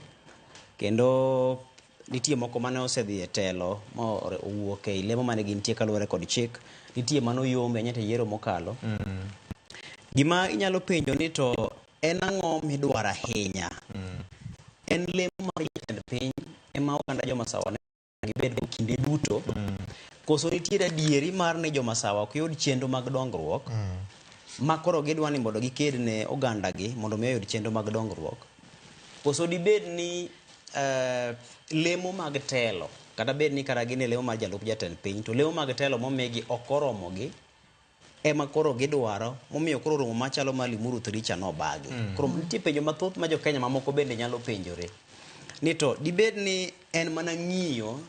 Kendo nitie moko mane osedhi e telo ma owuok e lemo mane gintie kaluwore kod chik. Nitie mane oyombe nyaka e yiero mokalo. Gima inyalo penjo ni to en ang'o midwaro ahinya? En lemo mar jatend piny ema oganda jo Masawa gibed go kinde duto. Koso nitiere adieri mar ni jo Masawa ok yud chenro mag dongruok ma koro gidwa ni mondo giked ne oganda gi mondo mi oyud chenro mag dongruok. Koso dibed ni lemo mag telo kata bed ni kata gin e lemo mar jalup jatend piny to lemo mag telo momigi ok oromogi ema koro gidwaro momiyo koro romo machalo mar Limuru 3 cha nobagi. Koro nitie penjo mathoth ma jo Kenya mamoko bende nyalo penjore. Ni to dibed ni en mana ng'iyo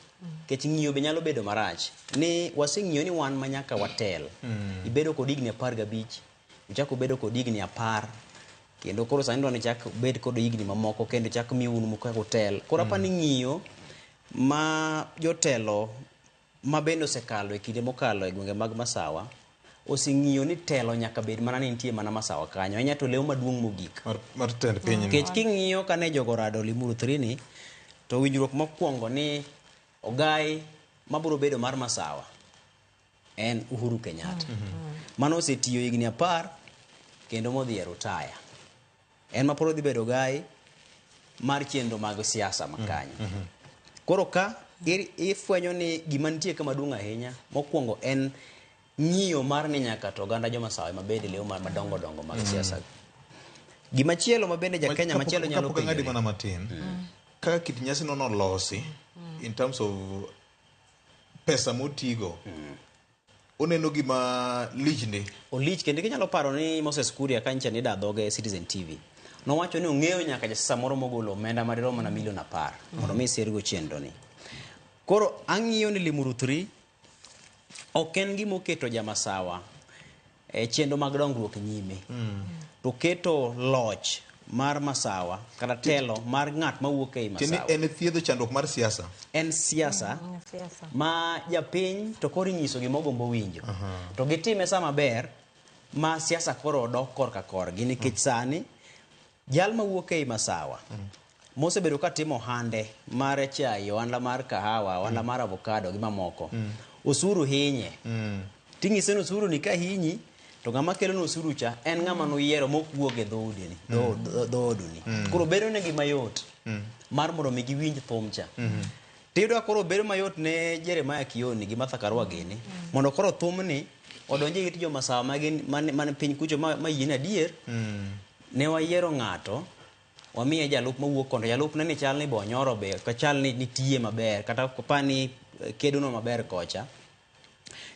nikech ng'iyo be nyalo bedo marach ni waseng'iyo ni wan ma nyaka watel. Ibedo kod higni 15, ichako bedo kod higni 10, kendo koro sani idwa ni ichak bed kod higni mamoko kendo ichak miu un kaka utel. Koro apa ni ng'iyo ma jotelo ma bende osekalo e kinde mokalo e gwenge mag Masawa oseng'iyo ni telo nyaka bed mana ni nitie mana Masawa kanyo. Ahinya to lemo maduong' mogik. Mar tend piny. Nikech king'iyo kane jogo orado Limuru 3 ni, to winjruok mokwongo ni ogai mabiro bedo mar Masawa en Uhuru Kenyatta. Mano osetiyo higni 10 kendo modhi e rutaya. En ma pod odhi bedo ogai mar chenro mag siasa ma kanyo. Koro ka ifwenyo ni gima nitie kama duong' ahinya mokwongo en ng'iyo mar ni nyaka to oganda jo Masawa ema bed e lemo madongo dongo mag siasa. Gima chielo ma bende ja Kenya machielo nyalo Kapok ang'adi penjore. mana matin. Kaka kit nyasi no nolosi in terms of pesa motigo. Oneno gima lich ndi. Olich kendo inyalo paro ni Moses Kuria kancha ni da dhoge e Citizen TV. Nowacho ni ong'eyo nyaka jasiasa moro mogolo omenda madirom mana milion 10 mondo mi sirgo chenro ni. Koro ang'iyo ni Limuru 3 ok en gima oketo ja Masawa e chenro mag dongruok nyime. To keto loch mar Masawa kata telo mar ng'at mawuok ei Tiende Masawa. en thiedho chandruok mar siasa. En siasa ma japiny to koro inyiso gima ogombo winjo. To gitime sama ber ma siasa koro odok korka korgi nikech sani jal mawuok ei Masawa mosebedo ka timo ohande mar chai, ohala mar kahawa, ohala mar avocado gi mamoko. Osuru hinye. Ting'ise ni osuru ni ka hinyi to ng'ama kelo ni osuru cha en ng'ama noyiero mok wuog e dhoudi ni, dhoodu ni. Koro bedo negi mayot mar mondo mi giwinj thum cha. Tiyudo ka koro bedo mayot ne Jeremiah Kioni gi Martha Karua gini mondo koro thumni odonj e it jo Masawa ma gin man piny kucho ma yie ni adier ne wayiero ng'ato wamiye jalup mawuok kono jalupne ni chal ni bonyoro be ok chal ni nitie maber kata ok ni kedo no maber kocha.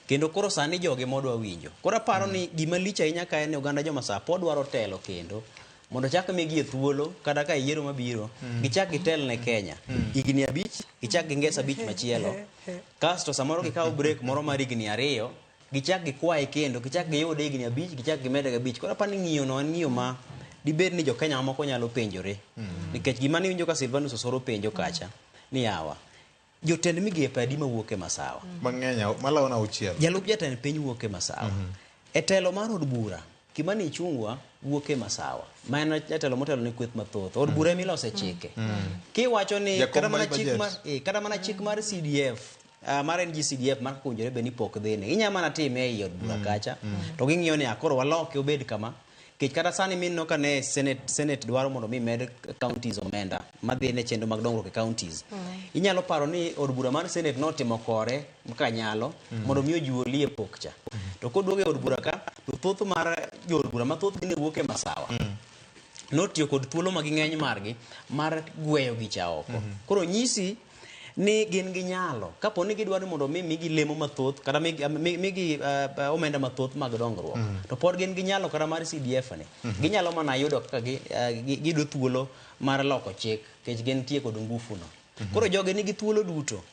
Kendo koro sani jogi modwa winjo. Koro aparo ni gima lich ahinya ka en ni oganda jo Masawa pod dwaro telo kendo Mondo chak migie thuolo kata ka yiero mabiro gichak gitel ne Kenya higni 5 gichak gingesa 5 machielo kasto samoro gikaw break moro mar higni 2 gichak gikwaye kendo gichak giyude higni 5 gichak gimede gi 5. Koro apani ng'iyo no en ng'iyo ma dibed ni jo Kenya mamoko nyalo penjore nikech gima niwinjo ka Silvanus Osoro penjo kacha ni yawa jotend migepe adi mawuok e Masawa mang'eny malawo na 6. Jalup jatend piny wuok e Masawa. E telo mar od bura Kimani Ichung'wa wuok e Masawa ma en jatelo motelo ne kweth mathoth. Od bura emilose chike. Kiwacho ni kata mana chik mar kata mana chik mar CDF mar NGCDF mar kaka owinjore bed ni pok dhine inya mana time ei od bura kacha to ging'iyo ni koro waloke obed kama. Nikech kata sani mineno ka ne Senate dwaro mondo mi med counties omenda madhi ne chenro mag dongruok e counties. Inyalo paro ni od bura mar Senate notimo kore kaka nyalo mondo mi ojuolie pok cha. To koduogo e od bura ka to thoth mar jood bura mathoth gi ne wuok e Masawa. Notiyo kod thuolo ma ging'eny margi mar gweyo gicha oko. Koro nyisi ni gin gi nyalo kapo ni gidwaro ni mondo mi migi lemo mathoth kata migi omenda mathoth mag dongruok to pod gin gi nyalo kata mar CDF ni ginyalo mana yudo kaka giyudo thuolo mar loko chik nikech gin tie kod ngufu no. Koro jogi nigi thuolo duto.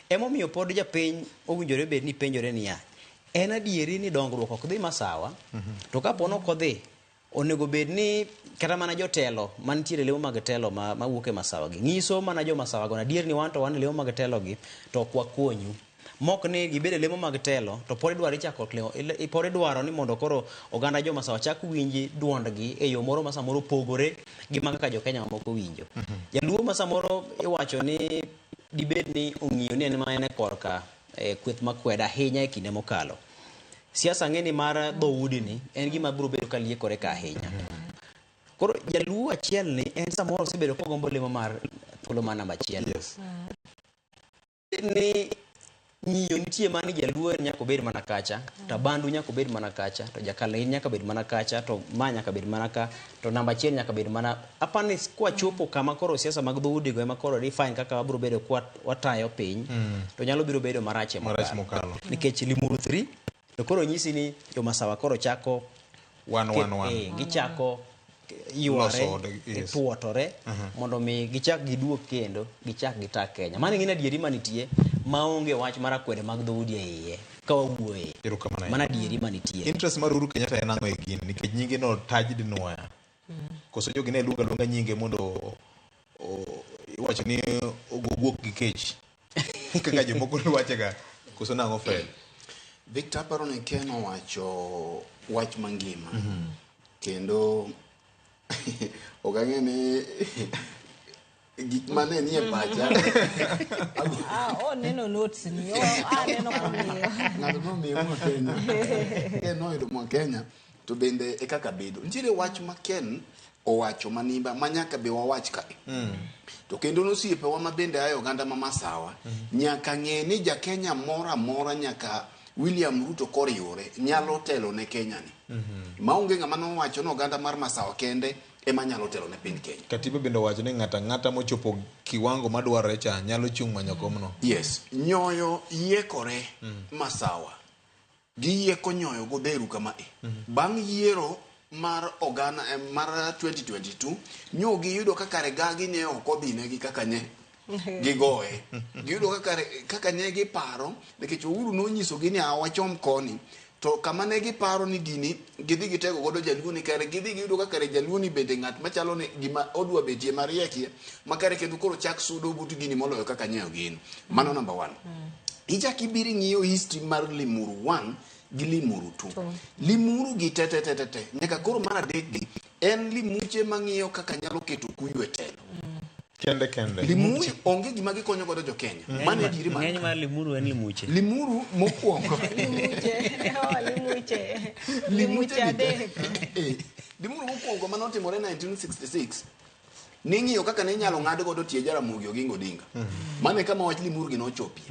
Emomiyo pod japiny owinjore bed ni penjore niya, en adieri ni dongruok ok dhi Masawa to kapo ni ok odhi onego bed ni kata mana jotelo mantiere lemo mag telo mawuok e Masawa gi nyiso mana jo Masawa go adier ni wan to wan e lemo mag telo gi to ok wakonyu. Mok ni gibed e lemo mag telo to pod idwaro ichako pod idwaro ni mondo koro oganda jo Masawa chak winji duondgi e yo moro ma samoro opogore gi ma kaka jo Kenya mamoko winjo. Jaluo ma samoro iwacho ni dibed ni ong'iyo ni en ma en e korka kweth makweda ahinya e kinde mokalo. Siasa ng'e ni mar dhoudi ni en gima biro bedo ka liekore ka ahinya. Koro jaluo achiel ni en samoro osebedo kogombo lemo mar thuolo mar namba 1. Ni ng'iyo nitie mani jaluo en nyaka obed mana kacha, to Abandu nyaka obed mana kacha, to Jakalenjin nyaka bed mana kacha, to ma nyaka bed mana ka, to namba 1 nyaka bed mana. Apani kwachopo kama koro siasa mag dhoudi go ema koro define kaka wabiro bedo kwa watayo piny, to nyalo biro bedo marach e Marach mokalo. mokalo. Nikech Limuru 3 to koro nyisi ni jo Masawa koro chako 1 1 1. Gichako yware, tuotore mondo mi gichak giduog kendo gichak gitak Kenya. Mano ing'e ni adieri manitie maonge wach mar akwede mag dhoudi e iye ka wawuoye. Mano adieri manitie. Interest mar Uhuru Kenyatta en ang'o e gini nikech nyinge no taj dinwoya. Koso jogi ne luongo aluonga nyinge mondo iwacho ni ogo guok gi kech. Kaka jomoko ne wachega. Koso nang'o Fred? Victor aparo ni Ken owacho wach mangima. Kendo ok ang'e ni gik mane nie pacha. Oneno notes ni, aneno kong'iyo. Ng'ato nomiyo mwa Kenya. Ken noyudo mwa Kenya to bende e kaka bedo. Nitiere wach ma Ken owacho manimba ma nyaka be wawach kae. To kendo nosiepewa ma bende ae oganda ma Masawa nyaka ng'e ni ja Kenya moro amora nyaka William Ruto koriwore nyalo telo ne Kenya ni. Maonge ng'ama nowacho ni oganda mar Masawa kende ema nyalo telo ne piny Kenya. Katiba bende owacho ni ng'ato ang'ata mochopo kiwango madwarore cha nyalo chung' manyo komno. Yes, nyoyo yiekore Masawa. Giyieko nyoyo godheru kama e. Bang' yiero mar ogana mar 2022 nyo giyudo ka kare gagi ne ok odhinegi kaka ne gigoye. Giyudo ka kare kaka ne giparo nikech Uhuru nonyisogi ni wachom koni. To kama ne giparo ni gini gidhi gitego godo jaluo ni kare gidhi giyudo ka kare jaluo ni bende ng'at machalo ni gima odwa betie mariekie ma kare kendo koro chak sudo but gini moloyo kaka nyeyo gin. Mano number 1. Ichak ibiro ing'iyo history mar Limuru 1 gi Limuru 2. Limuru gi te te te te te nyaka koro mar 3 gi en limuche mang'iyo kaka nyalo keto kuyu e telo. Kende kende. Limuru onge gima gikonyo godo jo Kenya. Mano e adieri mar Ng'eny mar Limuru en limuche. Limuru mokwongo. Limuche. Limuche Limuche gi te. adek. Limuru mokwongo mane otimore 1966 ning'iyo kaka ne inyalo ng'ad godo tie Jaramogi Oginga Odinga. Mano e kama wach Limuru gi nochopie.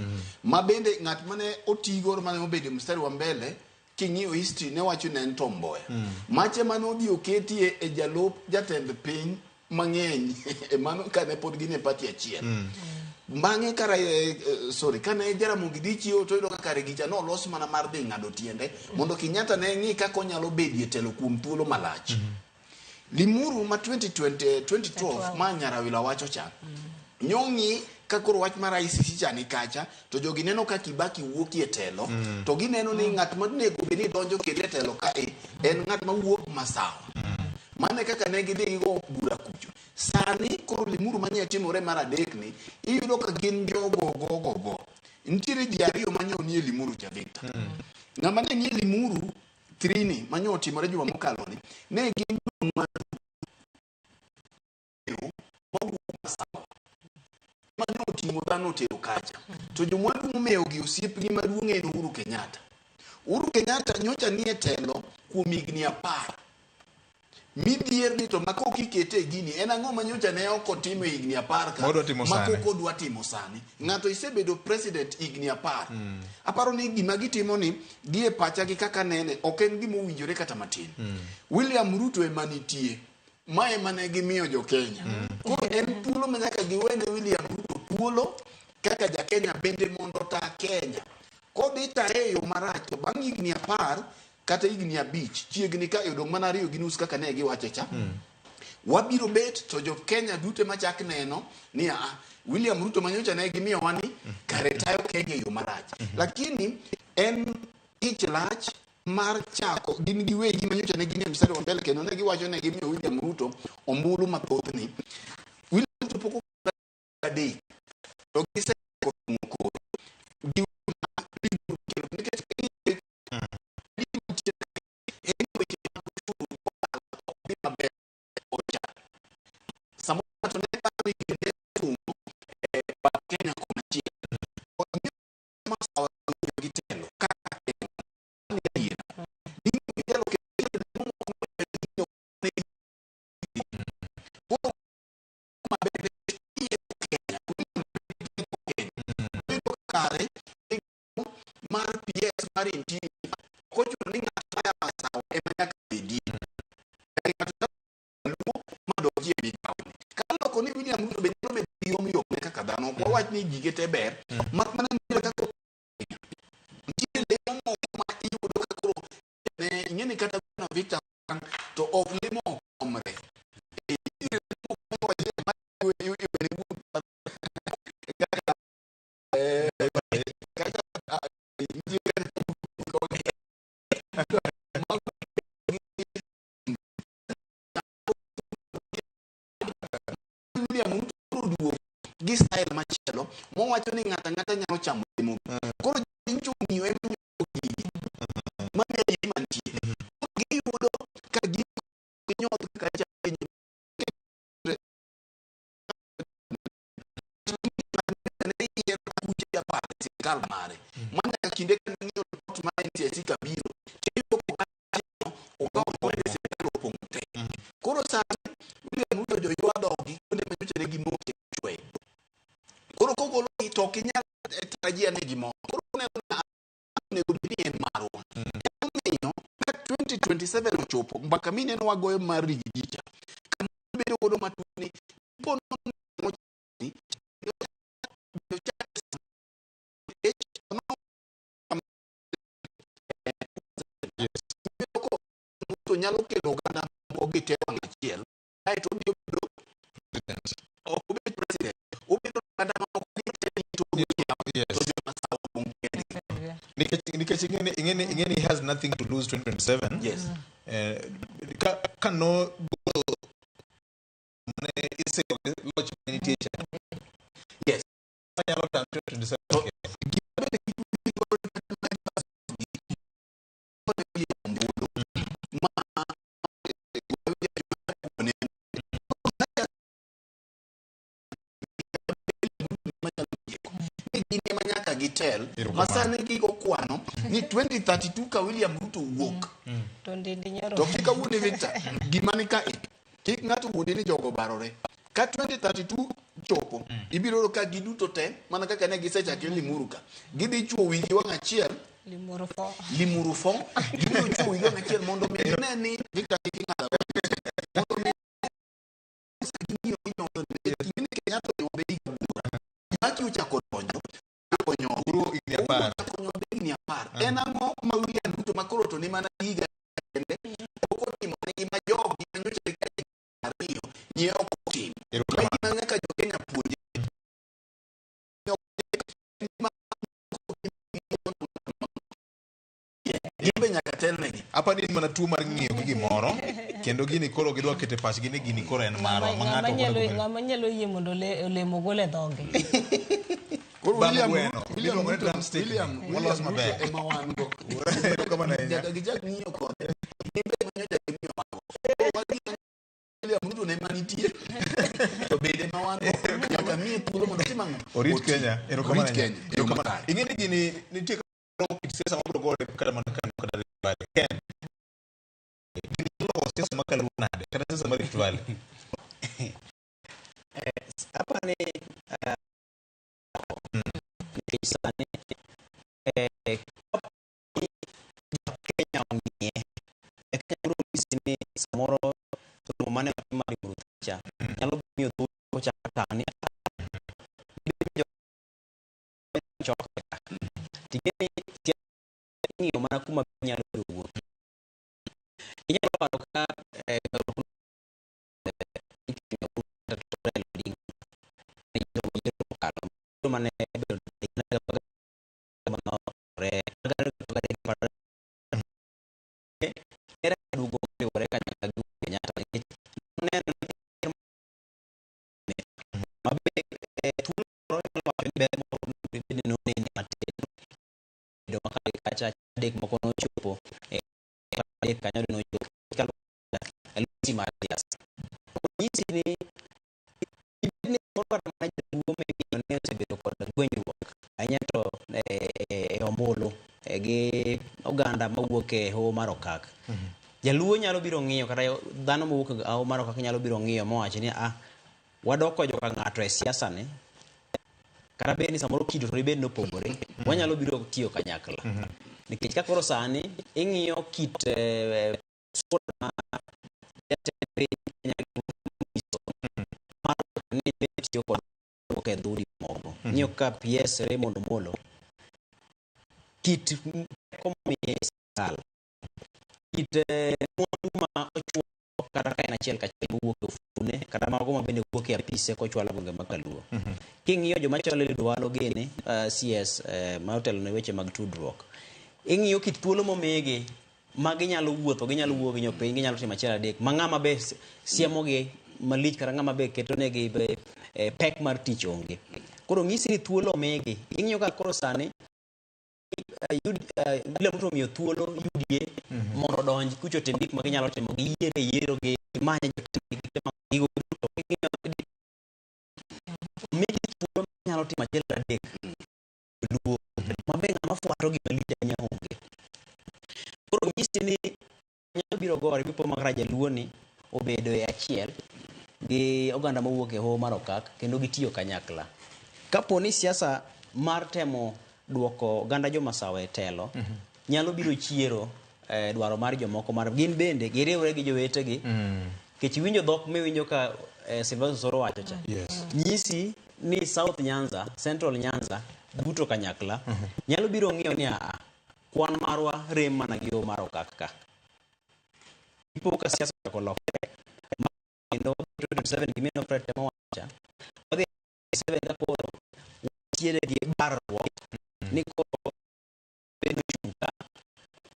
Ma bende ng'at mane otigo mane obedo e mstari wa mbele king'iyo history ne wacho ni en Tom Mboya. Mache mane odhi oketie e jalup jatend piny mang'eny e mano kane pod gin e party achiel. Bang'e kara sorry kane Jaramogi dhi chiwo to yudo ka kare gicha nolos mana mar dhi ng'ado tiende mondo Kenyatta ne ng'i kaka onyalo bedie telo kuom thuolo malach. Limuru ma 2020, 2012 ma Nyarawila wacho cha nyong'i ka koro wach mar ICC cha ni kacha to jogi neno ka Kibaki wuok e telo to gineno ni ng'at monego bed ni donjo kendo e telo kae en ng'at mawuok Masawa. Mano e kaka ne gidhi gigo bura kucho. Sani koro Limuru manye timore mar adek ni iyudo ka gin jogo go go go. Nitiere ji ariyo manyo nie Limuru cha Victor. Ng'ama ne nie Limuru 3 ni manyo otimore juma mokalo ni ne gin jomwandu mawuok Masawa manyo oting'o dhano otero kacha. To jomwandu momewo gi osiepgi maduong' en Uhuru Kenyatta. Uhuru Kenyatta nyocha nie telo kuom higni 10. Midhier ni to ma kok ikete e gini en ang'o ma nyocha ne ok otimo e higni 10 ka Modwa timo ma sani. kok odwa timo sani. Ng'ato isebedo president higni 10. Aparo ni gima gitimo ni gi e pacha gi kaka nene ok en gima owinjore kata matin. William Ruto ema nitie. Ma ema ne gimiyo jo Kenya. Koro en thuolo ma nyaka giwene William Ruto thuolo kaka ja Kenya bende mondo ota Kenya. Kodhi taye e yo marach to bang' higni 10 kata higni 5 chiegni ka odong' mana 2.5 kaka ne giwacho cha. Wabiro bet to jo Kenya duto machak neno ni a William Ruto manyocha ne gimiyowa ni kare tayo Kenya e yo marach. Lakini en ich lach mar chako gin giwegi manyocha ne gin e mstari wa mbele kendo ne giwacho ne gimiyo William Ruto ombulu mathoth ni William Ruto pok adek to gisechako thung'o kore gi nikech en weche mag osuru ok dhi maber ocha samoro ng'ato ne paro ni gini ne thung'o e bath Kenya komachielo Masawa gi telo kaka Kenya ni adiera ging'iyo gi telo kendo moko koro maber Kenya bedo kare mar PS mar interior kochuno ni ng'at maya Masawa ema nyaka bedie ng'ato luo madonji e migawoni kaloko ni William Ruto be nyalo bedo gi yom yom kaka dhano ok wawach ni gige te ber mak mana nitiere kaka nitiere lemo moko ma iyudo ka koro ne ing'e ni kata gweno Victor to ok lemo ok romre nitiere lemo moko ma iwene kaka kaka nitiere William Ruto oduogo gi style machielo mowacho ni ng'ato ang'ata nyalo chamo lemo. Koro nyocha ong'iyo ema nyocha gigi. Mano e gima nitie. Koro giyudo ka ginyoth kaka chalo ne yiero kuche apar e sirkal mare. Ma nyaka kinde ka ng'iyo report mar NCIC kabiro, tiyudo ka okawo kuonde sirkal opong'o te. Koro sani William Ruto joywa dhogi kuonde ma nyocha ne gimoke chwe. Koro kogolo gi to ok inyal tarajia ni gimoro. Koro oneno ni onego bed ni en marwa. Emomiyo ka 2027 ochopo, mbaka mineno wagoyo mar Rigiji cha, kama wabedo godo matut ni po nono ni Ruto nyalo kelo oganda moko gi te wang' achiel kaeto odhi obedo ok obed president obedo oganda moko gi te to Yes. to joma sawa opong' kendgi. Nikech ing'eni he has nothing to lose 2027. Yes. Ka no golo mane isiro gi loch mane nitie cha. Yes. Anyalo tam 2027. Gin ema nyaka gitel ma sani gigo kwano ni 2032 ka William Ruto wuok To ndindi nyoro. to kik awuondi Victor gima ni ka kik ng'ato wuondi ni jogo barore ka 2032 chopo ibiro yudo ka giduto te mana kaka ne gisechakre Limuru ka gidhi chuo wigi wang' achiel Limuru fo. Limuru fo gibiro chuo wigi wang' achiel mondo mi gine ni Victor kik ing'ada mondo mi ging'iyo ginyodho ni Kenyatta onyodhe higa buora Kibaki ochako donjo onyodhe Uhuru higni apar. ochako onyodhe higni 10 en ang'o ma William Ruto ma koro to ni mana higa kende pok otimo negi ma jogi ma nyocha ne ok otimo. Ma gima nyaka jo Kenya puonje. Gin be nyaka telnegi. Apa ni en mana tuo mar ng'iyo gi gimoro kendo gini koro gidwa keto e pachgi ni gini koro en marwa ma ng'ato Ng'ama ok nyalo onego bed- ng'ama nyalo yie mondo ole- olemo ogol e dhoge. Koro Bang' William gweno, William miluongo ni Ruto- drumstick ni, William molos William maber. Ruto ema wan go. Erokamano ahinya. Nyaka gichak ng'iyo kode. Gin be manyocha gimiyo wago. Wagi William Ruto ne manitie. To bende ma wan go. Nyaka miye thuolo mondo otim ang'o? Orit Oti. Kenya. Erokamano Orit ahinya. Kenya. E yo Erokamano. makare. Ing'e ni gini nitie kit siasa mabiro gore kata mana kano kata Rift Valley. Ken. Gini loko siasa ma kaluo nade kata siasa mar Rift Valley. Apani nikech sani kapo ni Kenya ong'iye Kenya biro nyisi ni samoro romo mane otim mar Limuru cha nyalo miyo thuolo chako tang' ni chokre ka. Ting'e ni ing'iyo mana kuma nyalo yudo wuok. Inyalo paro ka Raila Odinga mane obedo ere duogo moriwore kanyakla gi Uhuru Kenyatta nikech noneno ni mabe thuolo moro nyalo wacho ni ber moro bende nonene matin bedo ma kare kacha adek moko nochopo adek kanyo nochopo kaluwore mar siasa onyisi ni ibed ni moro kata mana jaluo ming'iyo ni osebedo kod gwenyruok ahinya to e ombulu gi oganda mawuok e hoho mar Okak. Jaluo nyalo biro ng'iyo kata dhano mawuok e hoho mar Okak nyalo biro ng'iyo mowach ni ah wadoko joka ng'ato e siasa ni kata bed ni samoro kido to dibed nopogore wanyalo biro tiyo kanyakla nikech ka koro sani ing'iyo kit sura ma jatend piny Kenya nyiso mar ni tiyo kod wuok e dhoudi moko. Ng'iyo ka PS Raymond Omolo kit teko momiye sirkal, kit mwandu ma ochwo kata ka en achiel kachiel mowuok e ofukune kata mago ma bende wuok e apise kochwalo gwenge mag Kaluo. King'iyo joma chalo Eliud Owalo gini, CS ma otelo ne weche mag tudruok, ing'iyo kit thuolo momigi ma ginyalo wuotho, ginyalo wuoyo gi jopiny, ginyalo timo achiel adek, ma ng'ama be siemogi malich kata ng'ama be ketonegi be pek mar tich onge. Koro ng'isi ni thuolo omigi. Ing'iyo ka koro sani William Ruto omiyo thuolo UDA mondo odonj kucho otim gik ma ginyalo timo, giyier e yiero gi gimany jotendgi gitim gigo duto. Omigi thuolo ginyalo timo achiel adek. Luo ma be ng'ama fwato gima lich ahinya onge. Koro nyisi ni nyalo biro gore mipo ma kata jaluo ni obedo e achiel gi oganda mowuok e hoho mar Okak kendo gitiyo kanyakla. Kapo ni siasa mar temo duoko oganda jo Masawa e telo nyalo biro chiero dwaro mar jomoko mar gin bende giriwre gi jowetegi nikech iwinjo dhok miwinjo ka Sylvester Osoro wacho cha. Nyisi ni South Nyanza, Central Nyanza duto kanyakla nyalo biro ng'iyo ni aa kwan marwa rem mana gi yo mar Okak ka. Ipo ka siasa ochako lokre kendo 2027 gima Fred temo wacho wadhi 7 ka koro wantiere gi barruok ni koro bedo chung' ka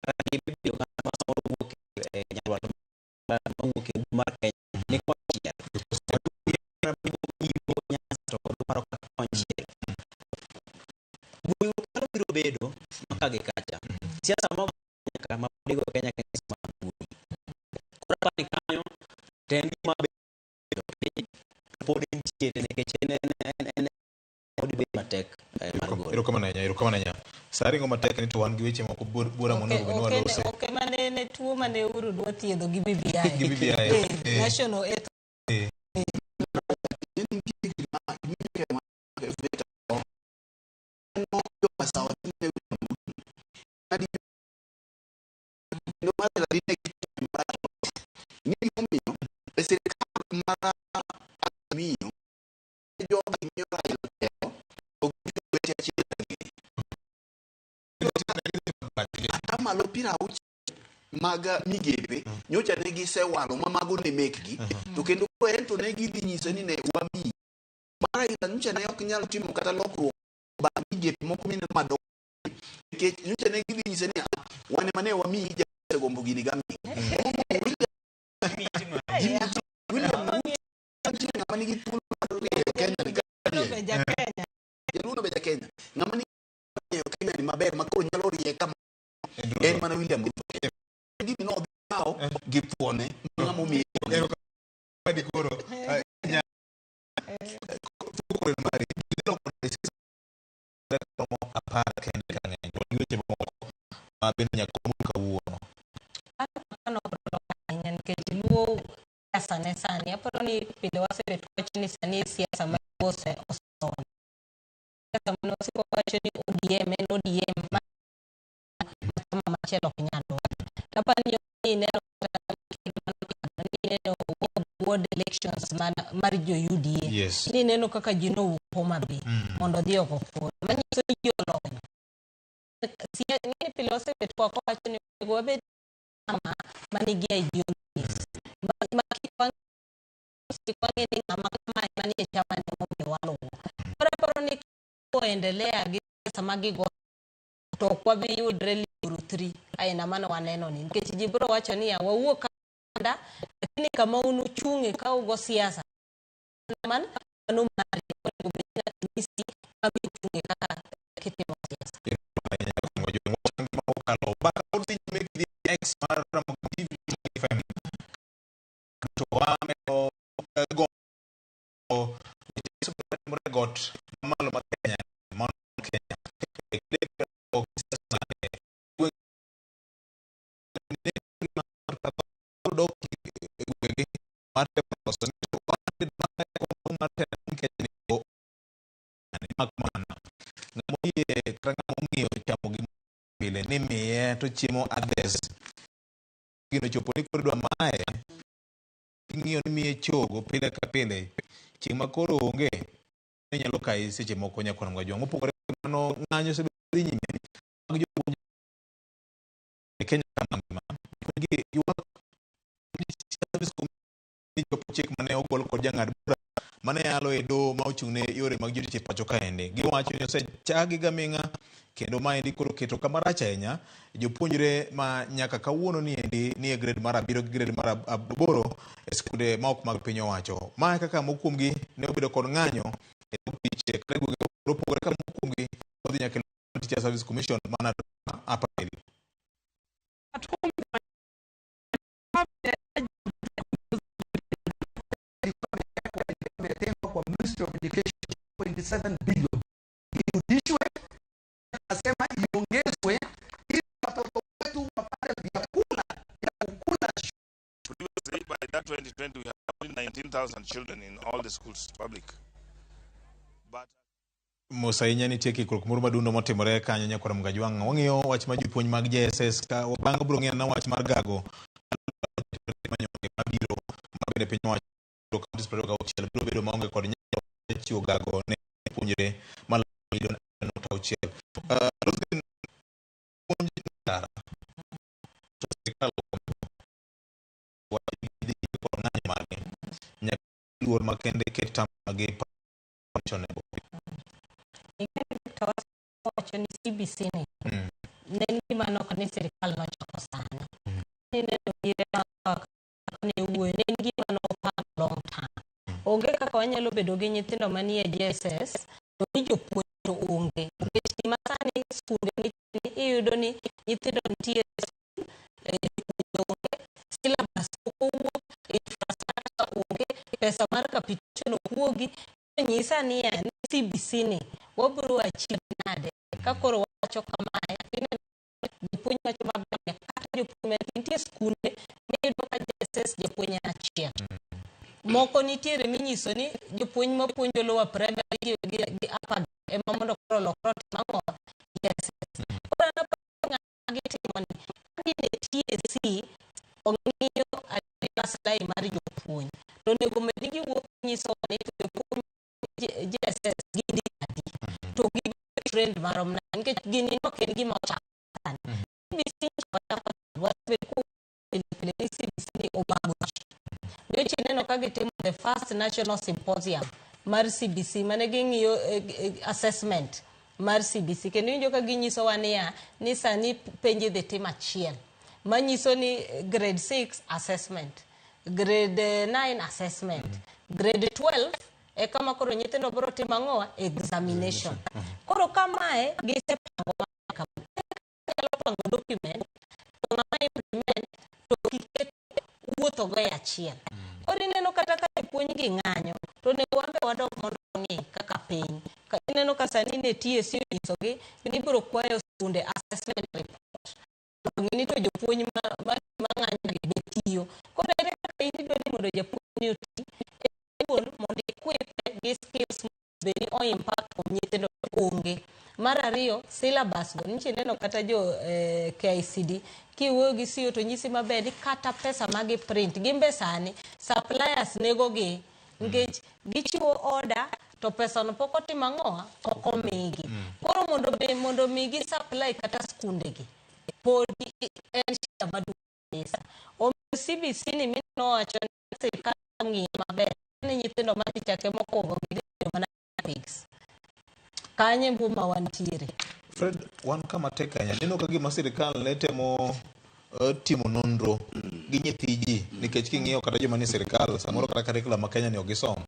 kata gibedo oganda ma samoro wuok e nyarwat mawuok e ugwe mar Kenya ni konchiel Nyanza to kod mar Okak konchiel. Gweng'u nyalo biro bedo maka gi kacha. Siasa ma nyaka ma pod igo Kenya ka siasa mar mbui. Koro apani kanyo to en gima bedo piny pod entiere nikech en pod bedo matek mar golo. Erokamano ahinya, erokamano ahinya. Sa ringo matek ni to wan gi weche moko buora monego bed ni walose. Ok mane ne tuo mane Uhuru dwa thiedho gi BBI. Gi BBI. National Health. E sirkal mar Azimio, joga miyo Raila telo, to gibedo achiel adier. Atamalo 60 mag migepe nyocha ne gisewalo ma mago ne mekgi to kendo koro en to to ne gidhi nyise ni ne wamiyi. Mar Raila nyocha ne ok nyal timo kata lokruok bang' migepe moko mineno madongo nikech nyocha ne gidhi nyise ni "Ah, wan ema ne wamiyi jasegombo gini gaming'a." William Ruto nitie ng'ama nigi thuolo mar rieyo Kenya ni Kenya. Jaluo no be ja Kenya. Ng'ama nigi rieyo Kenya ni maber ma koro nyalo rieye kama en mana William Ruto. Gini nodhi kawo gi thuone ma ng'ama omiye. Koro koro mari giloko romo 10 kende ka ng'eny to gi weche mamoko ma bende nyaka wamul kawuono. Mano ahinya nikech Luo siasa ne sani aparo ni pile wasebet kwawacho ni sani siasa mar Luo osesomo. Siasa mane wasiko kwawacho ni ODM en ODM ma chama machielo ok nyal loyo. Aparo ni ineno ineno ward elections mar jo UDA. Yes. Ni ineno kaka ji nowuok Homa Bay mondo odhi ogo kura. Manyiso ni ji olony. Ng'eni pile wasebet kwa wacho ni onego wabed chama manigi ideologies. Ma kik wang'e ni ng'ama kama ema nie chama ni emomiyo waluwo. Koro aparo ni koendelea gi siasa ma gigo to ok wabi yudre Limuru 3 aina mane waneno ni nikech ji biro wacho niya wawuok kanda lakini kama un uchung'e ka ugo siasa man mano mari onego bed ni ng'ato nyisi kama ichung'e kaka kitimo siasa. Mokalo baka odhi nyime gi X mar Ramogi TV FM to wamedo go weche timore e got mamalo mar Kenya Mount Kenya dok e gwenge mar temo loso mar temo Kenya mak mana ng'ama oyie kata ng'ama ong'iyo chamo gima pile ni miye to chiemo adhes gino chopo ni koro idwa maye ing'iyo ni miye chogo pile ka pile chieng' ma koro onge inyalo kayi seche moko nyakwar Mgajwang'. Mopogore mano ng'anyo osebedo dhi nyime mag jopuonj e Kenya kama ngima. Jopuonjgi ywak ni service commission chopo chik mane ogol kod jang'ad bura mane yalo e doho ma ochung' ne yore mag jotich e pacho kaendi. Giwacho ni osechagi gaming'a kendo maendi koro keto kama rach ahinya jopuonjre ma nyaka kawuono ni endi ni e grade mar 7 gi grade mar 8 e skunde ma ok mag piny owacho. Mae kaka moko kuomgi ne obedo kod ng'anyo e dho tich kata e gwenge mopogore ka moko kuomgi odhi nyaka e Teacher Service Commission mana Upper Hill. Imetengwa kwa Ministry of Education 27 billion irudishwe, nasema iongezwe ili watoto wetu wapate vyakula vya kukula. Today, by that 2020, we have only 19,000 children in all the schools public. But Mos ahinya nitie kikruok moro madundo motimore kanyo nyakwar Mgajwang'. Wang'iyo wach mar jopuonj mag JSS ka bang'e biro ng'iyo na wach mar gago manyonge mabiro ma bende piny owacho counties 26 biro bedo maonge kod nyalo mar chiwo gago ne jopuonjre maloyo milion 1.6. Roslyn, puonj ndara to sirikal wach dhi kod ng'anyo margi nyaka luor makende ket tamagi onego. Wacho ni CBC ni ne en gima nok ni sirikal nochako sani. Ineno ire ma ne wuoyo ne en gima nopang long term. Onge kaka wanyalo bedo gi nyithindo manie JSS to ni jopuonj to onge. Nikech gima sani skunde nitie iyudo ni nyithindo nitie e skul, jopuonj onge, syllabus pok owuok, infrastructure onge, pesa mar capitation ok wuogi. Nyisa niya ni CBC ni wabiro achieve nade ka koro wacho kamae ineno jopuonj wacho maber kata jopuonj ma nitie skunde miyudo ka JSS japuonj en achiel moko nitiere minyiso ni jopuonj mapuonjo lower primary gi upper ema mondo koro olokre otim ang'o JSS koro an aparo ni ng'ama gitimo ni ka dine TSC ong'iyo maslahi mar jopuonj to onego bed ni giwuok nyiso ni to jopuonj JSS gin adi to gibedo trend marom nade nikech gini ok en gima ochako sani CBC nyocha wasebet kowuoyo pile pile ni CBC ni obago ji nyocha ineno ka gitimo the first national symposium mar CBC mane ging'iyo assessment mar CBC kendo iwinjo ka ginyisowa niya ni sani penj idhi tim achiel manyiso ni grade 6 assessment, grade 9 assessment, grade 12 e kama koro nyithindo biro timo ang'owa examination. Koro kamae gisepango kama nyalo pango document to ng'ama implement to kiket wuotho go e achiel. Koro ineno kata ka jopuonj gi ng'anyo to onego wan be wadog mondo wang'i kaka piny. Ka ineno ka sani ne TSC onyisogi ni ibiro kwayo skunde assessment report mondo ong'e ni to jopuonj ma ng'anyo gi be tiyo. Koro ere kaka in idwa ni mondo japuonj ni oti owuon mondo equip gi skills bed ni o impact kuom nyithindo onge. Mar ariyo, syllabus go nyocha ineno kata jo KICD kiwuoyo gi CEO to nyisi maber ni kata pesa ma gi print gin be sani suppliers nego gi nikech gichiwo order to pesa no pok otimo ang'owa pok omigi. Koro mondo be mondo mi gi supply kata skunde gi podi en shida maduong' kabisa. Omiyo CBC ni mineno wacho ni sirikal ong'iye maber ni nyithindo madhi chake mokwongo gidhi bedo mana pigs. Kanye mbuma wantiere. Fred, wan kama tek ahinya. Neno ka gima sirikal ne temo timo nonro gi nyithi ji nikech king'iyo kata joma ni sirikal samoro kata curriculum ma Kenya ni ok gisom.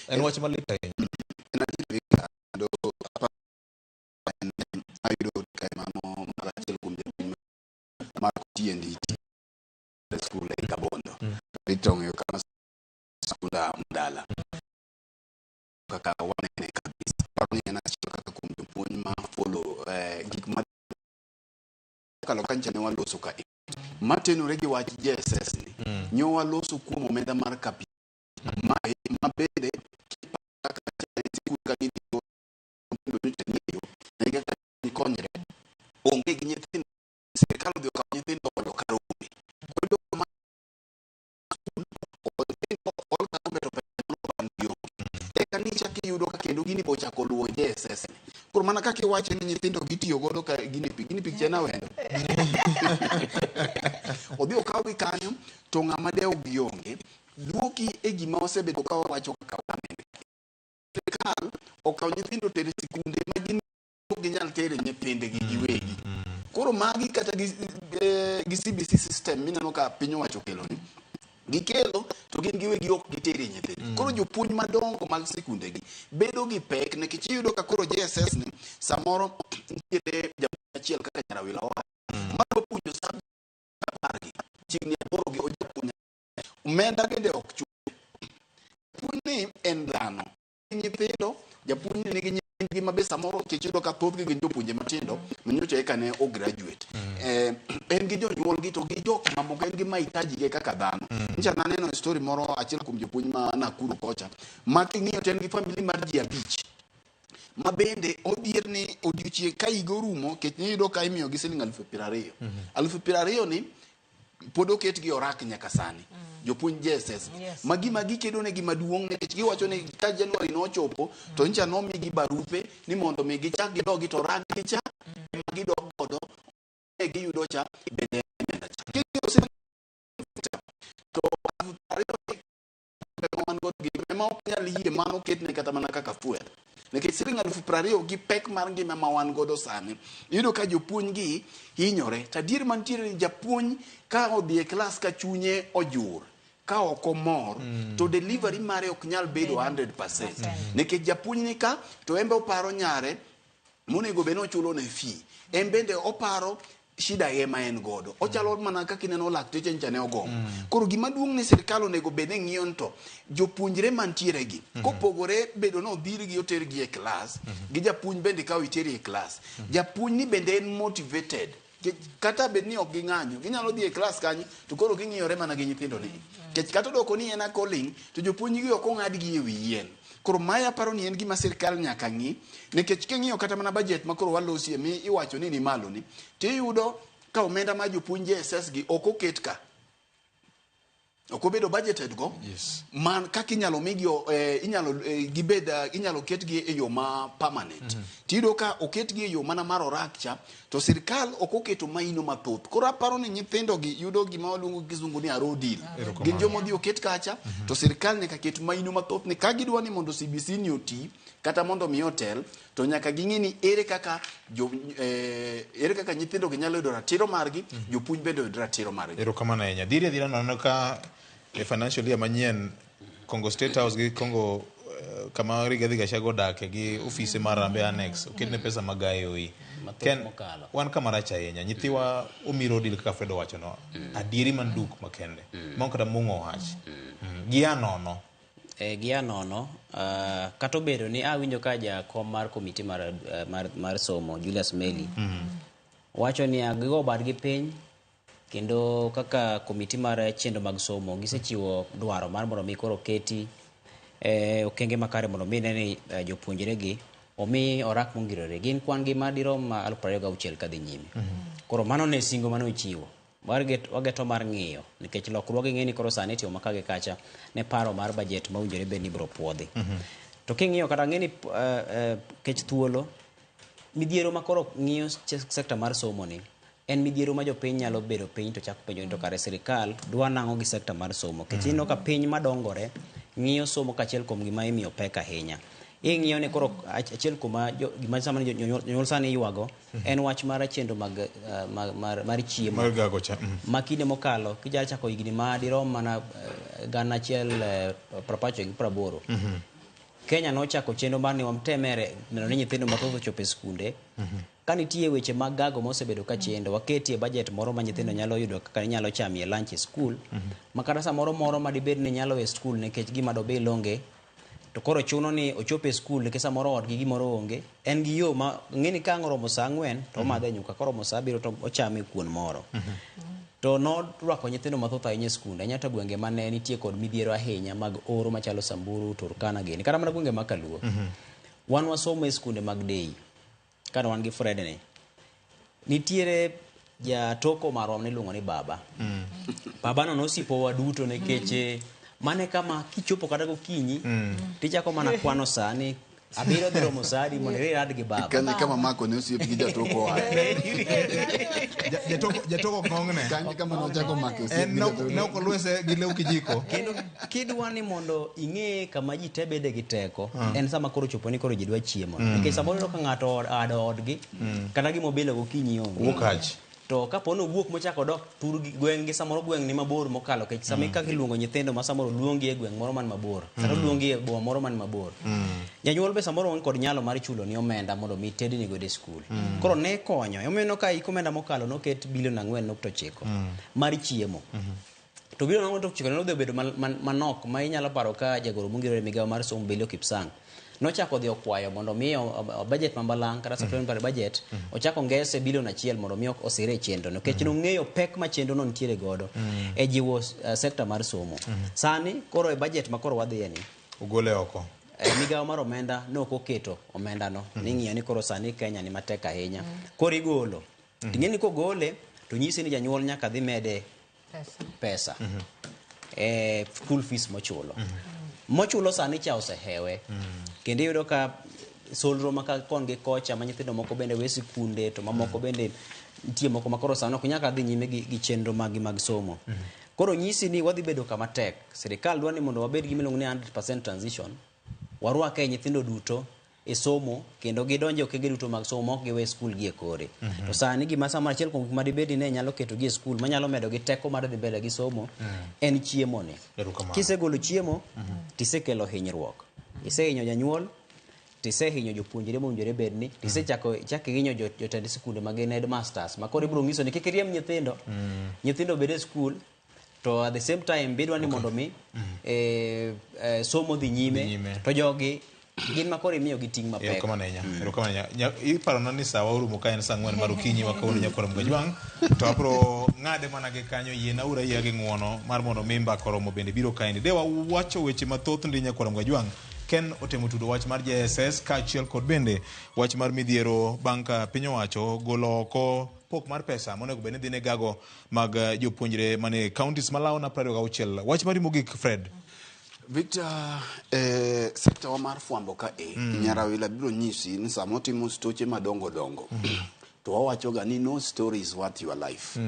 En wach malit ahinya. En adier kendo ayudo kae mano mar achiel kuom japuonj mar TNDT e skul e Kabondo. Victor ong'eyo kama skunda dala kaka wanene kabisa. Aparo ni en achiel kaka kuom jopuonj ma follow gik ma kalo kancha ne waloso ka matenore gi wach JSS ni nyo waloso kuom omenda mar capital ma ma bende kaka sikul ka gidhi nyocha nie yo ne kaka konyre onge gi nyithindo sirikal odhi okawo nyithindo olo karombe koro iyudo ma skul nyithindo ol karombe to pesa bang' gionge eka nichak iyudo ka kendo gini be ochako luwo JSS ni koro mana kaka iwacho ni nyithindo gitiyo godo ka guinea pig guinea pig cha en awendo odhi okawgi kanyo to ng'ama dew gi onge duoki e gima wasebedo ka wawacho kaka wanene sirikal okawo nyithindo otere sikunde ma gin ok ginyal tere nyithindgi giwegi koro magi kata gi CBC system mineno ka piny owacho okelo ni gikelo to gin giwegi ok gitere nyithindo koro jopuonj madongo mag sikunde gi bedo gi pek nikech iyudo ka koro JSS ni samoro nitiere japuonj achiel kaka Nyarawila owacho madwa puonjo subject 10 gi chiegni 8 gi ojapuonj omenda bende ok chul japuonj ni en dhano nyithindo japuonj ni nigi nyithindgi ma be samoro nikech iyudo ka thothgi gin jopuonje matindo manyocha eka ne o graduate en gi jonyuolgi to gi jok mamoko en gi mahitaji ge kaka dhano nyicha naneno e story moro achiel kuom jopuonj ma Nakuru kocha ma king'iyo to en gi family mar ji 5 ma bende odhier ni odiochieng' ka higa orumo nikech niyudo ka imiyogi siling 20,000 20,000 ni pod oketgi orak nyaka sani jopuonj JSS ma gima gikedo ne gima duong' nikech giwacho ni ka January nochopo to ncha nomigi barupe ni mondo mi gichak gidogi to rak gi cha ema gidok godo e giyudo cha bende omenda cha King'iyo siling to 20,000 wan godo gi ema ok nyal yie mano ketne kata mana kaka fuel nikech siling 20,000 gi pek mar ngima ma wan godo sani iyudo ka jopuonj gi hinyore to adier mantiere ni japuonj ka odhi e klas ka chunye ojur ka ok omor to delivery mare ok nyal bedo 100% nikech japuonj ni ka to en be oparo nyare monego bed ni ochulo ne fee en bende oparo shida ye ma en godo ochalo mana kaka ineno lakteche ncha ne ogomo koro gima duong' ni sirikal onego bed ni ng'iyo ni to jopuonjre mantiere gi kopogore bedo ni odhirgi otergi e klas gi japuonj bende ka iteri e klas japuonj ni bende en motivated kata bed ni ok ging'anyo ginyalo dhi e klas kanyo to koro ging'iyore mana gi nyithindo ni nikech kata odoko ni en a calling to jopuonj gi ok ong'ad gi e wi yien koro mae aparo ni en gima sirikal nyaka ng'i nikech king'iyo kata mana budget ma koro walosie mi iwacho ni ni malo ni tiyudo ka omenda mar jopuonj JSS gi ok oket ka. Ok obedo budgeted go. Yes. Man kaka inyalo migi inyalo gibed inyalo ketgi e yo ma permanent. Tiyudo ka oketgi e yo mana mar orak cha to sirkal ok oketo maino mathoth. Koro aparo ni nyithindo gi yudo gima waluongo gi kizungu ni a raw deal. Erokamano. Gin joma odhi oket kacha to sirkal nyaka ket maino mathoth ni ka gidwa ni mondo CBC ni oti kata mondo mi otel to nyaka ging'e ni ere kaka jo, ere kaka nyithindo gi nyalo yudo ratiro margi, jopuonj bende oyud ratiro margi. Erokamano ahinya. Dhiri adhira nono ka e financial year manyien Congo State House gi Congo kama Rigathi Gachagua odake gi ofise mar Harambee Annex oketne pesa mag IOE. Mathoth Ken, mokalo. wan kama rach ahinya. Nyithiwa omiro deal kaka Fred owacho no. Adieri man duk makende. Ma ok kata mung'o wach. Gia nono. Gia nono, kata obedo ni awinjo ka jakom mar komiti mar somo Julius Meli wacho ni gigo badgi piny kendo kaka komiti mar chenro mag somo gisechiwo dwaro mar mondo mi koro keti okenge makare mondo mi ne ni jopuonjre gi omi orak mongirore. Gin kwan gi madirom 26,000 kadhi nyime. Koro mano ne singo mane ochiwo. Wageto mar ng'iyo nikech lokruoge ng'e ni koro sani itiyo maka gi kacha ne paro mar budget ma owinjore bed ni ibiro puodhi. To king'iyo kata ng'e ni kech thuolo midhiero ma koro ng'iyo sekta mar somo ni en midhiero ma jopiny nyalo bedo piny to chako penjo ni to kare sirikal dwa nang'o gi sekta mar somo. Nikech ineno ka piny madongore ng'iyo somo kaachiel kuom gima imiyo pek ahinya. Ing'iyo ni koro achiel kuom gima sama jonyuol sani ywago en wach mar chenro mag mar chiemo. Mar gago cha. Ma kinde mokalo kija chako higni ma dirom mana 1980. Kenya nochako chenro mar ni wamtemere mondo ni nyithindo mathoth ochop e skunde. Ka nitie weche mag gago mosebedo ka chendo, waketie budget moro ma nyithindo nyalo yudo kaka inyalo chamie lunch e skul. Ma kata samoro moro ma dibed ni nyalo e skul nikech gima dobil onge, to koro chuno ni ochop e skul nikech samoro odgi gimoro onge. En gi yo ma ng'e ni ka ang' oromo saa 4 to omadhe nyuka, koromo saa 7 to ochame kuon moro. To norwako nyithindo mathoth ahinya e skunde, ahinya to gwenge mane nitie kod midhiero ahinya mag oro machalo Samburu, Turkana gini, kata mana gwenge mag Kaluo. Wan wasomo e skunde mag day. Kane wan gi Fred ni, nitiere jatoko marwa miluongo ni Baba. Baba no nosipowa duto nikech mane kama kichopo kata gokinyi tichako mana kwano saa ni abiro dhi romo saa adi mondo irad gi baba. Kanye kama mako ne osiep gi jatoko wade. Jatoko ng'ongne. Kanye kama nochako mako osiep gi jatoko. Ne ok olwese gi lew kijiko. Kendo kidwa ni mondo ing'e kama ji te bede gi teko, en sama koro chopo ni koro ji dwa chiemo. Nikech samoro iyudo ka ng'ato ado odgi, kata gima obilo gokinyi onge. Wuok ach. To kapo ni owuok mochako dok tur gi gweng' gi samoro gweng' ni mabor mokalo, nikech sama kaka iluongo nyithindo ma samoro luongi e gweng' moro man mabor, kata luongi e boma moro man mabor. Janyuol be samoro onge kod nyalo mar chulo ni omenda mondo mi tedni godo e skul. Koro ne konyo. Emomiyo ineno ka hik omenda mokalo noket bilion 4.9 mar chiemo. To bilion 4.9 ne odhi obedo manok ma inyalo paro ka jagoro mongirore e migawo mar somo Belio Kipsang nochako dhi okwayo mondo mi budget ma balang' kata supplementary budget ochako ngese bilion 1 mondo mi osire e chenro nikech nong'eyo pek ma chenro no nitiere godo e jiwo sekta mar somo. Sani koro e budget ma koro wadhiye ni ogole oko. Migawo mar omenda ne ok oketo omenda no. Ning'iyo ni koro sani Kenya ni matek ahinya. Koro igolo. Ting'e ni kogole to nyisi ni janyuol nyaka dhi mede pesa. School fees mochulo. Mochulo sani cha osehewe. Kendo iyudo ka solro ma ka kon gi kocha ma nyithindo moko bende we sikunde to mamoko bende nitie moko ma koro sani ok nyaka dhi nyime gi chenro maggi mag somo. Koro nyisi ni wadhi bedo kama tek. Sirikal dwa ni mondo wabed gi miluongo ni 100% transition. Warwake nyithindo duto e somo kendo gidonje okenge duto mag somo mok giwe skul gi e kore. To sani gima samoro achiel kuom gik ma dibed ni ne nyalo keto gi e skul manyalo medo gi teko mar dhi mbele gi somo en chiemo ni. Kisegolo chiemo tisekelo hinyruok. Isehinyo janyuol, tisehinyo jopuonjre mowinjore bedni, tisechako ichako ihinyo jotend sikunde ma gin headmasters ma koro ibiro nyiso ni kik iriemb nyithindo. Nyithindo obed e skul to at the same time bidwa ni mondo mi somo dhi nyime to jogi gin ma koro imiyo gi ting' mapek. Erokamano ahinya. Erokamano ahinya. Iparona ni sawa orumo ka en saa 4 mar okinyi ma kawuono nyakwar Mgajwang', to abro ng'ade mana gi kanyo, yiena ura yie gi ng'uono mar mondo mi mbaka oromo bende biro kaendi. De wawacho weche mathoth ndi nyakwar Mgajwang', Ken otemo tudo wach mar JSS kaachiel kod bende wach mar midhiero bang' ka piny owacho golo oko pok mar pesa monego bed ni dhi ne gago mag jopuonjre mane counties malawo na 26. Wach mari mogik, Fred. Victor, sekta wa mar fwambo ka e Nyarawila biro nyisi ni sama otimo stoche madongo dongo to wawachoga ni no story is worth your life.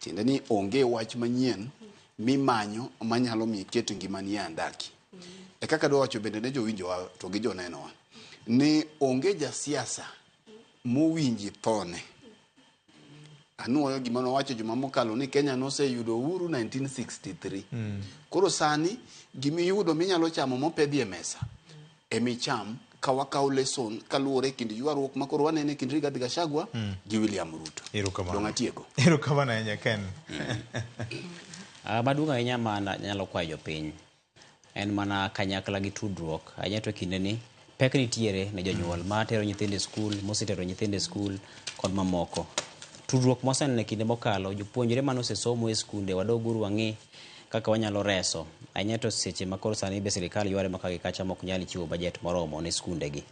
Tiende ni onge wach manyien mimanyo manyalo miyo iket ngimani e andaki. E kaka dwa wacho bende ne jowinjowa to gi jonenowa ni onge jasiasa mowinji thone. Anuoyo gima nowacho juma mokalo ni Kenya noseyudo uhuru 1963. Koro sani gimiyudo minyalo chamo mopedhi e mesa emicham ka wakawo lesson kaluwore e kind ywaruok ma koro waneno e kind Rigathi Gachagua gi William Ruto. Erokamano. Dong' atieko. Erokamano ahinya, Ken. Maduong' ahinya ma nyalo kwayo jopiny en mana kanyakla gi tudruok ahinya to kinde ni pek nitiere ne jonyuol ma tero nyithindo e skul, mosetero nyithindo e skul kod mamoko. Tudruok moseneno e kinde mokalo, jopuonjre mane osesomo e skunde wadoguru wang'i kaka wanyalo reso ahinya to seche ma koro sani be sirikal yware maka gi kacha mok nyal chiwo bajet moromo ne skundegi.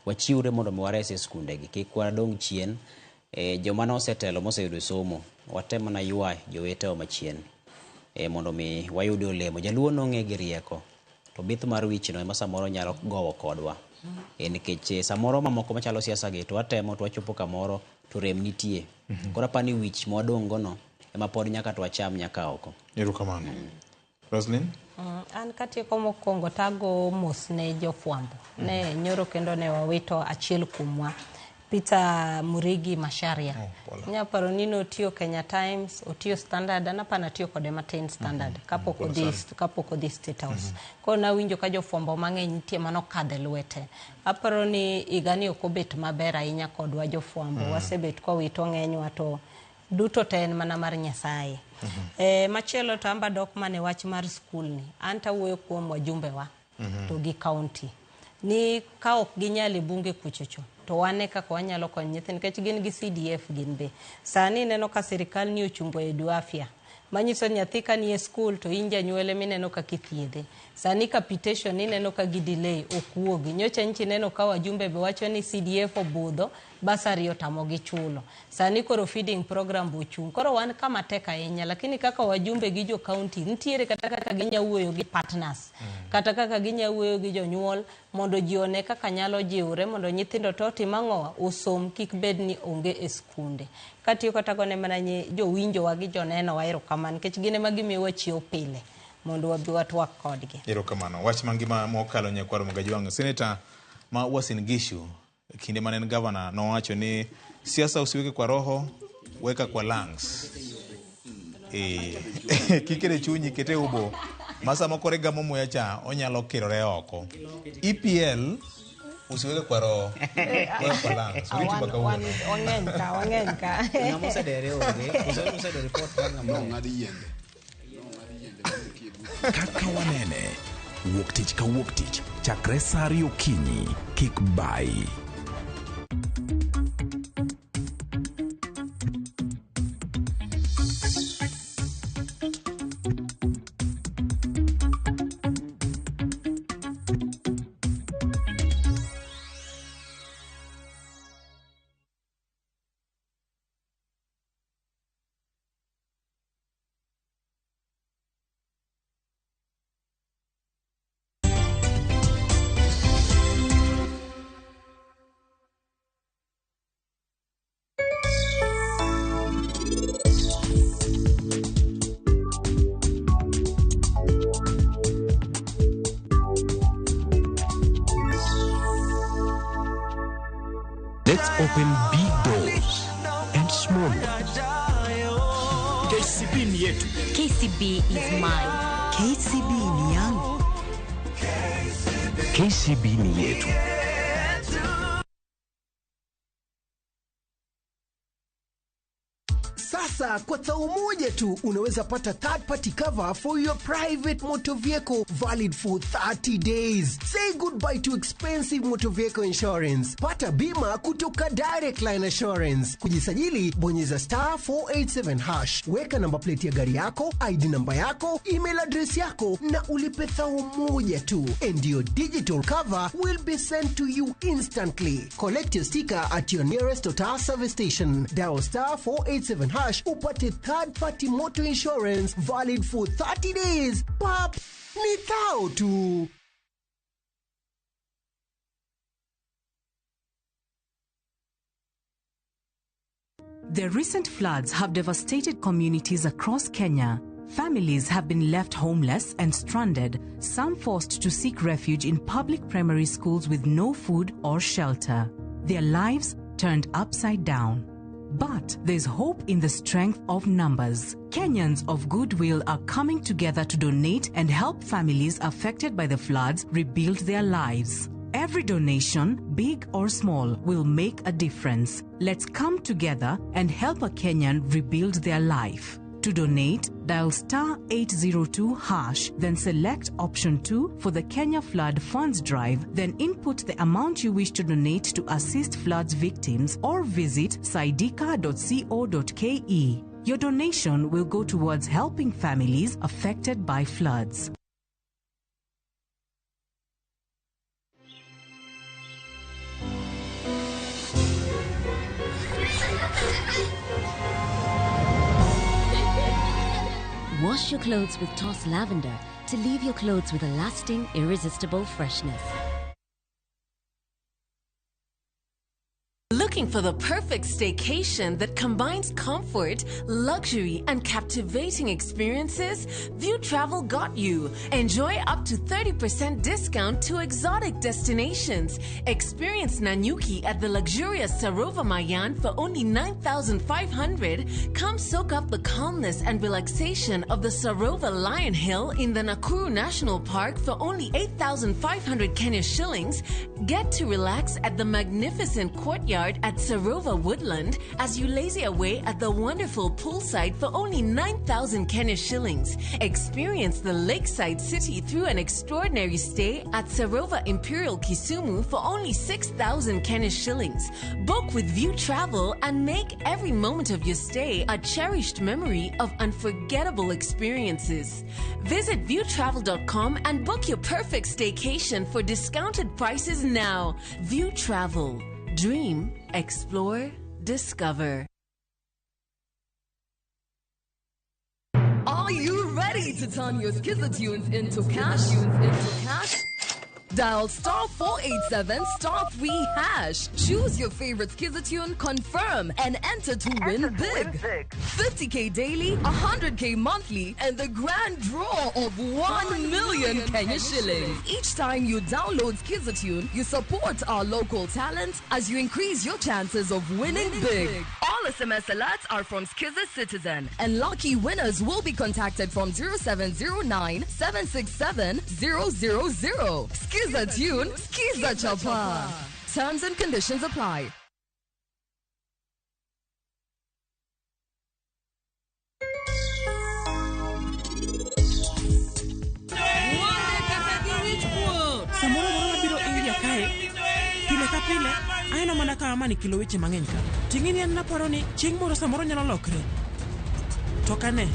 Wachiwre mondo mi wares e skundegi, kik wadong' chien. Joma nosetelo moseyudo somo, watem mana ywa jowetewa machien mondo mi wayud olemo. Jaluo nong'e gi rieko, to bith mar wichno ema samoro nyalo gowo kodwa. Nikech samoro mamoko machalo siasa gi to watemo to wachopo kamoro to rem nitie. Koro apani wich mwadong' go no ema pod nyaka to wacham nyaka oko. Erokamano. Roslyn? An katieko mokwongo tago mos ne jofwambo. Ne nyoro kendo ne wawito achiel kuomwa. Peter Murigi Macharia. Nya paro ni notiyo Kenya Times, otiyo Standard, an apani atiyo kode matin Standard kapok odhi kapok odhi State House. Koro nawinjo ka jofwambo mang'eny nitie manokadhe lwete. Aparo ni higani ok obet maber ahinya kodwa jofwambo. Wasebet kwawito ng'enywa to duto te en mana mar Nyasaye. Machielo to amba dok mana e wach mar skul ni. An tawuoyo kuom wajumbewa to gi county. Ni ka ok ginyal e bunge kuchocho to wane kaka wanyalo konyo nyithindo nikech gin gi CDF gin be. Sani ineno ka sirikal ni ochungo Edu Afya. Manyiso ni nyathi ka nie skul to in janyuol emineno kaka ithiedhe. Sani capitation ineno ka gi delay ok wuogi. Nyocha nchi ineno ka wajumbe be wacho ni CDF obudho, bursary otamogi chulo. Sani koro feeding program be ochung'. Koro wan kama tek ahinya, lakini kaka wajumbe gi jo county nitiere kata kaka ginya wuoyo gi partners. Kata kaka ginya wuoyo gi jonyuol mondo ji one kaka nyalo jiwre mondo nyithindo to otim ang'owa osom kik bed ni onge e skunde. Katiyo kata gone mana jowinjowa gi jonenowa erokamano nikech gin ema gimiyowa chiewo pile mondo wabi watwak kodgi. Erokamano. Wach mangima mokalo nyakwar Mogajwang'. Senator ma Uasin Gishu kinde mane en gavana nowacho ni siasa usiweke kwa roho, weka kwa lungs. Kikete chunyi, kete ubo. Ma sama koro igamo muya cha, onyalo kirore oko. EPL usiweke kwa roho, weka kwa lungs. Oriti mpaka wuono. Wang'eny ka, wang'eny ka. Ng'ama osedere onge, osedo report mar ng'ama Nong'ad yiende. Kaka wanene, wuok tich ka wuok tich, chakre saa ariyo okinyi, kik bayi. Let's open big doors and small ones. KCB ni yetu. KCB is mine. KCB ni yangu. KCB ni yetu. Sasa Sasa kwa thao moja tu unaweza pata third party cover for your private motor vehicle valid for 30 days. Say goodbye to expensive motor vehicle insurance. Pata bima kutoka Direct Line Assurance. Kujisajili, bonyeza star 487 hash, weka namba plate ya gari yako, ID namba yako, email address yako na ulipe thao moja tu, and your digital cover will be sent to you instantly. Collect your sticker at your nearest Total service station. Dial star 487 hash upate third party motor insurance valid for 30 days. Pap, ni thao tu. The recent floods have devastated communities across Kenya. Families have been left homeless and stranded, some forced to seek refuge in public primary schools with no food or shelter. Their lives turned upside down. But there's hope in the strength of numbers. Kenyans of goodwill are coming together to donate and help families affected by the floods rebuild their lives. Every donation, big or small, will make a difference. Let's come together and help a Kenyan rebuild their life. To donate, dial star 802 hash, then select option 2 for the Kenya Flood Funds Drive, then input the amount you wish to donate to assist floods victims or visit saidika.co.ke. Your donation will go towards helping families affected by floods. Wash your clothes with Toss Lavender to leave your clothes with a lasting, irresistible freshness. Looking for the perfect staycation that combines comfort, luxury, and captivating experiences? View Travel got you. Enjoy up to 30% discount to exotic destinations. Experience Nanyuki at the luxurious Sarova Mayan for only 9,500. Come soak up the calmness and relaxation of the Sarova Lion Hill in the Nakuru National Park for only 8,500 Kenya shillings. Get to relax at the magnificent courtyard at Sarova Woodland as you lazy away at the wonderful poolside for only 9,000 Kenya shillings. Experience the lakeside city through an extraordinary stay at Sarova Imperial Kisumu for only 6,000 Kenya shillings. Book with View Travel and make every moment of your stay a cherished memory of unforgettable experiences. Visit viewtravel.com and book your perfect staycation for discounted prices now. View Travel. Dream, explore, discover. Are you ready to turn your Skiza tunes into cash? Into cash? Dial star 487 star 3 hash. Choose your favorite Skiza tune, confirm, and enter to win big. 50k daily, 100k monthly, and the grand draw of 1 million Kenya shillings. Each time you download Skiza tune, you support our local talent as you increase your chances of winning big. All SMS alerts are from Skiza Citizen, and lucky winners will be contacted from 0709 767 000. Skiza tune, Skiza Chapa. Terms and conditions apply. Samoro moro mabiro India kae pile ka pile aneno mana ka amani kilo weche mang'eny ka ting'ini an naparo ni chieng' moro samoro nyalo lokre to kane.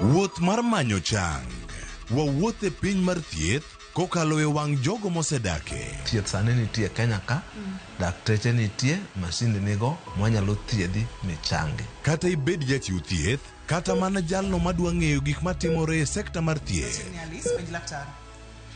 Wuoth mar manyo chang. Wawuoth e piny mar thieth kokalo e wang' jogo mosedake. Thieth sani nitie Kenya ka, dakteche nitie, masinde nigo, mwanyalo thiedhi michangi. Kata ibed jachiw thieth, kata mana jalno madwa ng'eyo gik matimore e sekta mar thieth.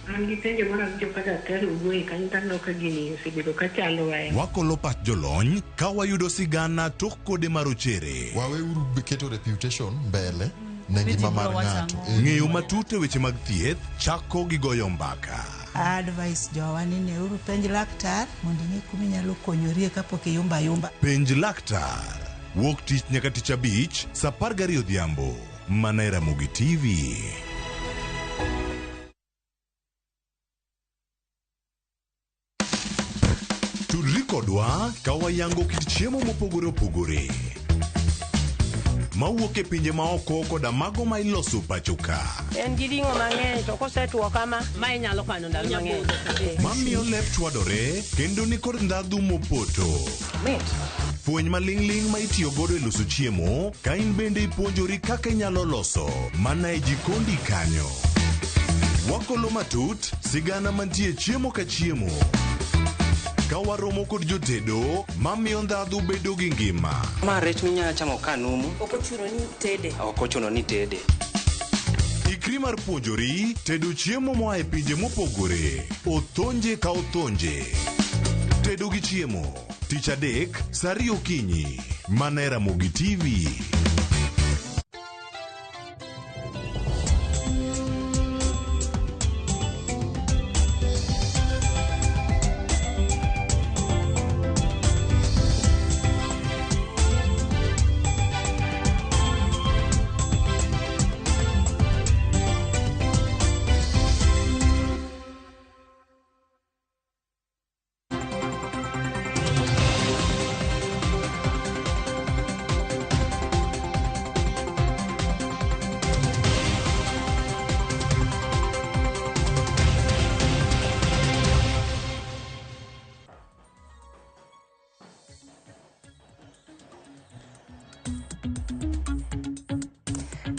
An gi penjo moro awinjo ka daktari owuoye kanyo to aneno ka gini osebedo ka chandowa. Wakolo pach jolony ka wayudo sigana tok kode marochere. Waweuru keto reputation mbele ne ngima mar ng'ato. Ng'eyo matut e weche mag thieth chako gi goyo mbaka. Advice jowa ni neuru penj laktar mondo ing'e kuma inyalo konyorie kapok iyumba ayumba. Penj laktar. Wuok tich nyaka tich abich, sa 12 odhiambo. Mana e Ramogi TV. Tudri kodwa ka wayango kit chiemo mopogore opogore mawuok e pinje maoko koda mago ma iloso pacho ka. En gi ring'o mang'eny to kosetwo kama, ma inyalo kano ndalo mang'eny. Mamiyo lep chwadore kendo nikod ndhadhu mopoto. Mit. Fweny maling'ling' ma itiyo godo e loso chiemo ka in bende ipuonjori kaka inyalo loso mana e jikondi kanyo. Wakolo matut sigana mantie chiemo ka chiemo. Ka waromo kod jotedo mamiyo ndhadhu bedo gi ngima. Ma rech minyalo chamo ka numu. Ok ochuno ni tede. Ok ochuno ni tede. Ikri mar puonjori tedo chiemo moa e pinje mopogore. Othonje ka othonje. Tedo gi chiemo. Tich adek, sa 2 okinyi. Mana e Ramogi TV.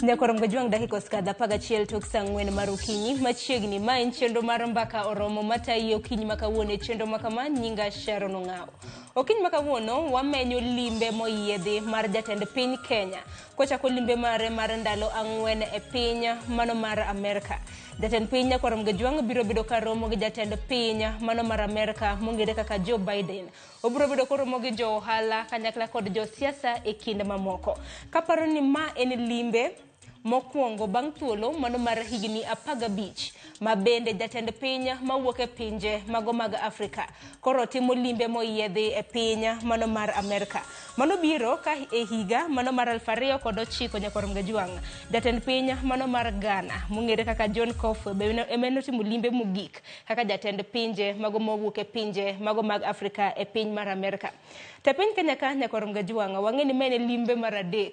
Nyakwar Mgajwang' dakika osekadho 11 tok saa 4 mar okinyi machiegni. Ma en chenro mar Mbaka Oromo matayi okinyi ma kawuono e chenro ma kama. Nyinga Sharon Ong'awo. Okinyi ma kawuono wamenyo limbe moyiedhi mar jatend piny Kenya kochako limbe mare mar ndalo 4 e piny mano mar Amerka. Jatend piny Nyakwar Mgajwang' biro bedo ka romo gi jatend piny mano mar Amerka mong'ere kaka Joe Biden. Obiro bedo koromo gi jo ohala kanyakla kod josiasa e kind mamoko. Kaparo ni ma en limbe mokwongo bang' thuolo mano mar higni 15 ma bende jatend piny mawuok e pinje mago mag Afrika koro timo limbe moyiedhi e piny mano mar Amerka. Mano biro ka e higa mano mar 2009 Nyakwar Mgajwang'. Jatend piny mano mar Ghana mong'ere kaka John Kofi be ema notimo limbe mogik kaka jatend pinje mago mowuok e pinje mago mag Afrika e piny mar Amerka. To piny Kenya ka Nyakwar Mgajwang' wang'e ni ma en limbe mar 3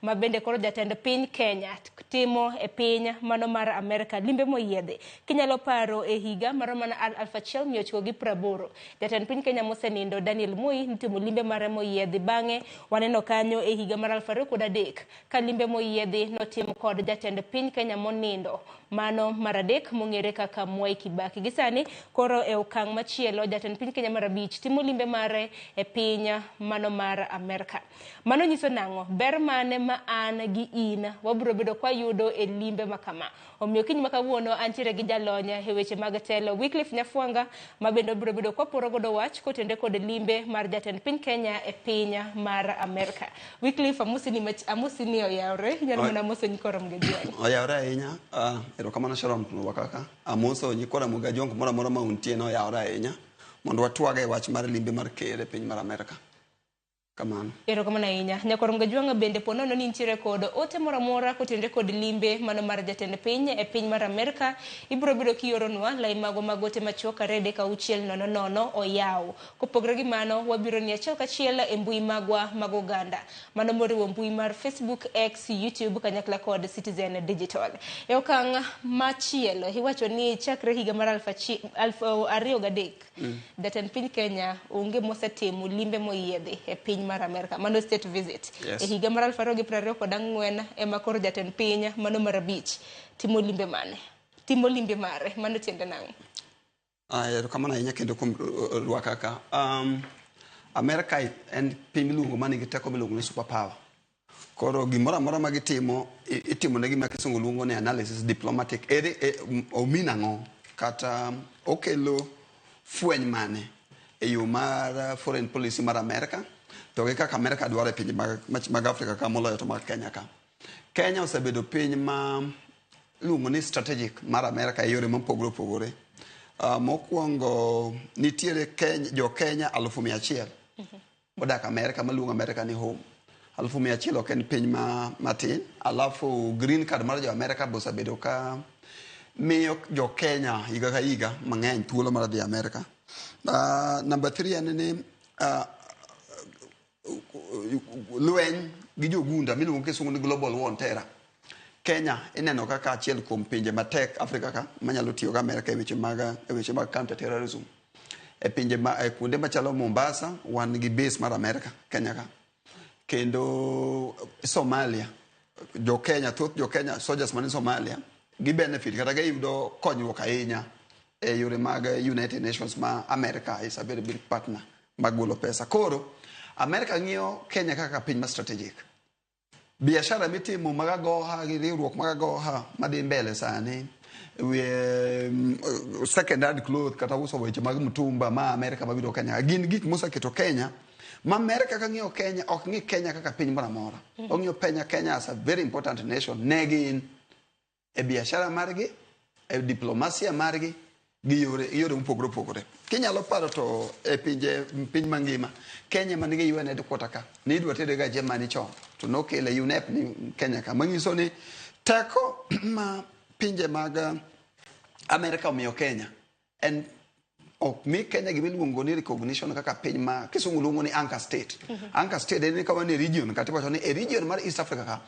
ma bende koro jatend piny Kenya timo e piny mano mar Amerka, limbe moyiedhi. Kinyalo paro e higa mar mana 1980 jatend piny Kenya mosenindo Daniel Moi notimo limbe mare moyiedhi. Bang'e waneno kanyo e higa mar 2003 ka limbe moyiedhi notim kod jatend piny Kenya monindo mano mar 3 mong'ere kaka Mwai Kibaki. Gi sani koro e okang' machielo jatend piny Kenya mar 5 timo limbe mare e piny mano mar Amerka. Mano nyiso nang'o? Ber mane ma an gi in wabiro bedo kwa yudo e limbe ma kama? Omiyo kiny ma kawuono antiere gi jalony e weche mag telo Wycliffe Nyafwanga ma bende obiro bedo kwa poro godo wach kotende kod limbe mar jatend piny Kenya e piny mar Amerka. Wycliffe, amosi ni oyawre, inyalo mana moso nyikwa Mgajwang'. Oyawre ahinya. Erokamano Sharon Wakaka. Amoso nyikwa Mgajwang' kumoro amora ma untie no oyawre ahinya mondo watwag e wach mar limbe mar ker e piny mar Amerka. Kamano. Erokamano ahinya. Nyakwar Mgajwang' bende po nono ni nitiere kod ote moro amora kotenore kod limbe mano mar jatend piny e piny mar Amerka, ibiro bedo kioronwa lai mago mag ote machuok 2 3 6 0 0 oyaw. Kopogore gi mano, wabiro ni achiel kachiel e mbui magwa mag oganda. Mano moriwo mbui mar Facebook, X, YouTube kanyakla kod Citizen Digital. E okang' machielo, iwacho ni chakre higa mar 2003 jatend piny Kenya onge mosetimo limbe moyiedhi e piny mar Amerka, mano state visit. Yes. E higa mar 2024 ema koro jatend piny mano mar 5 timo limbe mane? Timo limbe mare, mano tiende nang'o? Erokamano ahinya kendo kuom rwaka ka. Amerka en piny miluongo manigi teko miluongo ni super power. Koro gimoro amora ma gitimo, itimo ne gima kisungu luongo ni analysis diplomatic. Ere omin ang'o? Kata okelo fweny mane e yo mar foreign policy mar Amerka to gi kaka Amerka dwaro e pinje mag Afrika ka moloyo to mag Kenya ka. Kenya osebedo piny ma iluongo ni strategic mar Amerka e yore mopogore opogore. Mokwongo nitiere jo Kenya 100,000 modak Amerka maluongo Amerka ni home. 100,000 ok en piny ma matin. Alafu green card mar jo Amerika be osebedo ka miyo jo Kenya higa ka higa mang'eny thuolo mar dhi Amerika. Number 3 en ni lweny gi jogunda miluongo kisungu ni global war on terror. Kenya ineno kaka achiel kuom pinje matek Afrika ka manyalo tiyo gi Amerika e weche mag counter terrorism. E pinje ma e kuonde machalo Mombasa wan gi base mar Amerika Kenya ka. Kendo Somalia, jo Kenya, thoth jo Kenya soldiers man Somalia gi benefit kata giyudo konyruok ahinya e yore mag United Nations ma America is a very big partner mag golo pesa. Koro Amerika ng'iyo Kenya kaka piny ma strategic. Biashara mitimo mag agoha gi riwruok mag agoha madhi mbele sani second hand cloth kata uso weche mag mtumba ma Amerika mabiro Kenya gin gik moseketo Kenya ma Amerika ka ng'iyo Kenya ok ng'i Kenya kaka piny moro amora. Ong'iyo penya Kenya as a very important nation ne gin e biashara margi, e diplomasia margi gi yore mopogore opogore. Kinyalo paro to e pinje piny mangima Kenya manigi UN headquarter ka ni idwa tere ga Germany chon to nokele UNEP ni Kenya ka manyiso ni teko ma pinje mag Amerika omiyo Kenya en ok mi Kenya gimiluongo ni recognition kaka piny ma kisungu luongo ni anchor state. Anchor state en ka wan e region kata iwacho ni e region mar East Africa ka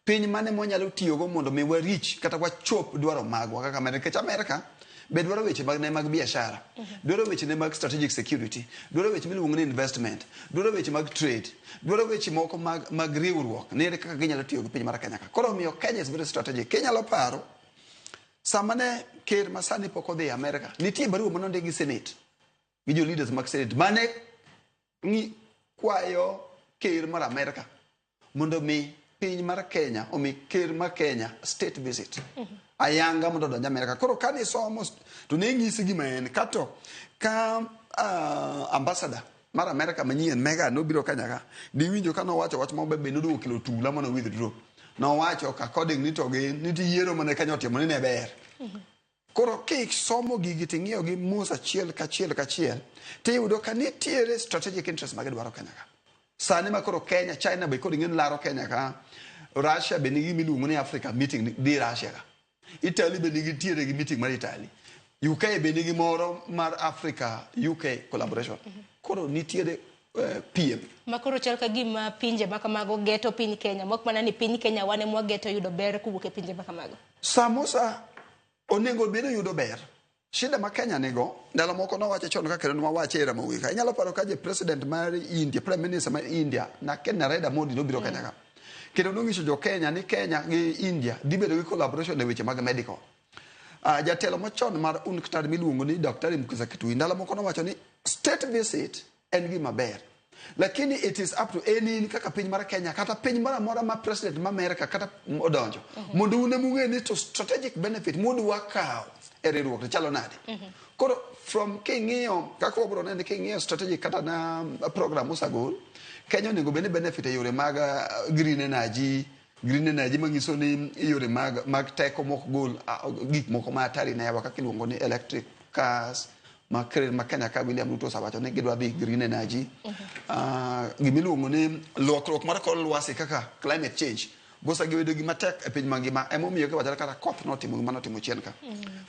piny mane mwanyalo tiyogo mondo mi warich kata wachop dwaro magwa kaka Amerika. Nikech Amerika be dwaro weche mag ne mag biashara, dwaro weche ne mag strategic security, dwaro weche miluongo ni investment, dwaro weche mag trade, dwaro weche moko mag riwruok ni ere kaka ginyalo tiyo gi piny mar Kenya ka. Koro omiyo Kenya is very strategic. Kinyalo paro sama ne ker masani pok odhi Amerika, nitie barua manondik gi Senate gi jo leaders mag Senate mane kwayo ker mar Amerika mondo mi piny mar Kenya omi ker mar Kenya state visit ayanga mondo odonj Amerika. Koro kane somo to ne ng'isi gima en kato ka ambassador mar Amerika manyien Mega nobiro Kenya ka niwinjo ka nowacho wach moro be noduogo kelo tula mano withdraw. Nowacho according ni to gin nitie yiero mane Kenya otimo ni ne ber. Koro kisomo gigi ting'iyo gi mos achiel kachiel kachiel tiyudo ka nitiere strategic interest magidwaro Kenya ka. Sani ma koro Kenya, China be koro ing'e laro Kenya ka, Russia be nigi miluongo ni Africa meeting dhi Russia ka. Italy be nigi tiere gi meeting mar Italy. UK be nigi moro mar Africa UK collaboration. Koro nitiere PM. Ma koro chal ka gima pinje ma kamago geto piny Kenya. Mok mana ni piny Kenya wan ema wageto yudo ber kowuok e pinje ma kamago. Samosa onego bed yudo ber. Shida ma Kenya nigo, ndalo moko nowacho chon kaka kendo nwawache e Ramogi ka. Inyalo paro ka je president mar India, prime minister mar India, na Narendra Modi nobiro Kenya ka. Kendo nonyiso jo Kenya ni Kenya gi India dhi bedo gi collaboration e weche mag medical. Jatelo machon mar UNCTAD miluongo ni Dr. Mukhisa Kituyi ndalo moko nowacho ni state visit en gima ber. Lakini it is up to any kaka piny mar Kenya kata piny moro amora ma president ma Amerika kata odonjo mondo un emung'e ni to strategic benefit mudwa kawo e riwruok to chalo nade. Koro from king'iyo kaka wabro neno king'iyo strategic kata na program osagol Kenya onego bed ni benefit e yore mag green energy manyiso ni yore mag teko mok gol gik moko ma hatari ne hewa kaka iluongo ni electric cars ma Kenya ka William Ruto osewacho ni gidwa dhi green energy. Gimiluongo ni lokruok mar kor lwasi kaka climate change bosa gibedo gima tek e piny mangima emomiyo kiwacho kata koth notimo gima notimo chien ka.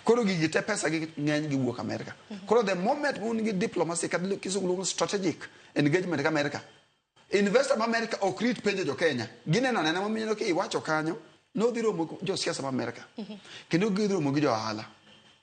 Koro gigi te pesa gi ng'eny giwuok Amerika. Koro the moment un gi diplomacy kata kisungu luongo strategic engagement gi Amerika, investor ma Amerika ok rit penjo jo Kenya. Gineno anena momiyo ki iwacho kanyo nodhi romo gi josiasa ma Amerika kendo gidhi romo gi jo ohala.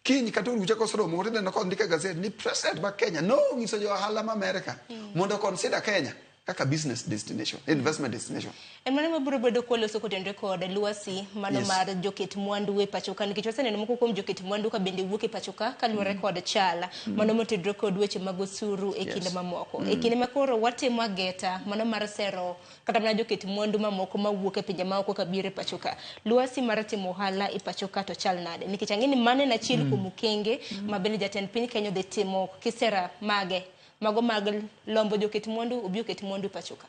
Kiny kata orucha koseromo to ineno kondik e gazet ni president ma Kenya nonyiso jo ohala ma Amerika mondo consider Kenya kaka business destination, investment destination. En mano mabiro bedo kwaloso kotenore kod lwasi mano mar joket mwandu e pacho ka nikech waseneno moko kuom joket mwandu ka bende wuok e pacho ka kaluwore kod chala mano motudore kod weche mag osuru e kinde mamoko. E kinde ma koro watimo ageta mano mar sero kata mana joket mwandu mamoko mawuok e pinje maoko kabiro e pacho ka. Lwasi mar timo ohala e pacho ka to chal nade? Nikech ang'e ni mano en achiel kuom okenge ma bende jatend piny Kenya odhi timo kisera mage mago mag lombo joket mwandu obi oket mwandu e pacho ka.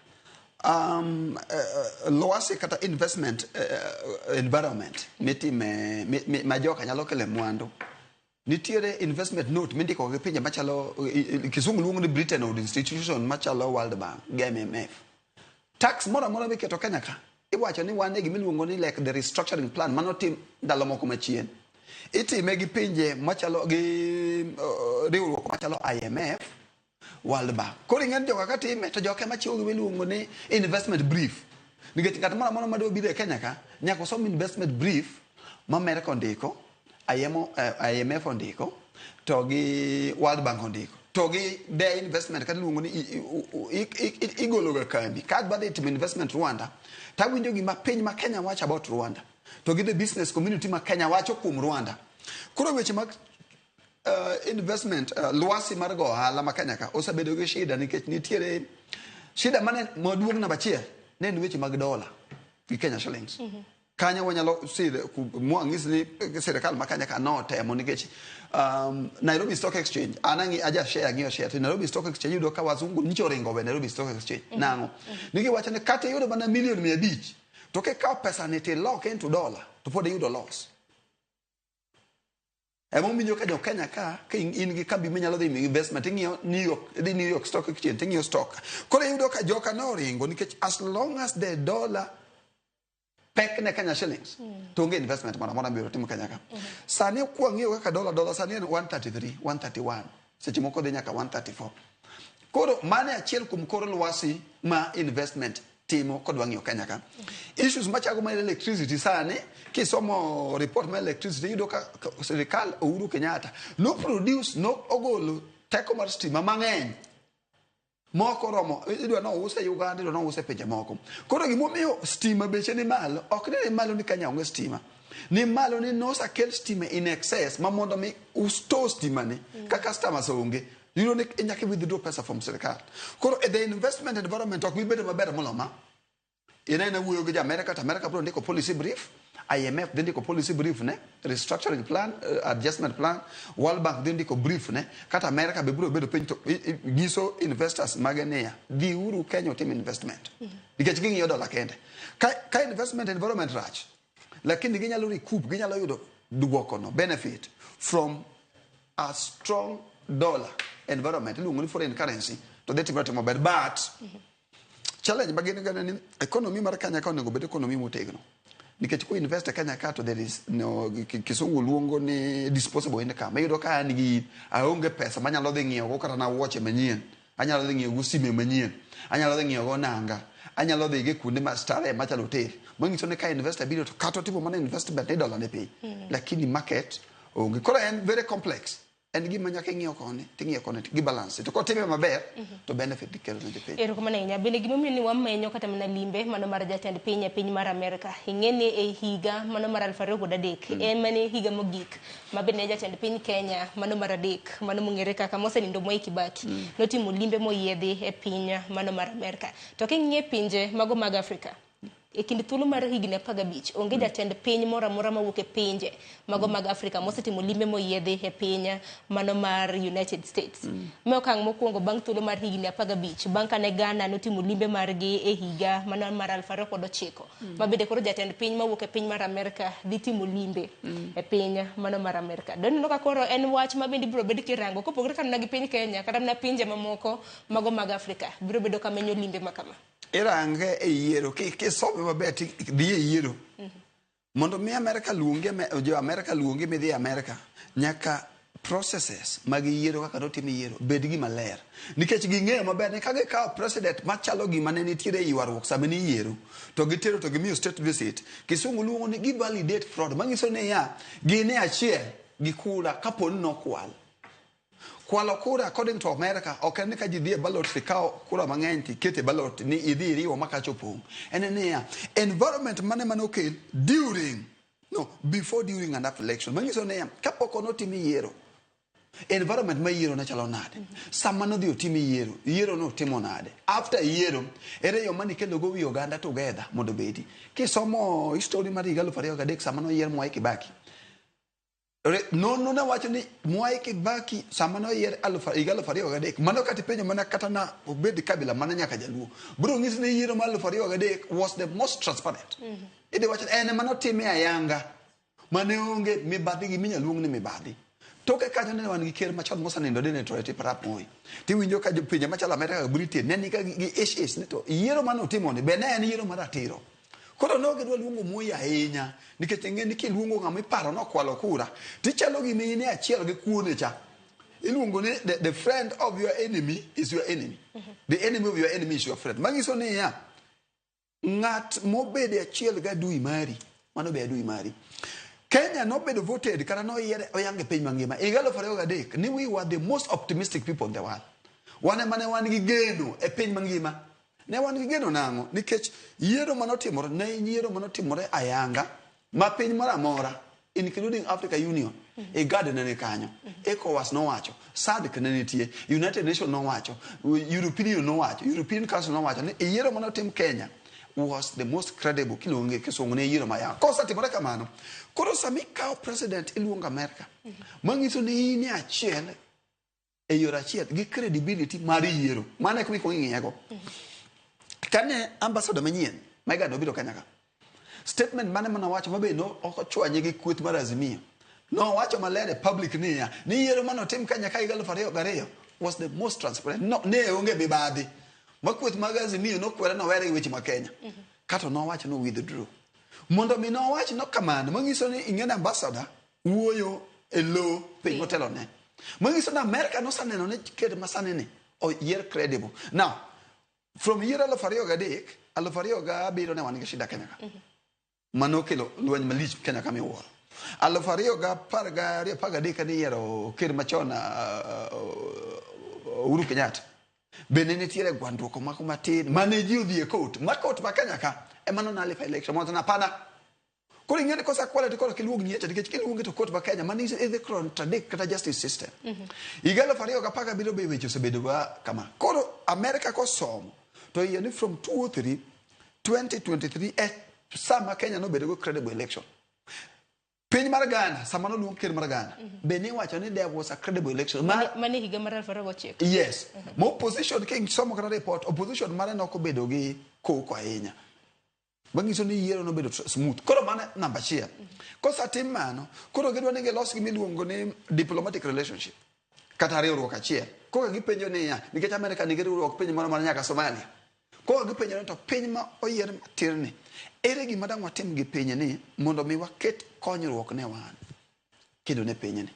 Lwasi kata investment environment mitime ma joka nyalo kele mwandu. Nitiere investment note mindiko gi pinje machalo kisungu luongo ni Britain Woods institution machalo World Bank gi MMF. Tax moro amora miketo Kenya ka, iwacho ni wan e gima iluongo ni like the restructuring plan manotim ndalo moko machien. Itime gi pinje machalo gi riwruok machalo IMF, World Bank. Koro ing'e ni joka ka time to joka ema chiwo gima iluongo ni investment brief. Nikech ng'at moro amora madwa biro e Kenya ka, nyaka osom investment brief ma Amerika ondiko, IMF ondiko, to gi World Bank ondiko. To gi their investment kata iluongo ni igolo ga kambi. Ka adwa dhi timo investment Rwanda, to awinjo gima piny ma Kenya wacho about Rwanda. To gi the business community ma Kenya wacho kuom Rwanda. Koro weche mag investment lwasi mar go ohala ma Kenya ka osebedo gi shida nikech nitiere shida mane maduong' namba achiel ne en weche mag dola gi Kenya shillings. Kanyo wanyalo sire mwang'is ni sirikal ma Kenya ka notemo nikech Nairobi Stock Exchange an ang'i aja share ang'iyo share to Nairobi Stock Exchange yudo ka wazungu nyicha oringo we Nairobi Stock Exchange. Nang'o? Nigiwacho ni kata iyudo mana milion 500 to kikawo pesa ni tiloke into dollar to pod iyudo loss. Emomiyo ka jo Kenya ka in gi kambi minyalo dhi investment ing'iyo New York, idhi New York Stock Exchange ting'iyo stock. Koro iyudo ka joka noringo nikech as long as the dollar pek ne Kenya shillings to onge investment moro amora mibiro timo Kenya ka. Sani kwang'iyo kaka dollar sani en 133, 131, seche moko dhi nyaka 134. Koro mano e achiel kuom kor lwasi ma investment timo kodwa ng'iyo Kenya ka. Issues machago mar electricity sani kisomo report mar electricity iyudo ka sirikal Uhuru Kenyatta no produce no ogolo teko mar stima mang'eny moko romo idwa no use Uganda, idwa no use pinje moko. Koro gimomiyo stima beche ni malo ok ni malo ni Kenya onge stima, ni malo ni nosakel stima in excess ma mondo mi usto stima ni ka customers onge yudo ni inyaka withdraw pesa from sirikal. Koro the investment environment ok bi bedo maber molo ma. Ineno wuoyo gi jo America to America biro ndiko policy brief, IMF dhi ndiko policy brief ne, restructuring plan, adjustment plan, World Bank dhi ndiko brief ne, kata America be biro bedo piny to nyiso investors mage niya, dhiuru Kenya utim investment. Nikech ging'iyo dola kende. Ka investment environment rach, lakini ginyalo recoup, ginyalo yudo duoko no, benefit from a strong dollar environment, iluongo ni foreign currency, to dhi timore maber. But challenge ma gin go ni economy mar Kenya ka onego bed economy motegno. Nikech ku invest e Kenya ka to there is no kisungu luongo ni disposable income. Iyudo ka an gi aonge pesa manyalo dhi ng'iewo go kata na wuoche manyien, anyalo dhi ng'iewo go sime manyien, anyalo dhi ng'iewo go nanga, anyalo dhi gi kuonde ma starehe machalo hotel. Manyiso ni ka investor biro to kata otimo mana investment ni dola ni piny. Lakini market onge. Koro en very complex. En gima nyaka ing'iyo koni, ting'iyo koni, gi balance. To kotime maber, to benefit dhi kelo ne jopiny. Erokamano ahinya. Bende gimomiyo ni wamenyo kata mana limbe mano mar jatend piny e piny mar Amerika. Ing'e ni e higa mano mar 2003 en mane higa mogik ma bende jatend piny Kenya mano mar adek mano mong'ere kaka mosenindo Mwai Kibaki notimo limbe moyiedhi e piny mano mar Amerika. To king'iyo pinje mago mag Afrika e kind thuolo mar higni 15 onge jatend piny moro amora mawuok e pinje mago mag Afrika mosetimo limbe moyiedhi e piny mano mar United States. Me okang' mokwongo bang' thuolo mar higni 15 bang' kane Ghana notimo limbe margi e higa mano mar 2009 ma bende koro jatend piny mawuok e piny mar Amerika dhi timo limbe e piny mano mar Amerika. Doneno ka koro en wach ma bende ibiro bed kirango kopogore kata mana gi piny Kenya kata mana pinje mamoko mago mag Afrika biro bedo ka menyo limbe ma kama. Irange e yiero, kisome maber dhi e yiero. Mondo mi Amerika luongi, jo Amerika luongi midhi Amerika, nyaka processes mag yiero kaka notim yiero bed gima ler. Nikech ging'eyo maber ni ka gikawo president machalo gima ne nitiere e ywaruok sama ni yiero, to gitero to gimiyo state visit, kisungu luongo ni gi validate fraud, manyiso ni ya, gin e achiel gi kura kapo ni nokwal. Kwalo kura according to America, ok en ni ka ji dhi e ballot tikawo kura mang'eny tikete e ballot ni idhi iriwo ma kacha opong'. En niya, environment mane mane okel during, no, before, during and after election. Manyiso niya, kapok notim yiero, environment ma yiero ne chalo nade? Sama nodhi otim yiero, yiero notimo nade? After yiero, ere yo mane ikelo go wi oganda together mondo obedi? Kisomo history mar higa 2003 sama noyier Mwai Kibaki, nonro ne wacho ni Mwai Kibaki sama noyier higa 2003, mano kata ipenjo mana kata na obed kabila mana nyaka jaluo, biro nyisi ni yiero mar 2003 was the most transparent. Idhi wacho ni en ema notime ayanga mane onge mibadhi gi minyal luong ni mibadhi. Toke kanyo ne wan gi ker machon mosenindo Daniel Toroitich arap Moi. Tiwinjo ka jopinje machalo Amerika gi Britain ne nika gi ish ish ni to yiero mane otimoni be ne en yiero mar ratiro. Koro ne ok gidwa luongo Moi ahinya nikech ing'e ni kiluongo ng'ama iparo nokwalo kura tichalo gima in e achiel gi kuone cha. Iluongo ni the friend of your enemy is your enemy. The enemy of your enemy is your friend. Manyiso niya, ng'at mobedo e achiel gi adui mari, mano be adui mari. Kenya nobedo voted kata noyier oyang e piny mangima higa 2003 ni we were the most optimistic people in the world. Wan ema ne wan gi geno e piny mangima. Ne wan gi geno nang'o? Nikech yiero manotimore ne en yiero manotimore ayanga ma piny moro amora including Africa Union, IGAD ne ni kanyo, ECOWAS nowacho, SADC ne nitie, United Nations nowacho, European Union nowacho, European Council nowacho ni yiero manotim Kenya was the most credible kiluonge kisungu ne yiero mayanga. Kosetimore kamano, koro sama ikawo president iluongo America, manyiso ni in e achiel e yor achiel gi credibility mar yiero. Mano e kuma ikuongo ing'iyego. Kane ambassador manyien ma IGAD obiro Kenya ka, statement mane manowacho ma be no ok ochwanye gi kweth mar Azimio. Nowacho maler e public niya, ni yiero manotim Kenya ka higa 2002 was the most transparent. No, ne onge mibadhi. Ma kweth mag Azimio nokwere nowere gi weche ma Kenya. Kato nowacho ni withdrew. Mondo mi nowach no kamano, manyiso ni ing'e ni ambassador wuoyo e lo piny motelone. Manyiso ni Amerika nosaneno ni ker masani ni oyier credible. Now, from yier 2003, 2007 ne wan gi shida Kenya ka. Mano kelo lweny malich Kenya ka miwuoro. 2012 13 kane iyiero ker machon Uhuru Kenyatta. Bende nitiere gwandruok moko matin mane ji odhi e court. Ma court ma Kenya ka ema no nullify election. Mowacho ni hapana. Koro ing'e ni kosekwale to koro ok iluong nyecha nikech kiluonge to court ma Kenya mano idhi contradict kata justice system. Higa 2017 be weche osebedo ba kama. Koro America kosomo to iye ni from 2003 2023 e sama Kenya nobedo go credible election. Piny mar Ghana sama noluong ker mar Ghana be niwacho ni there was a credible election. Mane higa mar 2009. Yes. Ma opposition kisomo kata report opposition mare nok obedo gi koko ahinya. Manyiso ni yiero nobedo smooth. Koro mano namba achiel. Kosetim mano, koro gidwa ni gilos gima iluongo ni diplomatic relationship. Kata riwruok achiel. Koka gipenjo niya, nikech Amerika nigi riwruok piny moro mana nyaka Somalia. Koka gipenjo ni to piny ma oyier matir ni, ere gima dang' watim gi piny ni mondo mi waket konyruok ne wan kendo ne piny ni.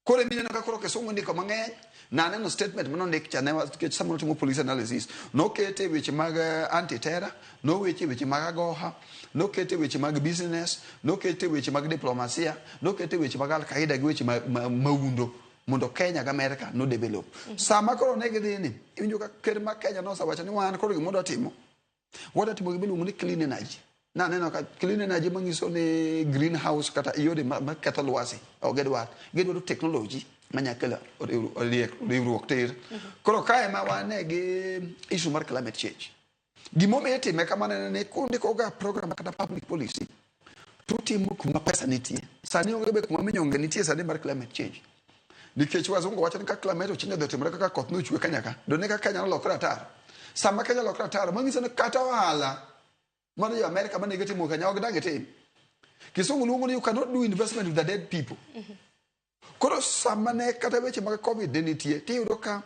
Koro emi ka koro Kisungu ndiko mang'eny, naneno statement manondik cha ne nikech sama notimo police analysis, nokete weche mag anti-terror, noweche weche mag agoha, nokete weche mag business, nokete weche mag diplomasia, nokete weche mag Al-Qaeda gi weche maundo mondo Kenya gi Amerika no develop. Sama koro ne gidhi ni, iwinjo ka ker ma Kenya nosewacho ni wan koro gima wadwa timo, wadwa timo gima iluongo ni clean energy. Naneno ka clean energy manyiso ni greenhouse kata yore ma ketho lwasi ok gidwar. Gidwaro technology manya kelo riwruok tir. Koro kae ma wane gi issue mar climate change. Gimomiyo itime kamano en ni kundiko ga program kata public policy to timo kuma pesa nitie. Sani onge be kuma minyonge nitie sani mar climate change. Nikech wazungu wacho ni ka climate change odhi otimore kaka koth nochwe Kenya ka. Donge ka Kenya nolokre ataro. Sama Kenya olokre ataro manyiso ni kata ohala mar jo Amerika mane gitimo Kenya ok dang' gitim. Kisungu luongo ni you cannot do investment with the dead people. Koro sama ne kata weche mag COVID ne nitie, tiyudo ka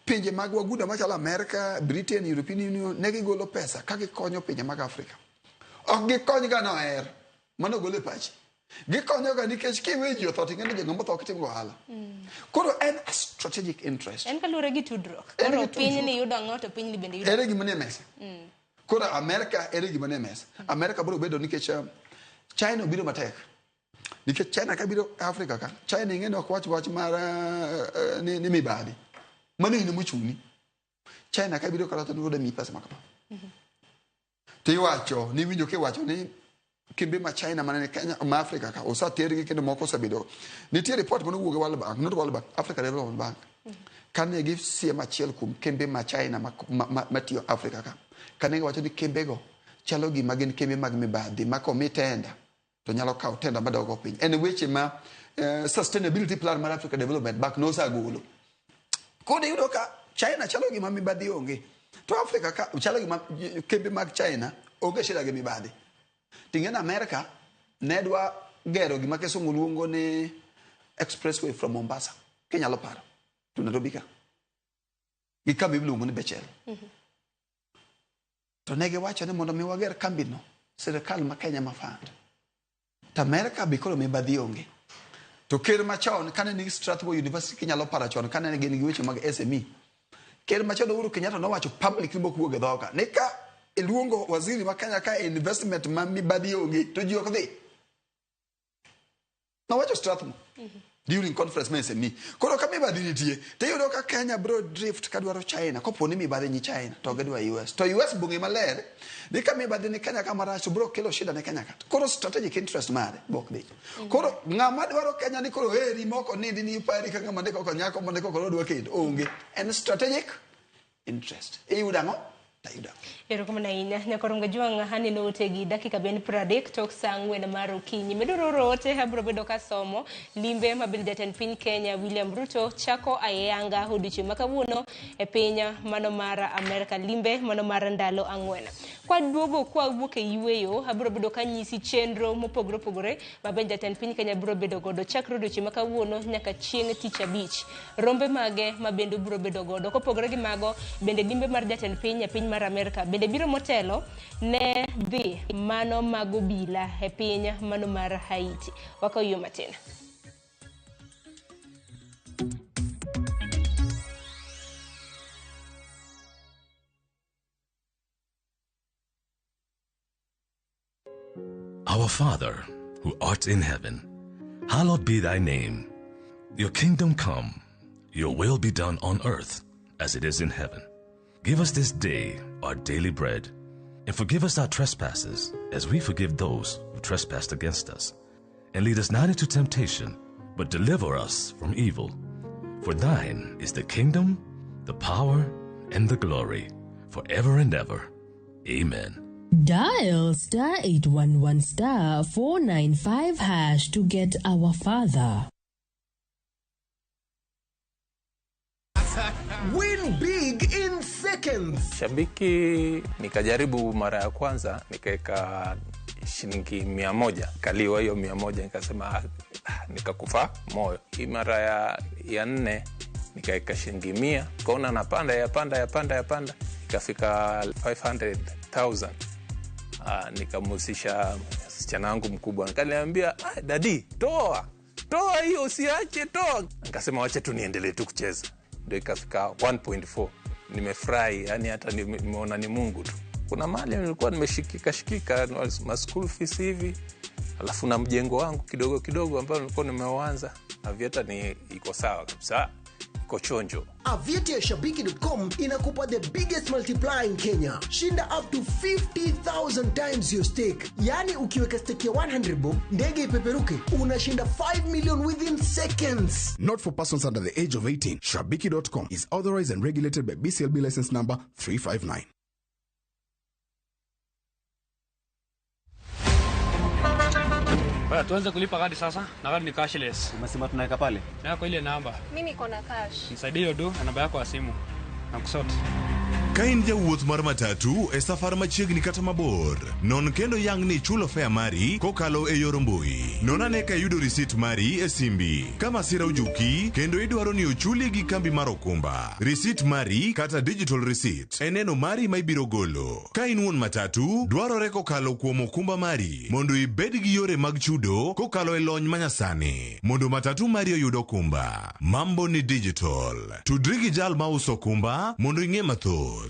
pinje mag wagunda machalo Amerika, Britain, European Union ne gigolo pesa ka gikonyo pinje mag Afrika. Ok gikony ga noher, mano golo e pachi. Gikonyo ga nikech kiwe ji otho ting'e ni jong'ama otho ok tim go ohala. Koro en a strategic interest. En kaluwore gi tudruok. En Koro gi tudruok. pinyni yudo ang'o to pinyni bende yudo. Ere gima nie mesa. Koro Amerika ere gima nie mesa. Amerika biro bedo nikech China obiro matek. Nikech China ka biro Afrika ka, China ing'e ni ok wach wach mar ni mibadhi. Mano in mochung'ni. China ka biro kata to nodwa miyi pesa ma kama. Tiwacho, niwinjo kiwacho ni kembe ma China mane ni Kenya, ma Afrika ka osetergi kendo moko osebedo. Nitie report mane owuok e World Bank, not World Bank, Africa Development Bank. Kane gisiem achiel kuom kembe ma China matiyo Afrika ka. Kane giwacho ni kembego chalo gima gin kembe mag mibadhi ma komi tenda to nyalo kawo tenda madogo piny. En weche ma sustainability plan mar Africa Development Bank nosegolo. Koro iyudo ka China chalo gima mibadhi onge. To Afrika ka chalo gima kembe mag China onge shida gi mibadhi. Ting'e ni Amerika ne dwa gero gima kisungu luongo ni expressway from Mombasa kinyalo paro to Nairobi ka gi kambi miluongo ni Bechel. To ne giwacho ni mondo mi wager kambino, sirikal ma Kenya ma fund. To Amerika be koro mibadhi onge. To ker machon kane nigi Strathmore University kinyalo paro chon kane gin gi weche mag SME. Ker machon Uhuru Kenyatta nowacho public ni mok wuog e dhoga ni ka iluongo waziri ma Kenya ka investment ma mibadhi onge to ji ok dhi. Nowacho Strathmore during conference ma SME. Koro ka mibadhi nitie, to iyudo ka Kenya bro drift kadwaro China, kopo ni mibadhi ni China, to gidwa US. To US bong'e maler, ni ka mibadhi ni Kenya ka marach, to bro kelo shida ne Kenya ka. Koro strategic interest mare, bok dhi. Koro ng'ama dwaro Kenya ni koro heri moko nindi ni pari ka ng'ama ndiko nyako ma ndiko koro dwa kendo, onge. En strategic interest. Iyudo ang'o? Tayudo ang'o? Erokamano ahinya. Nyakorongo Jwang' aneno ote gi dakika ben 30 tok saa 4 mar okinyi. Meduru oro ote abiro bedo kasomo limbe ma bende jatend piny Kenya William Ruto chako ayanga odiochieng' ma kawuono e piny mano mar Amerka, limbe mano mar ndalo 4. Kwaduogo kwawuok e yweyo, abiro bedo kanyisi chenro mopogore opogore ma bende jatend piny Kenya biro bedo godo chakre odiochieng' ma kawuono nyaka chieng' tich abich. Rombe mage ma bende obiro bedo godo. Kopogore gi mago, bende limbe mar jatend piny e piny mar Amerka bende biro motelo ne dhi mano mag obila e piny mano mar Haiti. Wakaw yo matin. Our Father, who art in heaven, hallowed be thy name. Your kingdom come, your will be done on earth as it is in heaven. Give us this day our daily bread, and forgive us our trespasses as we forgive those who trespass against us. And lead us not into temptation, but deliver us from evil. For thine is the kingdom, the power, and the glory, forever and ever. Amen. Dial star 811 star 495 hash to get our father. Win big in seconds. Shabiki nikajaribu mara ya kwanza nikaweka shilingi 100, kaliwa hiyo 100, nikasema nikakufa moyo. Hii mara ya 4 nikaweka shilingi 100, kaona napanda yapanda ikafika 500,000. Nikamhusisha msichana wangu mkubwa, nikaniambia daddy toa hiyo usiache, toa. Nikasema wacha tu niendelee tu kucheza. Ndio ikafika 1.4. Nimefurahi, yani hata nimeona ni Mungu tu. Kuna mali nilikuwa nimeshikika ma school fees hivi, alafu na mjengo wangu kidogo kidogo ambao nilikuwa nimeuanza. Aviator ni iko sawa kabisa, iko chonjo. Aviator ya shabiki.com inakupa the biggest multiplier in Kenya. Shinda up to 50,000 times your stake. Yani ukiweka stake ya 100 bob, ndege ipeperuke, unashinda 5 million within seconds. Not for persons under the age of 18. Shabiki.com is authorized and regulated by BCLB license number 359. Baya, tuanze kulipa kadi sasa, na kadi ni cashless. Umesema tunaweka pale? Na kwa ile namba. Mimi niko na cash. Nisaidie hiyo do na namba yako ya simu. Na kusort. Ka in jawuoth mar matatu e safar machiegni kata mabor, non kendo yang ni ichulo fare mari kokalo e yor mbui. Non ane ka iyudo risit mari e simbi. Ka masira ojuki kendo idwaro ni ochuli gi kambi mar okumba, risit mari kata digital receipt e neno mari ma ibiro golo. Ka in wuon matatu, dwarore kokalo kuom okumba mari mondo ibed gi yore mag chudo kokalo e lony manyasani mondo matatu mari oyud okumba. Mambo ni digital. Tudri gi jal mauso okumba mondo ing'e mathoth.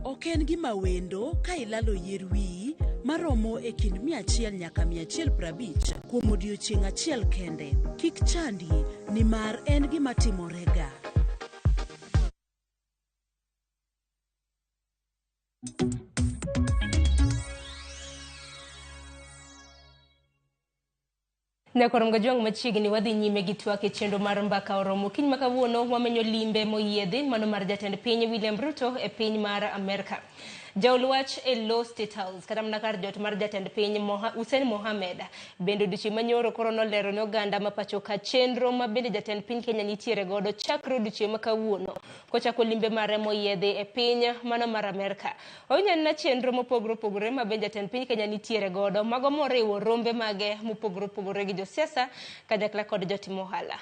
Ok en gima wendo ka ilalo yier wiyi maromo e kind 100 nyaka 150 kuom odiochieng' achiel kende. Kik chandi nimar en gima timorega. Nyakorom Gajwang' machiegni wadhi nyime gi twak e chenro mar mbaka oromo. Kiny ma kawuono wamenyo limbe moyiedhi mano mar jatend piny William Ruto e piny mar Amerka. Jaol wach e lo State House kata mana kar jot mar jatend piny Hussein Mohamed bende odiochieng' manyoro koro nolero ne oganda ma pacho ka chenro ma bende jatend piny Kenya nitiere godo chakre odiochieng' ma kawuono kochako limbe mare moyiedhi e piny mano mar Amerka. Owinjo chenro mopogore opogore ma bende jatend piny Kenya nitiere godo mago moriwo rombe mage mopogore opogore gi josiasa kanyakla kod jotim ohala.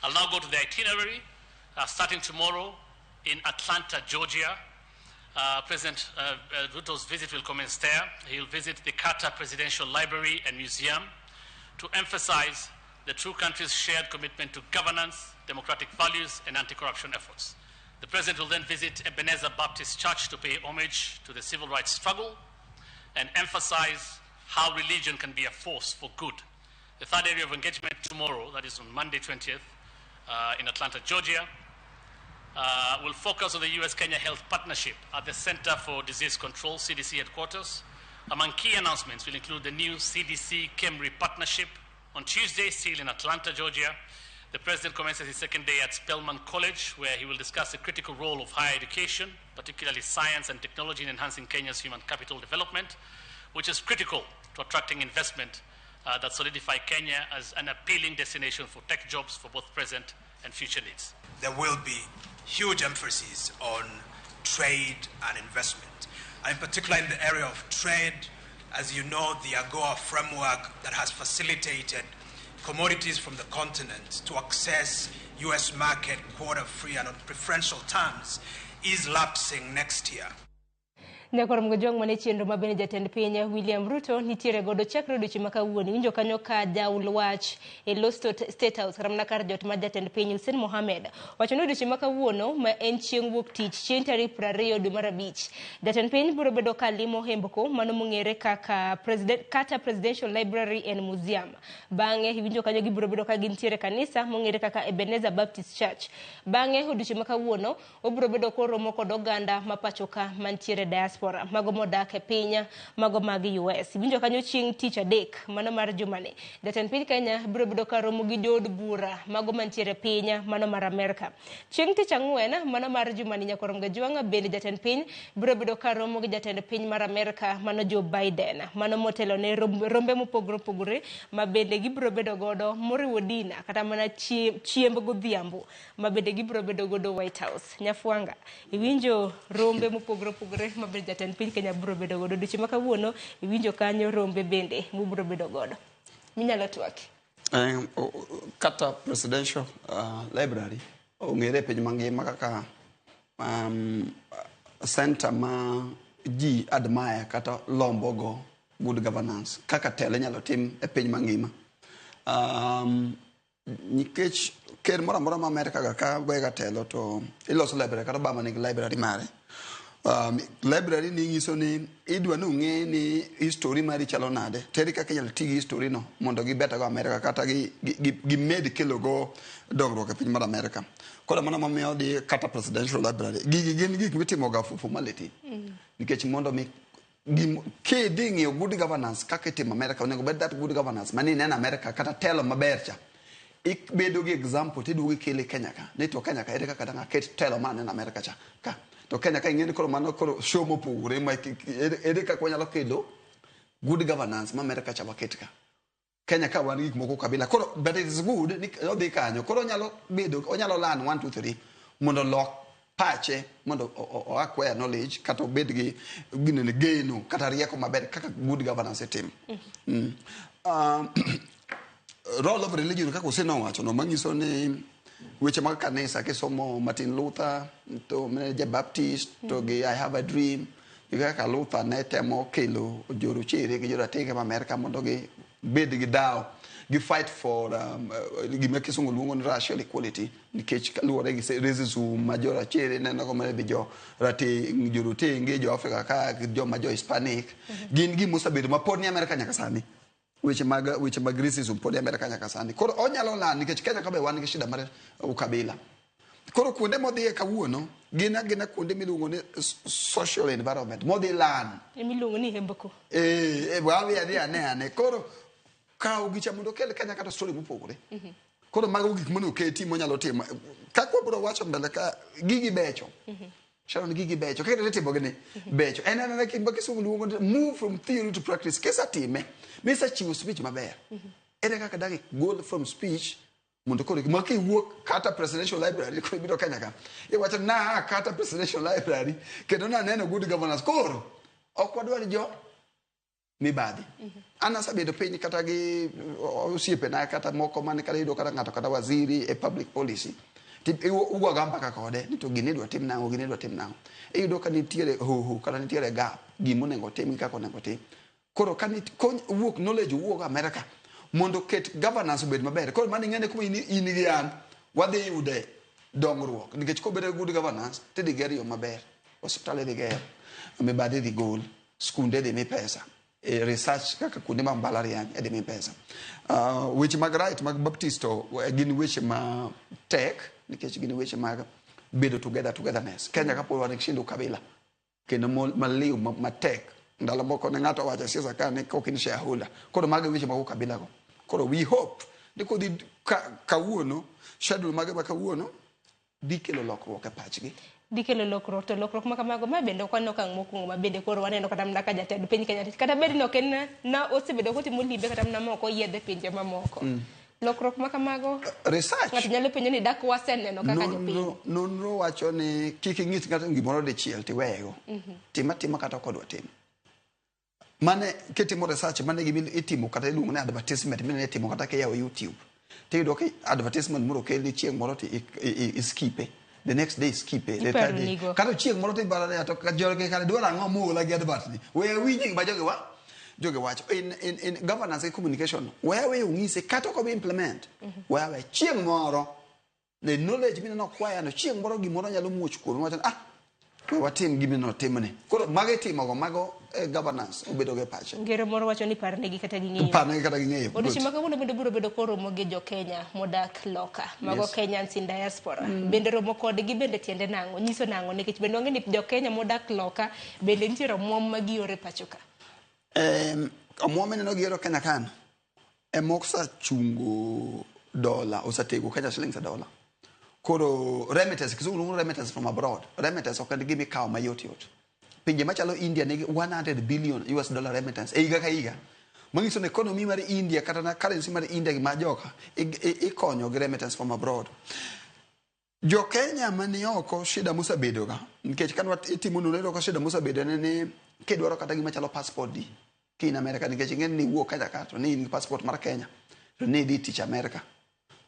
I'll now go to the itinerary, starting tomorrow in Atlanta, Georgia. President Ruto's visit will commence there. He'll visit the Carter Presidential Library and Museum to emphasize the two countries' shared commitment to governance, democratic values, and anti-corruption efforts. The president will then visit Ebenezer Baptist Church to pay homage to the civil rights struggle and emphasize how religion can be a force for good. The third area of engagement tomorrow, that is on Monday 20th, in Atlanta, Georgia, will focus on the U.S.-Kenya Health Partnership at the Center for Disease Control, CDC headquarters. Among key announcements will include the new CDC-KEMRI partnership. On Tuesday, still in Atlanta, Georgia, the president commences his second day at Spelman College, where he will discuss the critical role of higher education, particularly science and technology, in enhancing Kenya's human capital development, which is critical to attracting investment that solidify Kenya as an appealing destination for tech jobs for both present and future needs. There will be huge emphasis on trade and investment, and in particular in the area of trade. As you know, the AGOA framework that has facilitated commodities from the continent to access U.S. market quota-free and on preferential terms is lapsing next year. Nyakoro mgojwang' mane chenro ma bende jatend piny William Ruto nitiere godo chakre odiochieng' ma kawuono. Iwinjo kanyo ka jaul wach e lo State House kata mana kar jot mar jatend piny Hussein Mohamed wacho ni odiochieng' ma kawuono ma en chieng' wuok tich chieng' tarik 20 dwe mar 5 jatend piny biro bedo ka limo hembko mano mong'ere kaka Carter Presidential Library and Museum. Bang'e iwinjo kanyo gibiro bedo ka gintiere kanisa mong'ere kaka Ebenezer Baptist Church. Bang'e odiochieng' ma kawuono obiro bedo koromo kod oganda ma pacho ka mantiere diaspora mago modak e piny mago mag US. Iwinjo kanyo chieng' tich adek mano mar jumani jatend piny Kenya biro bedo ka romo gi jood bura mago mantiere piny mano mar Amerka. Chieng' tich ang'wen mano mar jumani Nyakorom Gajwang' bende jatend piny biro bedo ka romo gi jatend piny mar Amerka mano Joe Biden mano motelo ne rombe mopogore opogore ma bende gibiro bedo godo moriwo dina kata mana chiemb godhiambo ma bende gibiro bedo godo White House. Nyafwanga iwinjo rombe mopogore opogore ma bende jatend piny Kenya biro bedo godo odiochieng' ma kawuono. Iwinjo kanyo rombe bende mubiro bedo godo minyalo twaki. Kata Presidential Library ong'ere e piny mangima kaka center ma ji admire kata lombo go good governance kaka telo inyalo tim e piny mangima. Nikech ker moro amora ma Amerka ga ka wega telo to iloso library kata Obama nigi library mare. Library ni nyiso ni idwa ni ong'e ni history mari chalo nade, to ere kaka inyalo ti gi history no mondo gibet go Amerka kata gimed kelo go dongruok e piny mar Amerka. Koro mano momiyo odhi kata Presidential Library. Gigi gin gik mitimo ga for formality. Nikech mondo mi kidhi ng'iyo good governance kaka itimo Amerka, onego bed that good governance mani ineno Amerka kata telo maber cha. Ibedo gi example tiduogo ikele Kenya ka. Ni to Kenya ka ere kaka dang' aket telo maneno Amerka cha ka. To Kenya ka ing'e ni koro mano koro show mopogore ma ere kaka wanyalo kelo good governance ma Amerka cha waket ka. Kenya ka wan gi gik moko kabila. Koro but it is good ni odhi kanyo. Koro onyalo bedo onyalo learn 1 2 3 mondo olok pache mondo o acquire knowledge kata obed gi ginene geno kata rieko maber kaka good governance itimo. Role of religion kaka osenowacho no manyiso ni weche mag kanisa kisomo Martin Luther to mane ja Baptist to gi I have a dream gi kaka Luther ne temo kelo jorochere gi joratenge ma Amerka mondo gi bed gi dhaw gi fight for gima kisungu luongo ni racial equality nikech luwore gi racism ma jorachere neno go maybe jo rateng jorotenge jo Afrika ka gi joma jo Hispanic gin gima osebedo ma pod ni Amerka nyaka sani. Weche mag racism pod ni Amerka nyaka sani. Koro onyalo lal nikech Kenya ka be wan gi shida mar ukabila. Koro kuonde modhiye kawuono gin agina kuonde miluongo ni social environment modhi lan. Emiluongo ni hembko. Wadhi adhi ane ane. Koro kaw gicha mondo okel Kenya kata story mopogore. Koro mago gik monego keti monyalo timo. Kaka wabiro wacho mbele ka gigi becho. Sharon gigi becho. Kaka itimo gini becho. En anena gima kisungu luongo ni move from theory to practice. Kisetime, misechiwo speech maber. Ere kaka dang' gol from speech mondo koro ma kiwuok kata presidential library koro ibiro Kenya ka. Iwacho na kata presidential library kendo naneno good governance. Koro ok wadwar jo mibadhi. An asebedo piny kata gi osiepena kata moko mane kata yudo kata ng'ato kata waziri e public policy. Ugoga mbaka kode ni to gini idwa tim nang'o, gini idwa tim nang'o. Iyudo ka nitiere hoho kata nitiere gap gima onego otim gi kaka onego otim. Koro ka wuok knowledge owuok America mondo oket governance obed maber. Koro mano ing'e ni kuma in gi an wadhi yude dongruok nikech kobedo gi good governance tidhi ger yo maber, osiptal idhi ger, mibadhi idhi gol, skunde idhi mi pesa, research kaka kuonde mag mbalariany idhi mi pesa. Weche mag right mag Baptist to gin weche ma tek nikech gin weche mag bedo together, togetherness. Kenya kapod wan gi shinda ukabila kendo maliw matek. Ndalo moko ne ng'ato owacho e siasa ka ni ok in shareholder. Koro mago e weche mag ukabila go. Koro we hope ni kodhi kawuono, schedule mage ma kawuono dhi kelo lokruok e pachgi. Dhi kelo lokruok, to lokruok ma kamago ma bende ok wan okang' mokwongo ma bende koro waneno kata mana ka jatend piny Kenya kata bed ni ok en na osebedo kotimo limbe kata mana moko oyiedhe pinje mamoko. Lokruok ma kamago research ng'ato nyalo penjo ni dak waseneno kaka jopiny. Nonro wacho ni kik ing'is ng'ato gimoro dichiel tiweyego. Tim atima kata ok odwa timo. Mane kitimo research mane gima itimo kata iluongo ni advertisement minene itimo kata kiyawo YouTube. Tiyudo ka advertisement moro okelni chieng' moro to iskipe. The next day iskipe. The third day. Iparonigo. Kata chieng' moro tibaro ni to jogi kare dwaro ang'o moola gi advert ni. We awinj gima jogi wa jogi wacho. In governance gi communication, we awe ong'ise kata ok obi implement. We awe chieng' moro the knowledge mineno acquire no chieng' moro gimoro nyalo muoch kuomi wacho ni we watim gima notimni. Koro mago itimogo, mago governance obedo go e pache. Ngero moro wacho ni parnegi kata ging'eyo. Parnegi kata ging'eyo. Odiochieng' ma kawuono bende biro bedo koromo gi jo Kenya modak loka, mago Kenyans in diaspora. Bende romo kodgi bende tiende nang'o, nyiso nang'o, nikech bende wang'e ni jo Kenya modak loka bende nitiere omuom ma gioro e pacho ka. Omuom mineno gioro Kenya kano, ema osachungo dola, osetego Kenya shillings e dola. Koro remittance, kisungu luongo remittance from abroad. Remittance ok en gima ikawo mayot yot. Pinje machalo India nigi 100 billion US dollar remittance e higa ka higa. Manyiso ni economy mar India kata na currency mar India gi ma joka ikonyo gi remittance from abroad. Jo Kenya mani oko shida mosebedo ga nikech kan itimo nonro ka shida mosebedo ne ni kidwaro kata gima chalo passport di ki in America nikech ing'e ni iwuok Kenya ka to ni in gi passport mar Kenya to ni idhi tich America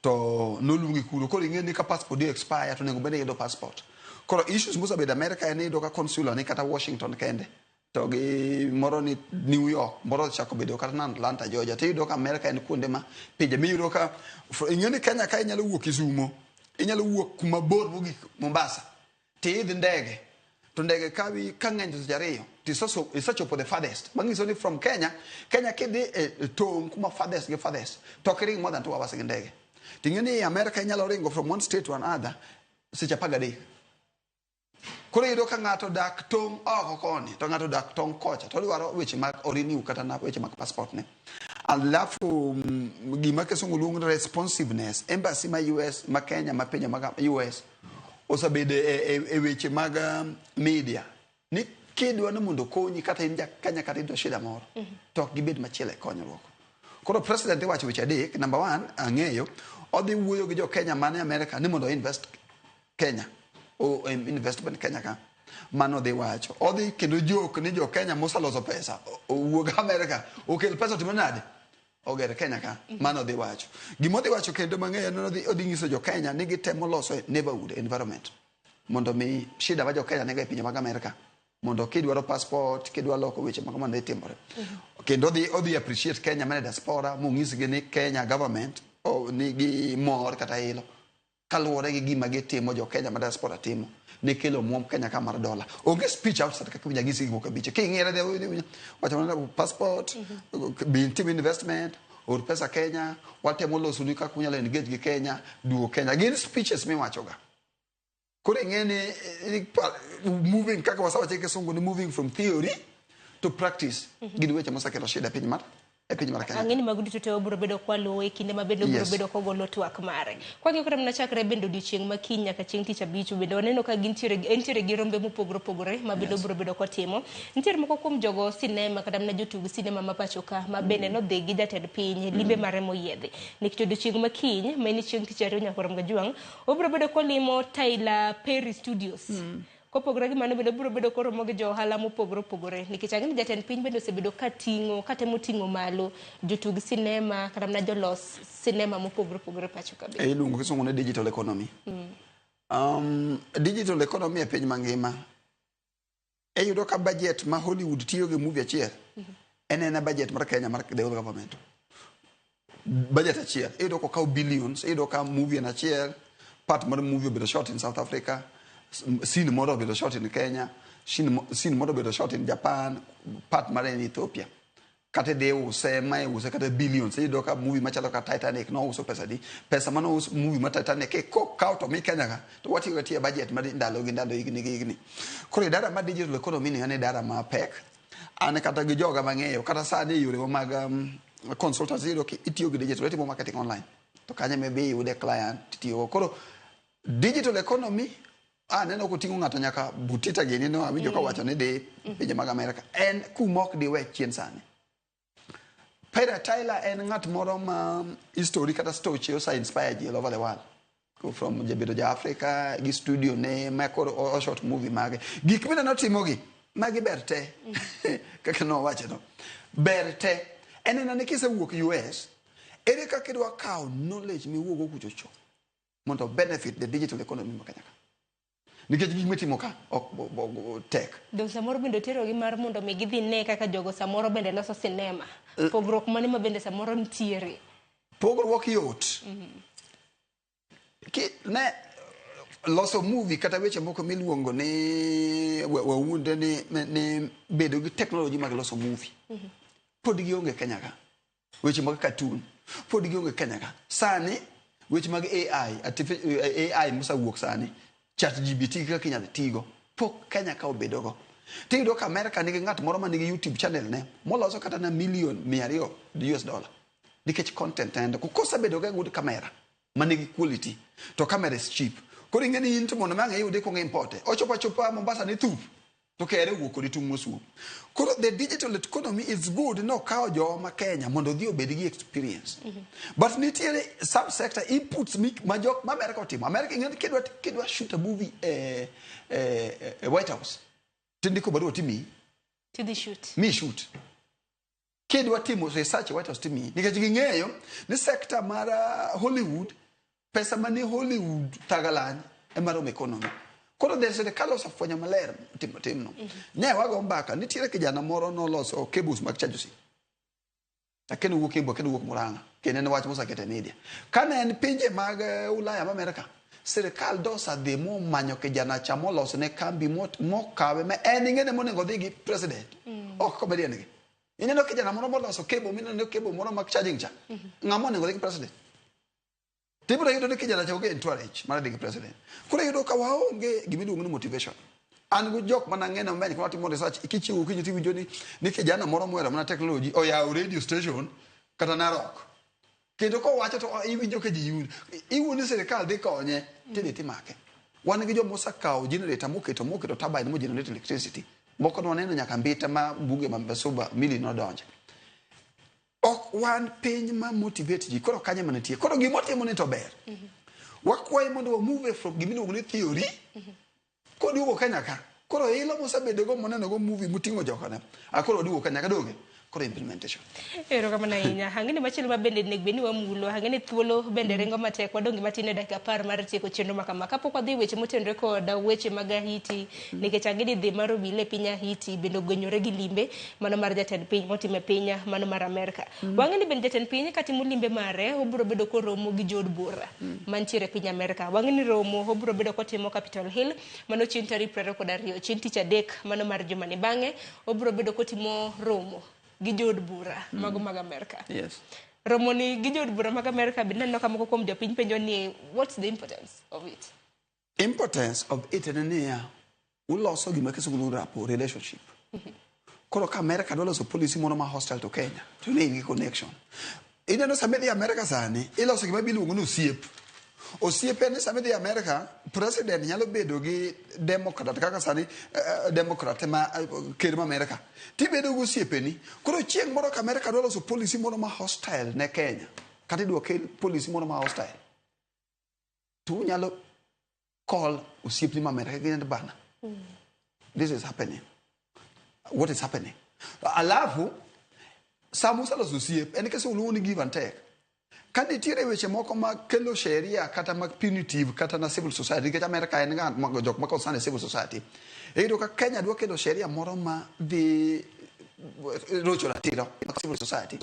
to noluongi kuro koro ing'e ni ka passport di expire to onego bed ni iyudo passport. Koro issues mosebedo America en ni iyudo ka consular ni kata Washington kende to gi moro ni New York, moro ochako bedo kata na Atlanta, Georgia. To iyudo ka America en kuonde ma pinje miyudo ka ing'e ni Kenya ka inyalo wuok Kisumo, inyalo wuok kuma bor mogik Mombasa, tiidh ndege to ndege kawi ka ng'eny to seche ariyo to isechopo the farthest. Manyiso ni from Kenya, Kenya kidhi e tong' kuma farthest gi farthest to ok iring more than 2 hours gi ndege. To ing'e ni America inyalo ringo from one state to another seche 13. Koro iyudo ka ng'ato dak tong' oko koni to ng'ato dak tong' kocha to odwaro weche mag renew kata na weche mag passport ne. Alafu gima kisungu luongo ni responsiveness, embassy ma US ma Kenya ma pinje mag US osebedo e weche mag media ni kidwa ni mondo okonyi kata in ja Kenya kata in to shida moro to ok gibed machielo e konyruok. Koro president iwacho weche adek. Number 1, ang'eyo odhi wuoyo gi jo Kenya mane America ni mondo invest Kenya o investment Kenya ka. Mano dhi wacho. Odhi kendo jok ni jo Kenya moseloso pesa owuog America okel pesa otimo nade? Oger Kenya ka. Mano dhi wacho. Gima odhi wacho kendo mang'eyo en ni odhi nyiso jo Kenya ni gitemo loso neighborhood environment mondo mi shida ma jo Kenya nigo e pinje mag America mondo kidwaro passport, kidwa loko weche mag mondo itimore. Kendo odhi appreciate Kenya mane diaspora monyisgi ni Kenya government nigi mor kata ilo kaluwore gi gima gitimo jo Kenya ma diaspora timo ne kelo omuom Kenya ka mar dola. Onge speech outside kaka winja gisi gik moko abich. King'ire de wacho mana passport, bi tim investment, or pesa Kenya, watemo loso ni kaka unyalo engage gi Kenya, duogo Kenya. Gin speeches miwachoga. Koro ing'e ni moving kaka wasewacho gi kisungu ni moving from theory to practice. Gin weche mosekelo shida piny mar e piny mar Kenya. Ang'e ni mago duto te obiro bedo kwaluwo e kinde ma bende obiro bedo kogolo twak mare. Kwang'iyo kata mana chakre bende odiochieng' ma kiny nyaka chieng' tich abich bende waneno ka gintiere entiere gi rombe mopogore opogore ma bende obiro bedo kotimo. Nitiere moko kuom jogo sinema kata mana jotug sinema ma pacho ka ma bende nodhi gi jatend piny limbe mare moyiedhi. Nikech odiochieng' ma kiny ma en chieng' tich ariyo nyaka Ramogi Ajwang' obiro bedo kolimo Tyler Perry Studios. Kopogore gi mano bende obiro bedo koromo gi jo ohala mopogore opogore nikech ang'e ni jatend piny bende osebedo ka ting'o katemo ting'o malo jotug sinema kata mana jolos sinema mopogore opogore pacho ka bende. E iluongo kisungu ni digital economy. Digital economy e piny mangima iyudo ka budget ma Hollywood tiyo gi movie achiel en ena budget mar Kenya mar the whole government. Budget achiel iyudo kokaw billions, iyudo ka movie en achiel, part mar movie obedo shot in South Africa, scene moro obedo shot in Kenya, scene moro obedo shot in Japan, part mare en Ethiopia. Kata idhi use ma iuse kata billions, iyudo ka movie machalo ka Titanic nouso pesa di, pesa mane ous movie mar Titanic kokaw to mi Kenya ka to watiyo atiya budget mar ndalo gi ndalo, higni gi higni. Koro idara mar digital economy ni en idara mapek. An kata gi joga mang'eyo kata sani e yorewa mag consultancy iyudo ki itiyo gi digital, itimo marketing online to kanyo ema be iyude client titiyogo. Koro digital economy aneno koting'o ng'ato nyaka Butita gini no awinjo kawacho ni dhi pinje mag Amerika en kuma ok diwe chien sani. Peter Tyler en ng'at moro ma history kata stoche ose inspire ji all over the world. From jabedo ja Africa gi studio ne ma koro o shot movie mage. Gik mineno timogi magi ber te. Kaka nowacho no. Ber te. En ena ni kisewuok US, ere kaka idwa kawo knowledge miwuok go kucho cho mondo benefit the digital economy ma Kenya ka. Nikech gik mitimo ka ok tek. Dong samoro bende oterogi mar mondo mi gidhi ne kaka jogo samoro bende loso sinema. Pogruok mane ma bende samoro nitiere? Pogruok yot. Ki ne loso movie kata weche moko miluongo ni wawuonde ni bedo gi technology mag loso movie. Pod gionge Kenya ka. Weche mag cartoon pod gionge Kenya ka. Sani weche mag AI, AI mosewuok sani, ChatGPT kaka inyalo tigo, pok Kenya ka obedogo. Tiyudo ka Amerika nigi ng'at moro ma nigi YouTube channel ne moloso kata na million 200 US dollar nikech content en kosebedo gi good camera manigi quality to camera is cheap. Koro ing'e ni in to mondo mi ang' iyude kuongo importe. Ochopo achopa Mombasa ni thup to kere owuok kodi tung' mosuo. Koro the digital economy is good nokawo jowa ma Kenya mondo odhi obed gi experience. But nitiere subsector inputs ma jok ma America otimo. America ing'e ni kidwa shoot a movie e White House tindiko barua timiyi. Tidhi shoot. Mi shoot. Kidwa timo research e White House timiyi. Nikech ging'eyo ni sector mar Hollywood, pesa mane Hollywood thagalany ema romo economy. Koro the sirikal osefwenyo maler timo timno. Ne wago mbaka, nitiere kijana moro noloso cables mag chajo simu. Akeno wuok Embu, akeno wuok Murang'a. Kendo en wach mosekete e media. Kane en pinje mag Ulaya ma Amerika, sirikal dosa dhi momanyo kijana cha moloso ne kambi mokawe ma en ing'ene monego odhi gi president. Ok comedian gi. Ineno kijana moro moloso cable, mineno cable moro mag charging cha. Ng'ama onego odhi gi president? Tibiro yudo ni kijana cha onge entourage mar dhi gi president. Koro iyudo ka waonge gimiluongo ni motivation. An go jok mana ng'eno mang'eny kuma watimo research, kichiewo okinyi tiwinjo ni kijana moro mohero mana technology oyawo radio station kata Narok. Kendo kowacho to iwinjo ka ji yudo. Iwuo ni sirikal dhi konye, tidhi timake. Wan gi joma osekawo generator moketo turbine mo generate electricity. Moko nwaneno nyaka Mbita ma bunge ma Suba mili nodonje. Ok wan piny ma motivate ji, koro kanye manitie. Koro gimotimo ni to ber. Wakwaye mondo wa move from gimiluongo ni theory, koduogo Kenya ka. Koro ilo mosebedo go moneno go movie moting'o jokone. A koro oduogo Kenya ka donge. Koro implementation. Erokamano ahinya. Ang'e ni machielo ma bende onego bed ni wamulo, ang'e ni thuolo bende ringo matek, wadong' gi matin e dakika 10 mar tieko chenro ma kama. Kapok wadhi weche motenore kod weche mag Haiti, nikech ang'e ni dhi mar obila e piny Haiti bende ogwenyore gi limbe mano mar jatend piny motimo e piny mano mar Amerka. Wang'e ni bende jatend piny katimo limbe mare, obiro bedo koromo gi jood bura mantiere e piny Amerka. Wang'e ni romo obiro bedo kotimo Capitol Hill mano chieng' tarik 22, chieng' tich adek mano mar jumani. Bang'e obiro bedo kotimo romo gi jood bura mago mag Amerka. Romo ni gi jood bura mag Amerka bende aneno ka moko kuom jopiny penjo ni what's the importance of it? Importance of it en niya, uloso gima kisungu luongo ni rapport, relationship. Koro ka America dwa loso policy moro ma hostile to Kenya, to ne in gi connection. Ineno sama idhi America sani, iloso gima iluongo ni osiep. Osiep en ni sama idhi America, president nyalo bedo gi Democrat kaka sani Democrat ema ker ma America. Tibedo gi osiepeni. Koro chieng' moro ka America dwa loso policy moro ma hostile ne Kenya, kata idwa kel policy moro ma hostile, to unyalo call osiepni ma America gi bana. This is happening. What is happening? Alafu, sama useloso osiep, en kese uluongo ni give and take. Ka nitiere weche moko ma kelo sheria kata mag punitive kata na civil society, nikech America en ng'at ma jok ma concern civil society. Iyudo ka Kenya dwa kelo sheria moro ma dhi rocho ratiro mag civil society.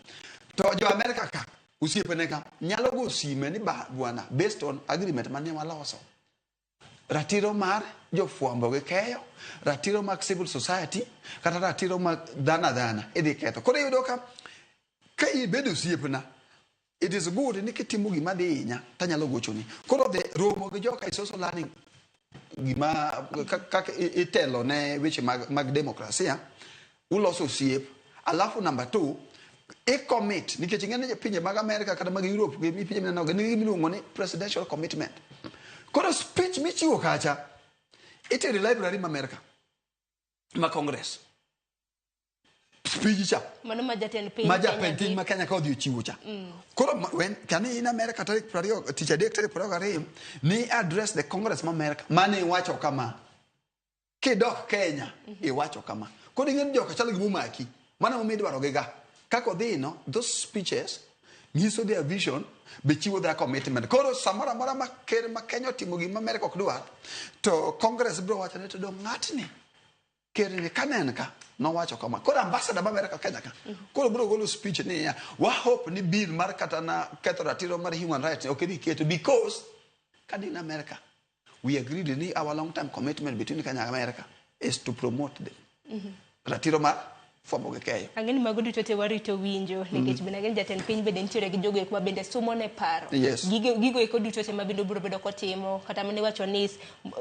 To jo America ka, osiepene ka, nyalo go sime ni ba bwana, based on agreement mane waloso. Ratiro mar jofwambo gi keyo, ratiro mag civil society, kata ratiro mag dhano adhana idhi ketho. Koro iyudo ka ka ibedo osiepna, it is good ni kitimo gima dhi hinya tanyalo gochoni. Koro the romo gi joka is also learning gima kaka itelo ne weche mag demokrasia, uloso osiep. Alafu number 2, i commit, nikech ing'e ni pinje mag America kata mag Europe gi pinje mineno gi nigi gimiluongo ni presidential commitment. Koro speech michiwo kacha itero e library ma America, ma Congress. Speech cha. Mano ma jatend piny Ma Kenya jatend piny ma Kenya ka odhi ochiwo cha. Koro when kani in America tarik 20, tich adek tarik 22, ni address the Congress ma America, mane iwacho kama. Kidok Kenya, iwacho kama. Koro ing'e ni joka chalo gima omaki. Mano emomiyo idwaro gi ga. Kaka odhi no, those speeches nyiso their vision, be chiwo their commitment. Koro samoro amora ma ker ma Kenya otimo gima America ok dwar, to Congress biro wacho ni to dong' ng'atni, ker ni kaneno ka, nowacho kama. Koro ambassador ma America Kenya ka, koro biro golo speech ni ya, wa hope ni bill mar kata na ketho ratiro mar human rights ok idhi keto because ka in America, we agreed ni our long term commitment between Kenya and America is to promote the ratiro mar fwambo gi keyo. Ang'e ni mago duto te warito winjo nikech bende ang'e ni jatend piny bende nitiere gi jogo eko ma bende sumo ne paro. Gigo eko duto te ma bende obiro bedo kotimo kata mane iwacho ni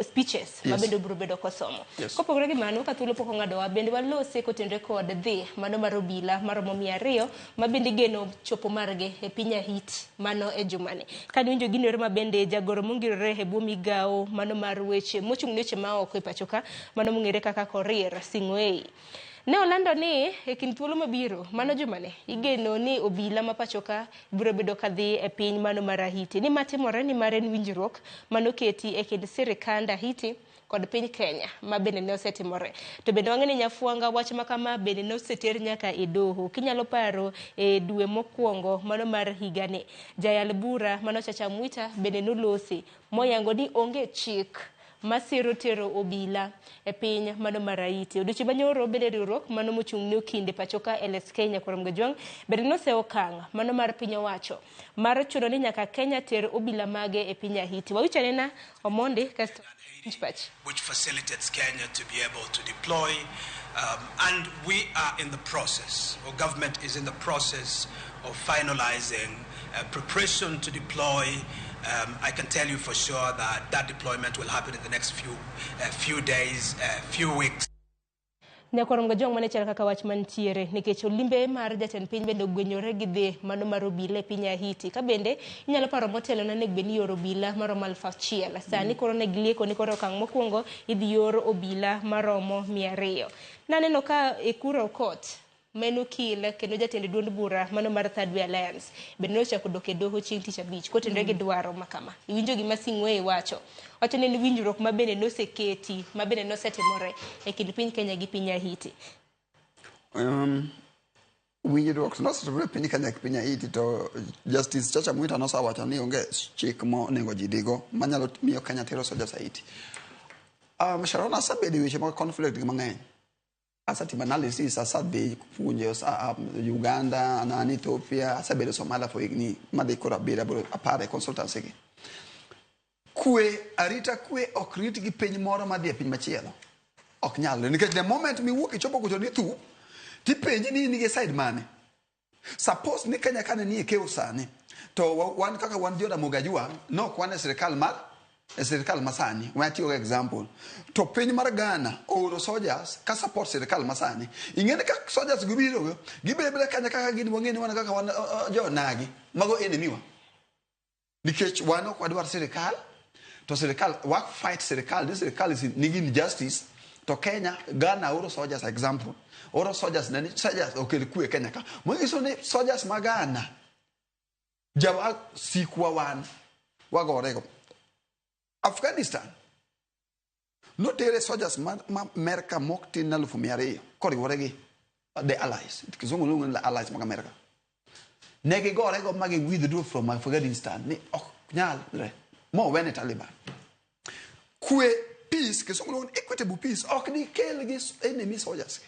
speeches ma bende obiro bedo kosomo. Kopogore gi mano, ka thuolo pok ong'adowa, bende walose kotenore kod dhi mano mar obila maromo 200 ma bende igeno chopo margi e piny Haiti mano e jumani. Ka niwinjo gino ero ma bende jagoro mongirore e bwo migawo mano mar weche mochung' ne weche maoko e pacho ka mano mong'ere kaka Korir Sing'oei. Ne olando ni e kind thuolo mabiro mano jumani igeno ni obila ma pacho ka biro bedo kadhi e piny mano mar Haiti. Ni matimore ni mar en winjruok manoketi e kind sirikand Haiti kod piny Kenya ma bende ne osetimore. To bende wang'e ni Nyafwanga wach ma kama bende ne oseter nyaka e doho. Kinyalo paro e dwe mokwongo mano mar higani, jayal bura mano Chacha Mwita bende nolosi moyango ni onge chik masiro tero obila e piny mano mar Haiti. Odiochieng' manyoro bende riwruok mano mochung' ne okinde pacho ka LSK Nyakwar Mgajwang' bende nosewo okang' mano mar piny owacho mar chuno ni nyaka Kenya ter obila mage e piny Haiti. Wawich anena Omondi kasto pach. Which facilitates Kenya to be able to deploy, and we are in the process, or government is in the process of finalizing preparation to deploy. I can tell you for sure that that deployment will happen in the next few days, few weeks. Nyakwar Mgajwang' mane chal kaka wach mantiere nikech olimbe mar jatend piny bende ogwenyore gi dhi mano mar obila e piny Haiti. Ka bende inyalo paro motelo ne onego bed ni ioro obila maromo 1000. Sani koro ne gilieko ni koro okang' mokwongo idhi or obila maromo 200. Naneno ka Ekuru Aukot ma en okil kendo jatend duond bura mano mar Third Way Alliance bende nochako dok e doho chieng' tich abich kotenore gi dwaro ma kama. Iwinjo gima Sing'oei wacho. Wacho ni en winjruok ma bende noseketi, ma bende nosetimore e kind piny Kenya gi piny Haiti. Winjruok nosetimore e piny Kenya gi piny Haiti to Justice Chacha Mwita nosewacho ni onge chik monego ji dhigo manyalo miyo Kenya tero soldiers Haiti. Sharon, asebedo e weche mag conflict mang'eny. Asetimo analysis, asedhi puonjo Uganda, an Ethiopia, asebedo Somalia for higni madhi koro abiriyo, aboro, apar e consultancy gi. Kwe, arita kwe ok rit gi piny moro madhi e piny machielo. Ok nyalre, nikech the moment miwuok ichopo kucho ni thu, tipenji ni in gi side mane. Suppose ni Kenya kane nie chaos sani, to wan kaka wan jo Ramogi Ajwang', nok wan e sirikal mar e sirikal masani, we atiyo gi example, to piny mar Ghana ooro soldiers ka support sirikal masani. Ing'e ni ka soldiers go biro go, gibiro abira kanya kaka gin wang'e ni wan kaka wan jonagi, mago enemy wa. Nikech wan ok wadwar sirikal, to sirikal wa fight sirikal, ni sirikal is nigi injustice, to Kenya, Ghana oro soldiers example, oro soldiers ne ni soldiers okel kwe Kenya ka. Manyiso ni soldiers ma Ghana jawa sikwa wan wagorego. Afghanistan notere soldiers ma Amerika mok tin 200,000 koriwore gi the allies. Kizungu luongo ni allies mag Amerika. Ne gigorego ma gi withdraw from Afghanistan ni ok nyalre mowene Taliban. Kwe peace, kizungu luongo ni equitable peace, ok dikel gi enemy soldiers gi.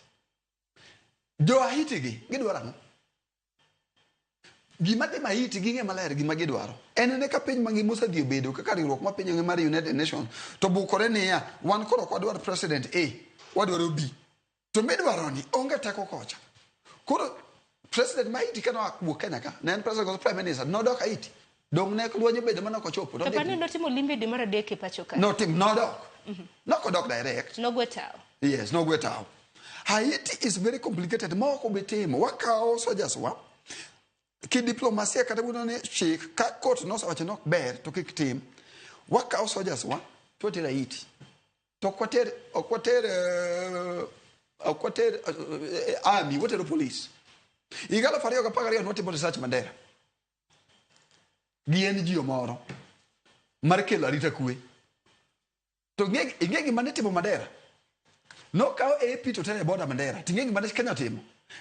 Jo Haiti gi gidwaro ang'o? Gima dhi Haiti ging'e maler gima gidwaro. En ne ka piny mangima osedhi obedo kaka riwruok ma piny mar United Nations to bukore niya wan koro ok wadwar president A, wadwaro B. To midwaro ni onge teko kocha. Koro president ma Haiti kane owuok Kenya ka, ne en president koso prime minister, nodok Haiti. Dong ne lweny obedo mana kochopo. To pani notimo limbe dwe mar adek e pacho ka. Notim, nodok. Nokodok direct. Nogwe tao. Yes, nogwe tao. Haiti is very complicated. Ma ok obi timo. Wakawo soldiers wa. Kidiplomasia kata wuono ni chik ka court nosewacho ni ok ber to kik tim. Wakawo soldiers wa to watero Haiti. To ok water army, watero police. Higa 2012 notimo research Mandera. Gi NGO moro mar kelo arita kwe. To ing'e gima ne timo Mandera? Nokawo AP to tere e border Mandera. To ing'e gima ne Kenya otimo?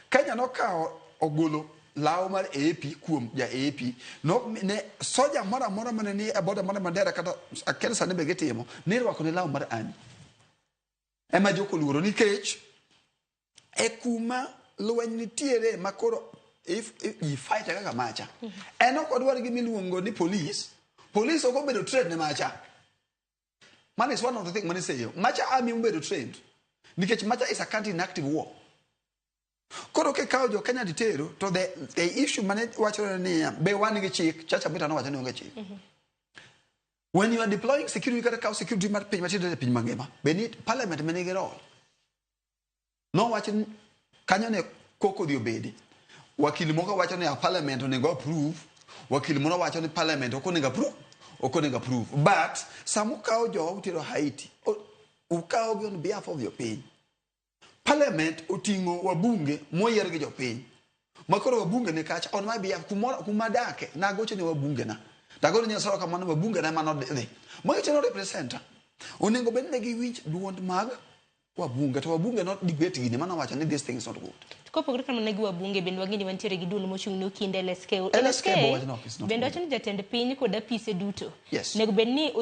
Kenya nokawo ogolo law mar AP kuom ja AP. No, ne soja moro amora mane ni e border mar Mandera kata akia sani be gitimo, ne irwako ne law mar army. Ema jok oluoro nikech e kuma lweny nitiere ma koro if ji fight kaka macha. En ok odwar gima iluongo ni police. Police ok obedo trained ne macha. Man is one of the things mane seyo. Macha army obedo trained. Nikech macha is a country in active war. Koro kikawo jo Kenya ditero to the issue mane wachore ni be wan gi chik, Chacha Mwita nowacho ni onge chik. When you are deploying security kata kawo security mar piny matindo e piny mangima, be ni parliament be nigi role. Nowacho ni kanyo ne koko dhi obedi. Wakili moko wacho ni a parliament onego approve, wakili moro wacho ni parliament ok onego approve, ok onego approve. But sama ukawo jowa utero Haiti, ukawo gi on behalf of jopiny. Parliament oting'o wabunge moyier gi jopiny. Ma koro wabunge ni kacha on my behalf kuma dake nagocho ne wabunge na. Tagocho ne Nyasaye kamano wabunge na mano dhi. Magi no representer. Onego bed ni giwinj duond mag wabunge to wabunge not debate gini mano wacho ni this thing is not good. Kopogore kamano gi wabunge bende wang'e ni wantiere gi duol mochung' ne okinde LSK. LSK no, it's not bende wacho ni jatend piny kod apise duto. Yes. Nego bed ni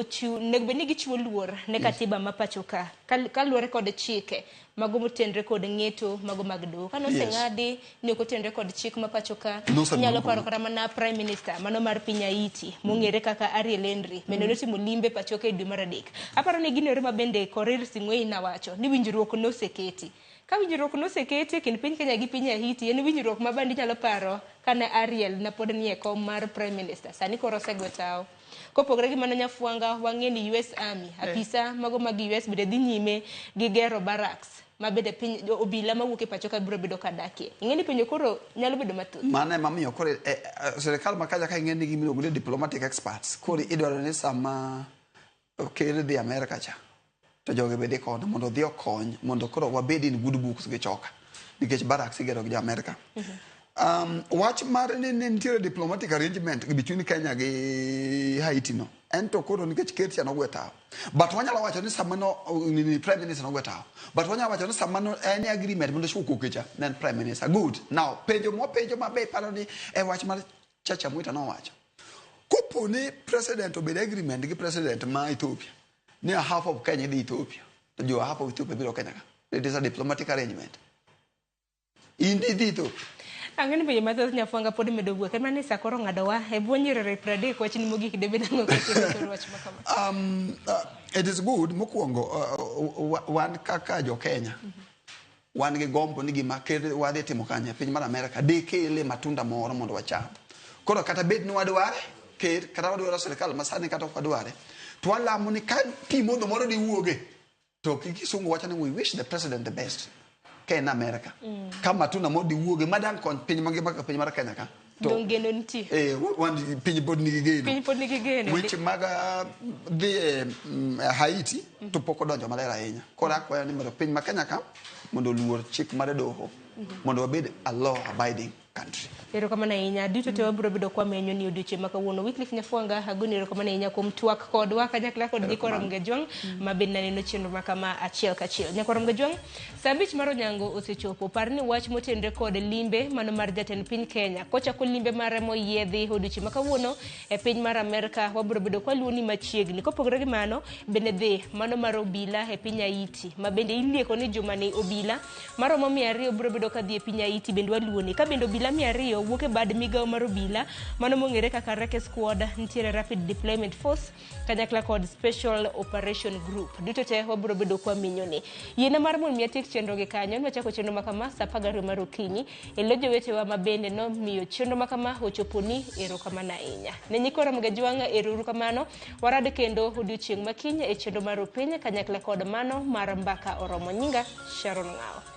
gichiwo luor ne katiba ma pacho ka kaluwore kod chike mago motenre kod ng'eto mago mag doho. Kane oseng'adi ni ok otenre kod chik ma pacho ka, inyalo paro kata mana Prime Minister mano mar piny Haiti mong'ere kaka Ariel Henry bende notimo limbe pacho ka e dwe mar adek. Aparo ni gino ero ma bende Korir Sing'oei nawacho ni winjruok noseketi. Ka winjruok noseketi e kind piny Kenya gi piny Haiti, en winjruok ma bende inyalo paro kane Ariel ne pod nie kom mar Prime Minister. Sani koro osegwe tao. Kopogore gi mano Nyafwanga, wang'e ni US Army, apisa mago mag US bende dhi nyime gi gero barracks ma bende piny obila mawuok e pacho ka biro bedo kadakie. Ing'e ni penjo koro nyalo bedo mathoth. Mano ema miyo koro sirikal ma kacha ka ing'e ni gimiluongo ni diplomatic experts koro idwaro ni sama ker dhi Amerika cha to jogi be dhi kono mondo odhi okony mondo koro wabed in good books gi choka nikech barracks igero gi jo Amerika. Wach mar ni nitiere diplomatic arrangement between Kenya gi Haiti no en to koro nikech ker cha nogwe tao. But wanyalo wacho ni sama no ni prime minister nogwe tao. But wanyalo wacho ni sama no en agreement mondo chwo koke cha ne en prime minister. Good. Now penjo mwapenjo mabe paro ni e wach mar Chacha Mwita nowacho. Kopo ni president obedo agreement gi president ma Ethiopia ni a half of Kenya dhi Ethiopia to jo half of Ethiopia biro Kenya ka. It is a diplomatic arrangement. Indi dhi Ethiopia. Ang'e ni penjo mathoth Nyafwanga pod medo wuok. En mana ni sa koro ng'adowa e bwo nyiriri 30 wachni mogik debed ang'o katieko wach ma kama. It is good mokwongo wan kaka jo Kenya wan gi gombo ni gima ker wadhi timo kanye piny mar Amerika dikele matunda moro mondo wacham. Koro kata bed ni wadware ker kata wadwaro sirikal masani kata ok wadware To walamo ni ka pi modho moro diwuoge to kisungu wacho ni we wish the president the best ka en America. Ka matunda moro diwuoge madang' kony piny mangima kaka piny mar Kenya ka. To Dong geno nitie. Wan piny pod nigi geno. Piny pod nigi geno. Weche mag dhi e Haiti to pok odonjo maler ahinya. Koro akwayo ni mondo piny ma Kenya ka mondo oluor chik mar doho mondo wabed a law abiding country. Erokamano ahinya. Duto te wabiro bedo kwamenyo ni odiochieng' ma kawuono. Wycliffe Nyafwanga, agoni erokamano ahinya kuom twak kodwa kanyakla kod nyikwa Erokamano. Ramogi Ajwang' ma bende naneno chenro ma kama achiel kachiel. Nyakwa Ramogi Ajwang', saa 5 mar onyango osechopo. Par ni wach motenre kod limbe mano mar jatend piny Kenya. Kochako limbe mare moyiedhi odiochieng' ma kawuono e piny mar Amerka, wabiro bedo kwaluoni machiegni. Kopogore gi mano, bende dhi mano mar obila e piny Haiti, ma bende ilieko ni jumani obila maromo 200 biro bedo kadhi e piny Haiti, bende waluoni. Ka bende obila 200 wuok e bad migawo mar obila mano mong'ere kaka Reke Squad, nitiere Rapid Deployment Force kanyakla kod Special Operation Group. Duto te wabiro bedo kwa minyoni. Yiena mar mondo mi atiek chenro gi kanyo, nwachako chenro ma kama saa 12 mar okinyi. E lo jowetewa ma bende nomiyo chenro ma kama ochoponi, erokamano ahinya. Ne nyikwa Ramogi Ajwang', erouru kamano. Warad kendo odiochieng' ma kiny e chenro mar Opiny kanyakla kod mano mar Mbaka Oromo. Nyinga Sharon Ng'awo.